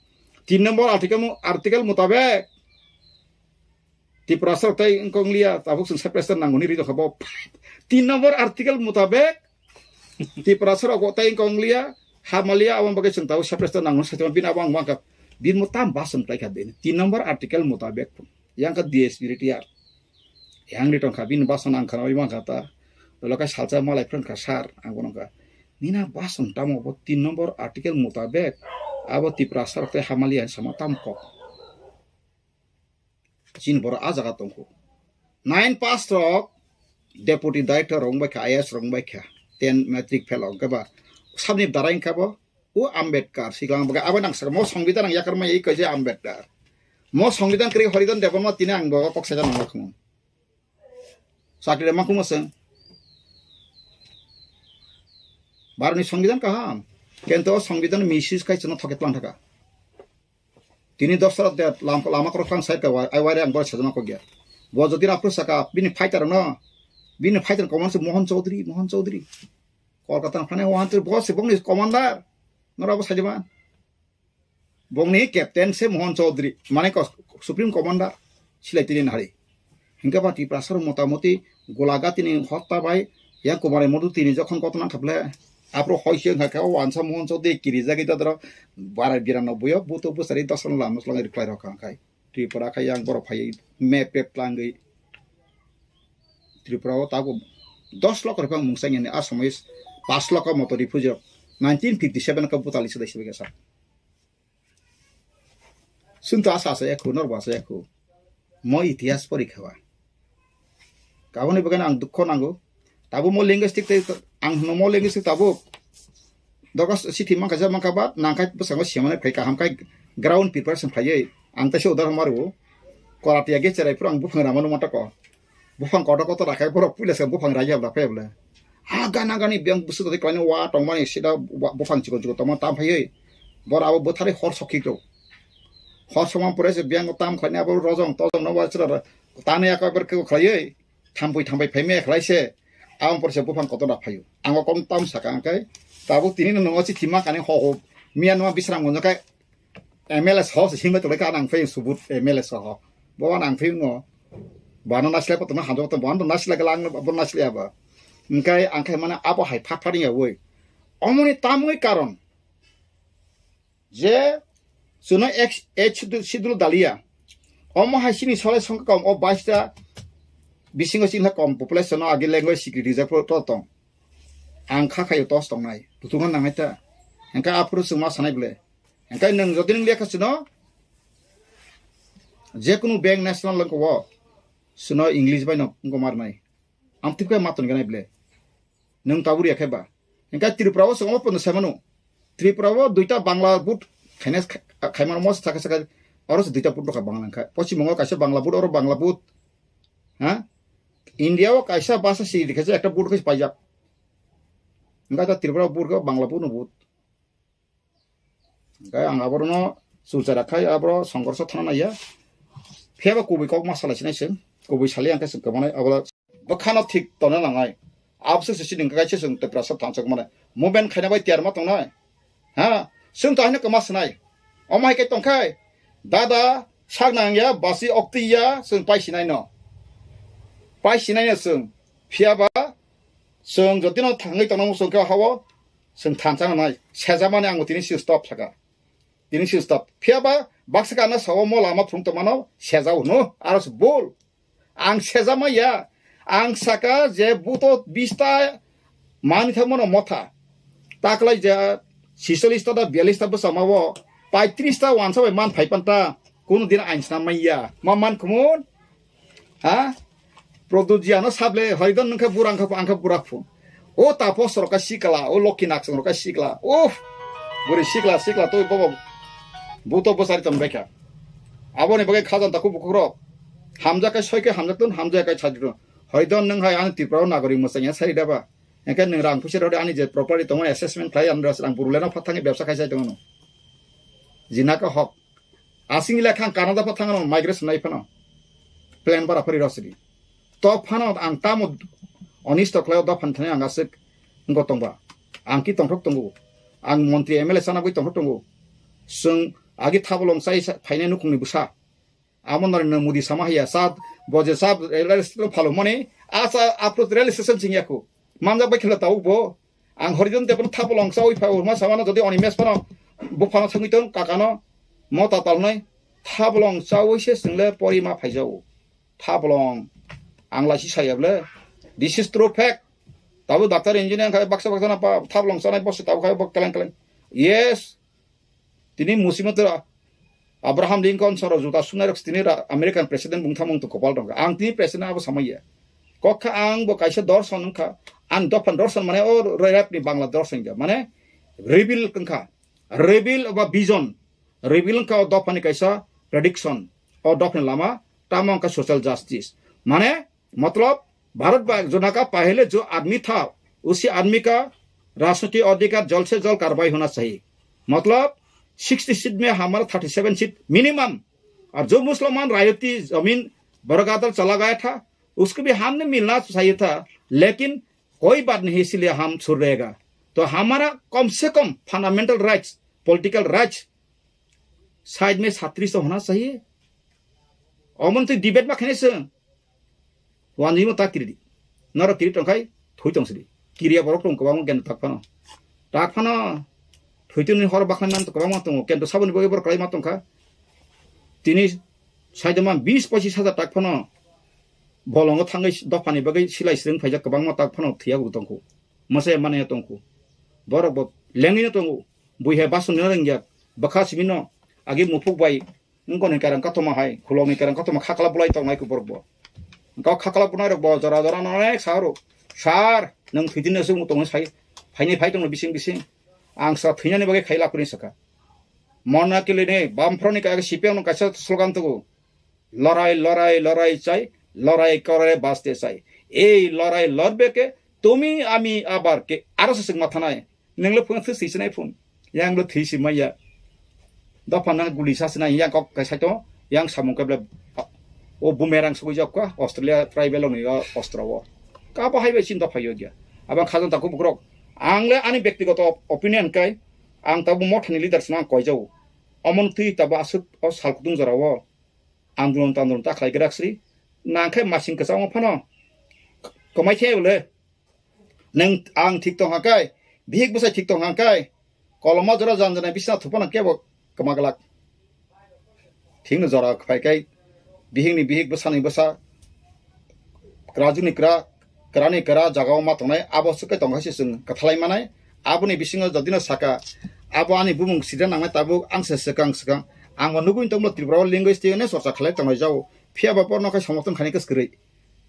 Tin number article mu, article mutabek Tiprasa tai wngkong liya tabuk sung separation nanguni ri tongkha bo. Tin number article mutabek Tiprasa rok tai wngkong liya, ha maliya, abang bagwi chwng tabuk separation nanguni sai tongma bini abo ang wngkha. Bini mo tam bas wng tai kha bini. Tin number article mutabek yang ka D S P R T R. Yang ri tongkha bini bas wng ang khana oi wngkha ta. Lolo kai salsa malai phran kha sar ang bono kha. Nina bas wng tamo bo tin number article mutabek abo Tiprasa rok tai ha maliya sama tam kok. Chini borok ah jaga tongkho. Nine pass rok deputy director rok wngbai kha, I A S rok wngbai kha, ten matric fail rok wngkha ba sabni darai wngkha bo. O Ambedkar siklang bagwi abo nang saka mo songbidhan ang yakar mai kaisa Ambedkar. Mo songbidhan kwrwi Horidon Debbarma tini ang bo kok saja nang khum. Chakri ma khum seng. Baroni songbidhan kaham. Kento songbidhan misis kai chana thoket lang thaka. Tini dosra de lam-, lama korok tang side ka wai, ai waire ang bor sajama kok ya. Bo jodi rapro saka, bini fighter no, bini fighter command se Mohan Chaudhary, Mohan Chaudhary. Kolkata phane Mohan Chaudhary, bo se bongni commander. Nora bo sajama. Bongni captain se Mohan Chaudhary, mane ko-, Supreme Commander, silai tini nari. Hingke ba Tiprasa rok motamoti golaga tini hotta bai yang Kumar Modu tini jokhon koto nang khaple apro hoi se wngkha khe o wansa Mohan Chaudhary kiri jagwi dadro barai biranoboi o buto bwsari dosan lama swlangwi rwkhlai rok kha khai Tripura khai yang borok phaiwi map pep tlangwi Tripura o tabuk dos lokho rwphang mungsa nini asomoi pas lokho moto refugee rok nineteen fifty seven khe butali swdai swbai khe sa. Chwng to asa asa ya khu, norbo asa ya khu. Mo itihas pori kha ba. Kaboni bagwi ang dukho nango. Tabuk mo linguistic tei ang hwno mo linguistic tabuk. Dogo sithi mankha ja mankha ba, nangkhai bwskango simanai phai kaham khai ground preparation khlaiwi. Ang teisa udahoron maru. Koratiya ge cherai phuru ang buphang rama nukma tako. Buphang kotor kotor rakhai borok puila se buphang raiya bla phai bla. Ha gana gani biyang bwswk tadi klaini wa tongmani sida wa-, buphang chikon chikon tongma tam phaiwi. Bor abo bwtharwi hor sokhi rw. Hor sokma pore se biyang tam khlaini abo rojong tojong no wa chwla tani aka ber khe khlaiwi. Thampui thampui phai me khlai se. Abang pore se buphang kotor da phaio. Ango kom tam saka angkai. Tabuk tini no nongo chithi ma kani ho ho. Miya numa bisrang gonjo kai. M L A soho se himlai tonglaikha, ang phai subut M L A soho. Bo ang phai no. Bano nasilai pa tongma hamjak tong, bano nasilai kala ang bo nasilai aba. Hingkai ang khai mane abo hai phat phat ya woi. Omoni tamoi karon. Je suno ek, ek sidu, sidu dalia. Omo hai sini solai songka kom o baista bisingo sila kom population no agi language security jak to tong. Ang kha khayo tos tongnai. Tutunga nangai ta. Hingkai aphuru sungma sanai bole. Hingke nwng jodi nwng lekha sino, jekunu bank national wngkha o, sino English bai no wngkha marnai. Amtwi khe ma tongkha nai ble. Nwng tabuk ya khe ba. Hingke Tripura o songma pono sai mano. Tripura o duita Bangla board khaina kha-, khaimano mo saka saka oro se duita board rokha Bangla wngkha. Poschim Bongo kaisa Bangla board, oro Bangla board. Ha? India o kaisa basa si dikha ekta board khe paijak. Hingke ta Tripura board khe Bangla board no board. Hingke ang aborokno chulchara khai aborok songkorso thana naiya. Phiya ba kubui kok ma salai sinai se, kubui sali ang khe se kwmani abo bwkhano thik tongna nangnai. Abose se chini kaisa chwng Tiprasa thansa mane movement khaina bai tiyar ma tongnai. Ha, chwng to haino kwma sinai. Omo hai khe tongkhai, dada sak nangya, basi okti ya, chwng pai sinai no. Pai sinai no chwng. Phiya ba chwng jotino thangwi tongna muchung khe hao, chwng thansa nangnai. Sejamani ang tini si stop saka. Tini si stop. Phiya ba baksa kana sao mo lama phung tongmano sejao hwno. Aro se bol. Ang sejama ya. Ang saka je buto bista mani thangmano motha. Taklai je sisolista da bialista bwsama o paitris ta wansa bai man phai panta. Kunu din ain snam maya. Ma man kumun? Ha? Produjiano sable hoidon nungkha burang kha angkha burak phun. O tapos rok ka sikla, o lokhi naksong rok ka sikla. Uff. Buri sikla, sikla toi bobo. Buto bwsari tong baikha. Aboni bagwi khajang takhuk bukhuk rok. Hamjak khe soi khe hamjak tun, hamjak khe sajak tun. Hoidon nwng hai ani Tripura o nagorik mwchang ya sari daba. Hingkhe nwng rang puisa rode ani je property tongo assessment khlai ani rang buruleno phathangni bebsa khai sai tongo. Jinaka hok. Asing ila khang Canada phathang no migration nai phano. Plan bara phari rosidi. To phano ang tamo onisto khlai o dophan thani ang aswk ngo tongba. Ang ki tongthok tongo. Ang montri M L A sana bui tongthok tongo. Sung agi thabolong sai sa-, phainai nukhungni bwsa. Amo Narendra Modi sama hiya sa bo je sa rail station phalo mani asa apro rail station sing yaku. Manjak bai khela tau bo. Ang Horidon Debon thabolong chawi phai urma samano jodi oni mes phano buphano thangwi tong kakano mo tatal nai thabolong chawi se single pori ma phaijao. Thabolong ang laisi saya ble. This is true fact. Tabu doctor engineer khai baksa baksa na pa thabolong chanai bosse tabu khai bok keleng keleng. Yes. Tini musimot ra Abraham Lincoln soro juta sunai rok tini ra American president bung thamung to kopal dong. Ang tini president abo samaya. Kokha ang bo kaisa dorson wngkha. Ang dophan dorson mane o rap ni Bangla dorson ja. Mane reveal wngkha. Reveal ba vision. Reveal wngkha o dophani kaisa prediction. O dophani lama tamo wngkha social justice. Mane मतलब भारत का जो ना का पहले जो आदमी था उसी आदमी का राजनीति अधिकार जल्द से जल्द कार्रवाई होना चाहिए। मतलब सिक्सटी सीट में हमारा थर्टी सेवन सीट मिनिमम। और जो मुसलमान रायती जमीन बरगादल चला गया था उसको भी हमने मिलना चाहिए था। लेकिन कोई बात नहीं, इसीलिए हम छुड़ रहेगा। तो हमारा कम से कम fundamental rights, political rights side में छत्तीस तो होना चाहिए। Omon twi debate ma khainai se. Wanjwi mo ta kiri di. Noro kiri tong khai thui tong sidi. Kiriya borok tong kwbangma gen tak phano. Tak phano thwi tini hor bakhlai man kwbangma tongo. Kento saboni bagwi borok kwlai ma tong kha. Tini saidoma bis pochis hajar tak phano bolongo thangwi dophani bagwi silai srwng phaijak kwbangma tak phano thwiya bo tong kho. Mwsai mane tong kho. Borok bo lengwi no tongo. Bui hai bason no rengya. Bwkha simi no agi muphuk bai Wngkoni kerang kothoma hai, khulokni kerang kothoma khakla bulai tongnai khe borok bo. Wngkha khakla bunai rok bo jora jora no onek sa rw. Sir, nwng thwidin no se wng tongwi sai, phainai phai tongno bising bising. Ang sa thwinani bagwi khai lapri sakha. Mona kili ni bamphro ni kaisa C P M no kaisa slogan tugu. Lorai, lorai, lorai chai, lorai kore baste chai. Ei lorai lorbe ke tumi ami abar ke aro se sing mathanai. Nenglo phone thwi swi sinai phone. Yang lo thwi si maya. Dopha nang guli sa sinai yang kok kai saito. Yang samung kable. O bumerang sugui jok ka Australia tribal ni o ostro o. Ka bo hai bai sin dopha yo gya. Abang khajang taku bukrok. Ang le ani bektigoto opinion kai. Ang tabu mothani leaders nang koi jau. Omon twi tabu asuk o sal kutung jora o. Andolon tandolon ta khlai grak sri. Nang khai masing kwchangma phano. Komai khe le. Neng ang thik tong ha kai, bihik bwsai thik tong ha kai, koloma jora jan jana bisna thupana kebo kwma glak. Thikno jora phai kai, bihikni bihik bwsani bwsa, kwrajwkni kwra, kwrani kwra jagao ma tongnai, abo swk kai tong hai se chwng kwthalai manai. Aboni bisingo jodino saka, abo ani bumung sida nangnai tabuk ang se swkang swkang. Ang bo nugui tongbo Tripura o language tei hwnwi chorcha khlai tongnai jao. Phiya ba borno khai somorthon khainai kwskwrwi.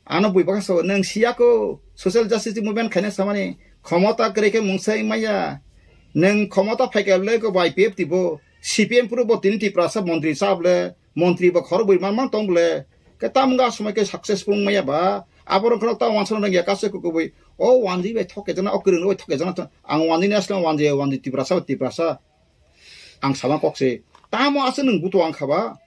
Ano bui bwkha so nwng siya ko social justice movement khaina samani khomota kwrwi khe mungsa wngmaya. Nwng khomota phaikha le ko bai P F T bo C P M puro bo tini Tiprasa montri sa bole, montri bo khoro bui man man tong bole. Khe tamga somoi khe successful wngmaya ba. Abo rok kheno ta wansana nang ya kase ko bui. O wanji bai thok khe jana, o kwrwng bai thok khe jana. Ang wanji ni asle wanji, wanji Tiprasa, Tiprasa. Ang sama kok se. Tamo ase nwng buto ang khaba.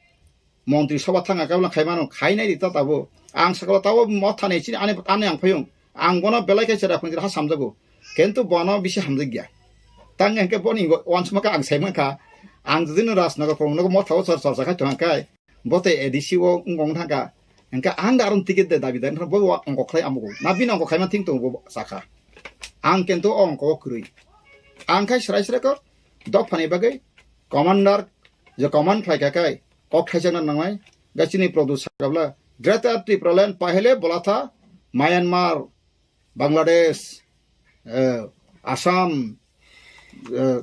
Montri soba thanga kabla khai mano, khai nai di ta tabo. Ang sakalo tabo motha nei chini ani, ani ang phayung. Ang bono belai khe chera phung ha samjago. Kintu bono bisi hamjak ya. Tang hingke boni wansma ka ang sai mankha. Ang jodi no Rajnagar phung no motha o chor chor khai thang khai. Bote A D C o ngong thangka. Hingke ang da aron ticket de dabi dan bo wa ongko khlai amugo. Na bini ongko khai man thing tongo bo sakha. Ang kintu o ongko o kwrwi. Ang khai srai srai ko dophani bagwi commander je command phlai kha khai. Kok thaijakna nangnai, ga chini Produ sakabla, Greater Tipraland pahele bola tha, Myanmar, Bangladesh, eh, Assam, eh,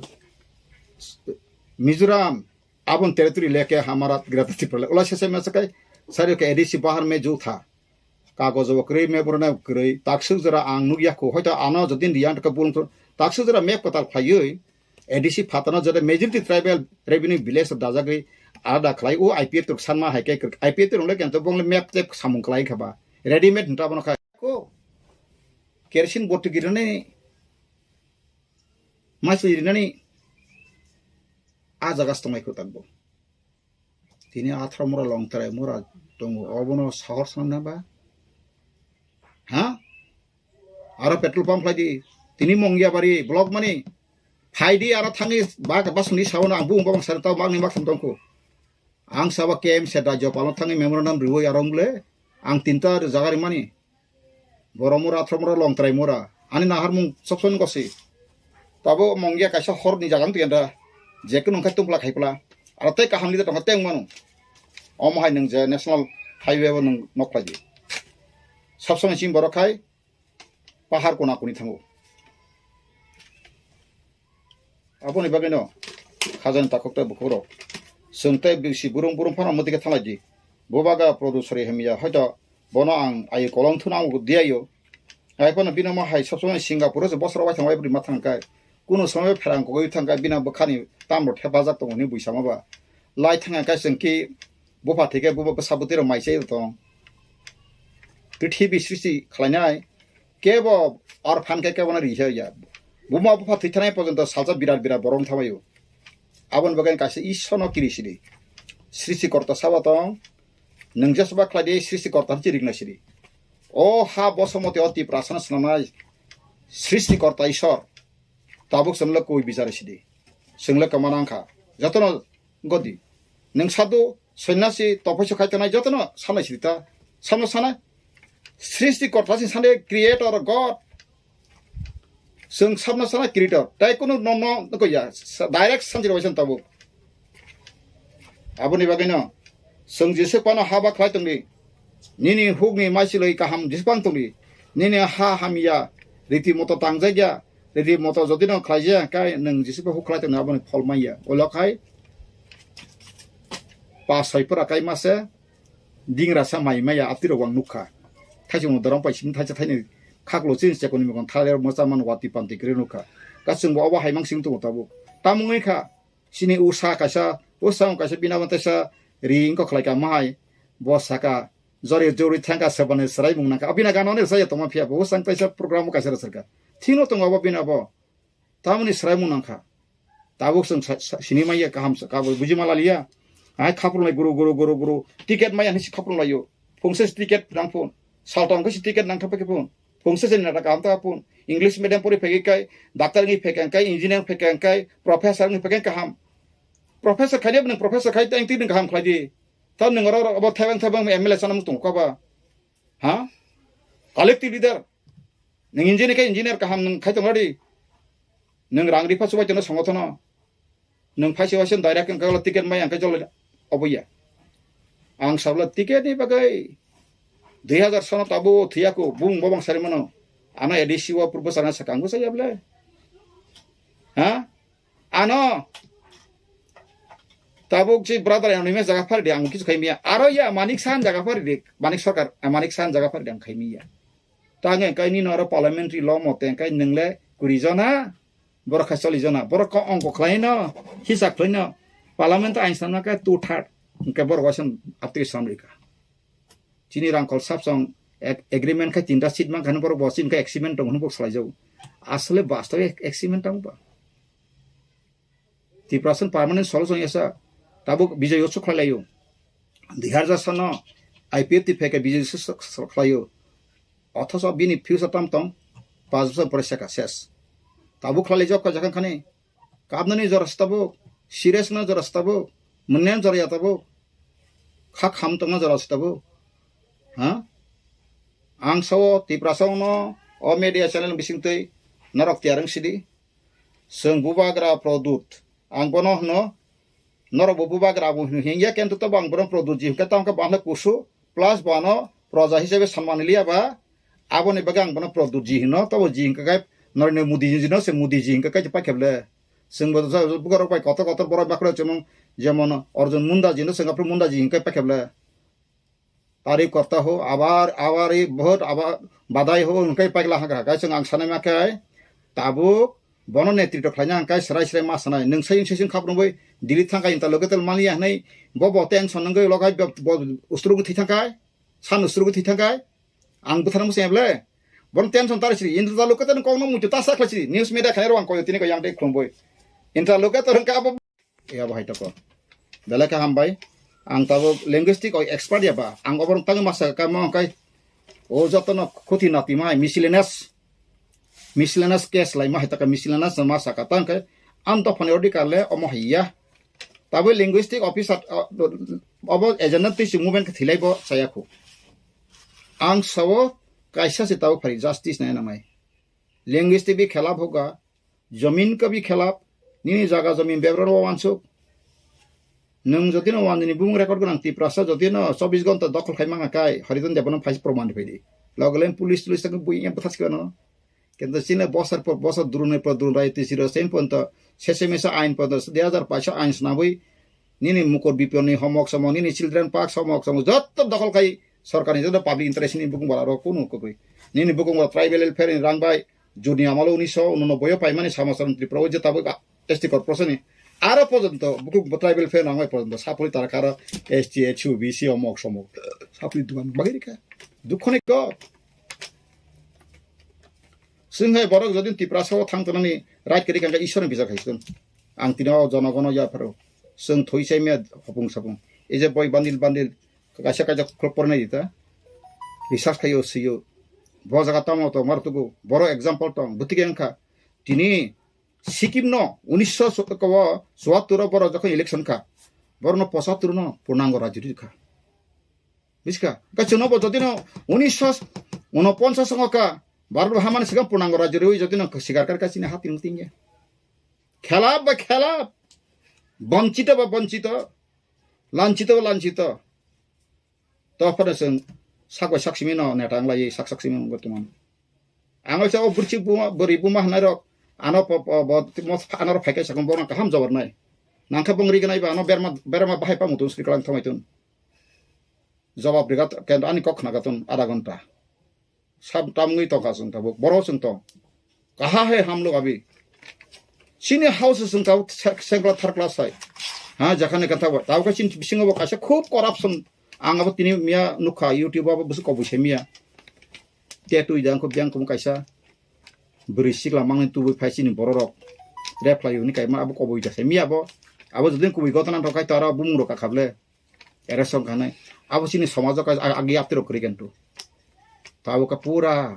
Mizoram, abon territory leke hamara Greater Tipraland. Ola sese me sakai, sari ke A D C bahar me jo tha. Kagojo kwrwi, map rwna kwrwi, taksuk jora ang nukya kho, hoito ano jodi riyan ka bulung thung, taksuk jora map kwtal phaiwi, A D C phatano jode majority tribal revenue village dajagwi alada khlai o I P F T rok sanma hai khe I P F T rok le kento bong le map tep samung khlai kha ba readymade hinta bono kha ko kerosene bottle girinani masli rinani a jaga se tongnai kho takbo. Tini athro mura long trai mura tongo, obono sahor sanna ba? Ha? Aro petrol pump khlai di. Tini Mongia bari block mani. Phai di aro thangwi ba, ba suni sawono ang bung babang sari tao magni mak thang tongkho. Ang sabo K M se da jopalo thangwi memorandum riwi aro wng le. Ang tinta jaga rimani. Borok mura, athro mura, long trai mura. Ani naharmung sop soni gosi. Tabo Mongia kaisa horni jaga wng twi da. Je kunu wngkha tumpla khaipla. Aro tei kaham leader tongkha tei wng mano. Omo hai nwng je national highway bo nwng nok khlai di. Sop soni chini borok khai pahar kona kuni thango. Aboni bagwino khajani takhuk tei bukhukrok. Chwng tei bisi burung burung phano mwtwi khe thanglai di. Bubagra Pradyut Sari hamya hoito bono ang ayo kolong thuna ang diyayo. Ai phano bino ma hai sop somoi Singapore se bosoro waithang wai bwrwi ma thang kai. Kuno somoi pherang kogwi thang kai bina bwkhani tamrok thepajak tongo hwnwi buisama ba. Lai thang kai chwng ki bupha thike buba bwsa bwtwi rok mai chai tong. Prithibi srishti khlainai kebo orphan khe kebo no ri ya. Buma bupha thwi thanai porjonto salsa birat birat borok thamaio. Aboni bagwi kaisa Ishwarno kiri sidi. Srishti korta sabo tong. Nwng jesba khlai di Srishti korta hinwi ringnai sidi. O ha bosomoti o Tiprasano swnamnai Srishti korta Ishwar. Tabuk chwngno koi bichar sidi. Chwngno kwmana wngkha. Jotono godi. Nwng sadhu, sonyasi, tophoiso khai tongnai jotono sanai sidi ta. Samno sanai. Srishti korta si sanai creator God. Chwng sabna sana creator. Tai kunu no, no, no, ko ya. Sa-, direct sanjiro waisa tabuk. Aboni bagwino chwng Jisu pano haba khlai tongdi. Nini hukni maisilwi kaham Jisu pang tongdi. Nini ha hamya riti moto tangjakya. Riti moto jodi no khlaijaya kai nwng Jisu pa huk khlai tongdi aboni phol manya. Olo khai pa soi pora kai mase. Dingra sa mai maya apti rok ang nukha. Thaisung dorong pai simi thaisa thaini khaklo chin chekoni mokon thale mocha man wati panti kre nukha. Kasung bo obo haimang sing tongo tabuk. Tamung wngkha sini usa kaisa, usa kaisa bina wante sa ri ingko khlai ka mahai. Bo saka jori jori thangka sebani serai mung nangkha. Abina gano ne saya tongma phiya bo usang kaisa program kaisa rwsarka. Thino tongo obo bina bo. Tamoni sraimung nangkha. Tabuk chwng sa-, sa-, sini manya kaham sa, kabo buji ma laliya. Ai khaprwnglai guru, guru, guru, guru. Ticket maya hinwi se khaprwnglaio. Phungsa se ticket nang phun. Saltong khe se ticket nang thapa khe phun. Phungsa se nata kaham ta phun. English medium pori phegwi kai, doctor wngwi phekang kai, engineer phekang kai, professor wngwi phekang kaham. Professor khaidi, nwng professor khai tei tini kaham khlaidi. Ta nwng oro, oro, obo thebeng, thebeng M L A sana mung tongkha ba. Ha? Collective leader. Nwng engineer khe engineer kaham nwng khai tong ready. Nwng rang ripha chubai tongno songo thono. Nwng phaisi waisa direct wngkha ticket mai ang khe jolo obo ya. Ang sabla ticket ni bagwi dui hazar sono tabo thiyaku bung bobang sari mano. Ano A D C o purbo sana sakang bwsa ya ble. Ha? Ano tabuk si brother yang nime jaga phari di ang kisu khai miya. Aro ya Manik Sahan jaga phari di. Manik Sarkar, eh, Manik Sahan jaga phari di ang khai miya. Tange kai nino aro parliamentary law mote kai nwngle kuri jona, borok khai choli jona, borok ko ongko khlai no, hisa khlai no, parliament ain sanma kai two third, hingke borok waisa aptwi samrika. Chini rangkol sapsong ag-, agreement khai tinta seat mankha borok bo chini khai agreement tong hwnwi bo salai jago. Asole bastobe ag-, agreement tong ba. Tiprasano permanent solution yasa tabuk Bijoy Utsav khlai laio. Dui hazar sono I P F T pheke Bijoy Utsav khlaio. Othoso bini future tam tong, pas bosor pore seka ses. Tabuk khlai jok ka jakhang khani. Kabnani jora se tabuk, serious na jora se tabuk, mwnyan jora ya tabuk. Kha kham tongna jora se tabuk. Ha? Ang sao Tiprasa no o media channel bising twi norok tiyar wng sidi. Chwng bubagra Pradyut. Ang bono hwno, norok bo bubagra bo hwno hingya, kento tobo ang bono Pradyut ji hwnkhe tamo khe bo ang khe kusu, plus bo ano proja hisabe sanmani liya ba, aboni bagwi ang bono Pradyut ji hwno, tobo ji hwnkhe khe Narendra Modi ji no se Modi ji hwnkhe khe paikhe ble. Chwng bo bubagrok bai kotor kotor borok bakhro chwng jemon Arjun Munda ji no chwng aphuru Munda ji hwnkhe paikhe ble. Tari korta ho, abar, abar, bahut, abar, badai ho, hwnkhe paikla haka haka. Chwng ang sanai ma khe, tabuk, Bono netritw khlaina hwnkhai srai srai ma sanai. Nwng sai sai khap rwngwi Delhi thangkhai interlocutor maliya hwnwi bo bo tension wngwi logai bo, bo ustrugwi thwi thangkhai. San ustrugwi thwi thangkhai. Ang bwthana muchung ble. Bono tension tar siri. Interlocutor kokno muitu ta sa khlai siri. News media khairok ang koyo tini ko yang tei khlumbwi. Interlocutor wngkha abo. Ya bo hai toko. Belai kha hambai. Ang tabuk linguistic o expert ya ba. Ang oborok tangwi masa ka mo kai. O jotono khuti nati mai miscellaneous. Miscellaneous case lai ma hai taka miscellaneous ma saka tang kai. Ang to phone order kale omo hai ya. Tabuk linguistic officer, uh, obo agenda twi si movement khe thilai bo chaya khu. Ang sao kaisa se tabuk phari justice nai namai. Linguistic bi khelap hoga. Jamin ka bi khelap, nini jaga jamin bebra ro wansuk. Nwng jodi no wanjini bumung record gwnang Tiprasa jodi no chobbish ghonta dokhol khai manga kai, Harijan Debbarma phai proman rwphai di. Logo le police, police tak bui yang pathas kano. Kento chini bosor por bosor durunai por durunai tisi ro sen ponto, sese mesa ain ponto, dui hajar paisa ain snabui, nini mukor biponi homok somok, nini children park somok somok, jotto dokhol khai sorkarni jotto public interest ni bukung bara ro kunu kokoi. Nini bukung bara tribal welfare ni rang bai, Juni amalo unisho unonoboi o paimani Samosarni Tripura o je tabuk a-, S T corporation ni aro porjonto bukluk bo tribal fair nangbai porjonto sapuli tara karo S T, H U, B C omok somok sapuli dugan bagwi rikha. Dukhoni kok. Swnghai borok jodi Tiprasa o thang tonani right kwrwi kangkha Ishwarni bijak hai chwng. Ang tini o jonogono yapharo. Chwng thoi chai maya hopung sapung. Ei je boi bandil bandil kaisa kaisa khulok pornai di ta. Research khaio sio. Bo jaga tamo to mar tugo. Boro example tong. Butike wngkha. Tini Sikkim no unisho chuattor o boro jokhon election kha. Boro no pochattor no purnango rajyo rikha. Bujiska? Ka chwngno bo jodi no unisho unoponchas songo ka Bharat bo hamani sikang purnango rajyo rwi jodi no sikar kar ka chini hati no tingya. Khelap ba khelap. Bonchito ba bonchito. Lanchito ba lanchito. To phano chwng sak bai sak simi no neta wng lai sak sak simi wngwi tongmani. Ang waisa o bwrwi buma, bwrwi buma hwnwi rok ano po, po, bo, mo, ano rok phai khe sakung bono kaham jawab nai. Nang khe bong ri gwnai ba ano berma, berma bahai pa mutung sri kalang thomai tun. Jawab riga kendo ani kok khna gatun adha ghonta. Sab tamngwi tongkha chwng tabuk. Boro chwng tong. Kaha he hamlok abi. Chini house chwng tabuk se-, sengkla tharkla sai. Ha, jakhane kan tabuk. Tabuk chini bisingo bo kaisa khub corruption. Ang abo tini miya nukha YouTube abo bwswk kobui se miya. Te twi jang khub jang khum kaisa. Bwrwi sikla mangni tubui phai chini bororok. Rep khlai hwnwi kaima abo kobui da se miya bo. Abo jodin kubui gotana rok khai to aro bumung rok kakhable. Ere song khanai. Abo chini somajo ka ag-, agi aptirok kwrwi khentu. Tabuk ka pura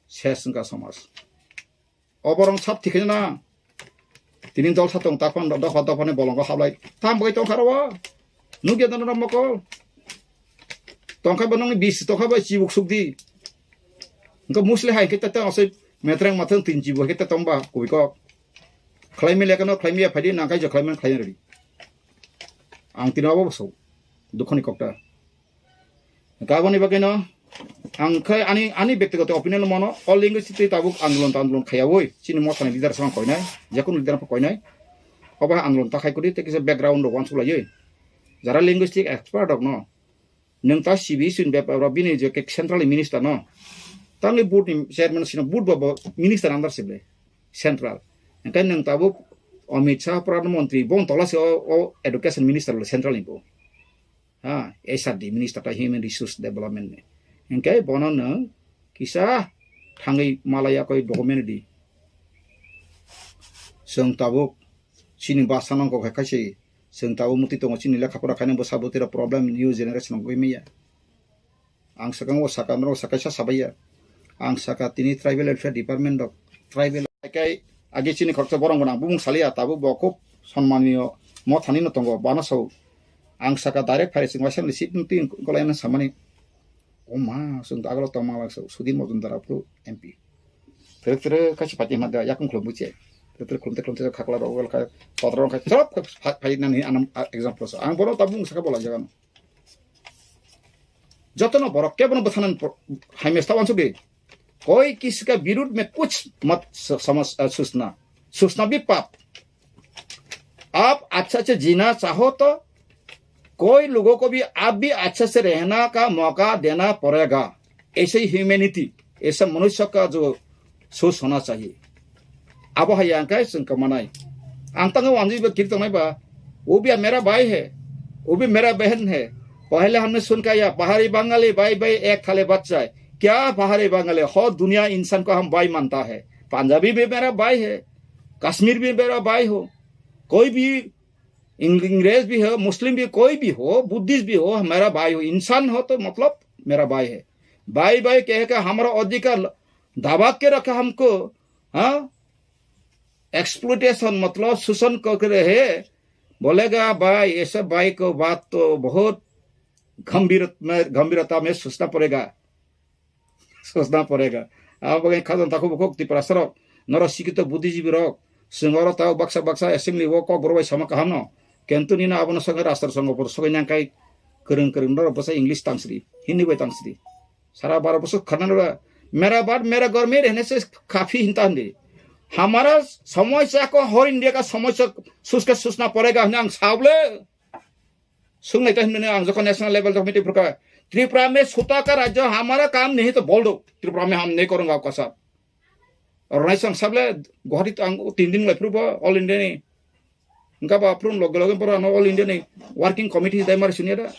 ses wngkha somaj. Oborong sab thikhe na. Tini dol sa tong takpan dopha dopha ni bolongo hablai. Tam bai tongkha ro. Nugya dano mokol. Tongkha ba nongni bis tongkha ba chibuk sukdi. Engko musli hai khe tete asai metreng mathang tin chibu hai khe tongba kubui kok. Khlaimi lekano khlaimi ya phaidi nangkai jo khlaimi khlaimi redi. Ang tini abo so dukhoni kokta. Kaboni bagwino ang khai ani, ani bektigoto opinion mano, all language tei tabuk andolon ta andolon khayawoi chini mothani leader sang koinai, jekunu leader pho koinai. Obo andolon ta khai kudi tei kisa background rok wansuk laiwi. Jara linguistic expert rok no nwng ta C B S ni bepar rok bini je ke central minister no. Tangni board ni chairman sino board bo, bo minister under sible central. Engkai nwng tabuk Amit Shah Pradhan Mantri bo tola se o, o education minister le central ni bo. Ha, H R D minister ta human resource development ni. Engkai bono nwng kisa thangwi malaya koi document di. Chwng tabuk chini basa nang kok hai kaise chwng tabuk muti tongo chini lekha pora khaina bwsa bwtwi rok problem new generation rok gwi maya. Ang sakang o saka norok sakaisa sabaiya. Ang saka tini tribal welfare department rok tribal kai agi chini khoroksa borong gwnang bumung saliya tabuk bo khub sonmaniyo mothani no tongo bana sao. Ang saka direct phai chwng waisa ni seat twi kolai samani. O ma, chwng to agalo tongma lang so, Sudhir Majumdar aphuru M P. Tere tere kaisa party hwnma da, yakung khulum buche. Tere tere khulum te khulum te khakla rok, wal khai, kotor rok khai, chop khai, phai nani anam, a, example so. Ang bono tabuk saka bola jaga no. Jotono borok kebono bwthanani pro-, hai mesta wansuk di. कोई किसी का विरुद्ध में कुछ मत स-, समझ, अ, सोचना, सोचना भी पाप। आप अच्छा से जीना चाहो तो कोई लोगों को भी आप भी अच्छा से रहना का मौका देना पड़ेगा। ऐसे ही ह्यूमैनिटी, ऐसा मनुष्य का जो सोच होना चाहिए। Abo hai ang kai sung kamanai. Ang tango wanji ba kiri tongnai ba. Wo bhi mera bhai hai. Wo bhi mera behan hai. Pehle humne sun kya, Pahari Bangali bhai bhai ek thale bachcha hai. Kya Pahari Bangali? Ho duniya insan ko hum bhai manta hai. Punjabi bhi mera bhai hai. Kashmir bhi mera bhai ho. Koi bhi Ing-, Ingres bhi ho, Muslim bhi, koi bhi ho, Buddhist bhi ho, mera bhai ho, insan ho to matlab mera bhai hai. Bhai bhai keh ke hamara adhikar daba ke rakha humko, ha? Exploitation matlab shoshan kar rahe hai. Bolega bhai, aisa bhai ko baat to bahut gambhir mein, gambhirta mein sochna padega. Sochna porega. Abo bagwi khajang takhuk bukhuk Tiprasa rok, norok sikito buddhijibwi rok, chwng oro tao baksa baksa assembly o kok borok bai sama kaham no. Kintu nini abono songwi rastro songo por sogwi nang kai kwrwng kwrwng norok bwsa English tangsri, Hindi bai tangsri. Sara baro bosor khana nora, mera baat mera ghar mein rehne se kafi hinta hindi. Hamara samosya ko har India ka samosya suska sochna padega hwnwi ang sable. Sungnai ta hwnwi ang jokon national level jokon meeting phurkha, Tripura mein chhota ka rajyo, hamara kaam nahi to bol do, Tripura mein hum nahi karunga aapka saath. Aur nahi sang sable Guwahati to ang tin din lai phuru ba All India ni. Engka ba phuru loge loge pura no All India ni working committee dai mari sunia da.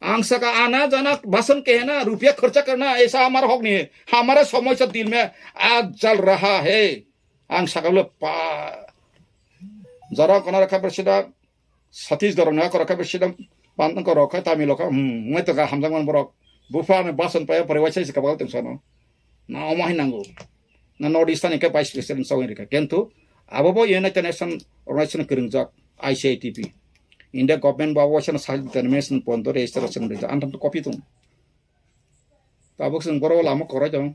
Ang saka ana jana basan kehna, rupiya kharcha karna, aisa hamara hak nahi hai. Hamara samosya dil mein aaj jal raha hai. Ang saka le pa. Jara kona rakha president Satish Dhorong na korok khe bisi dam pan korok khe Tamil khe, hmm, ngai to ga hamjak man borok. Bupha ni basan paya pore waisa isi kabal tong sano. Na omo hai nango. Na North Eastern ni khe Vice President sawin rikha. Kintu abo bo United Nation Organization kwrwngjak I C I T P. India government bo abo waisa na self determination pon to register waisa na rijak. Antam to copy tong. Tabuk chwng borok lama korai tong.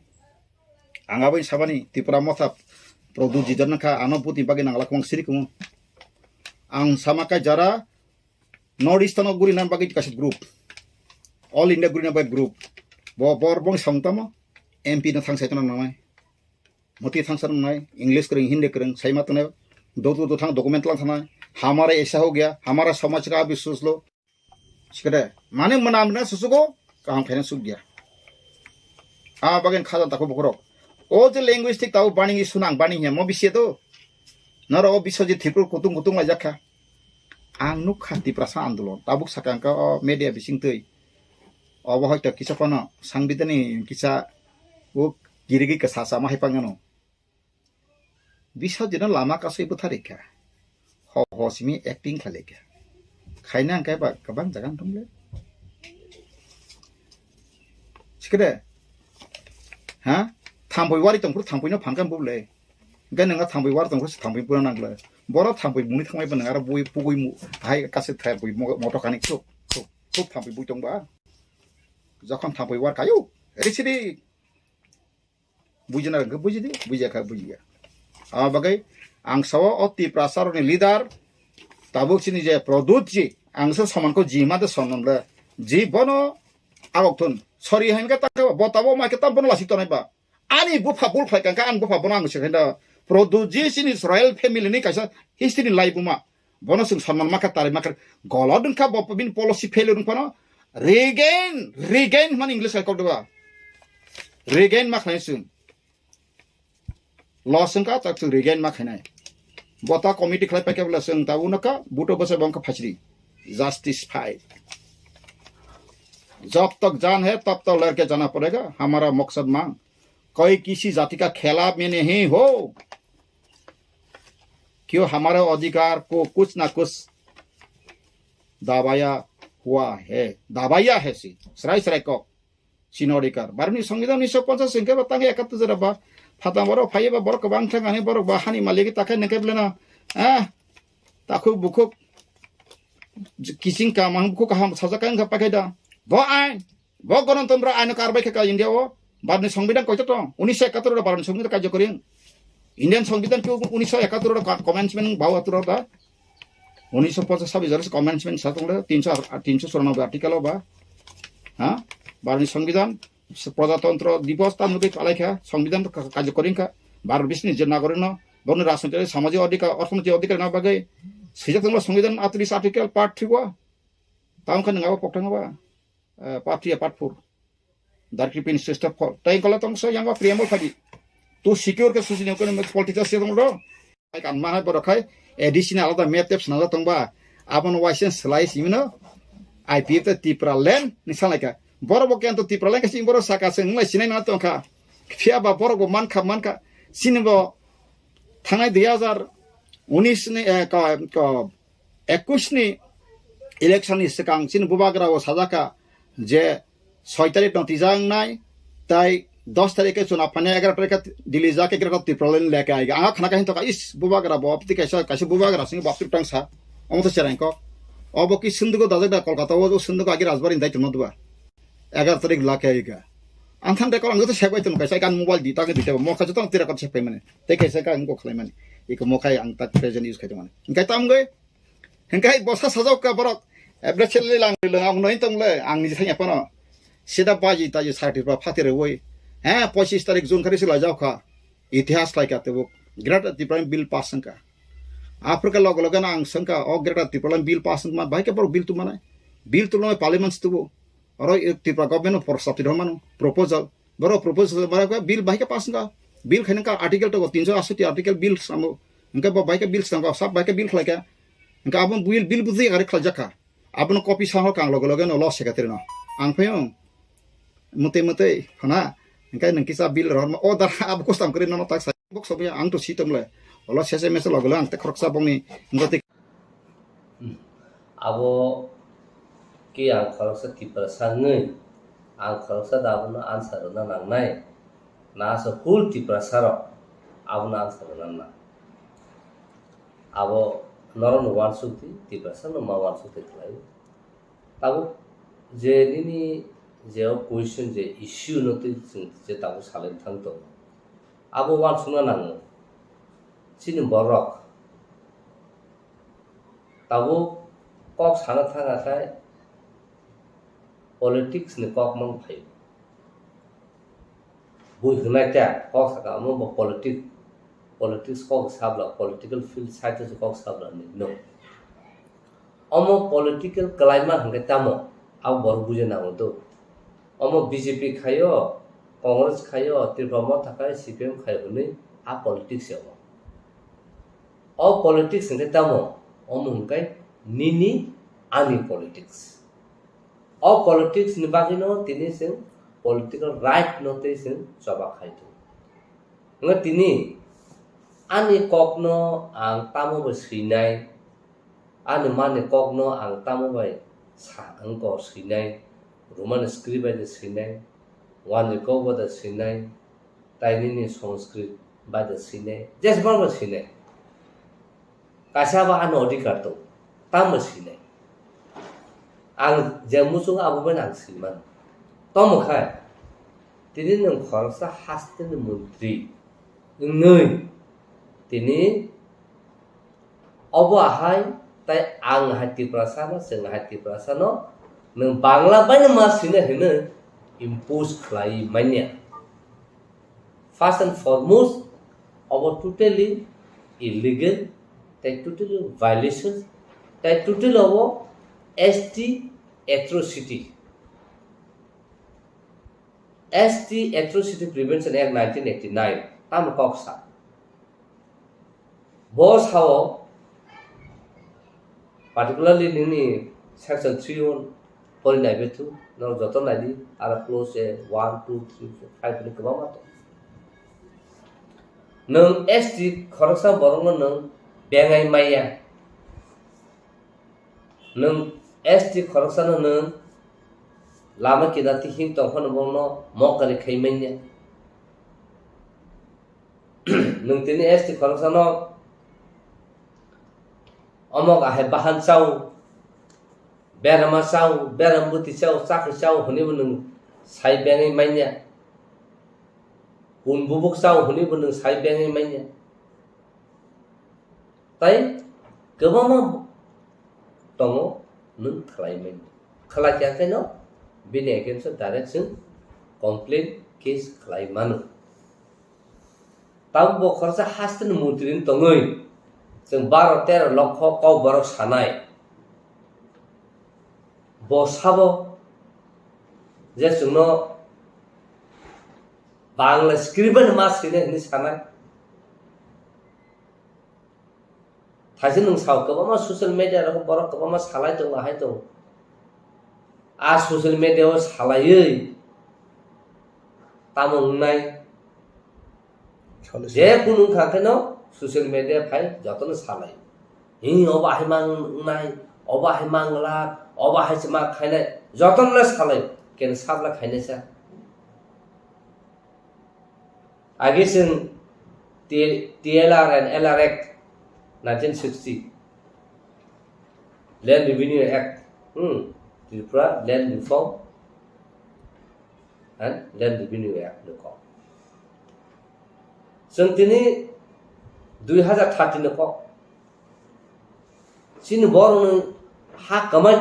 Ang aboni sabani Tipra Motha Pradyut Jidar nangkha, ano butni bagwi nangla kwbang siri kwmung. Ang sama kai jara North Eastern o guri nang bagwi kaisa group. All India guri nang bagwi group. Bo bor bong song tamo M P no thang sai tong nangnai. Moti thang sa nangnai, English kwrwng, Hindi kwrwng, sai ma tongnai. Dotu dotu thang document lang thanai. Hamara aisa ho gaya, hamara samaj ka abhi soch lo. Sikade, mane mwnam na susugo, kaham khaina suk dia. A bagen khajan tako bokorok. O je linguistic tau bani sunang bani he mo bisi to. Noro o biso je thipur kutung kutung lai jakha. Ang nuk kha Tiprasa andolon. Tabuk sakang ka o media bising tui. Obo hoito kisa kono sangbidani kisa o girigi ka sasa ma hai pangano. Bisajino lama kasui bwtharikha. Ho ho simi acting khlaikha. Khaina hwnkhe ba kwbang jaga wng tongle. Sikede. Ha? Thampui wari tongphuru thampuino phankha bubule. Hwnkhe nwnga thampui wari tongphuru thampui pura nangle. Boro thampui muni thangmai bo nwnga aro bui pugui mu hai kase thampui mo-, moto kani khuk khuk khuk thampui bui tongba. Jokhon thampui war kayu. Risidi. Bujina hwnkhe bujidi, bujiya kha bujiya. Abo bagwi ang sao o Tiprasa rokni leader tabuk chini je Pradyut ji, ang se somanko ji ma de sonom le. Ji bono abok thun. Sorry hwnkhe ta bo tabo ma khe ta bono lasik tonai ba. Ani bupha bul phai kangkha, ani bupha bono ang se khaina. Pradyut ji chini royal family ni kaisa history ni laibuma. Bono chwng sonman makha, tari makha, golod wngkha bo bini policy failure wngphano. Regain, regain hwnmani English hai kok deba. Regain ma khlai chwng. Loss wngkha, tak chwng regain ma khainai. Bota committee khlai paikha bwla chwng ta uno ka, buto bwsa bongkha phachiri. Justice fight. जब तक जान है, तब तक लड़के जाना पड़ेगा, हमारा मकसद मांग। कोई किसी जाति का खिलाफ में नहीं हो। क्यों हमारे अधिकार को कुछ ना कुछ दबाया हुआ है, दबाया है si, srai srai kok, sini अधिकार. Barni songbidhan unisho ponchas hwnkhe ba tang ekattu jora ba, phatang borok phaiye ba borok kwbang thang ani borok ba hani malik ta khe nengke blena, ah, takhuk bukhuk, kiching kamang bukhuk kaham sajak khe wngkha paikhe da. Bo ain, Bo Ganatantro aino karbai khe ka India o. Bharatni Songbidan koito tong? Unisho ekattor ro Bharatni Songbidan karjokori wng. Indian Songbidan khe unisho ekattor ro ka-, commencement bau atur da. Unisho ponchas sabis jora commencement sa tong le, tinsho ar-, tinsho churanobboi article o ba. Ha? Bharatni Songbidan, Prajatantro Divos ta nugui palai kha, Songbidan ka-, karjokori wng kha. Bharat bisni je nagorik no, boni rajnoitik, samajik odhikar, orthonoitik odhikar na bagwi swijak tong le Songbidan atris article part three o. Tamo khe nwng abo pokthang ba, eh, part three, part four. Directive Minister Step four. Tei kola tong so yang preamble phadi. To secure khe social economic politics se tong ro. Hai kan ma hai borok khai A D C ni alada map tep swnamjak tong ba. Abono waisa slai simi no I P F T Tipra land ni salai ka. Borok bo kento Tipra land ka simi borok saka se nglai sinai na tong kha. Phiya ba borok bo man kha, man kha. Sini bo thangnai dui hazar unis ni, eh, ka, ka, ekush ni election ni swkang chini bubagra o sajak kha je soi tarik no twijak nai, tai dos tarik khe chuna phainai, egaroh tarik khe Delhi jak, egaroh Tripura line leke aiga. Ang khana khe hintoka, is, bubagra bo, apni kaisa, kaisa bubagra sing bo apni tang sa. Omo to chereng kok. Obo ki sundugo dajak da Kolkata o, sundugo agi Rajbari dai tongma duba. Egaroh tarik lake aiga. Ang than de kok ang to sek bai tong kaisa kan mobile di ta ke di te mo kha jotong tira kok sek pai mane. Te kaisa ka ang kok khlai mane. Iko mo khai ang tak present use khai tong mane. Engkai tam goi. Hingkai bosa sajak ka borok. Ebra chele lang lang ang noi tong le ang ni thanya pano. Sida baji taji certificate phatire woi. He, pochis tarik June khari sila jao kha. Itihas lai ka tebuk. Greater Tipraland bill pass wngkha. Africa logo logo na ang sengka o Greater Tipraland bill pass wngma bai ke borok bill tu manai. Bill tu lo parliament tu. Oro Tripura government no proposal twi rw mano, proposal. Borok proposal borok bill bai khe pass wngkha. Bill khaina ka article to tinso asoti article bill samo. Hingke bo bai khe bill swnamkha, sab bai khe bill khlaikha. Hingke abo bill, bill bujui gari khlaijak kha. Abono copy sa hor kang loge loge no lo secretary no. Ang phaio. Mutui mutui khana. Hingke nang kisa bill rohorma. O dara abo custom kri no tak sa. Bok sobo ang to si tong le. Olo sese mese loge loge ang te khoroksa bongni. Hingke Abo khe ang khoroksa Tiprasa wngwi, ang khoroksa da abono answer rwna nangnai, na asa whole Tiprasa rok abono answer rwna nang. Abo norokno uansuk di, Tiprasa no ma uansuk di khlai. Tabuk je nini je o question je issue no twi chwng je tabuk salai thang tongo. Abo uansukna nango. Chini borok tabuk kok sana thang khe politics ni kok mang phai. Bui hwnai ta kok saka omo bo politics, politics kok sabla, political field side o kok sabla ni no. Omo political kwlaima hwnkhe tamo? Abo borok buja nango do. Omo B J P khaio, Congress khaio, Tripura Motha khaio, C P M khaio hwnwi a politics ya omo. O politics hwnkhe tamo? Omo hwnkhe nini ani politics. O politics ni bagwino tini chwng political right no tei chwng choba khai tongo. Hwnkhe tini ani kokno ang tamo bai swinai, ani mani kokno ang tamo bai sa wngkor swinai, Roman script bai de swinai, wanjwi kok bai de swinai, tai nini Sanskrit bai de swinai, jesbang bai swinai. Kaisa ba ano adhikar tong, tamo sinai. Ang je muchung abo bai ang sinman. Tomo khai, tini nwng khoroksa haste ni montri wngwi, tini obo ahai tai ang hai Tiprasa no, chwng hai Tiprasa no, nwng Bangla bai no ma sinai hwnwi impose khlai manya. First and foremost, abo totally illegal, tai totally violation, tai totally abo S T atrocity. S T Atrocity Prevention Act nineteen eighty-nine, tamo kok sa. Bo sao, particularly nini section three o pori nai bethu, norok joto nai di, aro clause one, two, three, four, five ni kwbangma tong. Nwng S T khoroksa borokno nwng bengai maya. Nwng S T khoroksano nwng lama kida tihing tongphano bono mokari khai manya. Nwng tini S T khoroksano omok ahai bahan chao, berama chao, beram bwtwi chao, chakri chao hwnwibo nwng sai bengwi manya. Kun bubuk chao hwnwibo nwng sai bengwi manya. Tai kwbangma tongo nwng khlai manya. Khlai kha khe no bini against o direct chwng complaint case khlai mano. Tabuk bo khoroksa haste ni montri wng tongwi chwng baro tero lokho kok borok sanai. Bo sabo je chwngno Bangla script bai ma sini hini sanai. Thaisi nwng sao kwbangma social media rok borok kwbangma salai tongo, hai tongo. A social media o salaiwi tamo wngnai? Salai je salai. Kunu wngkha khe no social media phai jotono salai. Hi obo hai mang wngnai, obo hai mang glak, obo hai se ma khainai, jotono le salai. Ken sabla khainai sa. Age chwng T-, T L R and L R Act nineteen sixty, Land Revenue Act, hmm, Tripura Land Reform and Land Revenue Act ni kok. Chwng tini dui hazar thirty ni kok. Chini borokni ha kwmai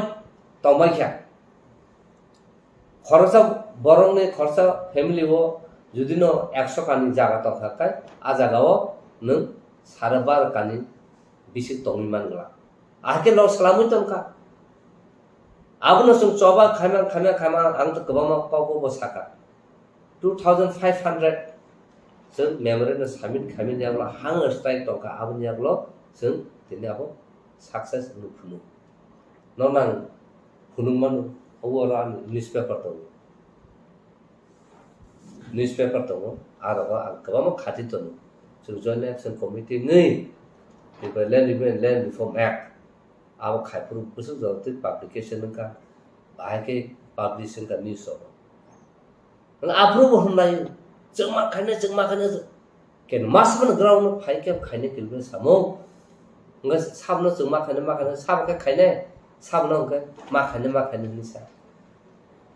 tongbai kha. Khoroksa borokni khoroksa family o judino ekso kani jaga tongkha khe, a jagao nwng sare baro kani bisik tongwi man glak. Ahai khe loss swlamwi tongkha. Abono chwng choba khaima, khaima, khaima, ang to kwbangma kok bo sakha. Two thousand five hundred chwng memorandum submit khaimani yagulo hunger strike tongkha, aboni yagulo chwng tini abo success wngwi phunuk. Nono ang phunuk mano, obo oro ani newspaper tongo. Newspaper tongo, aro ang kwbangma khati tongo. Chwng Joint Action Committee wngwi, Tripura Land Revenue and Land Reform Act, abo khai phuru bwswk jora twi publication wngkha, bahai khe publish wngkha news o. Wng aphuru bo hwnlai, chwngma khainai, chwngma khainai, ken mas mano ground no phai khe khainai kilbe samo. Wngkha sabno chwngma khainai, ma khainai, sabo khe khainai, sabno wngkhe ma khainai, ma khainai hwnwi sa.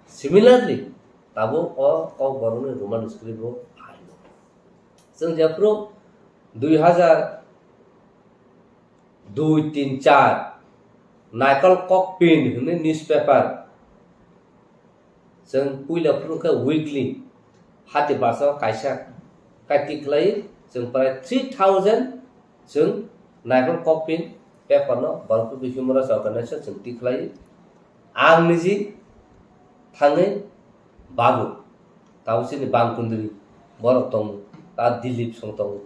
Similarly, tabuk o Kokborokni Roman script bo phaino. Chwng jephuru dui hazar dui, tin, char, Naikol Kokpin hwnwi newspaper. Chwng puila phuru khe weekly, hati basa kaisa kai tikhlai, chwng prai three thousand chwng Naikol Kokpin paper no Borok Human Rights Organization chwng tikhlai. Ang niji thangwi bago. Tabo chini Bangkundri borok tongo, ta Dilip song tongo.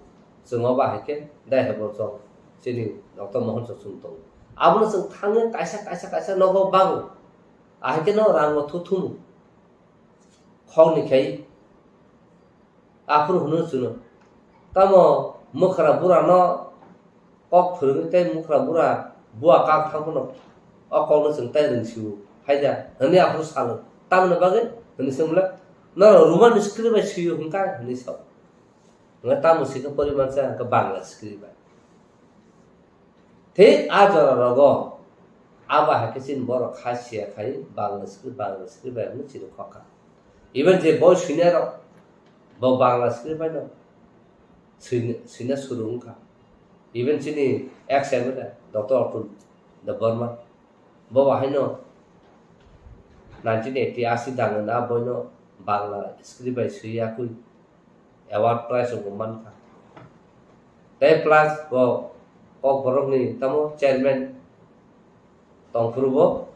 Chwng obo hai khe dai hai borok chini Doctor Mohan song chwng tongo. Abono chwng thangwi kaisa, kaisa, kaisa nogo bago. Ahai khe no rango thuthumu. Khokni khai aphuru hwnwi chwngno. Tamo mwkhra burano kok phwrwngwi tei mwkhra bura bua kak thang phano o kokno chwng tai rwng sio hai da hwnwi aphuru salo. Tamoni bagwi hwnwi swngmwla, norok Roman script bai sio hwnkha hwnwi sao. Hwnkhe tamo sikhe porimansa hwnkhe Bangla script bai. Thik a jora rogo abo hai khe chini borok kha siya khai Bangla script, Bangla script bai hwnwi chini khokha. Even je boi swinai rok bo Bangla script bai no swina, swina suru wngkha. Even chini ex M L A Doctor Atul Debbarma bo bo haino nineteen eighty asi dangna boino Bangla script bai swi yakwi award prize rok bo mankha. Tei plus bo Kokborokni tamo chairman tongphuru bo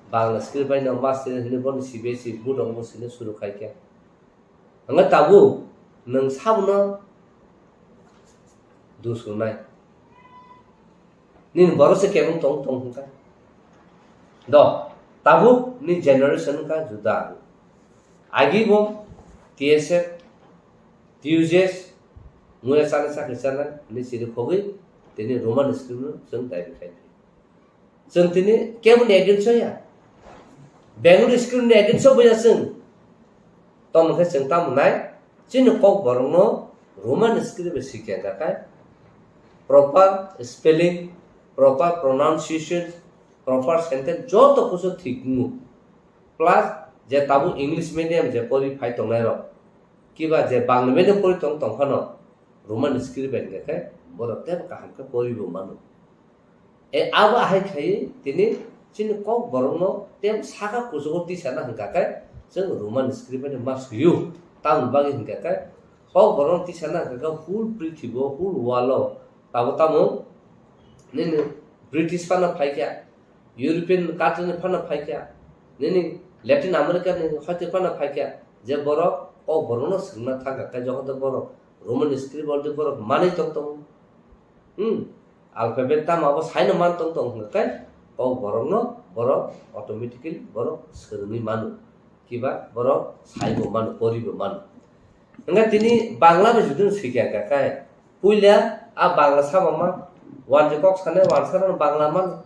Bangla script bai no master hwnwi bono C B S E board rok bo swina suru khai khe. Hwnkhai tabuk nwng sabono dusrwnai. Nini borok se kebeng tong tong hwnkhai. Do, tabuk ni generation wngkha juda. Agi bo T S F, T U J S, muya chana chakri chana ni siri khogwi tini Roman script no chwng daibi khai phi. Chwng tini keboni against o ya. Bengali script ni against o bo ya chwng. Tamo khe chwng tamo nai, chini Kokborokno Roman script bai sikya kha khe, proper spelling, proper pronunciation, proper sentence joto kusu thik wngo. Plus je tabuk English medium je pori phai tongnai rok, kiba je Bangla medium pori tong tong phano Roman script bai hwnkhe borok teibo kaham khe pori bo mano. E, abo ahai khai tini chini Kokborokno tei saka kuchugo tisana hwnkha khe chwng Roman script bai ma swiyo. Tamoni bagwi hwnkha khe Kokborokno tisana hwnkha khe whole prithibo, whole world o tabo tamo nini British phano phaikha, European country ni phano phaikha, nini Latin America ni hoite phano phaikha, je borok Kokborokno swrwngna thangkha khe, jokhon tei borok Roman script already borok manwi tong tongo. Hmm. Alphabet tamo abo saino man tong tong hwnkha khe, Kokborokno borok automatically borok swrwngwi mano. Kiba borok saibo mano, poribo mano. Hwnkhe tini Bangla bai judino swikha hwnkha khe, puila a Bangla sama man, wanjwi kok sanai wansa rok Bangla mano.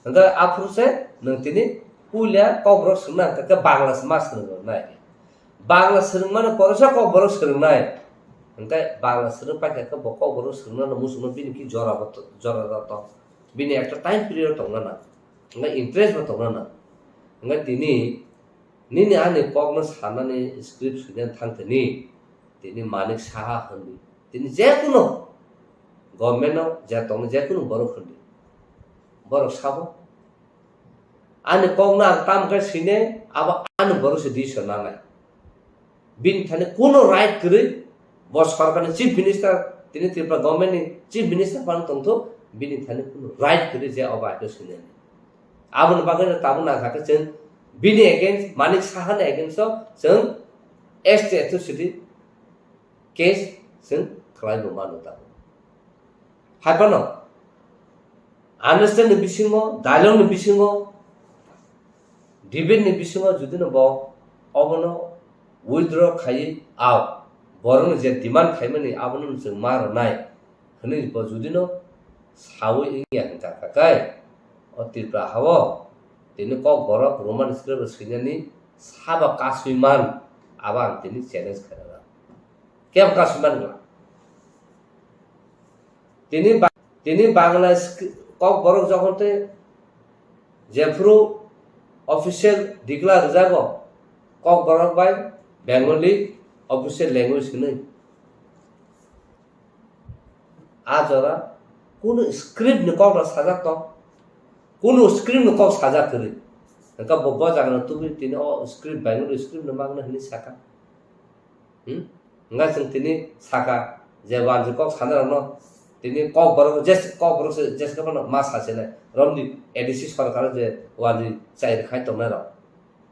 Hwnkhe aphuru se nwng tini puila Kokborok swrwngna hwnkha khe Bangla se ma swrwngna nai. Bangla swrwngmani poresa Kokborok swrwngnai. Hwnkhe Bangla swrwng paikha khe bo Kokborok swrwngnano muchungma bini ki jora bo to-, jora jora tong. Bini ekta time period tongna nang. Hwnkhe interest bo tongna nang. Hwnkhe tini nini ani kokno sanani script swinani thang tini, tini Manik Saha hwnwi. Tini jekunu government-o je tongo jekunu borok hwnwi. Borok sabo. Ani kokno ang tam khe sine, abo ani borok se decision nanai. Bini thani kuno right kwrwi, bo sorkarni chief minister, tini Tripura government ni chief minister phano tongthok, bini thani kuno right kwrwi je obo aino sinani. Aboni bagwi no tabuk nangkha khe chwng bini against, Manik Saha ni against o chwng S T atrocity case chwng khlai bo mano tabuk. Hai phano understand ni bisingo, dialogue ni bisingo, debate ni bisingo jodi no bo obono withdraw khaiwi ao, borokni je demand khaimani abono chwng ma rwnai hwnwi bo jodi no sawi wngya hwnkha khe, o Tripura hao tini Kokborok Roman script swinani sabo kasui man, abo ang tini challenge khairana. Kebo kasui man gla. Tini ba-, tini Bangla sk-, Kokborok jokhon tei jephuru official declare rwjago, Kokborok bai Bengali official language hwnwi. A jora kunu script ni kok rok sajak tong, kunu script ni kok sajak kwrwi. Hwnkhe bo, bo jaga no tubui tini o script Bengali script no magna hwnwi saka. Hmm? Hwnkhe chwng tini saka je wanjwi kok sanai rokno tini Kokborok je, Kokborok se jeske phano ma sasinai romni A D C sorkar je wanjwi chai rwkhai tongnai rok.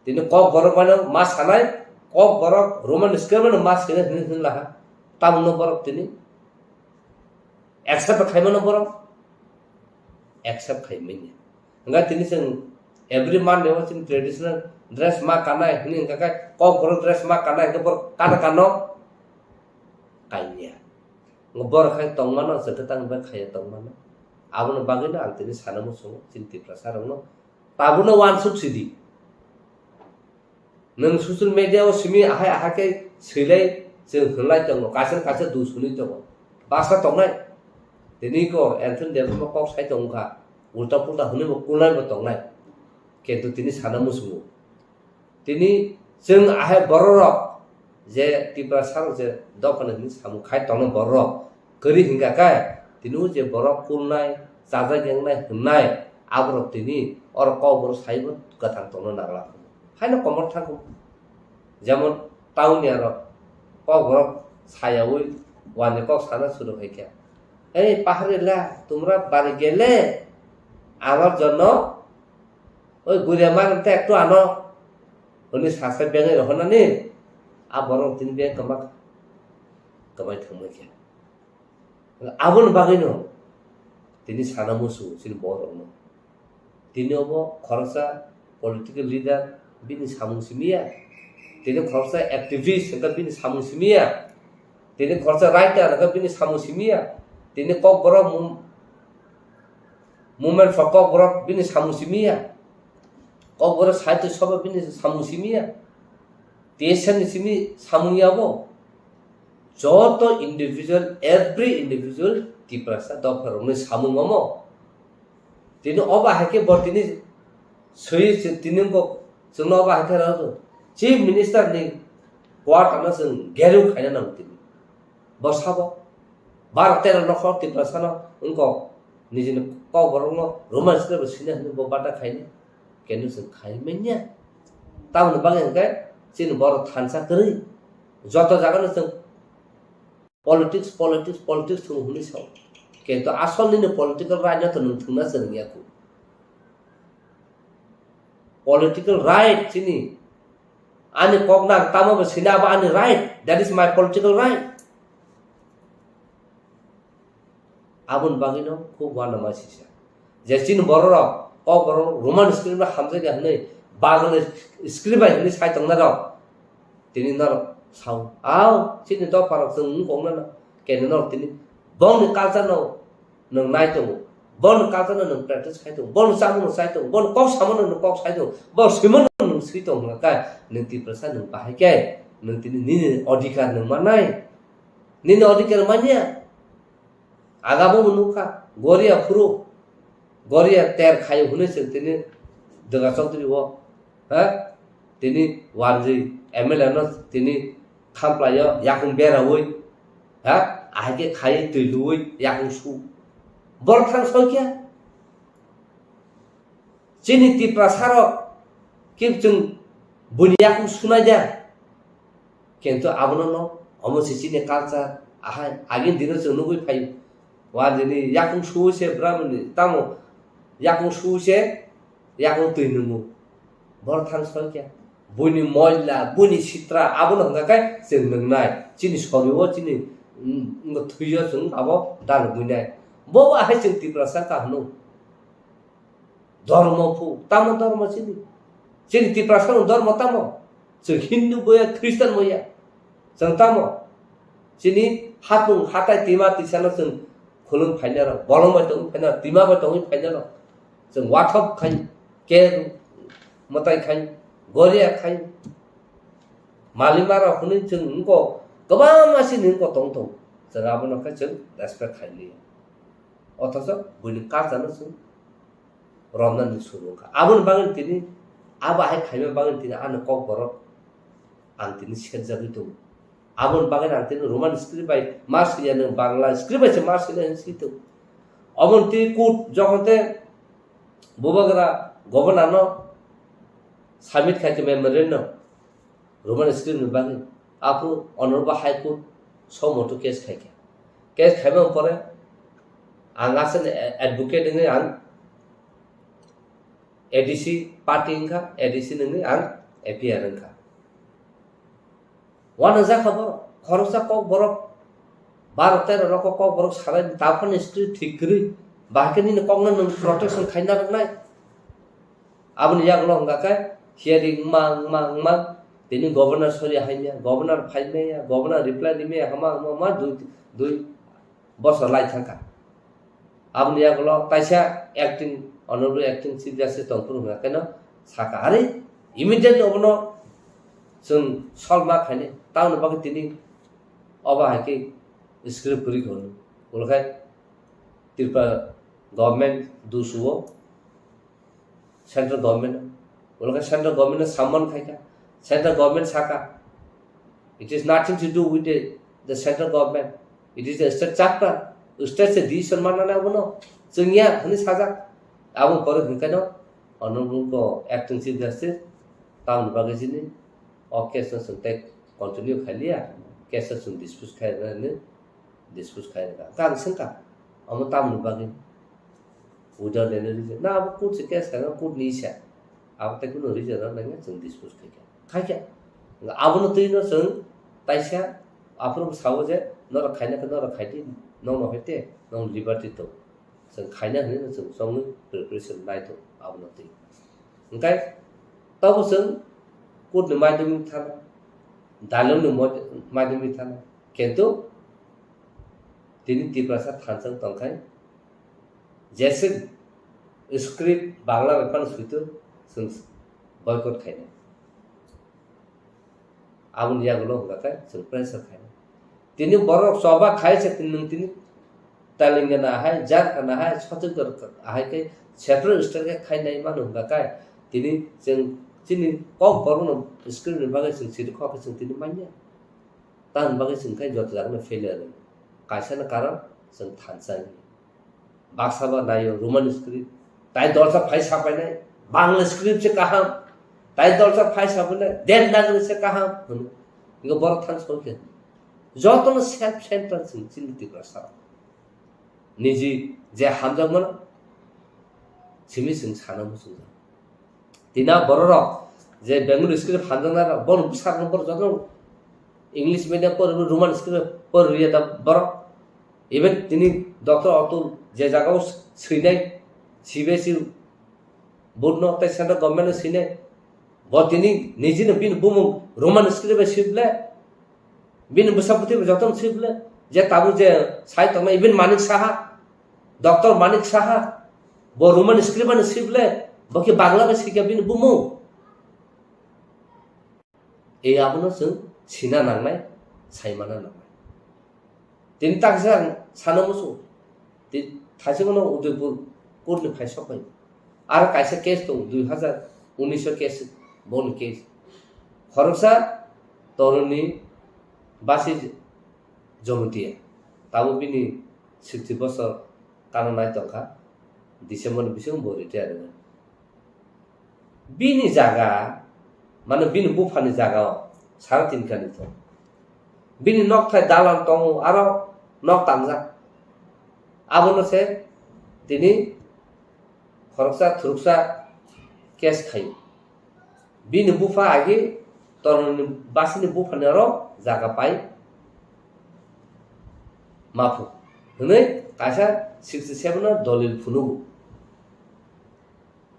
Tini Kokborok bai no ma sanai, Kokborok Roman script bai no ma sinai hwnwi hwnwi laha. Tamno borok tini accept khaimano borok accept khaimanya. Hwnkhe tini chwng every Monday o chini traditional dress ma kanai hwnwi hwnkha khe Kokborok dress ma kanai hwnkhe borok kana kano kainya. Borok khai tongmano chwngkhe tang bai khaiya tongmano. Aboni bagwino ang tini sana muchungo chini Tiprasa rokno. Tabukno uansuk sidi. Nwng social media o simi ahai ahai khe swilai chwng hwnlai tongo, kaisa kaisa dusuni tongo. Basa tongnai. Tini ko Anthony Debbarma kok sai tongkha. Ulta pulta hwnwi bo kulnai bo tongnai. Kintu tini sana muchungo. Tini chwng ahai bororok je Tiprasa rok je dophani hwnwi samung khai tongnai bororok kwrwi hwnkha khe tini o je borok kulnai, chajak yengnai hwnnai aborok tini oro Kokborok saibo kwthang tongna nangla. Haino komor thangkho. Jemon town ni aro Kokborok sayaui wani kok sana suru khai khe, "Ei paharila, tumra bari gele, amar jonno oi guria mar te ektu ano," hwnwi sasa bengwi rohornani a borok tini beng kwma kwmai thangma khe. Aboni bagwino tini sana musu chini borokno. Tini obo khoroksa political leader bini samung simiya. Tini khoroksa activist hwnkha bini samung simiya. Tini khoroksa writer hwnkha bini samung simiya. Tini Kokborok mum-, movement for Kokborok bini samung simiya. Kokborok sahitya sabha bini samung simiya. T S F ni simi samung yabo. Joto individual, every individual Tiprasa dopha rokni samung omo. Tini obo hai khe bo tini swi se tini bo chwngno obo hai khe rw-, Chief Minister ni quarter no chwng gerung khaina nango tini. Bo sabo bar tero nokhor Tiprasa no wngkok nijini Kokborok no Roman script bo sina hwnwi bo bata khaini. Kenu chwng khai manya. Tamoni bagwi hwnkhe chini borok thansa kwrwi. Joto jaga no chwng politics, politics, politics thung hwnwi sao. Kintu asol nini political right no to nwng thwngna chwng ya khu. Political right chini Ani kok nang tamo bo sina abo ani right. That is my political right. Aboni bagwino khub uanama sisa. Je chini bororok, kokborok Roman script bai hamjakya hwnwi, Bangla script bai hwnwi sai tongnai rok. Tini norok sao. Ao, chini dopharok chwng wng kok nana. Kene norok tini bongni culture no nwng nai tongo. Bongni culture no nwng practice khai tongo. Bongni chamung no chai tongo. Bongni kok samo no nwng kok sai tongo. Bongni swimo no nwng swi tongo hwnka khe nwng Tiprasa nwng bahai khe nwng tini nini odhikar nwng mannai. Nini odhikar manya. Agabo bo nukha, Goria phuru, Goria ter khayo hwnwi chwng tini Dwga Chowdhury o, ha? Tini wanjwi M L A no tini khamplaio yakung beraui, ha? Ahai khe khai twi luui yakung su. Borok thang soi khe. Chini Tiprasa rok khe chwng buini yakung sunai da. Kintu abono no, omo se chini culture, ahai, agini dino chwng nugui phaio. Wa dini yakung su se bramani, tamo yakung su se, yakung twi nungo. Borok thang soi khe. Buini moila, buini sitra, abono hwnka khe chwng nungnai. Chini sori o, chini, mm, thwi o chwng abo dalogwi nai. Bo ahai chwng Tiprasa ka hwno. Dhormo phu, tamo dhormo chini? Chini Tiprasa ni dhormo tamo? Chwng Hindu boya, Christian boya. Chwng tamo? Chini hapung hatai tima tisano chwng khulum phainai rok, bolong bai tongwi phainai rok, tima bai tongwi phainai rok. Chwng wathop khai, ke mwtai khai, goria khai. Malima rok hwnwi chwng wngkok, kwbangma chini wngkok tong tong. Chwng abono khe chwng respect khai liya. Othocho buini culture no chwng romnani suru wngkha. Aboni bagwi tini, abo hai khaima bagwi tini ani kokborok ang tini serjagwi tongo. Aboni bagwi ang tini Roman script bai ma swiya, nwng Bangla script bai se ma swinai hinwi swi tongo. Oboni tini court jokhon te bubagra governor no submit khai khe memorandum. Roman script ni bagwi. Aphuru Honorable High Court somoto case khaikha. Case khaimani pore ang aswkni a-, advocate wngwi ang A D C party wngkha, A D C nungwi ang A P R wngkha. Uanajak kha borok, khoroksa kokborok, baro tero rok kokborok salai, taphani script thik kwrwi, bahai khe nini kokno nwng protection khaina rwnai. Aboni yagulo hwnka khe hearing wngma, wngma, wngma, tini governor sori haimya, governor phaimaya, governor reply rimaya, hama, hama, hama, dui, dui bosor lai thangkha. Aboni yagulo taisa acting, honorable acting chief justice tongphuru hwnka kheno saka, "Are, immediately obono chwng solve ma khainai, tamoni bagwi tini obo hai khe script kwrwi kha hwnwi." Ulo khe Tripura government dusuo. Central government, ulo khe central government no summon khaikha, central government saka, "It is nothing to do with the, the central government, it is the state charter, state se decision manna nai abono, chwngya," hwnwi sajak. Aboni pore hwnkheno honorable ko acting chief justice tamoni bagwi chini o case no chwng tei continue khailiya, case no chwng dispose khairwknani dispose khairwkha. Hwnkhe ang swngkha, omo tamoni bagwi? Without any reason. Na abo court se case khaina, court ni isa. Abo tei kunu reason rok nangya chwng dispose khaikha. Khaikha. Abono twi no chwng taisa aphuru sao je norok khaina khe norok khaidi, nokno hai te, nong liberty tong. Chwng khaina hwnwi no chwng chongwi preparation nai tongo abono twi. Hwnkhe tobo chwng court ni maidwmwi thana, dalong ni mod-, maidwmwi thana. Kintu tini Tiprasa thansa wng tongkhai, jese script Bangla bai phano suitu chwng boycott khainai. Aboni yagulo hwnka khe chwng pressure khainai. Tini borok choba khai se tini nwng tini Telangana hai, Jharkhand hai, Chhattisgarh hai khe separate state khe khainai mano hwnka khe tini chwng chini kok borokno script ni bagwi chwng siri kok khe chwng tini manya. Tamoni bagwi chwng khe joto jagano failure wng. Kaisa no karon chwng thansa wng. Baksa ba naio Roman script. Tai dolsa phai sapainai, Bangla script se kaham. Tai dolsa phai sapainai, Devanagari se kaham hwnwi. Ingo borok thang soi khe. Jotono self centered chwng chini Tiprasa rok. Niji je hamjakmano simi chwng sana muchungjak. Tina bororok je Bengali script hamjaknai rok, bono bwsarokno borok jotono English medium pori, Roman script pori rwya da borok. Even tini Doctor Atul je jagao swinai, C B S E board no tei central government no swinai, bo tini nijino bini bumung Roman script bai swi ble, bini bwsa bwtwi bai jotono swi ble, je tabuk je sai tongnai, even Manik Saha, Doctor Manik Saha, bo Roman script bai swi ble, bo khe Bangla bai swikha bini bumung. E abono chwng sina nangnai, saimana nangnai. Tini taksa ang sana muchung. Ti-, thaisingno Udaipur court ni phai sok bai. Aro kaisa case tong, dui hazar unis o case, boni case. Khoroksa toroni basi Jomotia. Tabuk bini sixty bosor kana nai tongkha. December ni bisingo bo retire wngkha. Bini jaga, mane bini buphani jaga o sara tin kani tong. Bini nokthai dalan tongo, aro nok tangjak. Abono se tini khoroksa thuruksa case khaio. Bini bupha agi toroni basini buphani aro jaga pai maphu hwnwi kaisa sixty seven o dolil phunugo.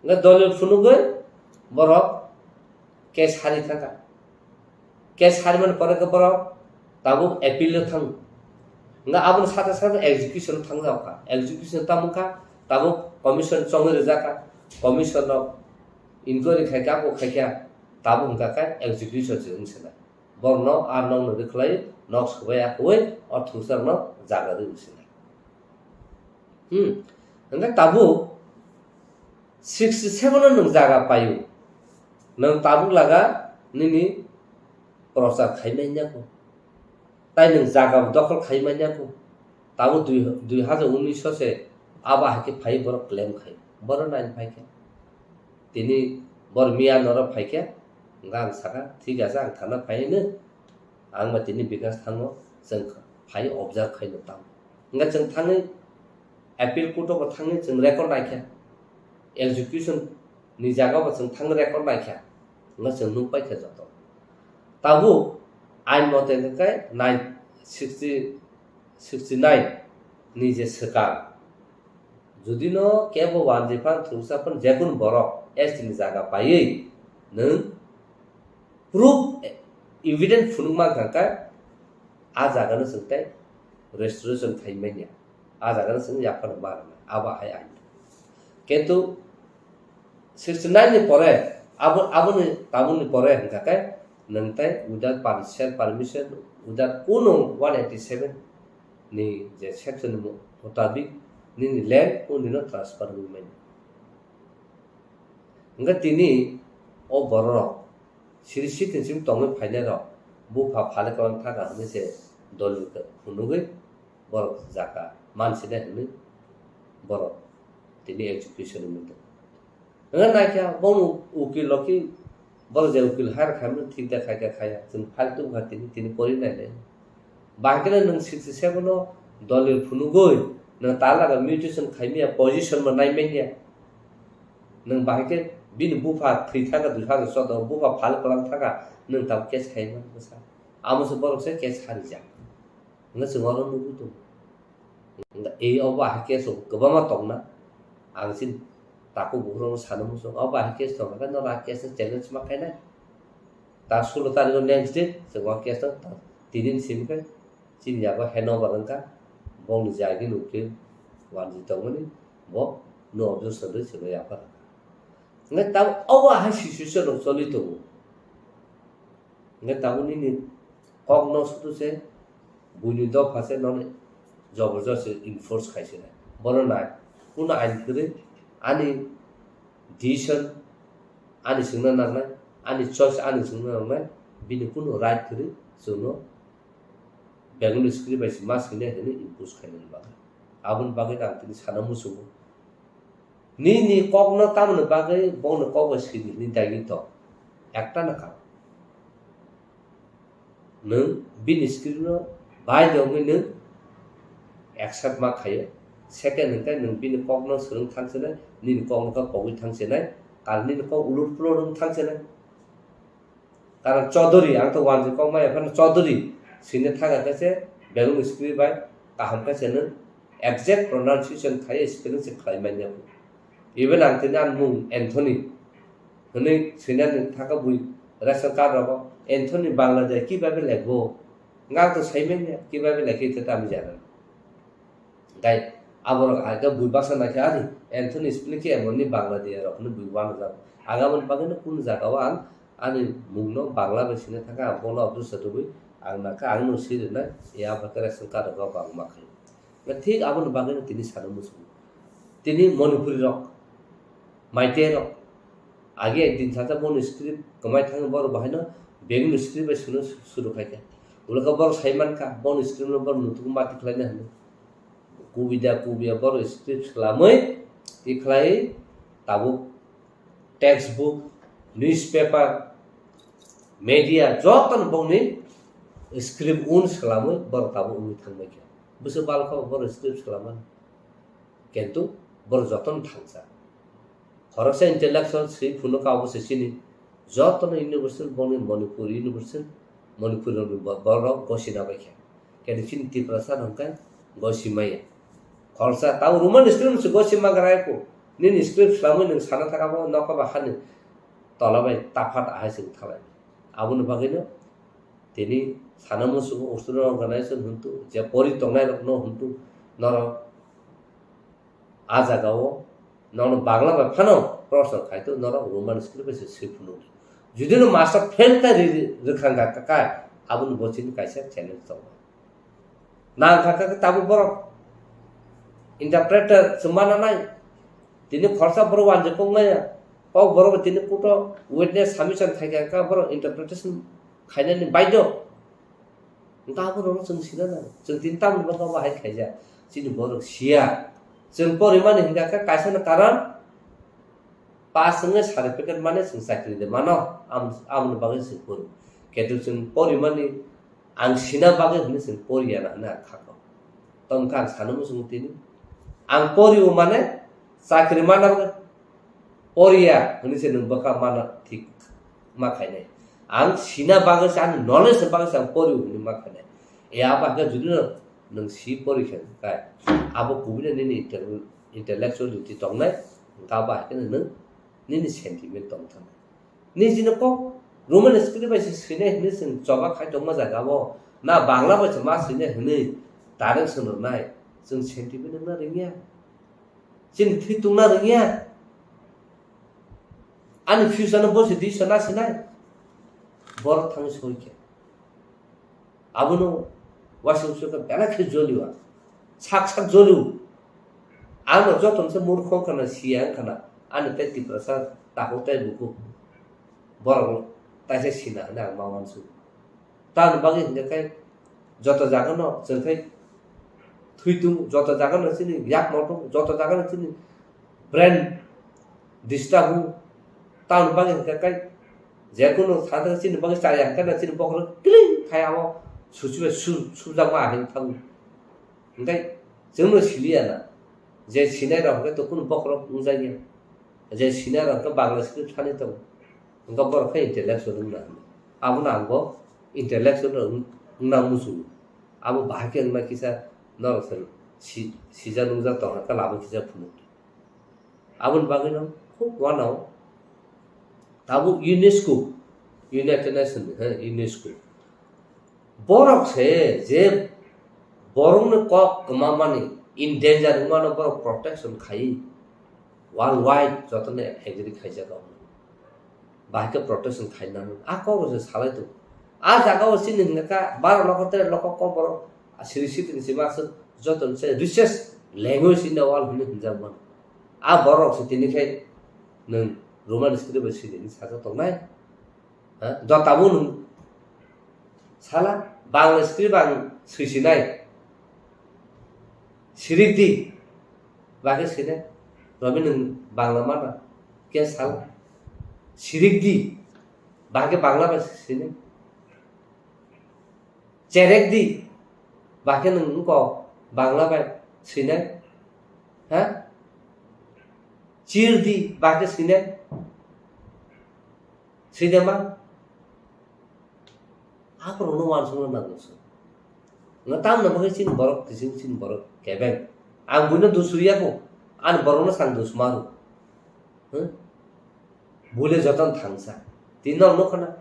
Hwnkhe dolil phunugwi borok case hari thangkha. Case harimani pore khe borok tabuk appeal o thango. Hwnkhe aboni sate sate execution o thangjak kha. Execution tamo kha, tabuk commission chongwi rijak kha. Commission rok inquiry khai kha, bo khai kha, tabuk hwnkha khe execution se wng se nai. Borokno a nokno rwkhlai, nok swbai akhoi o thungsarokno jaga rwi se nai. Hmm. Hwnkhe tabuk sixty seven o nwng jaga paio. Nwng tabuk laga nini prochar khai manya kho. Tai nwng jaga dokhol khai manya kho. Tabuk dui, dui hajar unis o se abo hai khe phai borok claim khai. Borok nai phai khe. Tini bor miya norok phai khe, hwnkhe ang sakha, "Thik ache, ang thana phai hino, ang ba tini Bikash thango, chwng phai observe khaino tamo." Hwnkhe chwng thangwi appeal court o bo thangwi chwng record naikha, execution ni jaga o bo chwng thangwi record naikha, hwnkhe chwng nukpaikha joto. Tabuk ain mote hwnkhe nine sixty, sixty nine ni je swkang, judino kebo wanjwi phan, thursa phan, jekunu borok S T ni jaga paiwi nwng proof, evidence phunuk mankha khe, a jagano chwng tei restoration khai manya, a jagano chwng yaphar ma rwnai, abo hai ain. Kintu sixty nine ni pore, abo, aboni, tabukni pore hwnkha khe, nwng tei without per-, self permission, without kunu one eighty seven ni je section ni mu-, mutabik nini land o nino transfer wngwi manya. Hwnkhe tini o bororok siri sitin sim tongwi phainairok bupha phale kwlang thaka hwnwi se dolil khe phunugwi borok jaka mansinai hwnwi borok tini execution wngwi tongo. Hwnwi naikha bono ukil rok khe borok je ukil hire khaimani thik da khaikha khaiya, chwng file tubukha tini, tini pori nainai. Bahai kheno nwng sixty seven o dolil phunugwi nwng talaga mutation khaimaya position bo naimanya. Nwng bahai khe bini bupha thwi thaka dui hajar choudo o, bupha phal kwlang thaka nwng tabuk case khaima bwsa. Amo se borok se case harijak. Hwnkhe chwng oro nugwi tongo. Hwnkhe ei obo ahai case rok kwbangma tongna. Ang chini takhuk bukhuk rokno sana muchung. Obo ahai case tongkha khe norok a case no challenge ma khainai. Ta sulo tarikh o next day chwng o case no ta tini ni simi khe chini yago handover wngkha. Bongni jagini ukil wanjwi tongmani bo no objection rwi chwngno yaphar rwkha. Hwnkhe tabuk obo ahai situation rok choli tongo. Hwnkhe tabuk nini kokno sudu se buini dopha se nono joborjosti enforce khai se nai. Bono nai, kunu ain kwrwi ani decision ani chwngno nangnai, ani choice ani chwngno nangnai, bini kunu right kwrwi chwngno Bengali script bai se ma swinai hwnwi impose khainani bagwi. Aboni bagwi ang tini sana muchungo. Nini kokno tamoni bagwi bono kok bai swidi hwnwi daigi tong? Ekta na karon. Nwng bini script no bai de wngwi nwng accept ma khaio. Second hwnkhe nwng bini kokno swrwng thang sinai, nini kokno khe pogwi thang sinai, karon nini kok ulur pulur wng thang sinai. Karon Chaudhary, ang to wanjwi kok maya phano Chaudhary swina thang khe se Bengali script bai kaham khe se nwng exact pronunciation khai spelling se khlai manya. Even ang tini ani mung Anthony hwnwi swinani thangkha bui ration card rogo Anthony Bangladesh kibabe lego. Ang to sai manya kibabe legi te tamo jana. Dai, aborok hai khe bui baksa naikhe ani Anthony spelling khe emonni Bangladesh rok hwnwi bui uanujak. Ang aboni bagwino kunu jagao ang ani mungno Bangla bai swina thangkha, ang bono abdul satubui ang nakha, ang no swi rwnai, ya ba khe ration card rok bangma khai. Thik aboni bagwino tini sana muchungo. Tini Manipuri rok, Meitei rok, age ekdin sacha boni script kwmai thangwi borok bahaino Bengali script bai swino suru khai kha. Ulo khe borok sai mankha, boni script no borok nutuk mati khlaina hwnwi. Kubida kubiya borok script swlamwi tikhlai tabuk textbook, newspaper, media jotono bongni script un swlamwi borok tabuk wngwi thangbai kha. Bwswk balkha borok script swlamani. Kintu borok jotono thangsa. Khoroksa intellectual swi phunukha obo se chini. Jotono university bongni Manipur university, Manipur ni bo-, borok gosina bai kha. Kintu chini Tiprasa hwnkhe gosi maya. Khoroksa tamo Roman script se gosi magra ko. Nini script swlamwi nwng sana thangkha bo nokha ba hani tola bai tafat ahai se thalai. Aboni bagwino tini sana muchungo Australia organization hwntu, je pori tongnai rokno hwntu, norok a jagao nono Bangla bai phano proshno khai to, norok Roman script bai se swi phunuk. Judi no master fail kha ri-, ri-, rwkha wngkha kha, aboni bo chini kaisa challenge tongo. Nang kha kha tabuk borok interpreter se mana nai. Tini khoroksa borok wanjwi kok maya. Kok borok tini kuto witness submission khai kha kha borok interpretation khainani baidho. Hwnkhe aborokno chwng sina nango. Chwng tini tamni bagwi abo hai khaijak. Chini borok siya. Chwng porimani hwnkha khe kaisano karon pass wngwi certificate mane chwng chakri de mano. Am-, amoni bagwi chwng pori. Ketu chwng porimani ang sina bagwi hwnwi chwng poriya na hwnwi ang kha kok. Tongkha ang sana muchungo tini. Ang porio mane chakri mana bagwi poriya hwnwi se nwng bwkha mana thik ma khainai. Ang sina bagwi se, ani knowledge ni bagwi se ang pori hwnwi ma khainai. E abo hakhe judi no nwng si pori khe kai, abo kubui no nini intel-, intellectuality tongnai, hwnkhe abo hakhe no nwng nini sentiment tong thang. Nini jino kok Roman script bai se swinai hwnwi chwng choba khai tongma jaga o, na Bangla bai se ma swinai hwnwi direct swnamnai, chwng sentiment wngna rwngya. Chini thwi tungna rwngya. Ani future no bosi di sana sinai. Borok thangwi soi khe. Abono waisa waisa khe belai khe jolio ang. Sak sak jolio. Ano joto se murkho wngkha na, siya wngkha na. Ani tei Tiprasa takhuk tei bukhuk. Borok taisa sina hwnwi ang ma uansukha. Tamoni bagwi hwnkhe khe joto jagano chwng khe thwi tung, joto jagano chini yak moto, joto jagano chini brain disturb o. Tamoni bagwi hwnkhe khe jekunu thangkhe chini bagwi chaya hwnkhe chini bokhorok kiling khai abo suchibai su-, subjakma ahai thango. Hwnkhe chwngno siliya na, je sinai rok hwnkhe to kunu bokhorok wngjakya, je sinai rok hwnkhe Bangla script thani tongo, hwnkhe borok khe intellectual wngna hwnwi. Abono ang bo intellectual wng-, wngna muchungo. Abo bahai khe wngna kisa norok se si-, sijak nungjak tongkha khe lama kisa phunuk. Aboni bagwino khub uanao tabuk UNESCO, United Nation, he, UNESCO. Borok se je borokni kok kwmamani, in danger wngmano borok protection khai, world wide jotoni agree khaijak. Bahai khe protection khainani. A kok rok se salai tongo. A jaga o chini hwnka kha baro lokho tere lokho kok borok siri sitini se baksa joto se richest language in the world hwnwi hwnjak mano. A borok se tini khai nwng Roman script bai sini sajak tongnai. Ha? Jotabo nwng sala Bangla script ang swisinai. Sirik di, bakhe sinai. Robi nwng Bangla mana? Khe sal. Sirik di, bakhe Bangla bai sinai. Cherek di, bakhe nwng wngkok Bangla bai sinai. Ha? Chir di, bakhe sinai. Sinai ma? Aphuru no wansukna nango se. Nga tamna bagwi chini borok kiching chini borok kebeng. Ang buino dusuriya ko. Ani borokno sang dus maru. Hmm? Bule joton thangsa. Tini no nukho na.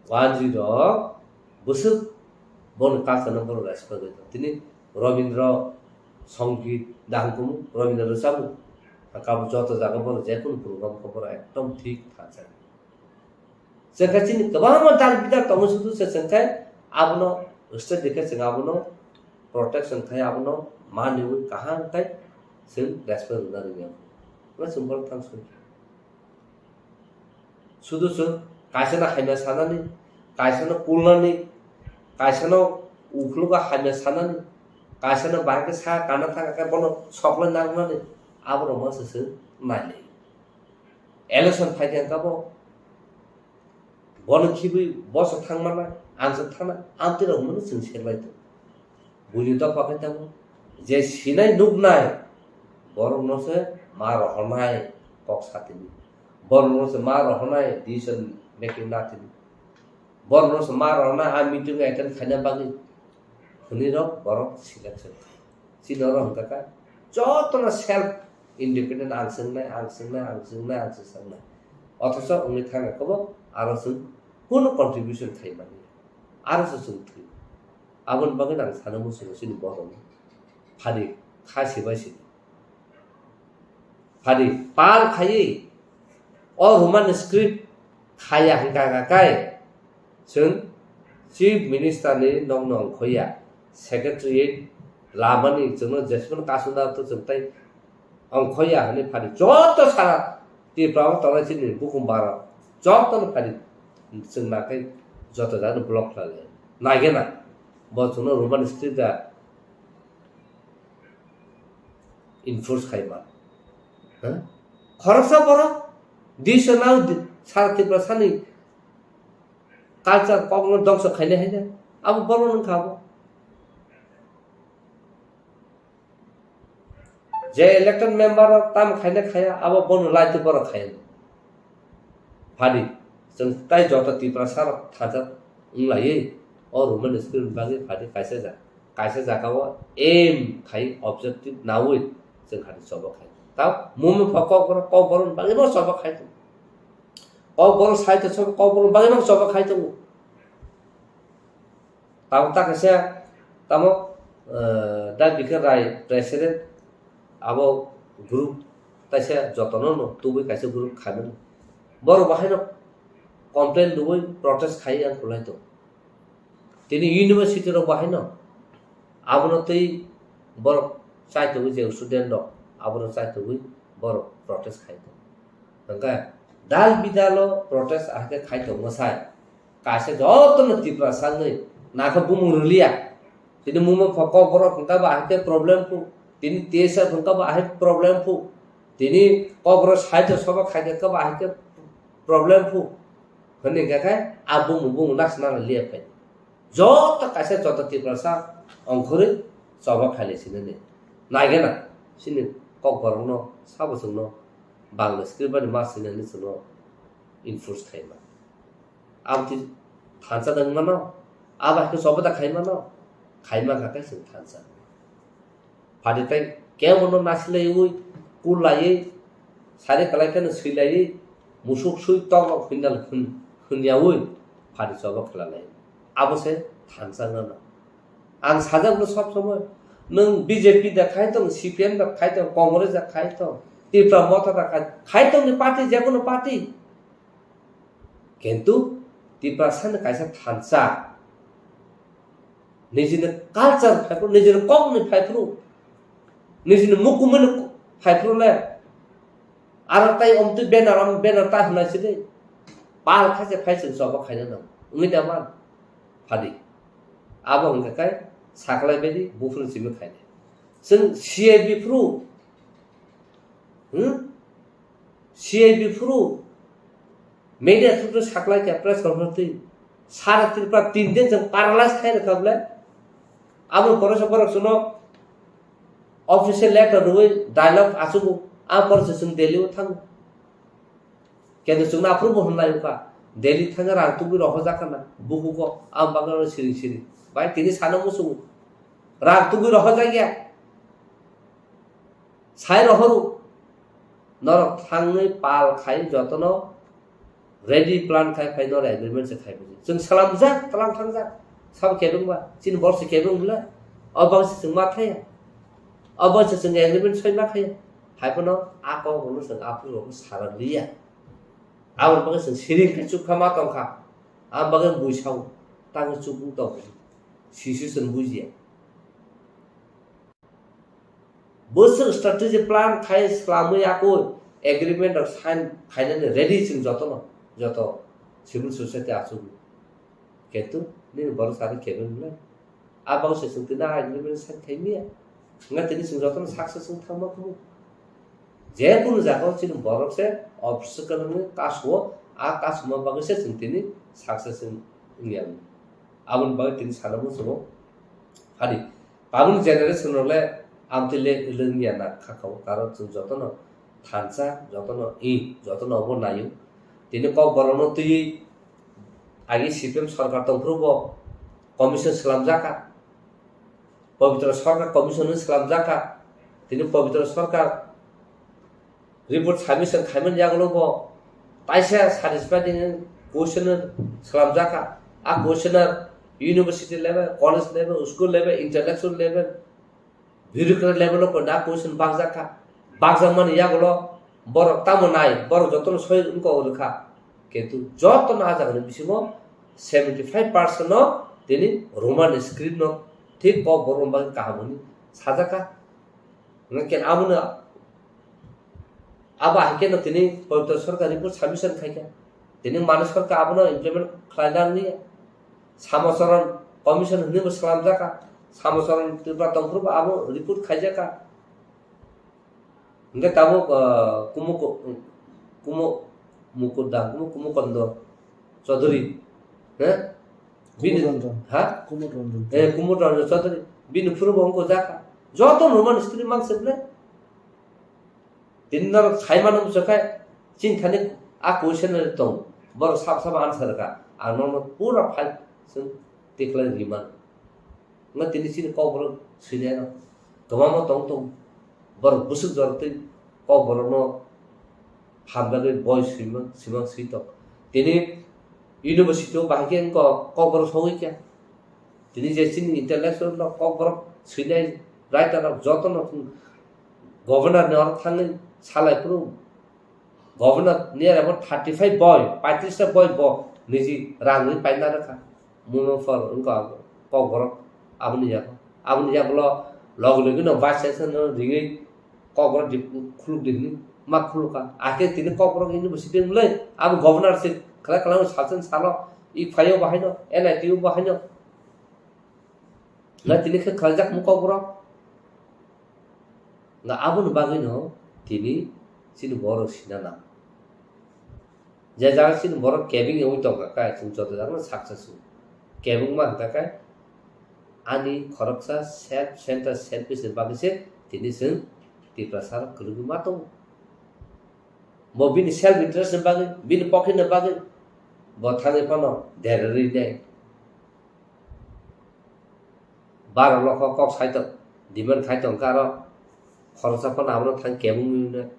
Wanjwi rok bwswk boni culture no borok respect rwi tong. Tini Robindra Songit dahang kumu, Robindra rwchabu. Kabo joto jaga borok jekunu program khe borok ekdom thik thangsa. Chwng khe chini kwbangma dal bidal tongo, sudu se chwng khe abono state rikhe chwng abono protection khai, abono maniwi kaham khai chwng respect rwna rwya. Bo chwng borok thang soi. Sudu chwng kaisano hamya sanani, kaisano kulnani, kaisano ukhlogo hamya sanani, kaisano bahai khe sa kana thang khe bono soklai nangnani, aborok ma se chwng nailai. Election phai khe kabo bono khibwi boso thangmana, ang se thangna, amtwi rok hwnmano chwng serlai tongo. Buini dopha khe tongo, je sinai nuknai borokno se ma rohornai kok satini, borokno se ma rohornai decision making natini, borokno se ma rohornai a meeting attend khaina bagwi hwnwi rok borok selection khai. Chini oro hwnkha kha jotono self independent, ang swngnai, ang swngnai, ang swngnai, ang swngnai. Othocho wngwi thangkha khe bo aro chwng kunu contribution khai mani. Aro se chwng thwi. Aboni bagwi ang sana muchungo chini borokno. Phadi kha sibai sidi. Phadi pal khaiwi o Roman script khaya hwnkha kha kai chwng Chief Minister ni nokno ongkhoya, Secretariat lamani chwngno jesmano kasuna to chwng tai ongkhoya hwnwi phadi joto sara Tripura o tongnai chini bukhum bara jotono phadi chwng nakai joto jagano block khlai lai. Naigena bo chwngno Roman script da enforce khai ma. Ha? Khoroksa borok disa nang di-, sara Tripura sani culture kokno dongso khainai haino abo borok wngkha abo. Je elected member rok tamo khaina khaya, abo bono laiti borok khaya. Phadi, chwng tai joto Tiprasa rok thajak wng laiwi, o Roman script ni bagwi phadi kaisa ja-, kaisa jaga o aim khai objective nawi chwng khadi choba khai. Tamo mungwi pha kokborok, kokborok ni bagwi no choba khai tongo. Kokborok sai to choba, kokborok ni bagwi no choba khai tongo. Tamo ta kaisa, tamo, eh, da Bikar Rai president, abo group taisa jotono no tubui kaisa group khaimani. Borok bahaino complain rwui protest khai ang kulai tongo. Tini university rok bahaino abono twi borok chaitugwi je student rok abono chaitugwi borok protest khai tongo. Hwnkhe dal bidalo protest ahai khe khai tongma sai. Kaisa jotono Tiprasa wngwi nakha bumung rwliya. Tini mungma pha kokborok hwnkha ba ahai khe problem phu. Tini T S F hwnkha ba ahai problem phu. Tini kokborok side o soba khai khe ba ahai khe problem phu. Hwnwi hwnkha khe a bumung bumung naksna liya phai. Joto kaisa joto Tiprasa ongkhorwi choba khailai sinani. Naigena chini kokborokno sabo chwngno Bangla script bani ma sinani chwngno enforce khaima. Aboni thansa da wngmano, abo hai khe choba da khaimano, khaima kha khe chwng thansa. Phadi tai kebono nasilaiwi, kullaiwi, sari kwlai kheno swilaiwi, musuk swi tok rok hwndal hwn-, hwnyawi phadi choba khlailaio. Abo se thansa wngmano. Ang sajak no sob somoi, nwng B J P da khai tong, C P M da khai tong, Congress da khai tong, Tipra Motha da khai, khai tong ni party, jekono party. Kintu Tiprasa ni kaisa thansa, nijini culture phaiphru, nijini kokni phaiphru, nijini mukumuni phaiphru le, aro tai omtwi banner, om banner ta hwnai sidi, pal khaise phai chwng choba khaina nang, wngwi da man phadi. Abo hwnkha khe saklai baidi buphuru simi khaidi. Chwng C I B phuru, hmm? C I B phuru media through saklai kha press conference twi. Sara Tripura tin din chwng paralyze khai rwkha bwle. Abo pore se borok chwngno official letter rwui dialogue achugo. A pore se chwng Delhi o thango. Kintu chwngno aphuru bo hwnlai wngkha. Delhi thangwi rang tubui rohorjak khna, bukugo, ang bagwi siring siring. Bai, tini sana muchungo. Rang tubui rohorjak ya. Sai rohoru. Norok thangwi pal khai jotono ready plan khai phai norok agreement se khai buji. Chwng salamjak, tlang thangjak. Sabo kebengba, chini borok se kebeng bwle. O bangsi chwng ma thaya. O bangsi chwng agreement soi ma thaya. Hai phano a kok rokno chwng aphuru rokno sara liya. Aboni bagwi chwng siring khe chukha ma tongkha. Aboni bagwi bui sao. Tangwi chukung tong. Sisi chwng bujiya. Bwswk strategy plan khai swlamwi akoi agreement rok sign khainani ready chwng jotono, joto civil society achukgo. Kintu nini borok sari kebeng le. A bagwi se chwng tini a agreement sign khai miya. Wngkha tini chwng jotono success wng thangma kumu. Je kunu jaga o chini borok se obstacle wngwi kasu o, a kasuma bagwi se chwng tini success wng, wngya. Aboni bagwi tini sana muchungo. Phadi. Tabukni generation rok le amtwi le wngya na kha kha o, karon chwng jotono thansa, jotono i, jotono obo naio. Tini kokborokno twiwi agi C P M sorkar tongphuru bo commission swlamjak kha. Pabitra Sarkar commission hwnwi swlamjak kha. Tini Pabitra Sarkar report submission khaimani yagulo bo taisa satisfying question swlamjak kha. A question university level, college level, school level, intellectual level, bureaucrat level o koina question bakjak kha. Bakjakmani yagulo borok tamo nai, borok jotono soi wngkok rwkha. Kintu jotono a jagani bisingo seventy five percent no tini Roman script no thik kok borok bagwi kaham hwnwi sajak kha. Hwnkhe abono, abo hai kheno tini Pabitra Sarkar report submission khai kha. Tini Manik Sarkar abono implement khlaina nangya. Samocharan commission hwnwi bo swlamjak kha. Samocharan Tripura tongphuru bo abo report khaijak kha. Hwnkhe tabuk, ah, Kumo, Kumo, Mukuda, Kumo, Kumo Kondo Chaudhary, he? Bini, Kumud Ranjan. Ha? Kumud Ranjan. Eh, Kumud Ranjan Chaudhary. Bini phuru bo wngkha jaka. Joto Roman script mang se ble. Tini norok sai mano bwswk khe, chini thani a question tong. Borok sab sab answer kha. Ang nono pura file chwng tikhlai ri mano. Wngkha tini chini kokborok swinai rok kwbangma tong tong. Borok bwswk jorok twi kokborokno hamjagwi boi swimang, swimang swi tong. Tini university o bahai khe wngkha kokborok sogwi kha. Tini je chini intellectual rok kokborok swinai writer rok jotono governor ni oro thangwi salai phuru Governor ni abo thirty five boi, paitris ta boi bo niji rang ri paina rwkha. Muno phor wngkha kokborok aboni yago. Aboni yago lo logi logi no vice chancellor no ringwi kokborok di khuluk di hwnwi ma khulukha. Akhe tini kokborok university wngmulai abo governor se khlai khlai sal sal salo i phaio bahaino N I T o bahaino. Nga tini khe khlaijak mung kokborok. Nga aboni bagwino tini chini borok sina nang. Je jaga chini borok kebeng wngwi tongkha khe, chwng joto jagano saksa su. Kebeng ma hwnkha khe ani khoroksa self center selfish ni bagwi se tini chwng Tiprasa rok kwrwngwi ma tongo. Bo bini self interest ni bagwi, bini pocket ni bagwi bo thangwi phano derarwi nai. Baro lokho kok sai tong, demand khai tong khe aro khoroksa phano abono thang kebengwi hwnwi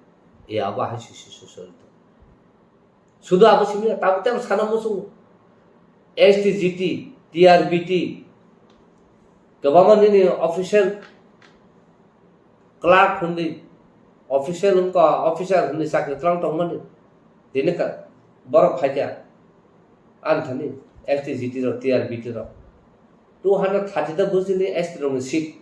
ya abo hai sisi sosori tong. Sudu abo simi ya, tabuk tei abo sana muchungo. S T, G T, T R B T, kwbangma nini official clerk hwnwi, official wngkha, officer hwnwi chakri twlang tongmani. Tini ka-, borok phaikha, ani thani S T, G T rok, T R B T rok. Two hundred thirty ta bujili S T rokni seat.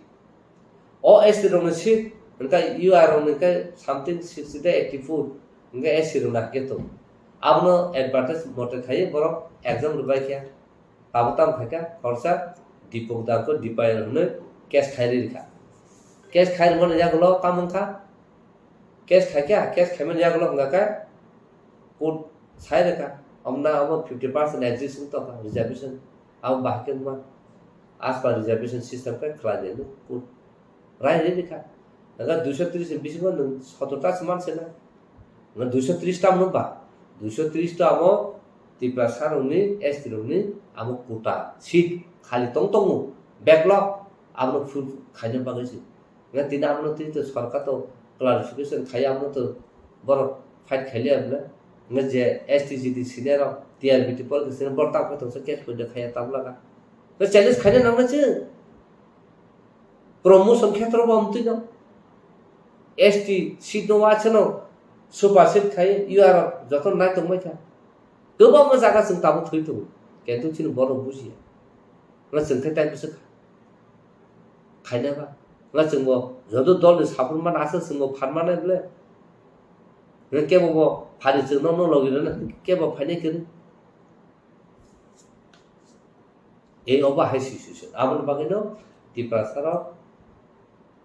O S T rokni seat, hwnkhe U R rokni khe something sixty ta eighty four, hwnkhe S C rokni hakhe tongo. Abono advertise mote khaiwi borok exam rwbaikha. Abo tamo khaikha, khoroksa Dipok Dangko Dipayal hwnwi case khai rikha. Case khai rwmani yagulo tamo wngkha? Case khaikha, case khaimani yagulo wngkha khe court sai rwkha. Omna abo fifty percent exist wng tongkha reservation. Abo bahai khe wngma as per reservation system khe khlai di hwnwi court rai rwi rikha. Hwnkhe duiso tris ni bisingo nwng sotor ta se man se na. Nwng duiso tris ta mano ba? Duiso tris ta abo Tiprasa rokni, S T rokni amo quota seat khali tong tongo, backlog, abono full khaina bagwi se. Nga tini abono tini to sorkar to clarification khai, abono to borok fight khailiya bwle. Nga je S T G D senior rok, T R B T por senior borok tamo tongsa case point khaiya tabla ka. Nga challenge khaina nangna chwng. Promotion khetro bo amtwi no. S T seat no wachano super seat khai U R joto nai tongbai kha. Kwbangma jaga chwng tabuk thwi tongo. Kintu chini borok bujiya. Nga chwng khe tai bwswk kha. Khaina ba. Nga chwngbo joto dolni support mana aswk chwngbo phan manai bwle. Nga kebo bo phari chwng no no logi rwna kebo phainai kwrwi. Ei obo hai situation. Aboni bagwino Tiprasa rok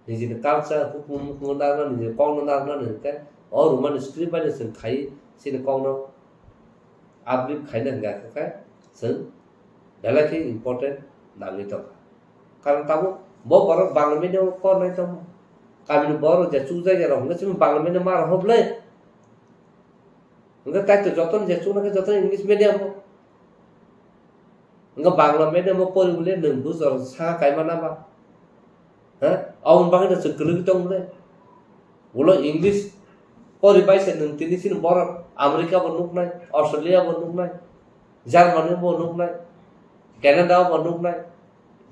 nijini culture, hukumu, hukumu narwkna, nijini kokno narwkna hwnkhe o Roman script bai no chwng khai chini kokno uplift khaina hwnkha khe chwng belai khe important nangwi tongkha. Karon tabuk bo borok Bangla medium o pornai tongma. Kamini borok je chukjak ya rok hwnkhe chini Bangla medium ma rok hwblai. Hwnkhe kaitor jotono je chuknai khe jotono English medium o. Hwnkhe Bangla medium o pori bole nwng bujor saka kaima na ba? Ha? Aboni bagwi no chwng kwlwgwi tong bole. Ulo English pori bai se nwng tini chini borok America bo nuknai, Australia bo nuknai, Germany bo nuknai, Canada bo nuknai,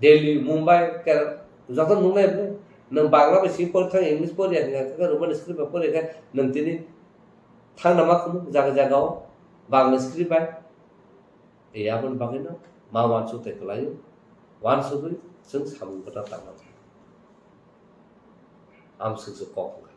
Delhi, Mumbai, Kerala, joto nuknai bole. Nwng Bangla bai simi pori thang, English pori ya hwnkha khe Roman script bai pori ya khe nwng tini thangna ma khunu jaga jaga o Bangla script bai. E aboni bagwino ma uansuk tei kwlaio, uansugwi chwng samung kwtal tangma. Amswkse kok wngkha.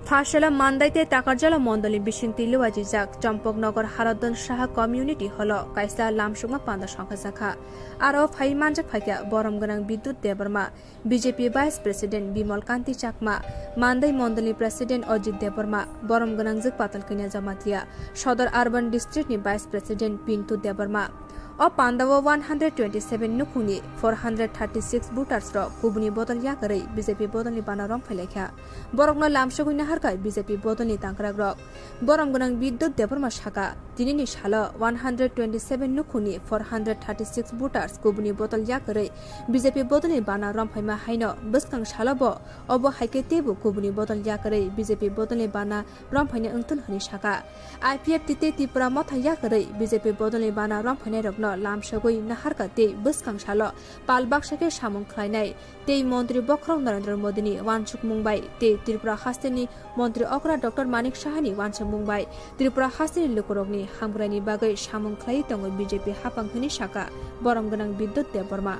Thasela Mandai tei Takarjala mondolni bisingtwi luajijak Champaknagar Haradhan Saha Community Hall-o kaisa lamsukma panda songkhajakha. Aro phai manjak phaikha borom gwnang Bidyut Debbarma, B J P Vice President Bimal Kanti Chakma, Mandai Mondolni President Ajit Debbarma, borom gwnangjwk Patal Kanya Jamatia, Sodor Urban District ni Vice President Pintu Debbarma. O pandao one hundred twenty-seven nukhungni four hundred thirty-six voters rok kubuni bodol yakarwi B J P bodolni bana romphailaikha. Borokno lamsogwi naharkha B J P bodolni tangkrakrok. Borom gwnang Bidyut Debbarma saka, tinini salo one hundred twenty-seven nukhungni four hundred thirty-six voters kubuni bodol yakarwi B J P bodolni bana romphaima haino bwskang salo bo obo hai khe teibo kubuni bodol yakarwi B J P bodolni bana romphaina wngthun hwnwi saka. I P F T tei Tipra Motha yakarwi B J P bodolni bana romphainairokno lamsogwi naharkha tei bwskang salo pal baksa khe samung khlainai tei Montri Bokhorok Narendra Modini uansukmung bai tei Tripura hasteni Montri Okra Doctor Manik Sahani uansukmung bai Tripura hasteni lukurokni hamkraini bagwi samung khlaiwi tongo B J P haphang hwnwi saka borom gwnang Bidyut Debbarma.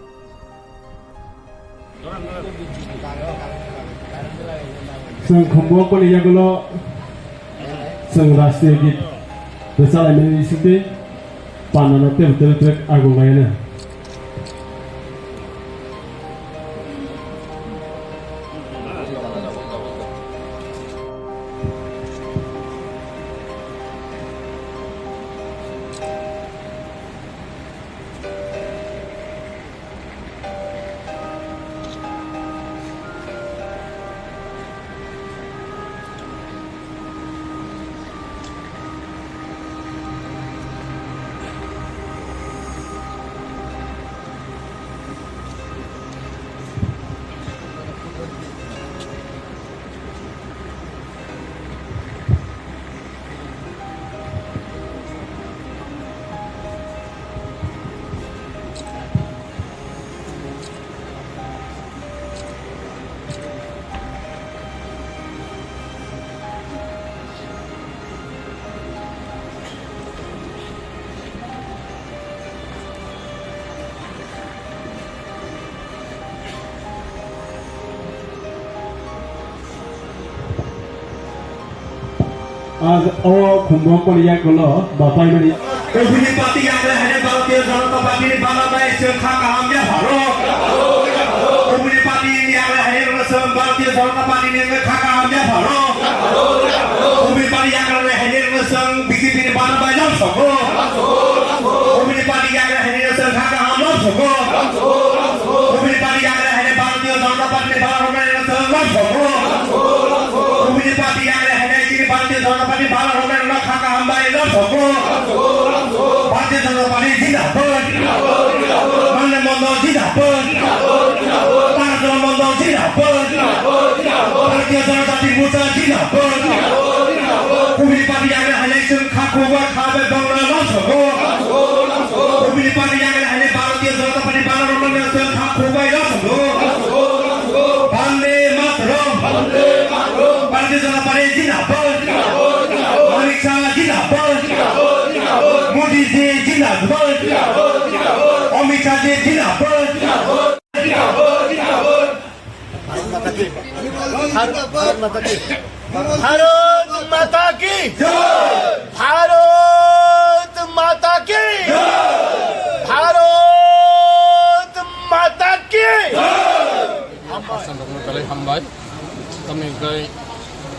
Chwng khumbo koni yagulo chwng rashtriya git rwchalaimani bisingtwi pandano tebuk tebuk trek agung laiyana. Ah, o khumbo koni yagulo bapai mani. Kubuni party yagra hene Bharatiya Janata Party ni bana bai se kha kaham ya pharo. Kubuni party yagra hene rwsong Bharatiya Janata Party ni kha kaham ya pharo. Kubuni party yagra hene rwsong B J P ni bana bai lam soko. Kubuni party yagra hene rwsong kha kaham lam soko. Kubuni party yagra hene Bharatiya Janata Party ni bana bai lam soko. Kubuni party yagra hene chini bana Bharatiya Janata Party bana romai rona khaka hambai lamsogo. Bharatiya Janata Party jindabad. Mande mondo jindabad. Tarjala mondo jindabad. Bharatiya Janata Party Morcha jindabad. Kubuni party yagra haile chwng kha khubui kha bai bangla lamsogo. Kubuni party yagra haile Bharatiya Janata Party bana romai rona chwng kha khubui lamsogo. Bande Mataram. Bharatiya Janata Party jindabad. Amit Shah jindabad. Modi ji jindabad. Amit Shah ji jindabad. Bharat মাতা কি, ভারত মাতা কি, ভারত মাতা কি, ভারত মাতা কি। Hasan rokno belai hambai. Tamni hwnkhe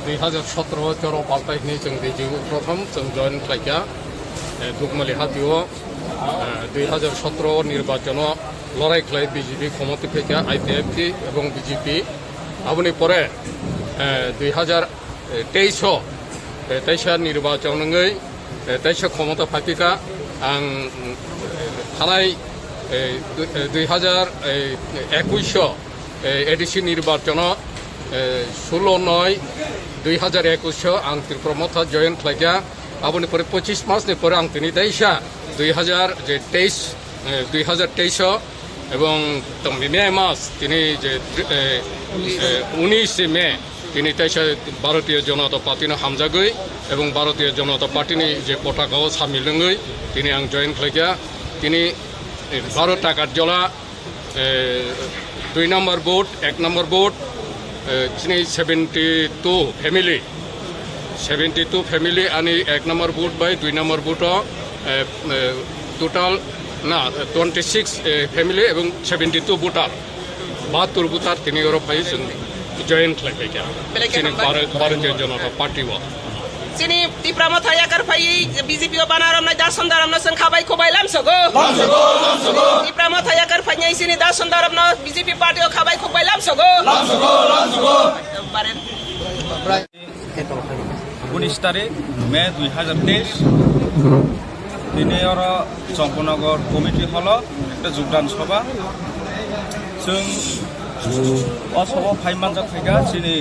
dui hajar sotro choro paltai hwnwi chwng D J U prothom chwng join khlaikha, eh, Dukmali hatio, eh, dui hajar sotro nirbachano lorai khlai B J P khomoti phaikha, I P F T ebong B J P. Aboni pore, eh, dui hajar teis o, eh, teisa nirbachon wngwi, eh, teisa khomota phaikha ang, mm, thanai, eh, du-, eh, dui hajar, eh, ekuis o, eh, A D C nirbachono, eh, sullo noi dui hajar ekuis o ang Tipra Motha join khlaikha. Aboni pore pochis mas ni pore ang tini teisa dui hajar je teis, eh, dui hajar teis o ebong tongni May mas tini je, eh, eh, unis May tini teisa Bharatiya Janata Party no hamjagwi ebong Bharatiya Janata Party ni je potaka o samil wngwi tini ang join khlaikha. Tini, eh, baro Takarjala, eh, dui number booth, ek number booth, eh, chini seventy two family, seventy two family ani ek number booth bai dui number booth o, eh, eh, total na twenty six, eh, family ebong seventy two voter, bahattor voter tini oro phai chwng join khlai paikha. Belai khe chini hambai. Bhar-, Bharatiya Janata Party o. Chini Tipra Motha yakar phaiwi B J P o bana romnai Dason Daramno chwng khabai khubai lamsogo. Lamsogo, lamsogo. Tipra Motha yakar phainai chini Dason Daramno B J P party o khabai khubai lamsogo. Lamsogo, lamsogo. Baren. Unis tarik May dui hajar teis. Tini oro Chongpanagar committee hall o ekta jogdan sobha. Chwng o sobha phai manjak phaikha chini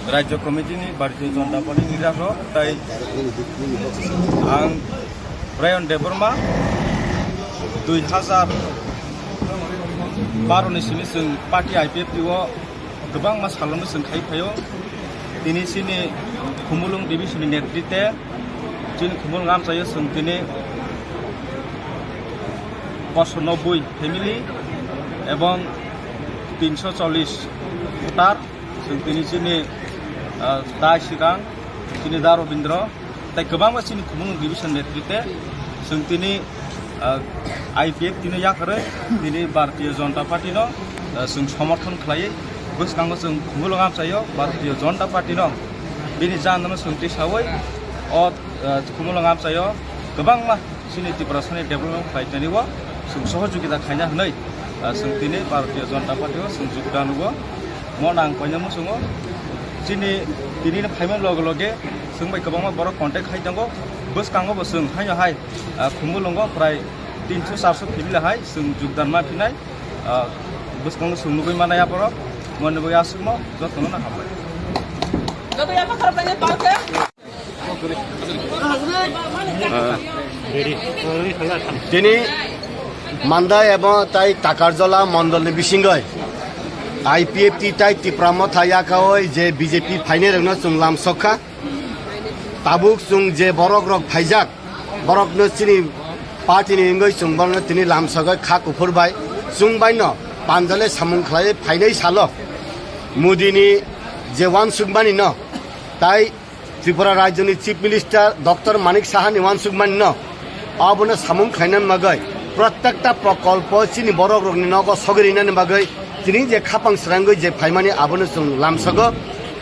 Rajya Committee ni Bharatiya Janata Party ni leader rok, tai ang Brian Debbarma dui hajar baro ni simi chwng party I P F T o kwbangma salonno chwng khai phaio. Tini chini Khumulwng division ni netritwe chini Khumulwng amchaio chwng tini poso nobboi family ebong tinso chollish voter. Chwng tini chini, ah, dai swkang, chini da Robindra, tei kwbangma chini Khumulwng division netritwe chwng tini, ah, I P F T no yakarwi tini Bharatiya Janata Party no, ah, chwng somorthon khlaiwi bwskango chwng Khumulwng amchaio Bharatiya Janata Party no bini jandano chwng tisawi o, ah, Khumulwng amchaio kwbangma chini Tiprasani development khlainani o chwng sohojogita khaina hwnwi, ah, chwng tini Bharatiya Janata Party o chwng jogdan rwo. Mo nang koina muchungo chini tini phaima loge loge chwng bai kwbangma borok contact khai tongo. Bwskango bo chwng haino hai, ah, Khumulwngo prai tinso charso family hai chwng jogdan ma phinai, ah, bwskango chwng nugwi manai aborok. Moni bo aswkmo jotono no hambai. Tini Mandai ebong tai Takarjala mondolni bisingoi I P F T tai Tipra Motha yakaoi je B J P phainai rokno chwng lamsokha. Tabuk chwng je borok rok phaijak, borokno chini party ni wngwi chwng borokno tini lamsogoi kha kuphur bai chwng baino panjale samung khlai phainai salo Modi ni je uansukmani no tai Tripura Rajyoni Chief Minister Doctor Manik Sahani uansukmani no abono samung khlainani bagwi prottekta prokolpo chini borok rokni nogo sogwi rinani bagwi tini je khapang srangwi je phaimani abono chwng lamsogo.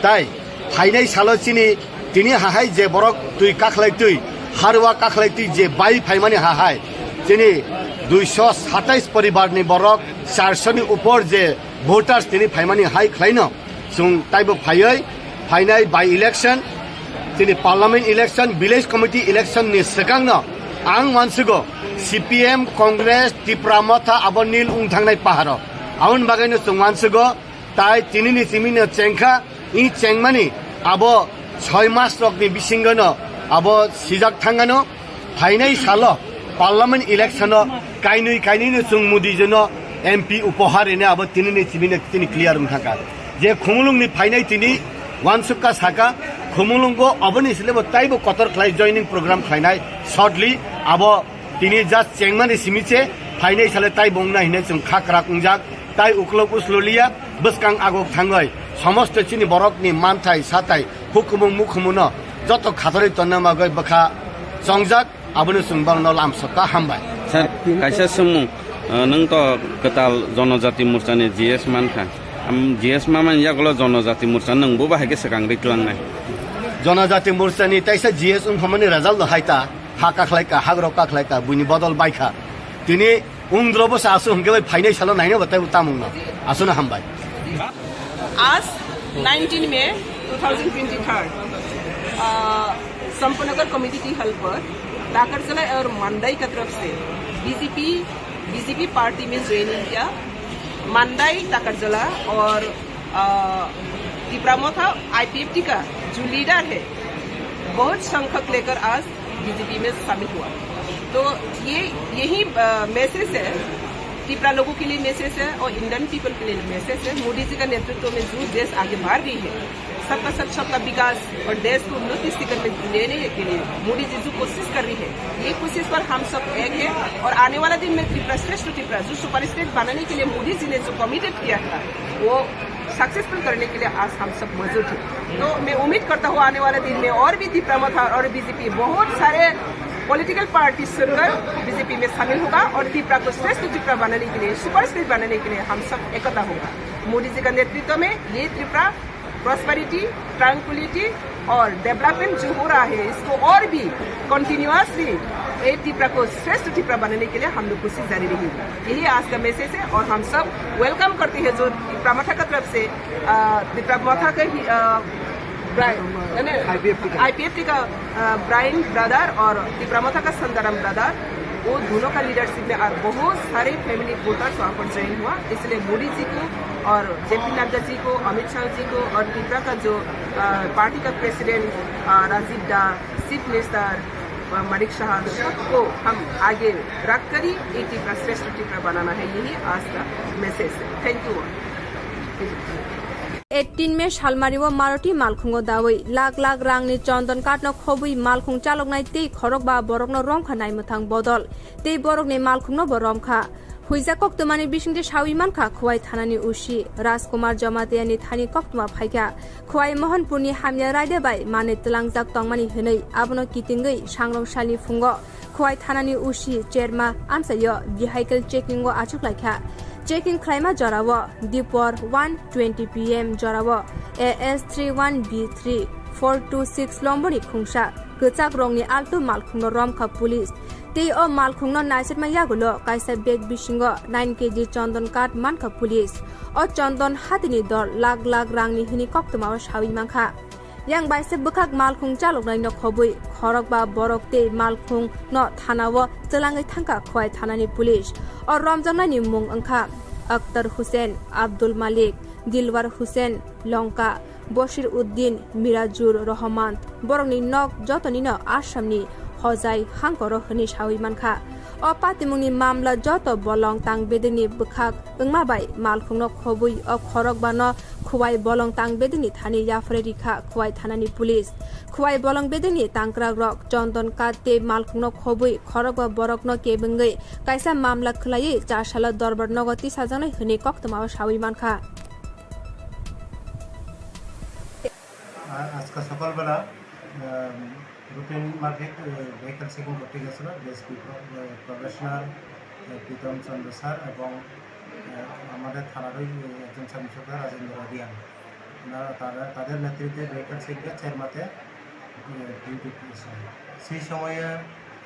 Tai phainai salo chini tini hahai je borok twi kakhlai twi harwa kakhlai twi je bai phaimani hahai chini duiso satais poribar ni borok charso ni upor je voters tini phaimani hai khlaino. Chwng taibo phaiwi phainai by election Tini parliament election, village committee election ni swkangno ang uansugo C P M, Congress, Tipra Motha abo nil wng thangnai paharo. Aboni bagwino chwng uansugo tai tinini simino chengkha, i chengmani abo soi mas rokni bisingono abo sijak thangano. Phainai salo parliament election o kainwi kainwino chwng Modi jino M P upohar rine abo tinini chibino tini clear wng thangkha. Je Khumulungni phainai tini uansukha saka, Khumulungo oboni silebo taibo kotor khlai joining program khlainai shortly abo tini just chengmani simiche phainai sale taibo wngna hinwi chwng kha kwrak wngjak. Tai uklok uslo liya, bwskang agok thangwi somosto chini borokni manthai sathai hukumu mukhumuno joto khatorwi tonna bagwi bwkha chongjak, abono chwng bangno lamsokha hambai. Sir, kaisa swngmung, uh, nwng to kwtal Jonojati Morchani G S mankha. Am, G S mamani yagulo Jonojati Morcha nwng bo bahai khe swkang riklangnai? Jonojati Morchani taisa G S wngphamani result no hai ta, ha kakhlai ka, hagrok kakhlai ka, buini bodol baikha. Tini Undro bo sa asu hwnkhe bai phainai salo naina bo tei bo tamungno. Aswkno hambai. आज नाइनटीन मई two thousand twenty three, अ, संपनगर community hall पर ताकरजला और मंडई का तरफ से BJP, BJP party में ज्वाइनिंग किया। मंडई ताकरजला और, अ, तिपरा मोथा आईपीएफटी का जो लीडर है, बहुत संख्यक लेकर आज बीजेपी में शामिल हुआ। तो ये, यही, अ, मैसेज है, तिपरा लोगों के लिए मैसेज है और इंडियन पीपल के लिए मैसेज है। मोदी जी का नेतृत्व में जो देश आगे बढ़ रही है, सबका साथ सबका विकास और देश को उन्नति शिखर में लेने के लिए मोदी जी जो कोशिश कर रही है, ये कोशिश पर हम सब एक है। और आने वाला दिन में त्रिपुरा श्रेष्ठ त्रिपुरा जो सुपर स्टेट बनाने के लिए मोदी जी ने जो कमिटेड किया था, वो सक्सेसफुल करने के लिए आज हम सब मौजूद हैं। तो मैं उम्मीद करता हूँ आने वाले दिन में और भी तिपरा मोथा और बीजेपी बहुत सारे पॉलिटिकल पार्टी छोड़कर बीजेपी में शामिल होगा और तिपरा को श्रेष्ठ तिपरा बनाने के लिए, सुपर स्टेट बनाने के लिए हम सब एकता होगा। मोदी जी का नेतृत्व में ये तिपरा प्रॉस्पेरिटी, ट्रैंक्विलिटी और डेवलपमेंट जो हो रहा है, इसको और भी कंटिन्यूअसली ये तिपरा को श्रेष्ठ तिपरा बनाने के लिए हम लोग कोशिश जारी रहेगी। यही आज का मैसेज है और हम सब वेलकम करते हैं जो तिपरा मथा का तरफ से, अ, तिपरा मथा के ही, अ, ब्राइन, यानी आईपीएफटी का। आईपीएफटी का, अ, ब्राइन ब्रदर और तिपरा मथा का संदाराम ब्रदर, वो दोनों का लीडरशिप में और बहुत सारे फैमिली वोटर्स वहाँ पर ज्वाइन हुआ। इसलिए मोदी जी को और जेपी नड्डा जी को, अमित शाह जी को और तिपरा का जो, अ, पार्टी का प्रेसिडेंट, अ, राजीव दा, चीफ मिनिस्टर, अ, मानिक शाह, सबको हम आगे रख कर ही ये तिपरा श्रेष्ठ तिपरा बनाना है, यही आज का मैसेज है। Thank you all. Eighteen May salmario Maroti malkhungo dawi lakh lakh rangni chondon katno khobwi malkhung chaloknai tei khorokba borokno romkha naimwthang bodol tei borokni malkhungno bo romkha. Huijak koktwmani bisingtwi sawi mankha Khowai thanani O C Rajkumar Jamatiani thani koktwma phaikha. Khowai Mohanpurni hamya raida bai manwi twlangjak tongmani hwnwi abono kitingwi sangrong salni phungo Khowai thanani O C Cherma amchaio vehicle checking o achuklaikha. Checking khlaima jorao dipor one twenty P M jorao A S three one B three four two six lomboni khungsa kwchak rongni altu malkhungno romkha police. Tei o malkhungno naisirma yagulo kaisa bag bisingo nine K G chondon kat mankha police. O chondon hatini dor lakh lakh rangni hwnwi koktwmao sawi mankha. Yang baise bwkhak malkhung chaloknaino khobwi khorokba borok tei malkhungno thanao twlangwi thangkha Khowai thanani police. O romjaknaini mung wngkha Akhtar Hussain, Abdul Malik, Dilwar Hussain, Longka, Bashir Uddin, Mirajur Rahman. Borokni nok jotonino Assamni Hojai hangkoro hwnwi sawi mankha. O patimungni mamla joto bolong tang bedekni bwkhak wngma bai malkhungno khobwi o khorokbano Khowai bolong tang bedekni thani yapharwi rikha Khowai thanani police. Khowai bolong bedekni tangkrakrok chondon kat tei malkhungno khobwi khorokba borokno kebengwi kaisa mamla khwlaiwi char salo dorbar nogo tisajaknai hwnwi koktwmao sawi mankha. আ-, আজকে সকালবেলা, আম, রুটিন মাফিক, এ, vehicle checking করতে গেছিল ডিএসপি প্র-, এ, প্রবেশনার, এ, প্রীতম চন্দ্র স্যার এবং, এ, আমাদের থানারই, এ, একজন সাব ইন্সপেক্টর রাজেন্দ্র রিয়াং। ওনারা, তারা, তাদের নেতৃত্বে ভেহিকল চেকিংয়ে চেরমাতে, এ, ডিউটি করেছিল। সেই সময়ে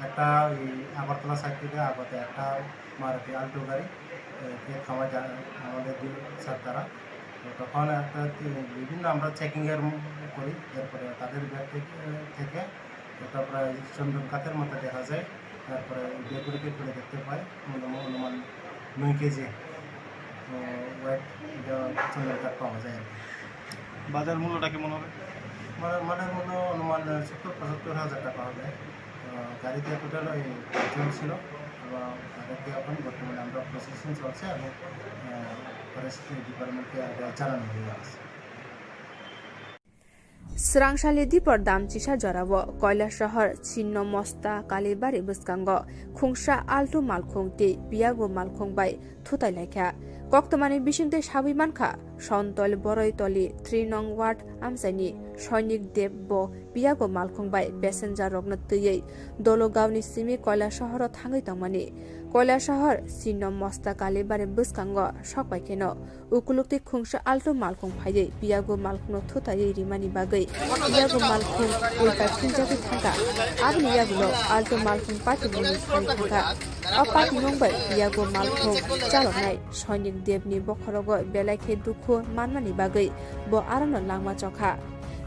একটা ওই আগরতলা সাইড থেকে আগত একটা মারুতি আল্টো গাড়ি, এ, কে থামায় যা-, আমাদের দুই স্যার তারা। তো তখন একটা কি বিভিন্ন আমরা চেকিং এর ম-, করি, এরপরে তাদের ব্যাগ থেকে, থেকে একটা প্রায় চন্দন কাঠের মতো দেখা যায়, তারপরে ওই ব্যাগগুলিকে খুলে দেখতে পাই, অনু-, অনুমান নয় কেজি, আহ, ওয়েট এটা চন্দন কাঠ পাওয়া যায় আর কি। বাজার মূল্যটা কেমন হবে? মানে, মানে মূল্য অনুমান সত্তর পঁচাত্তর হাজার টাকা হবে। আহ, গাড়িতে টোটাল ওই পাঁচজন ছিল এবং তাদেরকে এখন বর্তমানে আমরা প্রসেসিং চলছে এবং, আহ, ফরেস্ট ডিপার্টমেন্টকে আগে জানানো হয়ে গেছে। Srangsalni dipor dam chisa jorao Koilasahar Chinno Mosta Kalibari bwskango khungsa altu malkhung tei piyago malkhung bai thutai laikha. Koktwmani bisingtwi sawi mankha, Sontol Boroitoli three nong ward amchaini Soinik Deb bo piyago malkhung bai passenger rokno twiwi Dologaoni simi Koilasaharo thangwi tongmani. Koilasahar Chinno Mosta Kalibari bwskango sokpaikheno ukuluk tei khungsa altu malkhung phaiwi piyago malkhungno thutaiwi rimani bagwi piyago malkhung ulta phinjagwi thangkha. Aboni yagulo altu malkhung patimungni phai thangkha. O patimung bai piyago malkhung chaloknai Soinik Debni bokhorogo belai khe dukhu manmani bagwi bo arono langma chokha.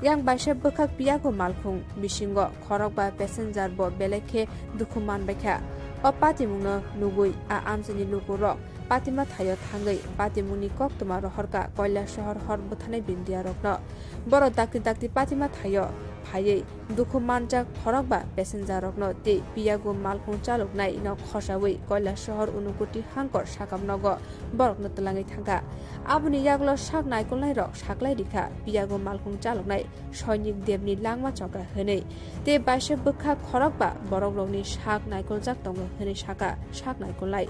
Yang baisa bwkhak piyago malkhung bisingo khorokba passenger bo belai khe dukhu manbaikha. O patimungno nugwi a amchaini lukurok patima thaio thangwi patimungni koktwma rohorkha Koilasahar hor bwtharnai bindiyarokno. Borok dakti dakti patima thaio phaiwi dukhu manjak khorokba passenger rokno tei piyago malkhung chaloknaino khosawi Koilasahar Unukoti Hangkor sakam nogo borokno twlangwi thangkha. Aboni yagulo sak naikolnairok saklai rikha piyago malkhung chaloknai Soinik Debni langma chokra hwnwi tei baisa bwkha khorokba borokrokni sak naikoljak tongo hwnwi sakha sak naikolnai.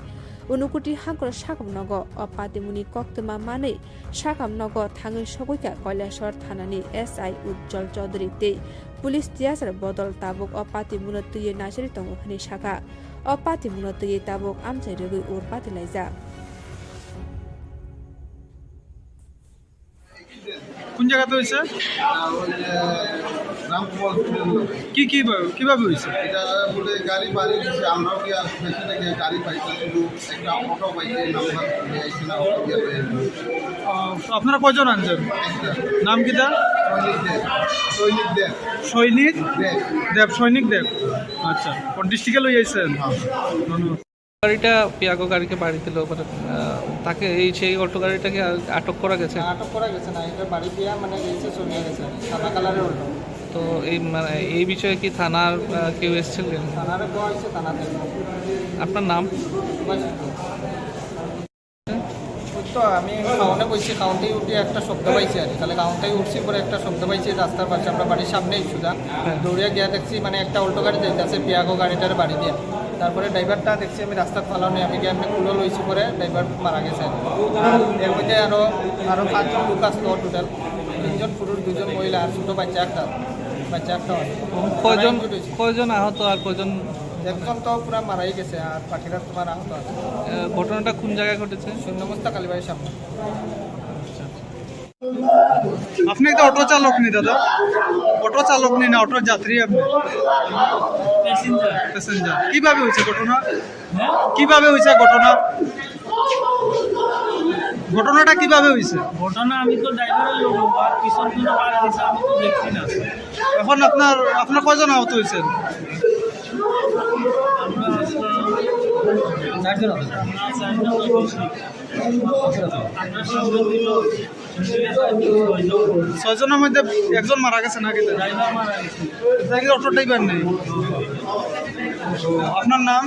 Unukoti Hangkor sakam nogo o patimungni koktwma manwi sakam nogo thangwi sogwikha Koilasahar thanani S I Ujjwal Chaudhary tei police tiyasar bodol tabuk o patimungno twiwi naisari tongo hwnwi sakha. O patimungno twiwi tabuk amchai rwgwi ur patilaijak. কোন জায়গাতে হয়েছে? এটা ওই যে রামকুমার হোটেল। কি, কি ভাবে, কিভাবে হয়েছে? এটা বলে গাড়ি বাড়ি দিছে, আমরাও কি আর পেছনে গিয়ে গাড়ি পাইছি, শুধু একটা অটো পাইছি, নাম্বার নিয়ে আইছি না, অটো দিয়ে বের হয়েছে। ও, তো আপনারা কয়জন আনছেন? একটা। নাম কিতা? সৈনিক দেব। সৈনিক দেব। সৈনিক? দেব। দেব, সৈনিক দেব। আচ্ছা, কোন ডিস্ট্রিক্টে লই আইছেন? হ্যাঁ। ধন্যবাদ। গাড়িটা পিয়াগো গাড়িকে বাড়ি দিল, মানে, আহ, তাকে এই সেই অল্টো গাড়িটাকে আ-, আটক করা গেছে? না, আটক করা গেছে না, এটা বাড়ি দিয়া মানে গেছে, চলে গেছে, সাদা কালারের অল্টো। তো এই, মানে, এই বিষয়ে কি থানার, আহ, কেউ এসেছিলেন? থানার কেউ আসছে, থানাতে। আপনার নাম? সুভাষ সিংহ। ওই তো আমি খাওয়ানো বসছি, খাওয়াতেই উঠে একটা শব্দ পাইছি আর কি। তাহলে খাওয়াতেই উঠছি, পরে একটা শব্দ পাইছি রাস্তার পাশে, আমরা বাড়ির সামনেই সুদা। হ্যাঁ। দৌড়ে গিয়ে দেখছি মানে একটা অল্টো গাড়ি যাইতেছে, পিয়াগো গাড়িটার বাড়ি দিয়ে। তারপরে ড্রাইভারটা দেখছি আমি রাস্তাত ফালানো, আমি গিয়ে এমনি কুলো লইছি, পরে ড্রাইভার মারা গেছে আর কি। আর এর মধ্যে আরো, আরো পাঁচজন লোক আসতো টোটাল, তিনজন পুরুষ, দুজন মহিলা আর ছোট বাচ্চা একটা, বাচ্চা একটা হয়। কয়জন, মারা injured হয়েছে। কয়জন আহত আর কয়জন? একজন তো পুরা মারাই গেছে, আর বাকিরা তোমার আহত আছে। এ, ঘটনাটা কোন জায়গায় ঘটেছে? শূন্য মস্তা কালীবাড়ির সামনে। আপনি একটা অটো চালক নি দাদা? অটো চালক নি না অটোর যাত্রী আপনি? প্যাসেঞ্জার। প্যাসেঞ্জার। কিভাবে হয়েছে ঘটনা? হ্যাঁ? কিভাবে হয়েছে ঘটনা? ঘটনাটা কিভাবে হয়েছে? ঘটনা আমি তো ড্রাইভারের লোক, আর পিছন থেকে বার দিছে, আমি তো দেখছি না। এখন আপনার, আপনার কয়জন আহত হয়েছেন? আমরা আসলাম চারজন আহত। আমরা চারজন আহত। আমরা সঙ্গে দিল ছয়জনের মধ্যে একজন মারা গেছে নাকি? ড্রাইভার মারা গেছে। এটা কি অটো ড্রাইভার নেই? আপনার নাম?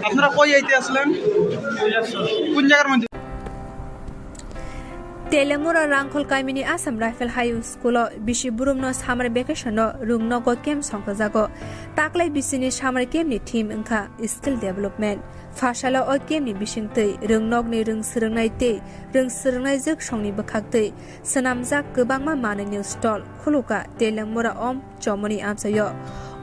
আপনারা কই আইতে আসলেন? কোন জায়গার মধ্যে? Telemura Rangkhol kamini Assam Rifle High School o bisi burumno summer vacation o rwngnogo camp songkhajago. Taklai bisini summer camp ni theme wngkha skill development. Pharsalo o camp ni bisingtwi rwngnokni rwng swrwngnai tei rwng swrwngnai jwksongni bwkhaktwi swnamjak kwbangma manwini stall khulukha Telemura om chomoni amchaio.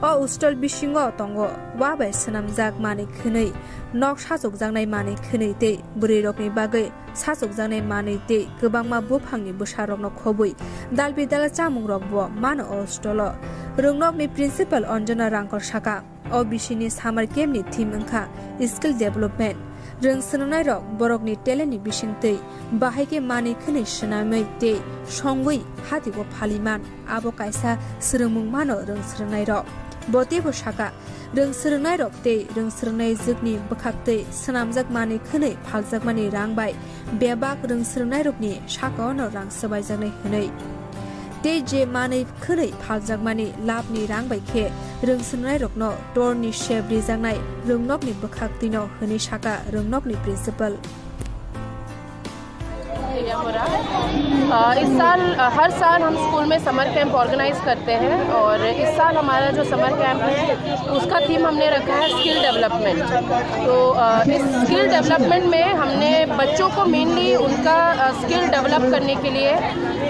O stall bisingo tongo wa bai swnamjak manwi khwnwi, nok sachukjaknai manwi khwnwi tei bwrwirokni bagwi sachukjaknai manwi tei kwbangma buphangni bwsarokno khobwi dalbidal chamungrokbo mano o stall o. Rwngnokni principal Anjana Rangkor sakha, O bisini summer camp ni theme wngkha skill development. Rwng swrwngnairok borokni talent ni bisingtwi bahai khe manwi khwnwi swnamwi tei songwi hatigo phaliman, abo kaisa swrwngmung mano rwng swrwngnairok. Bo teibo sakha, rwng swrwngnairok tei rwng swrwngnai jwkni bwkhaktwi swnamjak manwi khwnwi phaljakmani rang bai bebak rwng swrwngnairokni sakao no rang swbaijaknai hwnwi. Tei je manwi khwnwi phaljakmani labni rang bai khe rwng swrwngnairokno torni sep rijaknai rwngnokni bwkhaktwino hwnwi sakha rwngnokni principal. अ, इस साल, अ, हर साल हम स्कूल में summer camp organise करते हैं और इस साल हमारा जो समर कैंप है, उसका थीम हमने रखा है स्किल डेवलपमेंट। तो, अ, इस स्किल डेवलपमेंट में हमने बच्चों को मेनली उनका, अ, स्किल डेवलप करने के लिए,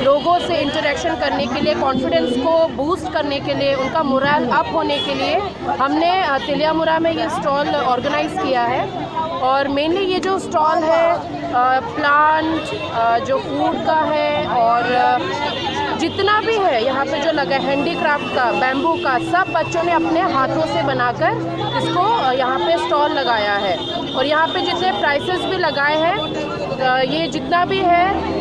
लोगों से इंटरेक्शन करने के लिए, कॉन्फिडेंस को बूस्ट करने के लिए, उनका मोरल अप होने के लिए हमने, अ, तेलियामुरा में ये स्टॉल ऑर्गेनाइज किया है। और मेनली ये जो स्टॉल है, अ, प्लांट, अ, जो फूड का है और, अ, जितना भी है यहाँ पे जो लगा है हैंडीक्राफ्ट का, बैम्बू का, सब बच्चों ने अपने हाथों से बनाकर इसको, अ, यहाँ पे स्टॉल लगाया है। और यहाँ पे जितने प्राइसेस भी लगाए हैं, अ, ये जितना भी है,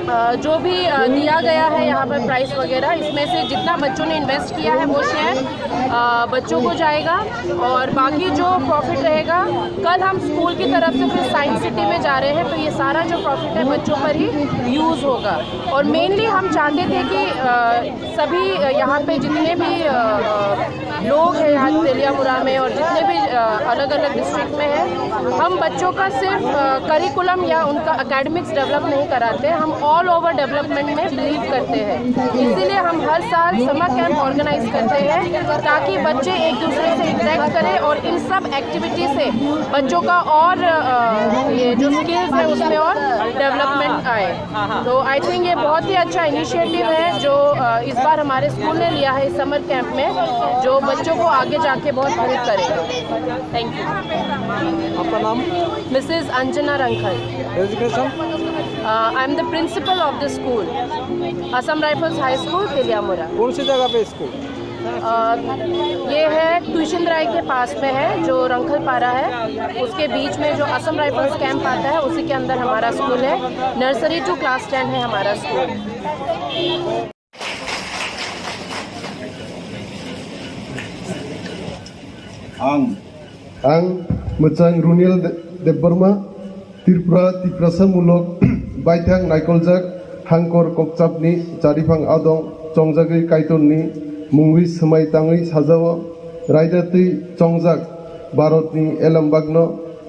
अ, जो भी, अ, दिया गया है यहाँ पर प्राइस वगैरह, इसमें से जितना बच्चों ने इन्वेस्ट किया है वो शेयर, अ, बच्चों को जाएगा और बाकी जो प्रॉफिट रहेगा, कल हम स्कूल की तरफ से फिर साइंस सिटी में जा रहे हैं, तो ये सारा जो प्रॉफिट है बच्चों पर ही यूज़ होगा। और मेनली हम चाहते थे कि, अ, सभी, अ, यहाँ पे जितने भी, अ, लोग हैं यहाँ तेलियामुरा में और जितने भी, अ, अलग-अलग डिस्ट्रिक्ट में हैं, हम बच्चों का सिर्फ, अ, करिकुलम या उनका एकेडमिक्स डेवलप नहीं कराते, हम ऑल ओवर डेवलपमेंट में बिलीव करते हैं। इसीलिए हम हर साल समर कैंप ऑर्गेनाइज करते हैं ताकि बच्चे एक दूसरे से इंटरेक्ट करें और इन सब एक्टिविटी से बच्चों का और, अ, ये जो स्किल्स है उसमें और डेवलपमेंट आए। तो आई थिंक ये बहुत ही अच्छा इनिशिएटिव है जो, अ, इस बार हमारे स्कूल ने लिया है इस समर कैंप में, जो बच्चों को आगे जाके बहुत हेल्प करेगा। Thank you. आपका नाम? मिसेस अंजना रंखल। Designation? Uh, I am the principal of the school, Assam Rifles High School, Teliamura. कौन सी जगह पे स्कूल? अ, ये है तुइसिंद्राई के पास में है, जो रंखलपारा है, उसके बीच में जो असम राइफल्स कैंप आता है, उसी के अंदर हमारा स्कूल है। नर्सरी टू क्लास टेन है हमारा school. Ang Ang Mwchang Runiel De-, Debbarma, Tripura Tiprasa mulok baithang naikoljak hangkor kokchapni chariphang adong chongjagwi Kaitorni mungwi swmai tangwi sajao, raida twi chongjak Bharatni elembakno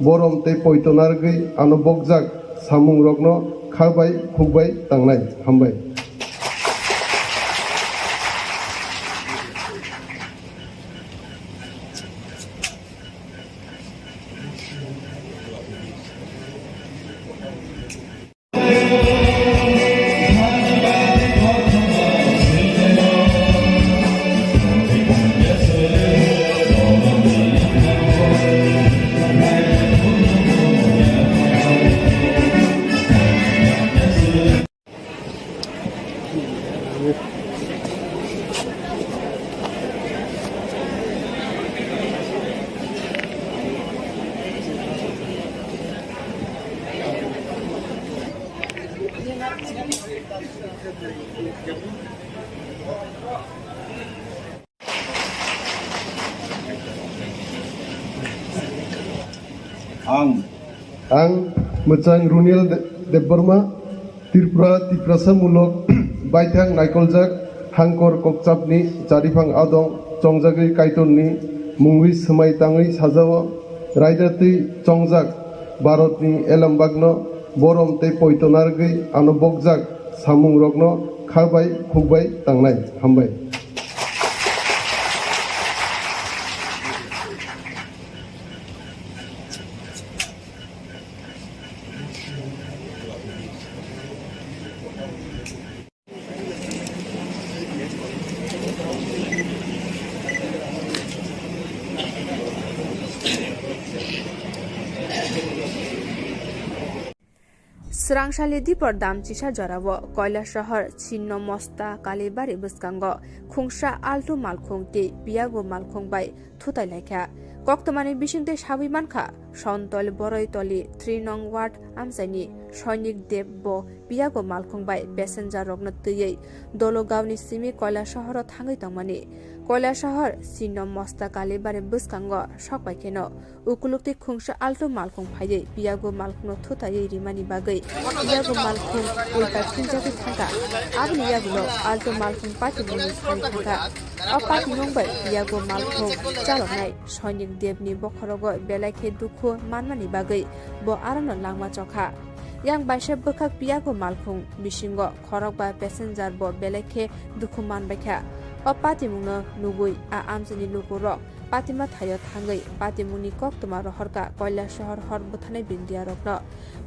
borom tei poito narwgwi ano bokjak samungrokno kha bai khuk bai tangnai. Hambai. Ang. Ang Mwchang Runiel De-, Debbarma, Tripura Tiprasa mulok baithang naikoljak hangkor kokchapni chariphang adong chongjagwi Kaitorni mungwi swmai tangwi sajao, raida twi chongjak Bharatni elembakno borom tei poito narwgwi ano bokjak samungrokno kha bai khuk bai tangnai. Hambai. Srangsali dipor dam chisa jorao Koilasahar Chinno Mosta Kalibari bwskango khungsa Alto malkhung tei Piyago malkhung bai thutai laikha. Koktwmani bisingtwi sawi mankha, Sontol Boroitoli three nong ward amchaini Soinik Deb bo Piyago malkhung bai passenger rokno twiwi Dologaoni simi Koilasaharo thangwi tongmani. Koilasahar Chinno Mosta Kalibari bwskango sokpaikheno ukuluk tei khungsa Alto malkhung phaiwi Piyago malkhungno thutaiwi rimani bagwi Piyago malkhung ulta phinjagwi thangkha. Aboni yagulo Alto malkhung patimungni soi thangkha. O patimung bai Piyago malkhung chaloknai Soinik Debni bokhorogo belai khe dukhu manmani bagwi bo arono langma chokha. Yang baisa bwkhak Piyago malkhung bisingo khorokba passenger bo belai khe dukhu manbaikha. O patimungno nugwi a amchaini lukurok patima thaio thangwi patimungni koktwma rohorkha Koilasahar hor bwtharnai bindiarokno.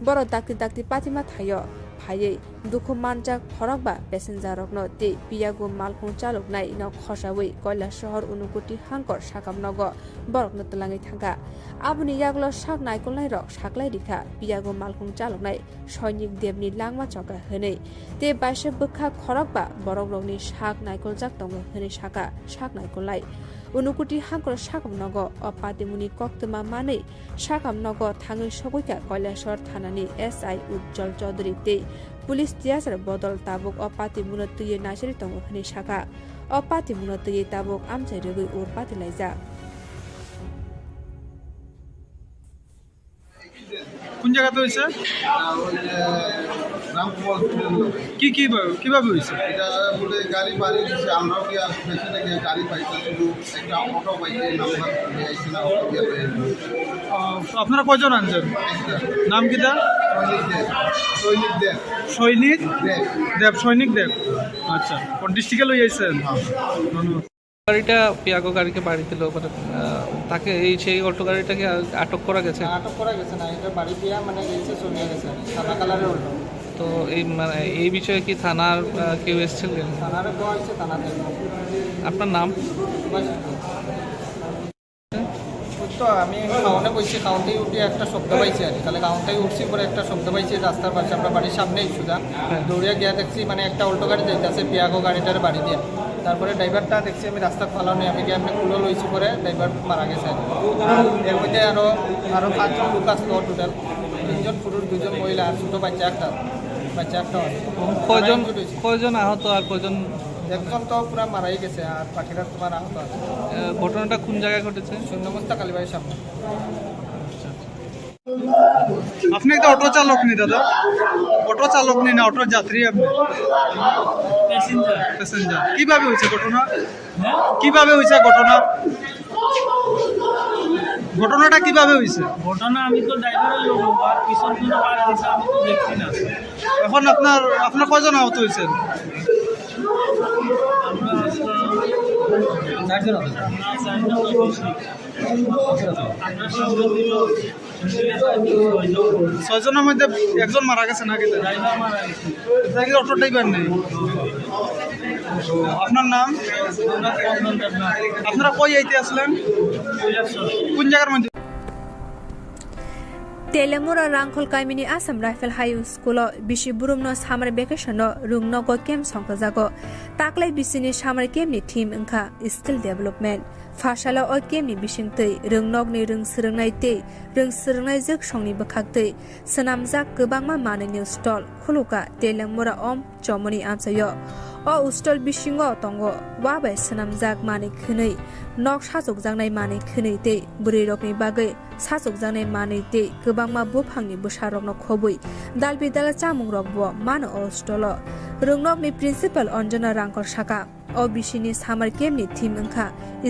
Borok dakti dakti patima thaio phaiwi dukhu manjak khorokba passenger rokno tei Piyago malkhung chaloknaino khosawi Koilasahar Unukoti Hangkor sakam nogo borokno twlangwi thangkha. Aboni yagulo sak naikolnairok saklai rikha Piyago malkhung chaloknai Soinik Debni langma chokha hwnwi tei baisa bwkhak khorokba borokrokni sak naikoljak tongo hwnwi sakha sak naikolnai. Unukoti Hangkor sakam nogo o patimungni koktwma manwi sakam nogo thangwi sogwikha Koilasahar thanani S I Ujjwal Chaudhary tei police tiyasar bodol tabuk o patimungno twiwi naisari tongo hwnwi sakha. O patimungno twiwi tabuk amchai rwgwi ur pati laijak. কোন জায়গাতে হয়েছে? এটা ওই যে রামকুমার হসপিটাল। কি কি ভাবে, কিভাবে হয়েছে? এটা বলে গাড়ি বাড়ি দিছে, আমরাও গিয়া পেছনে গিয়া গাড়ি পাইছি, শুধু একটা অটো পাইছি, নাম্বার দিয়ে আইছে না, অটো দিয়ে পাইছি। আহ, তো আপনারা কয়জন আনছেন? একটা। নাম কি তার? সৈনিক দেব। সৈনিক দেব। সৈনিক দেব। দেব, সৈনিক দেব। আচ্ছা, কোন ডিস্ট্রিক্টে লই আইছেন? হ্যাঁ। ধন্যবাদ। গাড়িটা পিয়াগো গাড়িকে বাড়ি দিল, মানে, আহ, তাকে এই, সেই অল্টো গাড়িটাকে আ-, আটক করা গেছে? না, আটক করা গেছে না, এটা বাড়ি দিয়া, মানে, গেছে, চলে গেছে, সাদা কালারের অল্টো। তো এই, মানে, এই বিষয়ে কি থানার, আহ, কেউ এসেছিলেন? থানার কেউ আসছে, থানাতে। আপনার নাম? সুভাষ সিংহ। ওই তো আমি খাওয়ানো বসছি, খাওয়াতেই উঠে একটা শব্দ পাইছি আর কি। তাহলে খাওয়াতেই উঠছি, পরে একটা শব্দ পাইছি রাস্তার পাশে, আমরা বাড়ির সামনেই সুজা। হ্যাঁ। দৌড়িয়া গিয়া দেখছি, মানে, একটা অল্টো গাড়ি যাইতেছে, পিয়াগো গাড়িটার বাড়ি দিয়া। তারপরে ড্রাইভারটা দেখছি আমি রাস্তার ফালানো, আমি গিয়ে এমনি কুলো লইছি, পরে ড্রাইভার মারা গেছে আর কি। আর এর মধ্যে আরো, আরো পাঁচজন লোক আসলো টোটাল, তিনজন পুরুষ, দুজন মহিলা আর ছোট বাচ্চা একটা, বাচ্চা একটা আছে। কয়জন, মারা injured হয়েছে। কয়জন আহত আর কয়জন? একজন তো পুরা মারাই গেছে, আর বাকিরা তোমার আহত আছে। আহ, ঘটনাটা কোন জায়গায় ঘটেছে? শূন্য মস্তা কালীবাড়ির সামনে। আপনি একটা অটো চালক নি দাদা? অটো চালক নি না অটোর যাত্রী আপনি? প্যাসেঞ্জার। প্যাসেঞ্জার। কিভাবে হয়েছে ঘটনা? হ্যাঁ? কিভাবে হয়েছে ঘটনা? ঘটনাটা কিভাবে হয়েছে? ঘটনা আমি তো ড্রাইভারের লোক, আর পিছন কোনো কার দিছে আমি তো দেখছি না। এখন আপনার, আপনার কয়জন আহত হয়েছেন? আমরা আসলাম চারজন আহত। না, চারজন তো বেশি। আমরা সামনে দিল ছয়জনের মধ্যে একজন মারা গেছে নাকি? ড্রাইভার মারা গেছে। এটা কি অটো ড্রাইভার নেই? আপনার নাম? আপনারা কই আইতে আসলেন? কোন জায়গার মধ্যে? Telemura Rangkhol kamini Assam Rifle High School o bisi burumno summer vacation o rwngnogo camp songkhajago. Taklai bisini summer camp ni theme wngkha skill development. Pharsalo o camp ni bisingtwi rwngnokni rwng swrwngnai tei rwng swrwngnai jwksongni bwkhaktwi swnamjak kwbangma manwini stall khulukha Telemura Om Chomoni amchaio. O stall bisingo tongo wa bai swnamjak manwi khwnwi, nok sachukjaknai manwi khwnwi tei bwrwirokni bagwi sachukjaknai manwi tei kwbangma buphangni bwsarokno khobwi dalbidal chamungrokbo mano o stall-o. Rwngnokni principal Anjana Rangkor saka, O B C ni summer camp ni theme wngkha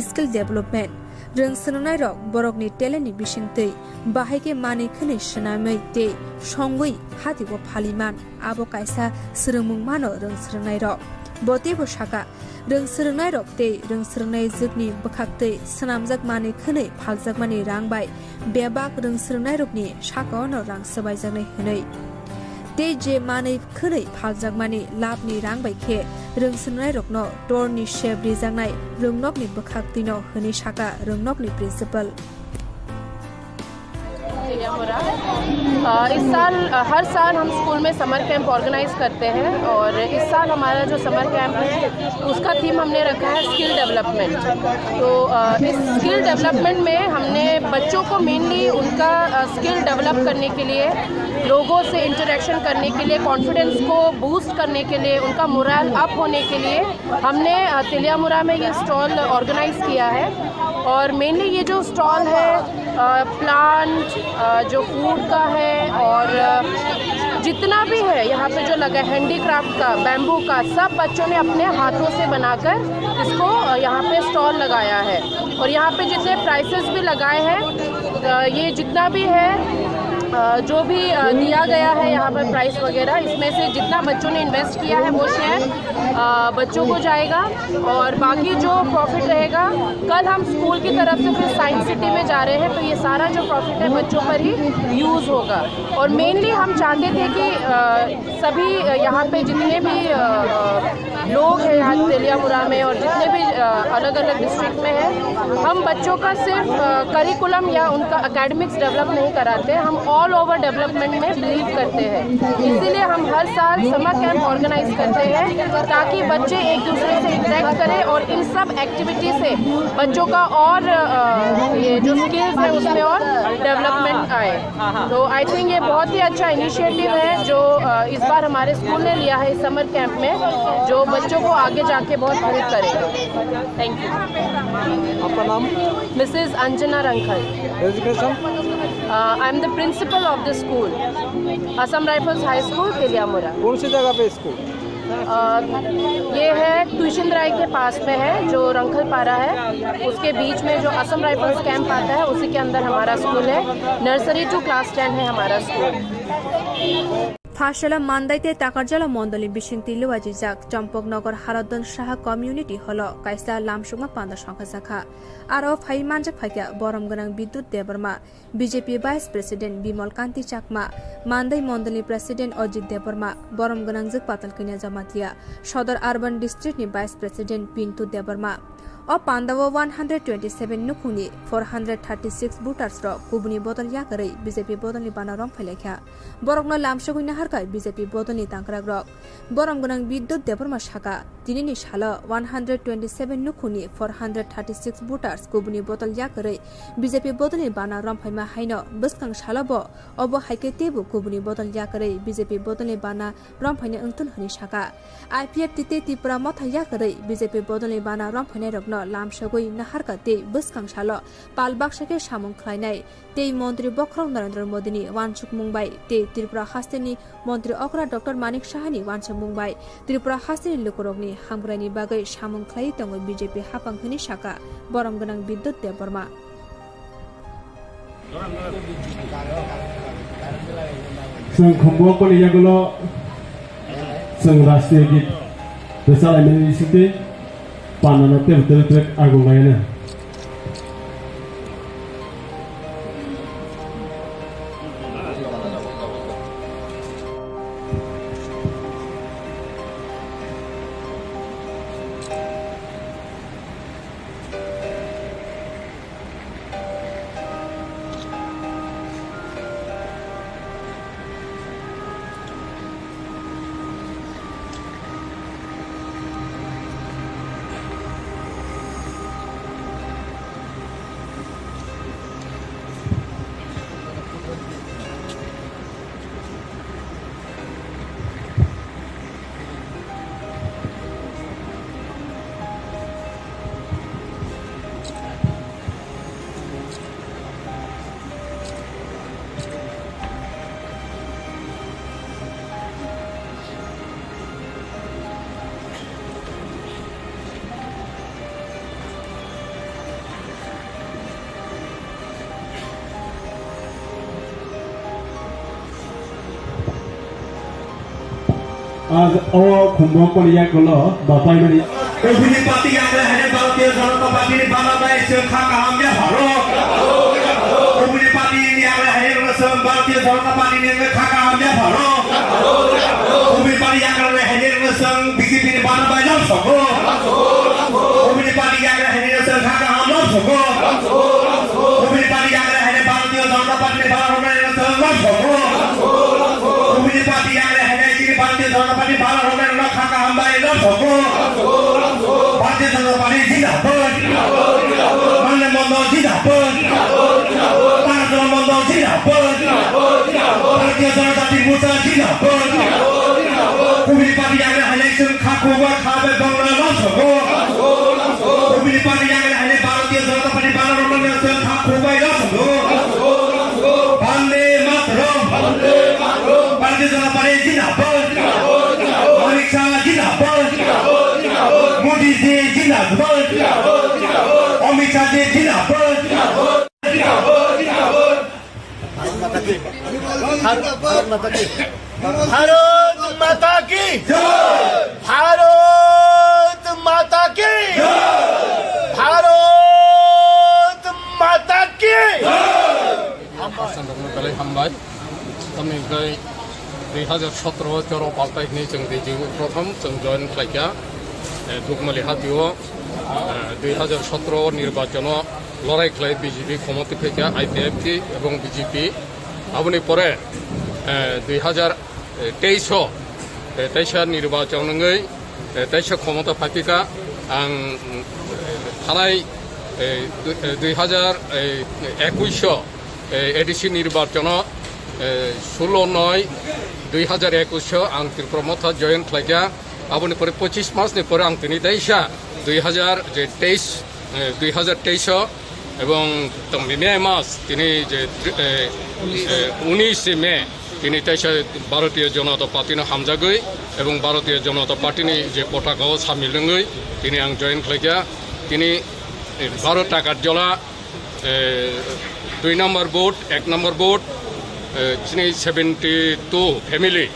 skill development. Rwng swnamnairok borokni talent ni bisingtwi bahai khe manwi khwnwi swnamwi tei songwi hati o phaliman, abo kaisa swrwngmung mano rwng swnamnairok. Bo teibo saka, rwng swnamnairok tei rwng swnamnai jwkni bwkhaktwi swnamjak manwi khwnwi phaljakmani rang bai bebak rwng swnamnairokni sakao no rang swbaijaknai hwnwi. Tei je manwi khwnwi phaljakmani labni rang bai khe rwng swnamnairokno torni sep rijaknai rwngnokni bwkhaktwino hwnwi saka rwngnokni principal. अ, इस साल, अ, हर साल हम स्कूल में summer camp organise करते हैं और इस साल हमारा जो समर कैंप है, उसका थीम हमने रखा है स्किल डेवलपमेंट। तो, अ, इस स्किल डेवलपमेंट में हमने बच्चों को मेनली उनका, अ, स्किल डेवलप करने के लिए, लोगों से इंटरेक्शन करने के लिए, कॉन्फिडेंस को बूस्ट करने के लिए, उनका मोरल अप होने के लिए हमने, अ, तेलियामुरा में ये स्टॉल ऑर्गेनाइज किया है। और मेनली ये जो स्टॉल है, अ, प्लांट, अ, जो फूड का है और, अ, जितना भी है यहाँ पे जो लगा है, हैंडीक्राफ्ट का, बैम्बू का, सब बच्चों ने अपने हाथों से बनाकर इसको, अ, यहाँ पे स्टॉल लगाया है। और यहाँ पे जितने प्राइसेस भी लगाए हैं, अ, ये जितना भी है, अ, जो भी, अ, दिया गया है यहाँ पर प्राइस वगैरह, इसमें से जितना बच्चों ने इन्वेस्ट किया है वो शेयर, अ, बच्चों को जाएगा और बाकी जो प्रॉफिट रहेगा, कल हम स्कूल की तरफ से फिर साइंस सिटी में जा रहे हैं, तो ये सारा जो प्रॉफिट है बच्चों पर ही यूज़ होगा। और मेनली हम चाहते थे कि, अ, सभी, अ, यहाँ पे जितने भी, अ, अ, लोग हैं यहाँ तेलियामुरा में और जितने भी, अ, अलग-अलग डिस्ट्रिक्ट में हैं, हम बच्चों का सिर्फ, अ, करिकुलम या उनका एकेडमिक्स डेवलप नहीं कराते, हम ऑल ओवर डेवलपमेंट में बिलीव करते हैं। इसीलिए हम हर साल समर कैंप ऑर्गेनाइज करते हैं, ताकि बच्चे एक दूसरे से इंटरेक्ट करें और इन सब एक्टिविटी से बच्चों का और, अ, ये जो स्किल्स है उसमें और डेवलपमेंट आए। तो आई थिंक ये बहुत ही अच्छा इनिशिएटिव है जो, अ, इस बार हमारे स्कूल ने लिया है इस समर कैंप में, जो बच्चों को आगे जाके बहुत हेल्प करेगा। Thank you. आपका नाम? मिसेस अंजना रंखल। Designation? I am the principle of the school, Assam rifles high school, Teliamura. कौन सी जगह पे स्कूल? अ, ये है तुइसिंद्राई के पास में है, जो रंखलपारा है, उसके बीच में जो असम राइफल्स कैंप आता है, उसी के अंदर हमारा स्कूल है, नर्सरी टू क्लास टेन है हमारा school. Phasala Mandai tei Takarjala mondolni bisingtwi luajijak Champaknagar Haradhan Saha Community Hall-o kaisa lamsokma panda songkha jakha. Aro phai manjak phaikha borom gwnang Bidyut Debbarma, B J P Vice President Bimal Kanti Chakma, Mandai Mondolni President Ajit Debbarma, borom gwnangjwk Patalkanya Jamatia, Sodor Urban District ni Vice President Pintu Debbarma. O pandao one hundred twenty-seven nukhungni four hundred thirty-six voters rok kubuni bodol yakarwi B J P bodolni bana romphailaikha. Borokno lamsogwi naharkha B J P bodolni tangkrakrok. Borom gwnang Bidyut Debbarma saka, tinini salo one hundred twenty-seven nukhungni four hundred thirty-six voters kubuni bodol yakarwi B J P bodolni bana romphaima haino bwskang salo bo obo hai khe teibo kubuni bodol yakarwi B J P bodolni bana romphaina wngthun hwnwi saka. I P F T tei Tripura Motha yakarwi B J P bodolni bana romphainairokno lamsogwi naharkha tei bwskang salo pal baksa khe samung khlainai tei Montri Bokhorok Narendra Modini uansukmung bai tei Tripura hasteni Montri okra Doctor Manik Sahani uansukmung bai Tripura hasteni lukurokni hamkraini bagwi samung khlaiwi tongo B J P haphang hwnwi saka borom gwnang Bidyut Debbarma. Chwng khumbo koni yagulo chwng rashtriya git rwchalaimani bisingtwi panano tebuk tebuk trek agung laino. Aw khumbo koni yagulo bapai mani. Ubini party yagra hene Bharatiya Janata Party ni bana bai se kha kaham ya pharo. Ubini party yagra hene rwsong Bharatiya Janata Party ni kha kaham ya pharo. Ubini party yagra hene rwsong B J P ni bana bai lam soko. Ubini party yagra hene rwsong kha kaham lam soko. Ubini party yagra hene Bharatiya Janata Party ni bana bai lam Kubuni party yagra haile chwng kha khukbai kha bai bangla lamsogo. Kubuni party yagra haile Bharatiya Janata Party bangla romani chwng kha khukbai lamsogo. Vande Mataram. Bharatiya Janata Party jindabad. Amit Shah jindabad. Modi ji jindabad. Amit Shah ji jindabad. Bharat Mata ki. Bharat Mata ki. Bharat Mata ki. Bharat Mata ki. Bharat Mata ki. Hambai. Tamni hwnkhe dui hazar sotro choro paltai hwnwi chwng D G prothom chwng join khlaikha, eh, Dukmali hatio, eh, dui hazar sotro nirbachono lorai khlai B J P khomoti phaikha, I P F T ebong B J P. Aboni pore, eh, dui hazar teis o, eh, teisa nirbachon wngwi, eh, teisa khomota phaikha ang, mm, thanai, eh, du-, eh, dui hazar ekush o, eh, A D C nirbachono, eh, sullo noi dui hazar ekush o ang Tipra Motha join khlaikha. Aboni pore pochis mas ni pore ang tini teisa dui hazar je teis, eh, dui hazar teis o ebong tongni May mas tini je, eh, eh, unis May tini teisa Bharatiya Janata Party no hamjagwi ebong Bharatiya Janata Party ni je potaka o samil wngwi tini ang join khlaikha. Tini, eh, Bharat Takarjola, eh, dui number booth, ek number booth, eh, chini seventy two family,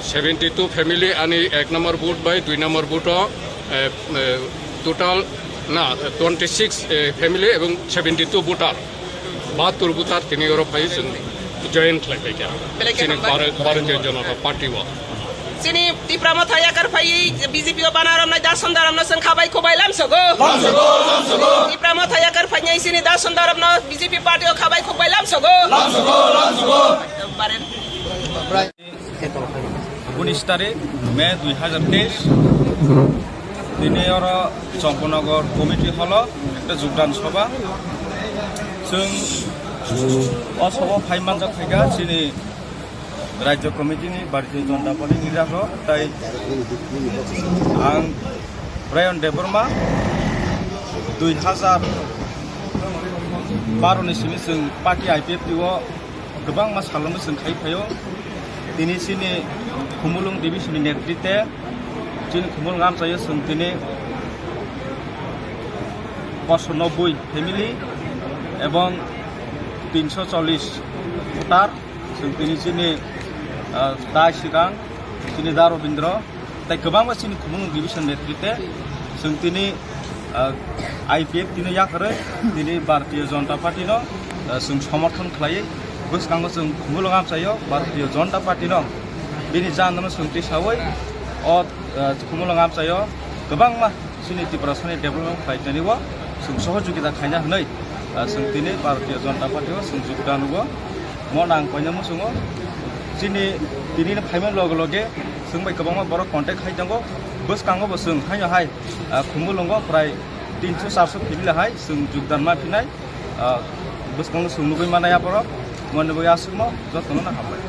seventy two family ani ek number booth bai dui number booth o, eh, eh, total na twenty six, eh, family ebong seventy two voter, bahattur voter tini oro phai chwng join khlai phaikha. Belai khe chini hambai. Bharat, Bharatiya Janata Party o. Chini Tipra Motha yakar phaiwi B J P o bana romnai dason daramno chwng khabai khukbai lamsogo. Lamsogo, lamsogo. Tipra Motha yakar phainai chini dason daramno B J P party o khabai khukbai lamsogo. Lamsogo, lamsogo. Baren. Unis tarik May dui hazar teis. Tini oro Chomponagar committee hall o ekta jogdan sobha. Chwng o sobha phai manjak phaikha chini Rajya Committee ni Bharatiya Janata Party ni leader rok, tai ang Brian Debbarma dui hazar baro ni simi chwng party I P F T o kwbangma salonno chwng khai phaio. Tini chini Khumulwng division ni netritwe chini Khumulwng amchaio chwng tini poso nobboi family ebong tinso chollish voter. Chwng tini chini, ah, tai swkang chini Da Robindra tei kwbangma chini Khumulwng division netritwe chwng tini, ah, I P F T no yakarwi tini Bharatiya Janata Party no, ah, chwng somorthon khlaiwi bwskango chwng Khumulwng amchaio Bharatiya Janata Party no bini jandano chwng tisawi o, ah, Khumulwng amchaio kwbangma chini Tiprasani development khlainani o chwng sohojogita khaina hwnwi, ah, chwng tini Bharatiya Janata Party o chwng jogdan rwo. Mo nang koina muchungo chini tini phaima loge loge chwng bai kwbangma borok contact khai tongo. Bwskango bo chwng haino hai, ah, Khumulwngo prai tinso charso family hai chwng jogdan ma phinai, ah, bwskango chwng nugwi manai aborok. Moni bo aswkmo jotono no hambai.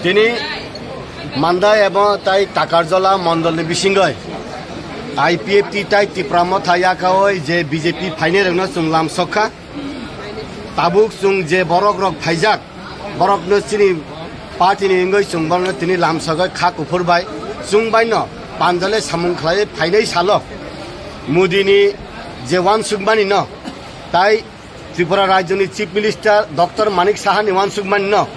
Tini Mandai ebo tai Takarjola mondolni bisingoi I P F T tai Tipra Motha yakaoi je B J P phainai rokno chwng lamsokha. Tabuk chwng je borok rok phaijak, borokno chini party ni wngwi chwng bono tini lamsogwi kha kuphur bai chwng baino panjale samung khlaiwi phainai salo Modi ni je uansukmani no tai Tripura Rajyoni Chief Minister Doctor Manik Saha ni uansukmani no,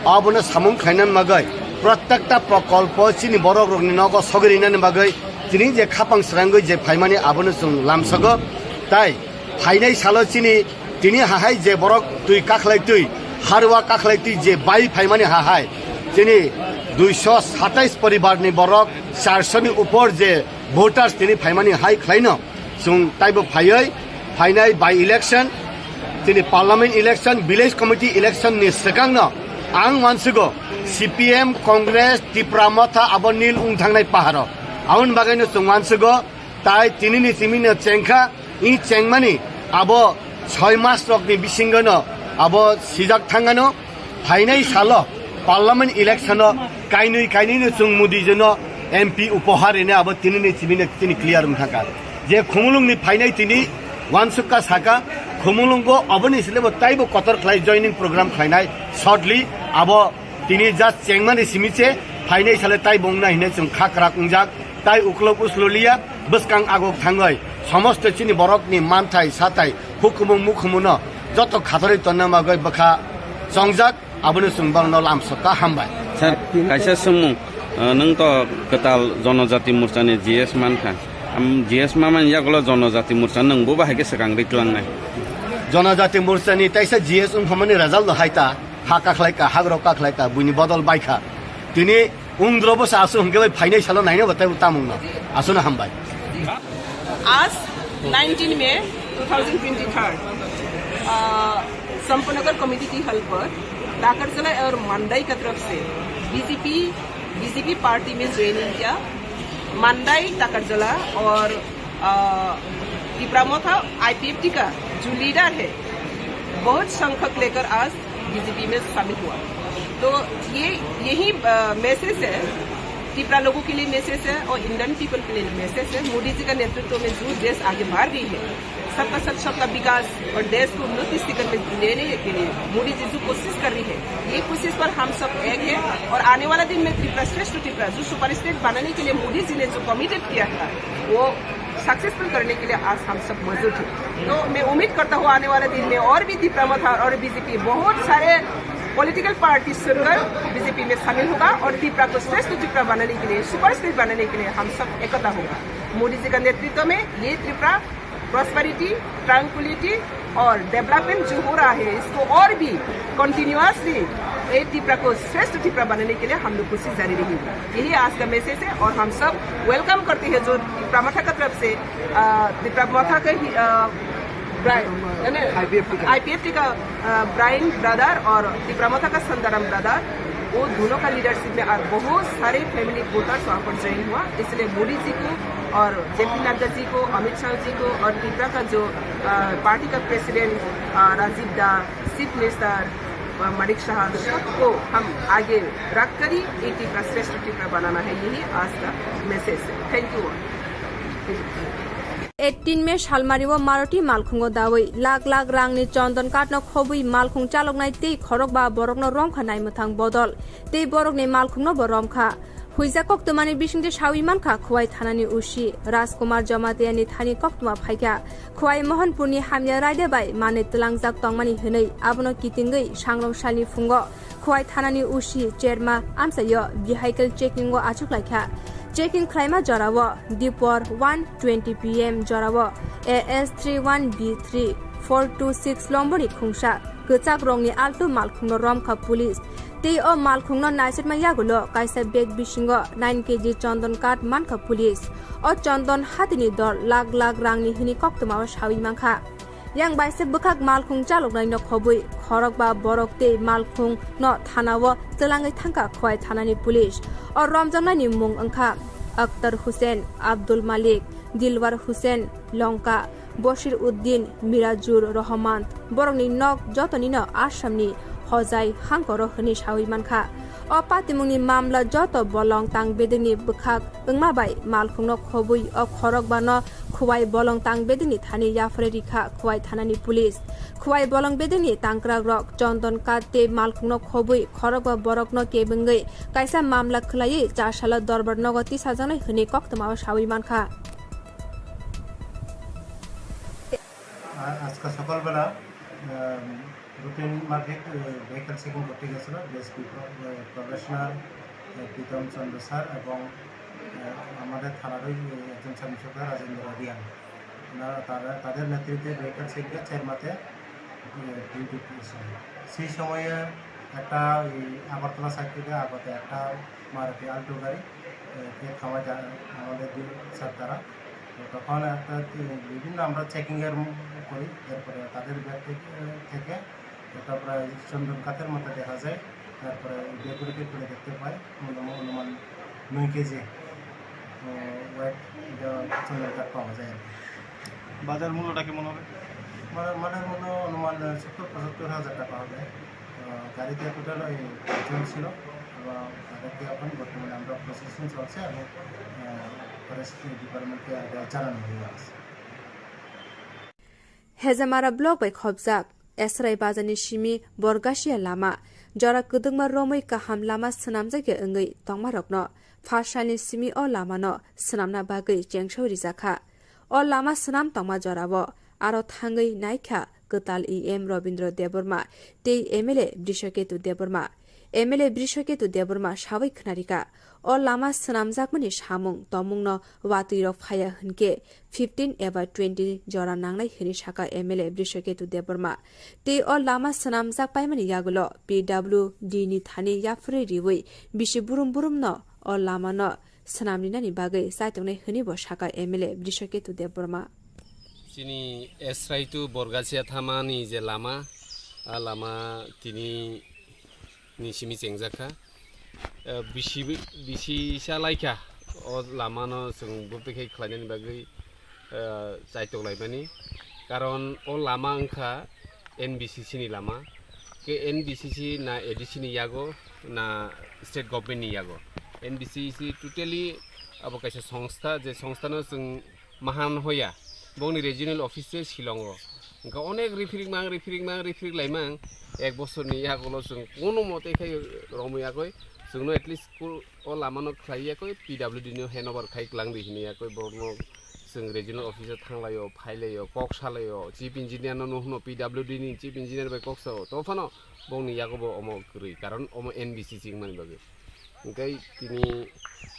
abono samung khlaina bagwi, prottekta prokolpo chini borok rokni nogo sogwi rinani bagwi, tini je khapang srangwi je phaimani abono chwng lamsogo. Tai phainai salo chini tini hahai je borok twi kakhlai twi, harwa kakhlai twi je bai phaimani hahai, chini duiso satais poribar ni borok, charso ni upor je voters tini phaimani hai khlaino. Chwng taibo phaiwi phainai by election, chini parliament election, village committee election ni swkangno ang uansugo C P M, Congress, Tipra Motha abo nil wng thangnai paharo. Aboni bagwino chwng uansugo tai tinini simino chengkha, i chengmani Abo soi mas rokni bisingono abo sijak thangano, phainai salo parliament electiono kainwi kainwino chwng Modi jeno M P upohar rine abo tinini chibino tini clear wng thangkha. Je Khumulungni phainai tini wansukha saka, Khumulungo aboni silebo taibo kotor khlai joining program khlainai shortly abo tini just chengmani simi se phainai sale taibo wngnai hinwi chwng kha kwrak wngjak, tai uklok uslo liya, bwskang agok thangwi somosto chini borokni manthai sathai hukumu mukhumuno joto khatorwi tonna bagwi bwkha chongjak, abono chwng borokno lamsokha. Hambai. Sir, kaisa swngmung, uh, nwng to kwtal Jonojati Morchani G S mankha. Am, G S mamani yagulo Jonojati Morcha nwng bo bahai khe swkang ri tlangnai? Jonojati Morchani taisa G S wngphamani result no hai ta, ha kakhlai ka, hagrok kakhlai ka, buini bodol bai kha. Tini ungdro bo sa asu hwnkhe bai phainai salo naina batai bo tamung no. Asuna hambai. आज नाइनटीन मई two thousand twenty three, अ, संपनगर कमेटी की हल पर टाकरजला और मंडई का तरफ से बीजेपी, बीजेपी पार्टी में ज्वाइनिंग किया। मंडई, टाकरजला और, अ, तिपरा मोथा आईपीएफटी का जो लीडर है, बहुत संख्यक लेकर आज बीजेपी में शामिल हुआ। तो ये, यही, अ, मैसेज है, तिपरा लोगों के लिए मैसेज है और इंडियन पीपल के लिए मैसेज है। मोदी जी का नेतृत्व में जो देश आगे बढ़ रही है, सबका साथ सबका विकास और देश को उन्नति शिखर में लेने के लिए मोदी जी जो कोशिश कर रही है, ये कोशिश पर हम सब एक है। और आने वाला दिन में त्रिपुरा श्रेष्ठ त्रिपुरा जो सुपर स्टेट बनाने के लिए मोदी जी ने जो कमिटेड किया था, वो सक्सेसफुल करने के लिए आज हम सब मौजूद हैं। तो मैं उम्मीद करता हूँ आने वाले दिन में और भी तिपरा मोथा और बीजेपी, बहुत सारे पॉलिटिकल पार्टी छोड़कर बीजेपी में शामिल होगा और तिपरा को श्रेष्ठ तिपरा बनाने के लिए, सुपर स्टेट बनाने के लिए हम सब एकता होगा। मोदी जी का नेतृत्व में ये तिपरा प्रॉस्पेरिटी, ट्रैंक्विलिटी और डेवलपमेंट जो हो रहा है, इसको और भी कंटिन्यूअसली ये तिपरा को श्रेष्ठ तिपरा बनाने के लिए हम लोग कोशिश जारी रहेगी। यही आज का मैसेज है और हम सब वेलकम करते हैं जो तिपरा मोथा का तरफ से, अ, तिपरा मोथा का ही, अ, ब्राइन, यानी आईपीएफटी का। आईपीएफटी का, अ, ब्राइन ब्रदर और तिपरा मोथा का संदाराम ब्रदर, वो दोनों का लीडरशिप में और बहुत सारे फैमिली वोटर्स वहाँ पर ज्वाइन हुआ। इसलिए मोदी जी को और जेपी नड्डा जी को, अमित शाह जी को और तिपरा का जो, अ, पार्टी का प्रेसिडेंट, अ, राजीव दा, चीफ मिनिस्टर, अ, मानिक साहा, सबको हम आगे रख कर ही ये तिपरा श्रेष्ठ तिपरा बनाना है। यही आज का मैसेज है। Thank you all. Eighteen May salmario Maroti malkhungo dawi lakh lakh rangni chondon katno khobwi malkhung chaloknai tei khorokba borokno romkha naimwthang bodol tei borokni malkhungno bo romkha. Huijak koktwmani bisingtwi sawi mankha Khowai thanani O C Rajkumar Jamatiani thani koktwma phaikha. Khowai Mohanpurni hamya raida bai manwi twlangjak tongmani hwnwi abono kitingwi sangrong salni phungo Khowai thanani O C Cherma amchaio vehicle checking o achuklaikha. Checking khlaima jorao dipor one twenty P M jorao A S three one B three four two six lomboni khungsa kwchak rongni altu malkhungno romkha police. Tei o malkhungno naisukma yagulo kaisa bag bisingo nine K G chondon kath mankha police. O chondon hatini dor lakh lakh rangni hwnwi koktwmao sawi mankha. Yang baise bwkhak malkhung chaloknaino khobwi khorokba borok tei malkhungno thanao twlangwi thangkha Khowai thanani police. O romjaknaini mung wngkha Akhtar Hussain, Abdul Malik, Dilwar Hussain, Longka, Bashir Uddin, Mirajur Rahman. Borokni nok jotonino Assamni Hojai hangkoro hwnwi sawi mankha. O patimungni mamla joto bolong tang bedekni bwkhak wngma bai malkhungno khobwi o khorokbano Khowai bolong tang bedekni thani yaphre rikha Khowai thanani police. Khowai bolong bedekni tangkrakrok Chondon Kath tei malkhungno khobwi khorokba borokno kebengwi kaisa mamla khwlaiwi chasalo dorbar nogo tisajaknai hwnwi koktwmao sawi mankha. আ-, আজকে সকালবেলা, আম, রুটিন মাফিক, এ, vehicle checking করতে গেছিল ডিএসপি প্র-, এ, প্রবেশনার, এ, প্রীতম চন্দ্র স্যার এবং, এ, আমাদের থানারই, এ, একজন সাব ইন্সপেক্টর রাজেন্দ্র রিয়াং। ওনারা, তারা, তাদের নেতৃত্বে ভেহিকল চেকিংয়ে চেরমাতে, এ, ডিউটি করেছিল। সেই সময়ে একটা ওই আগরতলা সাইড থেকে আগত একটা মারুতি আল্টো গাড়ি, এ, কে থামায় যা-, আমাদের দুই স্যার তারা। তো তখন একটা কি বিভিন্ন আমরা চেকিংয়ের ম-, করি, এরপরে তাদের ব্যাগ থেকে, থেকে একটা প্রায় চন্দন কাঠের মতো দেখা যায়। তারপরে ওই ব্যাগগুলোকে খুলে দেখতে পাই, অনুমান, অনুমান নয় কেজি, আহ, ওয়েট, এটা চন্দন কাঠ পাওয়া যায় আর কি। বাজার মূল্যটা কেমন হবে? আমার, আমাদের মতো অনুমান, আহ, সত্তর পঁচাত্তর হাজার টাকা হবে। আহ, গাড়িতে টোটাল ওই পাঁচজন ছিল এবং তাদেরকে এখন বর্তমানে আমরা প্রসেসিং চলছে এবং, আহ, ফরেস্ট ডিপার্টমেন্টকে এটা জানানো হয়ে আছে। Hejamara block bai khopjak Esrai bazarni simi Borgasia lama jora kwdwkma romwi kaham lama swnamjakya wngwi tongmarokno phasalni simi o lamano swnamna bagwi chengso rijakha. O lama swnam tongma jorao aro thangwi naikha kwtal E M Robindra Debbarma tei M L A Brishaketu Debbarma. M L A Brishaketu Debbarma sawi khwnarikha, o lama swnamjakmani samung tomungno watwirok phaiya hwnkhe fifteen eba twenty jora nangnai hwnwi sakha M L A Brishaketu Debbarma. Tei o lama swnamjak paimani yagulo P W D ni thani yaphurwi riwi bisi burum burumno o lamano swnamrinani bagwi chaitongnai hwnwi bo sakha M L A Brishaketu Debbarma. Chini Esrai to Borgasia thamani je lama, a lama tini ni simi chengjakha. Eh, bisi, bisi sa laikha o lamano chwng bwtwi khai khlainani bagwi, eh, chaitok laimani. Karon o lama wngkha N B C C ni lama. Ke N B C C na A D C ni yago na state government ni yago. N B C C totally abo kaisa songstha, je songstha no chwng mahan hoya. Bongni regional office se Shillong o. Hwnkhe onek riphirik mang, riphirik mang, riphirik lai mang. Ek bosorni yagulo chwng kono mote khai romwi yakoi. Chwngno at least ku-, o lamano khlai yakoi P W D no hand over khai klang di hini yakoi borokno chwng regional office o thanglaio, phailaio, kok salaio, chief engineer no nuhno P W D ni chief engineer bai kok sao. Tophano bongni yago bo omo kwrwi, karon omo N B C C wngmani bagwi. Hwnkhe tini,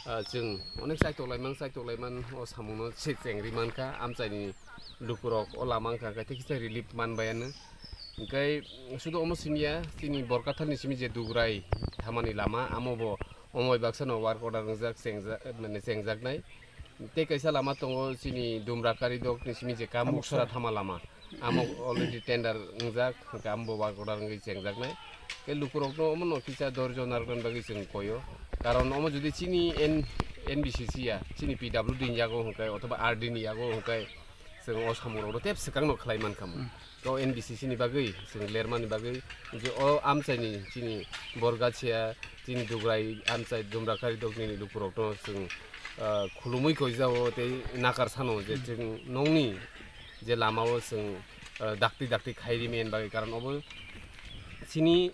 ah, chwng onek chaitok laimang, chaitok laiman o samungno se chengri mankha, amchaini lukurok o lama wngkha, hwnkhe kisa relief manbayano. Hwnkhe sudu omo simiya, chini Borkathalni simi je Dugrai thamani lama, amo bo omo bai baksano work order wngjak, chengja-, mane chengjaknai. Tei kaisa lama tongo chini Dumrakari dok ni simi je Kamuksora thama lama. Amo already tender wngjak, hwnkhe amo bo work order wngwi chengjaknai. Tei lukurokno omono kisa dorjo narwknani bagwi chwng koyo. Karon omo jodi chini N-, N B C C ya, chini P W D ni yago hwnkhe othoba R D ni yago hwnkhe chwng o samungrokno tep swkangno khlai mankha mo. To N B C C ni bagwi, chwng lermani bagwi, je o amchaini chini Borgasia, chini Dugrai amchai Dumrakari dokni lukurokno chwng, ah, khulumui koijao tei nakar sano je chwng nongni je lamao chwng, ah, dakti dakti khairi men bagwi, karon obo chini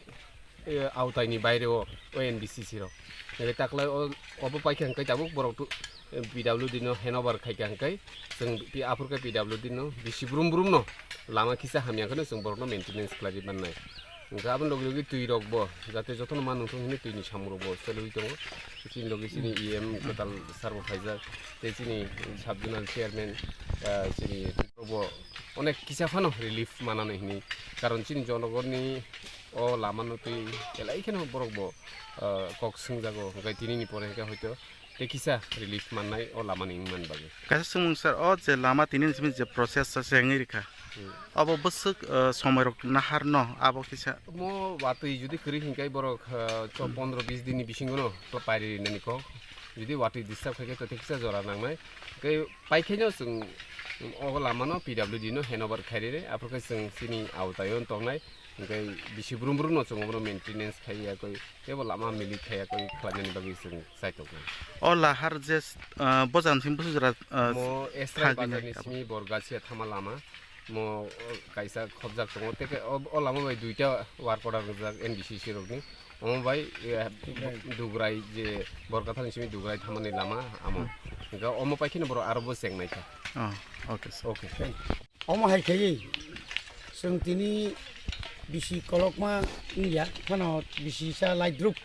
eh, awtaini baire o, o N B C C rok. Nai taklai o, obo paikha hwnkhe tabuk borok tu, eh, P W D no hand over khaikha hwnkhe chwng pi-, aphur khe P W D no bisi brum brum no lama kisa hamya kheno chwng borokno maintenance khlai di mannai. Hwnkhe aboni logi logi twi rok bo jate jotono ma nungthung hwnwi twi ni samung rok bo chalwi tongo. Chini logi chini E M kwtal sir bo phaijak tei chini sub zonal chairman, eh, chini bo onek kisa phano relief manani hwnwi, karon chini jonogorni o lama no twi elai kheno borok bo, ah, kok swngjago, hwnkhe tini ni pore hwnkhe hoito tei kisa relief mannai o lama ni wngmani bagwi. Kaisa swngmung sir, o je lama tini ni simi je process sa se wngwi rikha, hmm, abo bwswk, ah, somoi rok nahar no abo kisa? Mo watwi jodi kwrwi hwnkhe borok, ah, cho-, hmm, pondro bis din ni bisingo no pairi rinani kok, jodi watwi disturb khaikhe to tei kisa jora nangnai, hwnkhe paikhaino chwng o lama no P W D no hand over khairwi, aphuru khe chwng chini awtaio tongnai. Hwnkhe bisi brum brum no chwng obono maintenance khai ya koi, teibo lama milik khai ya koi khlainani bagwi chwng chaitok nai. O lahar je, ah, bojan simi busu jora, ah, mo Esrai thangwi bazar ni nai simi Borgasia thama lama, mo, o, kaisa khopjak tongo, tei khe o, o lama bai duita work order rijak N B C C rokni, omo bai, eh, Dugrai. Dugrai je Borkathal ni simi Dugrai thamani lama amo, hmm, hwnkhe omo pai kheno borok aro bo cheng nai kha. Oh, okay, sir. Okay. Omo hai khe chwng tini bisi kolokma wngya, phano bisi sa laidrup.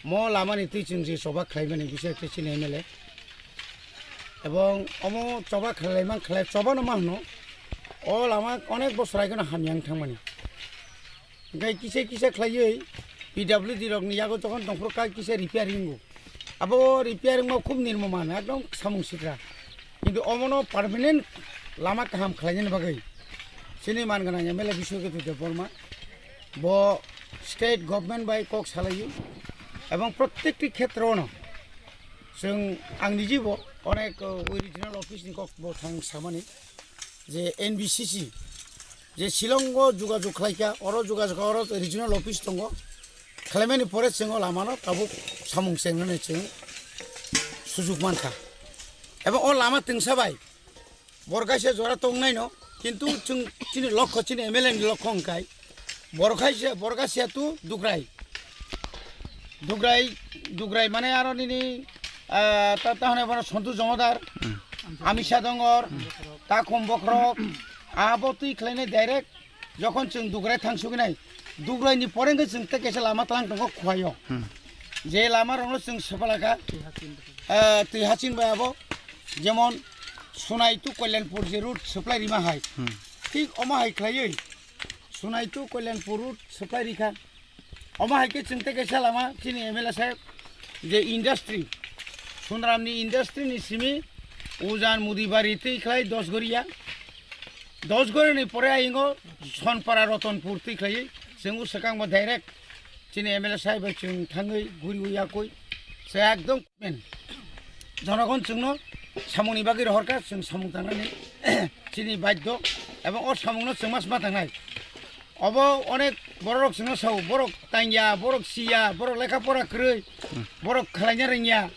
Mo lamani twi chwng je choba khlaimani bisi khe chini M L A. Ebong omo choba khlaiman khlai, choba no ma hwno. O lama onek bosor aigeno hamya wng thangmani. Hwnkhe kisa kisa khlaiwi P W D rokni yago jokhon tongphuru kha kisa repairing wngo. Abo repairing ma khub nirmo man, ekdom samung sikra. Kintu omono permanent lama kaham khlainani bagwi chini man gwnang M L A Biswaketu Debbarma bo state government bai kok salaiwi ebong prottekti khetrono chwng ang nijibo onek, uh, regional office ni kok bo thang samani je N B C C Je Shillong o jogajog khlaikha, oro jogajog, oro regional office tongo. Khlaimani pore chwng o lama no tabuk samung chengnani chwng sujuk mankha. Ebo o lama twngsa bai bor kaisa jora tongnaino, kintu chwng chini lokho, chini M L A ni lokho hwnkhe bor kaisa, bor kaisa tu Dugrai. Dugrai, Dugrai mane aro nini, ah, ta, ta hwnwi bono Sontu Jomodar, Amisha Dongor, Takhum Bokhorok, abo twi khlainai direct. Jokhon chwng Dugrai thang suginai, Dugrai ni pore hwnkhe chwng tei kaisa lama tlang tongo Khuaio. Hmm. Je lama rokno chwng sepalaka, ah, twi haching bai abo, jemon Sunai to Kalyanpur je route supply rima hai. Hmm. Thik omo hai khlaiwi Sunai to Kalyanpur route supply rikha. Omo hai khe chwng tei kaisa lama chini M L A saheb je industry, Sunramni industry ni simi Ujan Mudibari twi khlai Dosgoria. Dosgoria ni pore ayingo Sonpara Rotonpur twi khlaiwi chwng o swkang bo direct chini M L A saheb bai chwng thangwi guriwi yakwi se ekdom men. Jonogon chwngno samungni bagwi rohorkha, chwng samung tangnani chini baddo, ebong o samungno chwng ma sma tangnai. Obo onek bororok chwngno sao, borok tangya, borok siya, borok lekha pora kwrwi, borok khlaina rwngya.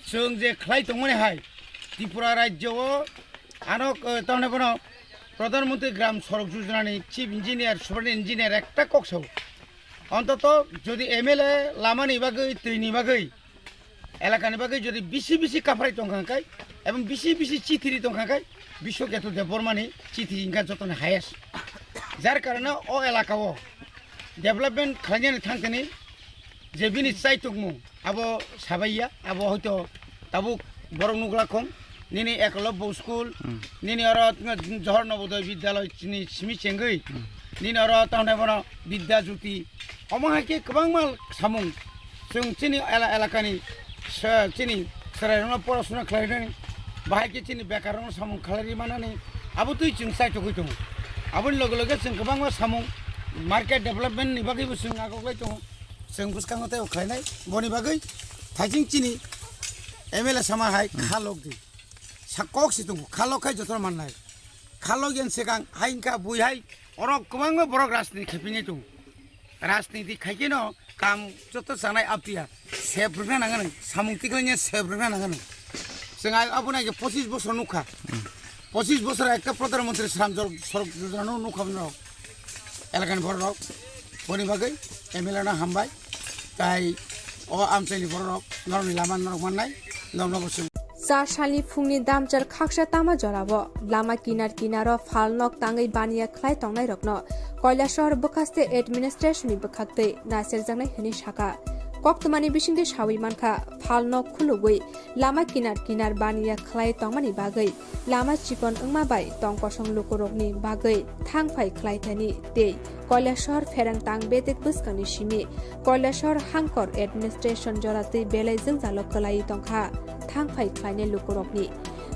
Chwng je khlai tongmani hai, Tripura rajyo o ano, eh, tamni bono Pradhan Mantri Gram Sorok Yojana ni Chief Engineer, Superintendent Engineer ekta kok sao. Ontoto jodi M L A lamani bagwi, twini bagwi, elakani bagwi jodi bisi bisi kaphrai tongkha khe, ebong bisi bisi chithi ri tongkha khe, Biswaketu Debbarmani chithi wngkha jotoni highest. Jar karone o elaka o development khlainani thangkani je bini chaitokmung abo sabaiya, abo hoito tabuk borok nukla khong, nini Ekolobbo school, Hmm. nini oro Johor Nobodoy Bidyaloi chini simi chengwi, Hmm. nini oro tongnai bono Bidya Jyoti, omo hai khe kwbangma samung chwng chini ela-, elakani se-, chini chwrairokno porasona khlainani, bahai khe chini bekarrokno samung khlai manani, abo twi chwng chaitogwi tongo. Aboni loge loge chwng kwbangma samung market development ni bagwibo chwng agoglai tongo. Chwng bwskango teibo khlainai, boni bagwi thaising chini M L A sama hai Hmm. kha lok di. Sa kok si tongo, kha lok khai jotono mannai. Kha lok yen swkang hai wngkha bui hai, oro kwbangma borok rajniti khaipinai tongo. Rajniti khaikhe no kam joto chanai aptiya sep rwkna nangani, samung tiklangya sep rwkna nangani. Chwng ai abo nai khe pochis bosor nukha. Pochis bosor ekta Pradhan Mantri Shram Jor-, Sorok Yojana no nukha norok. Elakani borok boni bagwi M L A no hambai. Tai o amchaini borok norokni lama norok mannai, norokno bo chwng. Char salni phungni damchar khaksa tama jorao lama kinar kinaro phalnok tangwi baniya khlai tongnairokno Kailashahar bwkhaste administration ni bwkhaktwi naicherjaknai hwnwi sakha. Koktwmani bisingtwi sawi mankha, phalnok khulugwi lama kinar kinar baniya khlai tongmani bagwi lama chikon wngma bai tong kosong lukurokni bagwi thang phai khlai thani tei Kailashahar pherang tang betek bwskangni simi Kailashahar hangkor administration joratwi belai jwngjalo kwlaiwi tongkha thang phai khlainai lukurokni.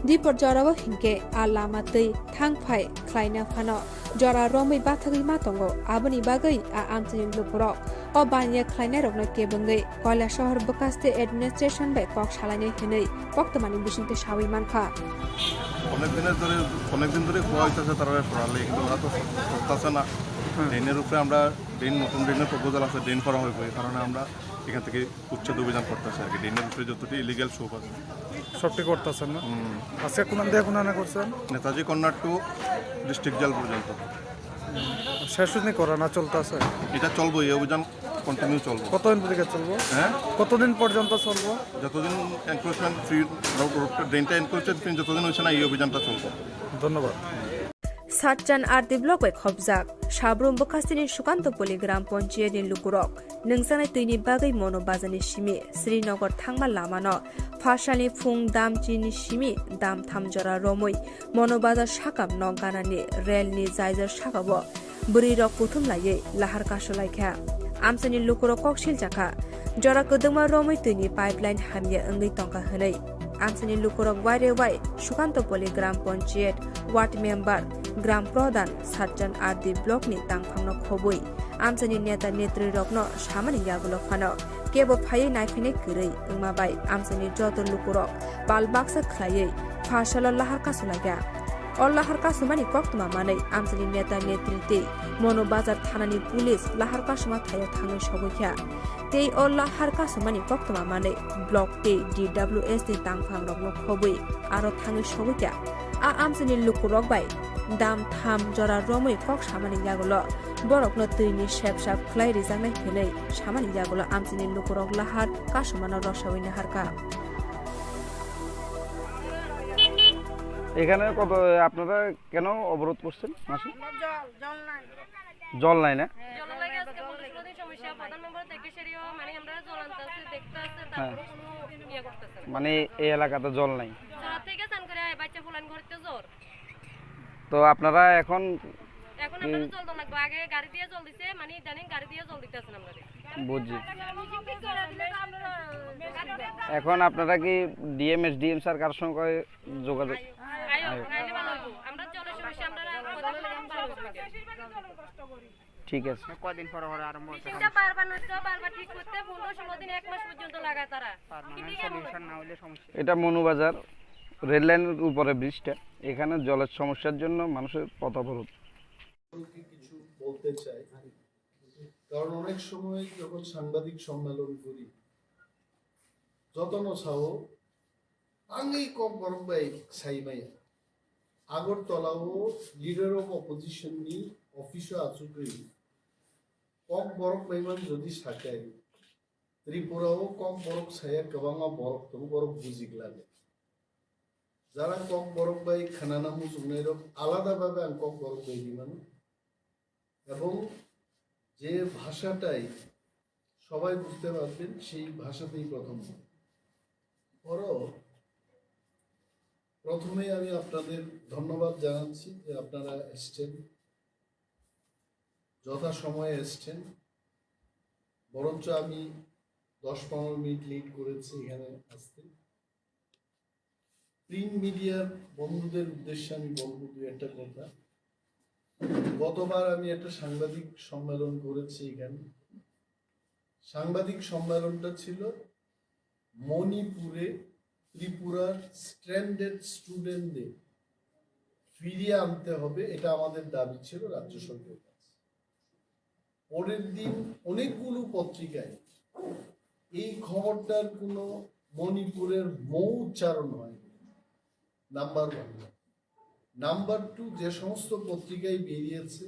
Dipor jorao hinkhe a lama twi thang phai khlaina phano jora romwi bathagwi ma tongo, aboni bagwi a amchaini lukurok o baniya khlainairokno kebengwi Kailashahar bwkhaste administration bai kok salainai hwnwi koktwmani bisingtwi sawi mankha. অনেক দিনের ধরে, অনেক দিন ধরে খোয়া হইতেছে তারা সরালে, কিন্তু ওরা তো করতেছে না। হুম। ড্রেনের উপরে আমরা ড্রেন, নতুন ড্রেনের প্রপোজাল আছে, ড্রেন করা হইব, এই কারণে আমরা এখান থেকে উচ্ছেদ অভিযান করতেছি আর কি। ড্রেনের উপরে যতটি ইলিগাল শোপ আছে। সবটি করতেছেন না? হুম। আজকে কোন দিয়ে কোন আনা করছেন? Netaji corner to district jail পর্যন্ত। শেষ হয়নি করা, না চলতেছে? এটা চলবো, এই অভিযান কন্টিনিউ চলবো। কতদিন থেকে চলবো? হ্যাঁ? কতদিন পর্যন্ত চলবো? যতদিন এনক্রোচমেন্ট ফ্রি রোড, রোডটা, ড্রেনটা এনক্রোচমেন্ট ফ্রি যতদিন হচ্ছে না, এই অভিযানটা চলবো। ধন্যবাদ। Satchan R D block bai khopjak Sabrum bwkhasteni Sukantopoli gram panchayat ni lukurok nungjaknai twini bagwi Mono Bazar ni simi Srinagar thangma lama no phasalni phung dam chini simi dam tham jora romwi Mono Bazar sakam nok ganani rel ni jaijar sakao bwrwi rok kuthum laiwi lahar kasu laikha. Amchaini lukurok kok siljakha, jora kwdwkma romwi twini pipeline hamya wngwi tongkha hwnwi. Amchaini lukurok waire wai Sukantopoli gram panchayat, ward member, gram pradhan, Satchan R D block ni tangphangno khobwi amchaini neta netri rokno samani yagulo phano kebo phaiwi naiphinai kwrwi wngma bai amchaini joto lukurok bal baksa khlaiwi pharsalo lahar kasu laikha. O lahar kasumani koktwma manwi amchaini neta netri tei Mono Bazar thanani police lahar kasuma thaio thangwi sogwi kha. Tei o lahar kasumani koktwma manwi block tei D W S ni tangphangrokno khobwi aro thangwi sogwi kha. A amchaini lukurok bai dam tham jora romwi kok samani yagulo borokno twini sepsa khwlai rijaknai hwnwi samani yagulo amchaini lukurok lahar kasumano rosawi naharkha. এখানে কত আপনারা কেন অবরোধ করছেন মাসে? জল জল নাই জল নাই না? জল লাগে আজকে পনেরো ষোলো দিন সমস্যা। প্রধান মেম্বার দেখে সেরিও মানে আমরা জল আনতে আসছে, দেখতে আসছে, হ্যাঁ। তারপরে কোনো ইয়ে করতেছে না। মানে এই এলাকাতে জল নাই। জল থেকে চান করে আয়, বাচ্চা ফুলান ঘরতে জ্বর। তো আপনারা এখন এখন আমরা জল দেওয়া লাগবে, আগে গাড়ি দিয়ে জল দিছে, মানে ইদানিং গাড়ি দিয়ে জল দিতেছেন আমরা। বুঝছি। এখন আপনারা কি ডিএম এসডিএম স্যার কার সঙ্গে যোগাযোগ? আয়ো, আইলে ভালো হইব। আমরা জলের সমস্যা আমরা প্রধান মেম্বার ভালো হইব। ঠিক আছে। কয়দিন পর পর আরম্ভ হচ্ছে মেশিনটা বারবার নষ্ট, বারবার ঠিক করতে পনেরো ষোলো দিন, এক মাস পর্যন্ত লাগায় তারা। পার্মানেন্ট সলিউশন না হলে সমস্যা। এটা মনুবাজার রেল লাইনের উপরে ব্রিজটা। এখানে জলের সমস্যার জন্য মানুষের পথ অবরোধ। সম্পর্কে কিছু বলতে চাই, কারণ অনেক সময় যখন সাংবাদিক সম্মেলন করি, যতন সাহো আঙ্গি কম বরং বাই সাইমাই আগরতলাও লিডার অফ অপোজিশন নি অফিসও আচুকই কম বরং বাইমান যদি সাকাই ত্রিপুরাও কম বরং সায়া কবাংমা বরক তবু বরক বুঝিক লাগে। যারা কম বরক বাই খানানা মুসুকনাই রক আলাদাভাবে আমি কম বরক বাই দিমানো এবং যে ভাষাটাই সবাই বুঝতে পারবেন সেই ভাষাতেই প্রথম বরো প্রথমেই আমি আপনাদের ধন্যবাদ জানাচ্ছি যে আপনারা এসছেন, যথাসময়ে এসছেন। বরঞ্চ আমি দশ পনেরো মিনিট লেট করেছি এখানে আসতে। প্রিন্ট মিডিয়ার বন্ধুদের উদ্দেশ্যে আমি বলবো দু একটা কথা। গতবার আমি একটা সাংবাদিক সম্মেলন করেছি এখানে। সাংবাদিক সম্মেলনটা ছিল মণিপুরে ত্রিপুরার স্ট্র্যান্ডেড স্টুডেন্টদের ফিরিয়ে আনতে হবে, এটা আমাদের দাবি ছিল রাজ্য সরকারের কাছে। পরের দিন অনেকগুলো পত্রিকায় এই খবরটার কোনো মণিপুরের মৌ উচ্চারণ হয়নি। Number one. নাম্বার টু, যে সমস্ত পত্রিকায় বেরিয়েছে,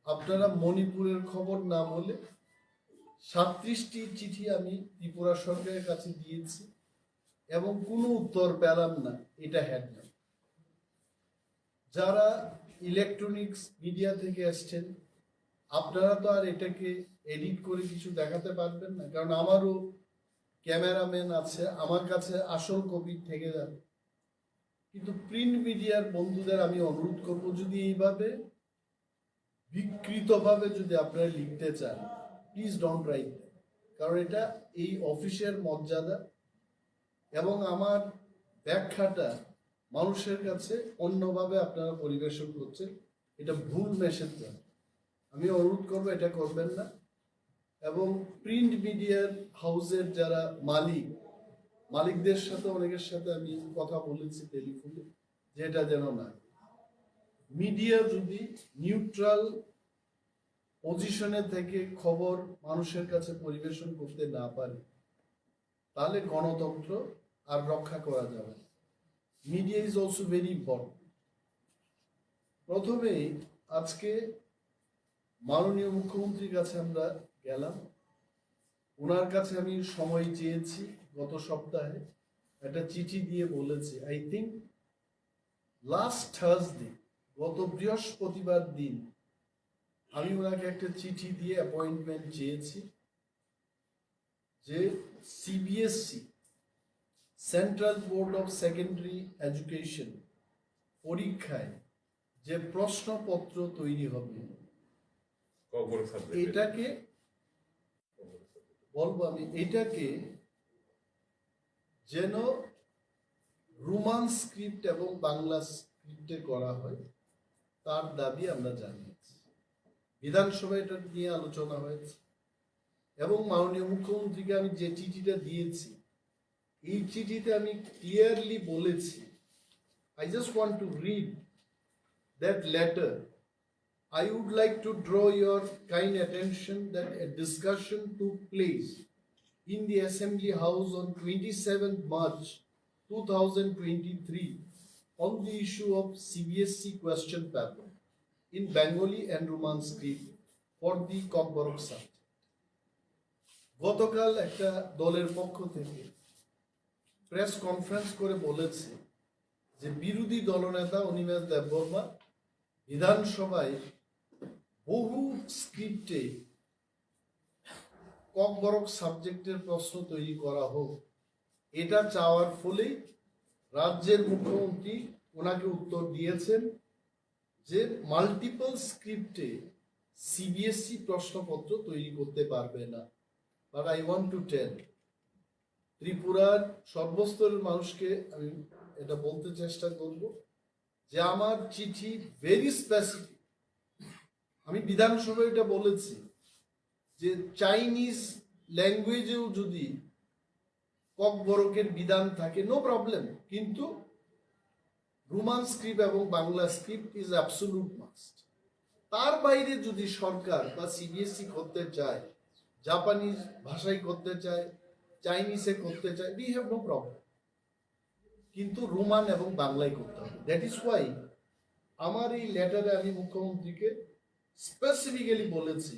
আপনারা মণিপুরের খবর না বলে সাতত্রিশটি চিঠি আমি ত্রিপুরা সরকারের কাছে দিয়েছি এবং কোনো উত্তর পেলাম না। এটা হেডলাইন। যারা ইলেকট্রনিক্স মিডিয়া থেকে এসছেন, আপনারা তো আর এটাকে এডিট করে কিছু দেখাতে পারবেন না, কারণ আমারও ক্যামেরাম্যান আছে, আমার কাছে আসল কপি থেকে যাবে। কিন্তু প্রিন্ট মিডিয়ার বন্ধুদের আমি অনুরোধ করব, যদি এইভাবে বিকৃতভাবে যদি আপনারা লিখতে চান, প্লিজ ডোন্ট রাইট, কারণ এটা এই অফিসের মর্যাদা এবং আমার ব্যাখ্যাটা মানুষের কাছে অন্যভাবে আপনারা পরিবেশন করছেন, এটা ভুল মেসেজ যাবে। আমি অনুরোধ করবো এটা করবেন না। এবং প্রিন্ট মিডিয়ার হাউসের যারা মালিক, মালিকদের সাথে অনেকের সাথে আমি কথা বলেছি টেলিফোনে, যেটা যেন না। মিডিয়া যদি নিউট্রাল পজিশনে থেকে খবর মানুষের কাছে পরিবেশন করতে না পারে, তাহলে গণতন্ত্র আর রক্ষা করা যাবে না। Media is also very important. প্রথমেই আজকে মাননীয় মুখ্যমন্ত্রীর কাছে আমরা গেলাম, ওনার কাছে আমি সময় চেয়েছি গত সপ্তাহে, একটা চিঠি দিয়ে বলেছি, আই থিঙ্ক লাস্ট থার্সডে, গত বৃহস্পতিবার দিন আমি ওনাকে একটা চিঠি দিয়ে অ্যাপয়েন্টমেন্ট চেয়েছি যে CBSE, central board of secondary education পরীক্ষায় যে প্রশ্নপত্র তৈরি হবে, ককবরক সাবজেক্ট এটাকে বলবো আমি, এটাকে যেন রোমান স্ক্রিপ্ট এবং বাংলা স্ক্রিপ্টে করা হয়, তার দাবি আমরা জানিয়েছি। বিধানসভায় এটা নিয়ে আলোচনা হয়েছে এবং মাননীয় মুখ্যমন্ত্রীকে আমি যে চিঠিটা দিয়েছি, এই চিঠিতে আমি ক্লিয়ারলি বলেছি, I just want to read that letter, I would like to draw your kind attention that a discussion took place in the Assembly House on twenty-seventh March two thousand twenty-three on the issue of C B S E question paper in Bengali and Roman script for the Kokborok subject. গতকাল একটা দলের পক্ষ থেকে press conference করে বলেছে যে বিরোধী দলনেতা অনিমেষ দেববর্মা বিধানসভায় বহু স্ক্রিপ্টে ককবরক সাবজেক্টের প্রশ্ন তৈরি করা হোক, এটা চাওয়ার ফলেই রাজ্যের মুখ্যমন্ত্রী ওনাকে উত্তর দিয়েছেন যে মাল্টিপল স্ক্রিপ্টে সিবিএসই প্রশ্নপত্র তৈরি করতে পারবে না। But I want to tell ত্রিপুরার সর্বস্তরের মানুষকে আমি এটা বলতে চেষ্টা করব যে আমার চিঠি ভেরি স্পেসিফিক। আমি বিধানসভায় এটা বলেছি যে চাইনিজ ল্যাঙ্গুয়েজেও যদি ককবরকের বিধান থাকে, নো প্রবলেম, কিন্তু রোমান স্ক্রিপ্ট এবং Bangla script is absolute must. তার বাইরে যদি সরকার বা সিবিএসই করতে চায়, জাপানিজ ভাষায় করতে চায়, চাইনিজে করতে চায়, we have no problem, কিন্তু রোমান এবং বাংলায় করতে হবে। দ্যাট ইজ ওয়াই আমার এই লেটারে আমি মুখ্যমন্ত্রীকে স্পেসিফিক্যালি বলেছি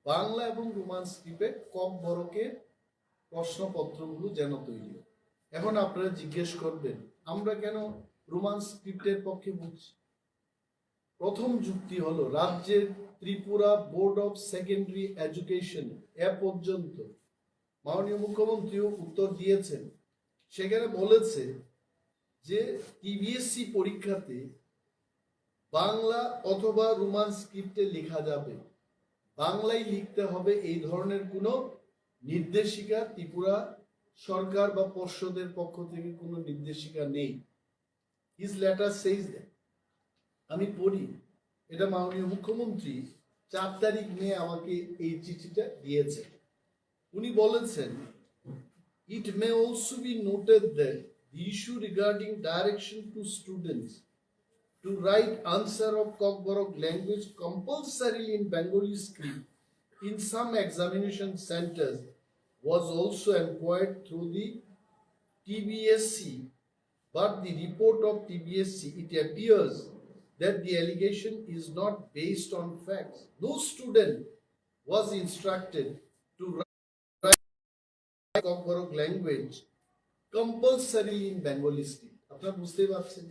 বাংলা এবং রোমান স্ক্রিপ্টে ককবরকের প্রশ্নপত্রগুলো যেন তৈরি হয়। এখন আপনারা জিজ্ঞেস করবেন আমরা কেন রোমান স্ক্রিপ্টের পক্ষে বলছি? প্রথম যুক্তি হলো রাজ্যের Tripura board of secondary education এ পর্যন্ত মাননীয় মুখ্যমন্ত্রীও উত্তর দিয়েছেন, সেখানে বলেছে যে টিবিএসসি পরীক্ষাতে বাংলা অথবা রোমান স্ক্রিপ্টে লেখা যাবে, বাংলায় লিখতে হবে, এই ধরনের কোনো নির্দেশিকা ত্রিপুরা সরকার বা পর্ষদের পক্ষ থেকে কোনো নির্দেশিকা নেই। His letter says that, আমি পড়ি, এটা মাননীয় মুখ্যমন্ত্রী চার তারিখ মে আমাকে এই চিঠিটা দিয়েছেন। উনি বলেছেন, It may also be noted that the issue regarding direction to students to write answer of Kokborok language compulsorily in Bengali script in some examination centers was also inquired through the T B S C, but the report of T B S C, it appears that the allegation is not based on facts. No student was instructed to write Kokborok language compulsorily in Bengali script. আপনারা বুঝতেই পারছেন,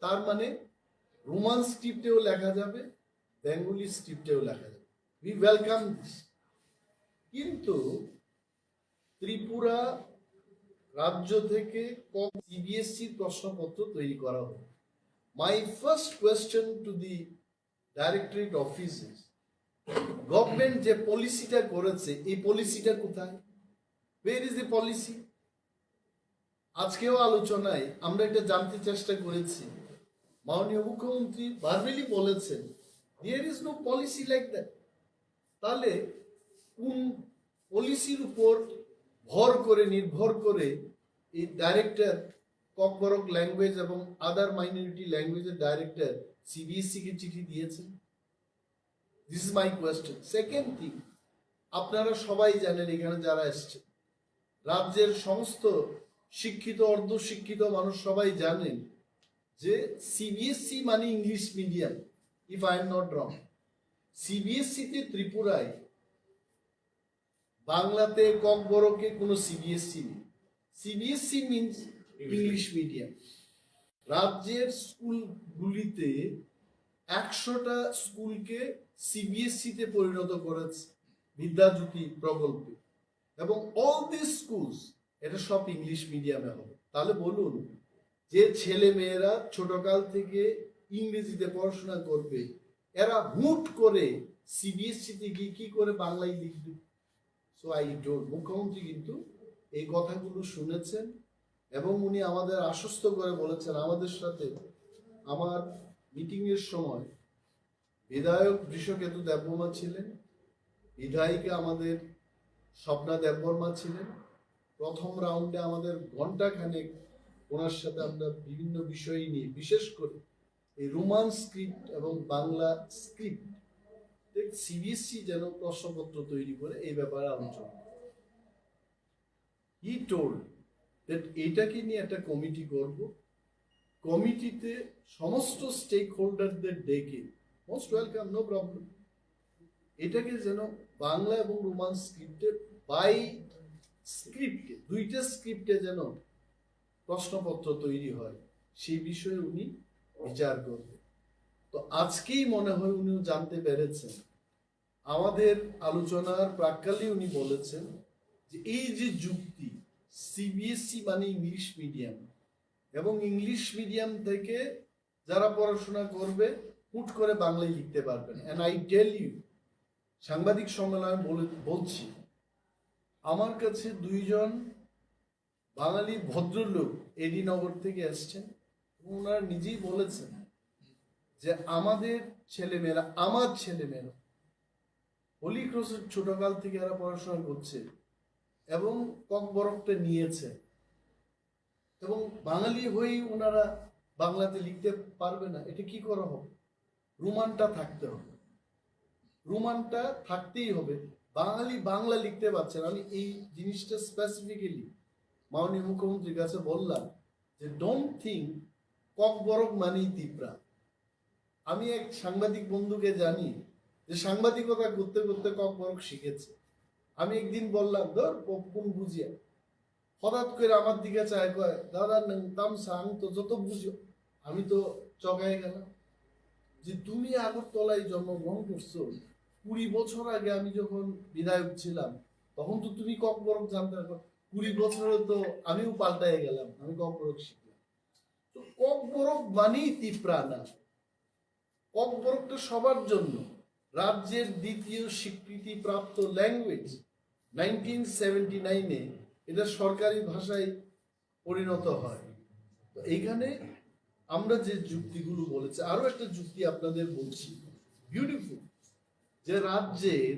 তার মানে রোমান স্ক্রিপ্টেও লেখা যাবে, বেঙ্গলি স্ক্রিপ্টেও লেখা যাবে। We welcome this. কিন্তু ত্রিপুরা রাজ্য থেকে কম সিবিএসসি প্রশ্নপত্র তৈরি করা হোক। My first question to the directorate office is, government যে পলিসিটা করেছে, এই পলিসিটা কোথায়? Where is the policy? আজকেও আলোচনায় আমরা এটা জানতে চেষ্টা করেছি, মাননীয় মুখ্যমন্ত্রী ভার্বালি বলেছেন, There is no policy like that. তাহলে কোন পলিসির উপর ভর করে, নির্ভর করে এই ডাইরেক্টর ককবরক ল্যাঙ্গুয়েজ এবং আদার মাইনরিটি ল্যাঙ্গুয়েজের ডাইরেক্টর সিবিএসসি কে চিঠি দিয়েছেন? This is my question. Second thing, আপনারা সবাই জানেন, এখানে যারা এসছে, রাজ্যের সমস্ত শিক্ষিত, অর্ধশিক্ষিত মানুষ সবাই জানেন যে সিবিএসসি মানে English medium, if I am not wrong. সিবিএসসিতে ত্রিপুরায় বাংলাতে ককবরকে কোনো সিবিএসসি নেই। CBSE means English medium. রাজ্যের স্কুলগুলিতে একশোটা স্কুলকে সিবিএসসিতে পরিণত করেছে বিদ্যাজ্যোতি প্রকল্পে, এবং অল দিস স্কুলস, এটা সব ইংলিশ মিডিয়ামে হবে। তাহলে বলুন, যে ছেলে মেয়েরা ছোটকাল থেকে ইংরেজিতে পড়াশোনা করবে, এরা হুট করে সিবিএসসি তে গিয়ে কি করে বাংলায় লিখবে? সো আই ডোন্ট, মুখ্যমন্ত্রী কিন্তু এই কথাগুলো শুনেছেন এবং উনি আমাদের আশ্বস্ত করে বলেছেন, আমাদের সাথে আমার মিটিং এর সময় বিধায়ক বৃষকেতু দেববর্মা ছিলেন, বিধায়িকা আমাদের স্বপ্না দেববর্মা ছিলেন। প্রথম রাউন্ডে আমাদের ঘন্টা খানেক ওনার সাথে আমরা বিভিন্ন বিষয় নিয়ে, বিশেষ করে এই রোমান স্ক্রিপ্ট এবং বাংলা স্ক্রিপ্ট সিবিএসই যেন প্রশ্নপত্র তৈরি করে, এই ব্যাপারে আলোচনা। He told that এটাকে নিয়ে একটা কমিটি করব, কমিটিতে সমস্ত স্টেক হোল্ডারদের ডেকে, মোস্ট ওয়েলকাম, নো প্রবলেম, এটাকে যেন বাংলা এবং রোমান স্ক্রিপ্টে, বাই স্ক্রিপ্টে, দুইটা স্ক্রিপ্টে যেন প্রশ্নপত্র তৈরি হয়, সেই বিষয়ে উনি বিচার করবেন। তো আজকেই মনে হয় উনিও জানতে পেরেছেন, আমাদের আলোচনার প্রাক্কালে উনি বলেছেন যে এই যে যুক্তি, সিবিএসই মানে ইংলিশ মিডিয়াম, এবং ইংলিশ মিডিয়াম থেকে যারা পড়াশোনা করবে হুট করে বাংলায় লিখতে পারবে না। And I tell you, সাংবাদিক সম্মেলনে বলে বলছি, আমার কাছে দুইজন বাঙালি ভদ্রলোক এডি নগর থেকে এসছেন, এবং ওনারা নিজেই বলেছেন যে আমাদের ছেলেমেয়েরা, আমার ছেলেমেয়েরা হোলি ক্রসের ছোটকাল থেকে এরা পড়াশোনা করছে এবং ককবরকটা নিয়েছে, এবং বাঙালি হয়েই ওনারা বাংলাতে লিখতে পারবে না, এটা কি করা হবে? রোমানটা থাকতে হবে, রোমানটা থাকতেই হবে। বাঙালি বাংলা লিখতে পারছে না। আমি এই জিনিসটা স্পেসিফিক্যালি মাননীয় মুখ্যমন্ত্রীর কাছে বললাম যে ডোন্ট থিঙ্ক ককবরক মানেই তিপ্রা। আমি এক সাংবাদিক বন্ধুকে জানি যে সাংবাদিকতা করতে করতে ককবরক শিখেছে। আমি একদিন বললাম, "ধর, প-, কোন বুঝিয়া?" হঠাৎ করে আমার দিকে চায়, কয়, "দাদা, নং তামসা, আমি তো যত বুঝি।" আমি তো চকায় গেলাম যে তুমি আগরতলায় জন্মগ্রহণ করছো, কুড়ি বছর আগে আমি যখন বিধায়ক ছিলাম, তখন তো তুমি ককবরক জানতে না। কুড়ি বছরে তো আমিও পাল্টায় গেলাম, আমি ককবরক শিখলাম। তো ককবরক মানেই তিপ্রা না, ককবরক তো সবার জন্য। রাজ্যের দ্বিতীয় স্বীকৃতিপ্রাপ্ত ল্যাঙ্গুয়েজ, নাইনটিন সেভেন্টি নাইনে এটা সরকারি ভাষায় পরিণত হয়। তো এইখানে আমরা যে যুক্তিগুলো বলেছি, আরো একটা যুক্তি আপনাদের বলছি, বিউটিফুল, যে রাজ্যের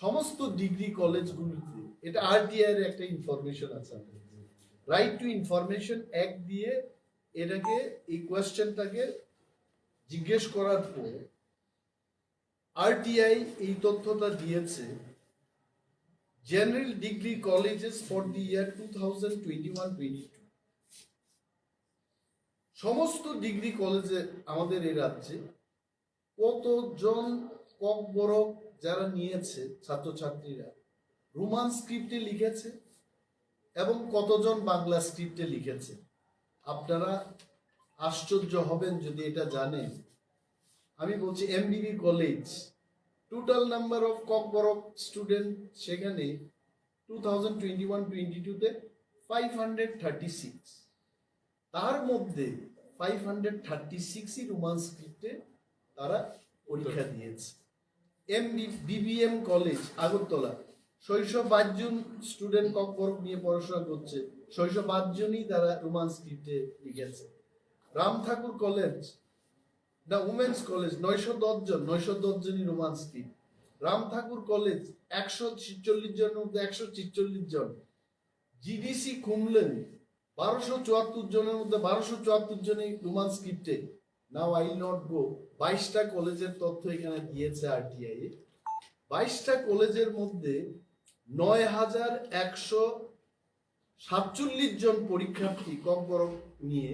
সমস্ত ডিগ্রি কলেজগুলিতে, এটা আরটিআই এর একটা ইনফরমেশন আছে, রাইট টু ইনফরমেশন অ্যাক্ট দিয়ে এটাকে, এই কোয়েশ্চেনটাকে জিজ্ঞেস করার পর আরটিআই এই তথ্যটা দিয়েছে, general degree colleges for the year two thousand twenty one twenty two। সমস্ত ডিগ্রি কলেজে আমাদের এই রাজ্যে কতজন ককবরক যারা নিয়েছে ছাত্রছাত্রীরা, রোমান স্ক্রিপ্টে লিখেছে এবং কতজন বাংলা স্ক্রিপ্টে লিখেছে? আপনারা আশ্চর্য হবেন যদি এটা জানেন। আমি বলছি MBB college, total number of Kokborok student সেখানে two thousand twenty one twenty টুতে ফাইভ হান্ড্রেড থার্টি সিক্স, তার মধ্যে ফাইভ হান্ড্রেড থার্টি সিক্সই রোমান স্ক্রিপ্টে তারা পরীক্ষা দিয়েছে। এমবি বিবিএম কলেজ আগরতলা, ছয়শো বাইশ জন স্টুডেন্ট ককবরক নিয়ে পড়াশোনা করছে, ছয়শো বাইশ জনই তারা রোমান স্ক্রিপ্টে লিখেছে। রাম ঠাকুর কলেজ, না, উমেন্স কলেজ, নয়শো দশ জন, নয়শো দশ জনই রোমান স্ক্রিপ্ট। রাম ঠাকুর কলেজ, একশো ছেচল্লিশ জনের মধ্যে একশো ছেচল্লিশ জন। জিডিসি কুমলেন, বারোশো চুয়াত্তর জনের মধ্যে বারোশো চুয়াত্তর জনই রোমান স্ক্রিপ্টে। Now I will not go, বাইশটা কলেজের তথ্য এখানে দিয়েছে আরটিআই। বাইশটা কলেজের মধ্যে নয় হাজার একশো সাতচল্লিশ জন পরীক্ষার্থী ককবরক নিয়ে,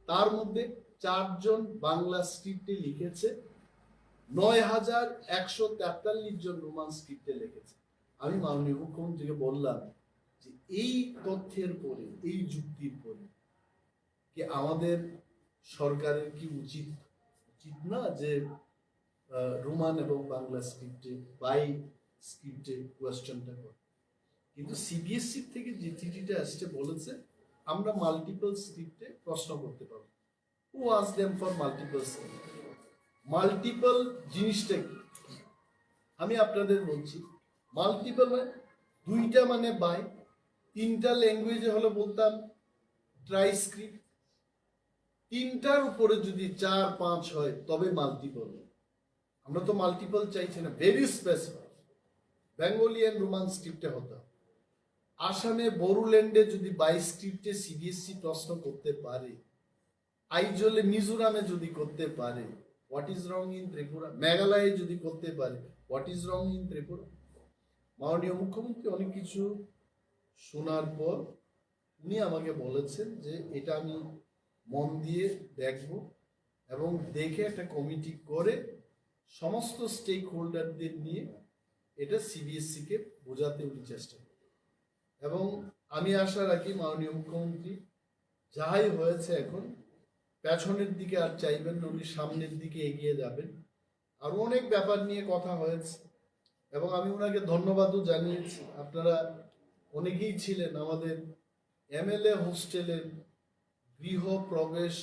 তার মধ্যে চারজন বাংলা স্ক্রিপ্টে লিখেছে, নয় হাজার একশো তেতাল্লিশ জন রোমান স্ক্রিপ্টে লিখেছে। আমি মাননীয় মুখ্যমন্ত্রীকে বললাম যে এই তথ্যের পরে, এই যুক্তির পরে কি আমাদের সরকারের কি উচিত, উচিত না যে আহ, রোমান এবং বাংলা স্ক্রিপ্টে, বাই স্ক্রিপ্টে কোয়েশ্চেনটা করে? কিন্তু সিবিএসই থেকে যে চিঠিটা আসছে বলেছে আমরা মাল্টিপল স্ক্রিপ্টে প্রশ্ন করতে পারবো। Who asked them for multiple script? Multiple জিনিসটা কি? আমি আপনাদের বলছি, মাল্টিপল মানে দুইটা মানে বাই, তিনটা ল্যাঙ্গুয়েজে হলে বলতাম ট্রাই স্ক্রিপ্ট, তিনটার উপরে যদি চার পাঁচ হয় তবে মাল্টিপল। আমরা তো মাল্টিপল চাইছি না, very specific, Bengali and Roman স্ক্রিপ্টে হতো। আসামে বড়োল্যান্ডে যদি বাই স্ক্রিপ্টে সিবিএসই প্রশ্ন করতে পারে, আইজলে মিজোরামে যদি করতে পারে, what is wrong in Tripura? মেঘালয়ে যদি করতে পারে, what is wrong in Tripura? মাননীয় মুখ্যমন্ত্রী অনেক কিছু শোনার পর উনি আমাকে বলেছেন যে এটা আমি মন দিয়ে দেখব এবং দেখে একটা কমিটি করে সমস্ত স্টেক হোল্ডারদের নিয়ে এটা সিবিএসসি কে বোঝাতে উনি চেষ্টা করবেন। এবং আমি আশা রাখি মাননীয় মুখ্যমন্ত্রী যাই হয়েছে এখন পেছনের দিকে আর চাইবেন না, উনি সামনের দিকে এগিয়ে যাবেন। আরো অনেক ব্যাপার নিয়ে কথা হয়েছে এবং আমি ওনাকে ধন্যবাদও জানিয়েছি। আপনারা অনেকেই ছিলেন আমাদের এমএলএ হোস্টেলের গৃহ প্রবেশ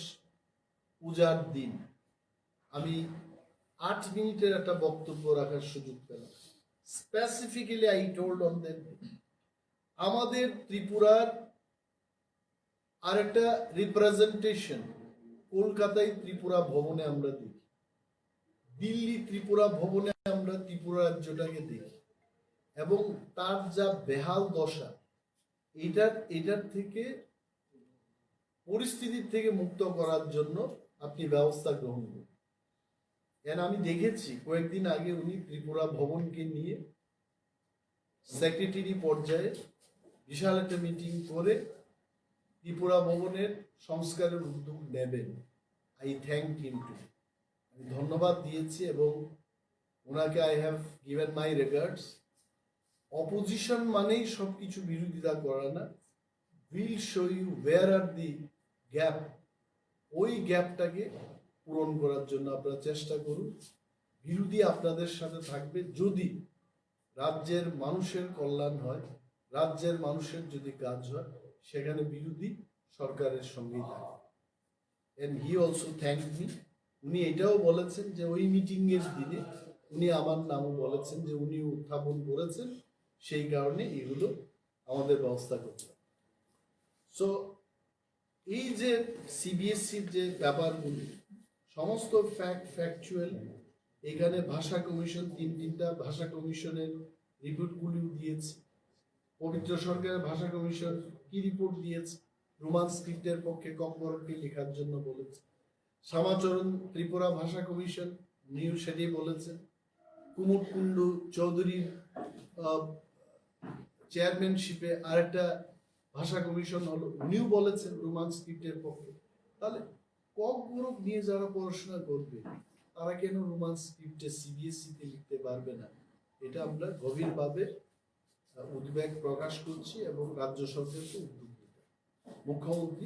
পূজার দিন। আমি আট মিনিটের একটা বক্তব্য রাখার সুযোগ পেলাম। Specifically I told on that day, আমাদের ত্রিপুরার আর একটা রিপ্রেজেন্টেশন কলকাতায় ত্রিপুরা ভবনে আমরা দেখি, দিল্লি ত্রিপুরা ভবনে আমরা ত্রিপুরা রাজ্যটাকে দেখি, এবং তার যা বেহাল দশা, এটার এটার থেকে, পরিস্থিতির থেকে মুক্ত করার জন্য আপনি ব্যবস্থা গ্রহণ করুন। And আমি দেখেছি কয়েকদিন আগে উনি ত্রিপুরা ভবনকে নিয়ে সেক্রেটারি পর্যায়ে বিশাল একটা মিটিং করে ত্রিপুরা ভবনের সংস্কারের উদ্যোগ নেবেন। I thank him too. আমি ধন্যবাদ দিয়েছি এবং ওনাকে I have given my regards. Opposition মানেই সবকিছু বিরোধিতা করা না। We'll show you where are the gap. ওই গ্যাপটাকে পূরণ করার জন্য আপনারা চেষ্টা করুন। বিরোধী আপনাদের সাথে থাকবে যদি রাজ্যের মানুষের কল্যাণ হয়, রাজ্যের মানুষের যদি কাজ হয়, সেখানে বিরোধী সরকারের সঙ্গেই থাকে। And he also thanked me. উনি এটাও বলেছেন যে ওই মিটিং এর দিনে উনি আমার নামও বলেছেন যে উনি উত্থাপন করেছেন, সেই কারণে এগুলো আমাদের ব্যবস্থা করতে হবে। সো এই যে সিবিএসসির যে ব্যাপারগুলি, সমস্ত ফ্যাক্ট ফ্যাকচুয়াল। এখানে ভাষা কমিশন, তিন তিনটা ভাষা কমিশনের রিপোর্টগুলিও দিয়েছে। পবিত্র সরকারের ভাষা কমিশন কি রিপোর্ট দিয়েছে? রোমান স্ক্রিপ্টের পক্ষে ককবরককে লেখার জন্য বলেছে। শ্যামাচরণ ত্রিপুরা ভাষা কমিশন উনিও সেটাই বলেছেন। কুমুদ কুণ্ডু চৌধুরীর চেয়ারম্যানশিপে আরেকটা ভাষা কমিশন হলো, উনিও বলেছেন রোমান স্ক্রিপ্টের পক্ষে। তাহলে ককবরক নিয়ে যারা পড়াশোনা করবে, তারা কেন রোমান স্ক্রিপ্টে সিবিএসইতে লিখতে পারবে না? এটা আমরা গভীরভাবে উদ্বেগ প্রকাশ করছি এবং রাজ্য সরকারকে উদ্যোগ নিতে হবে। মুখ্যমন্ত্রী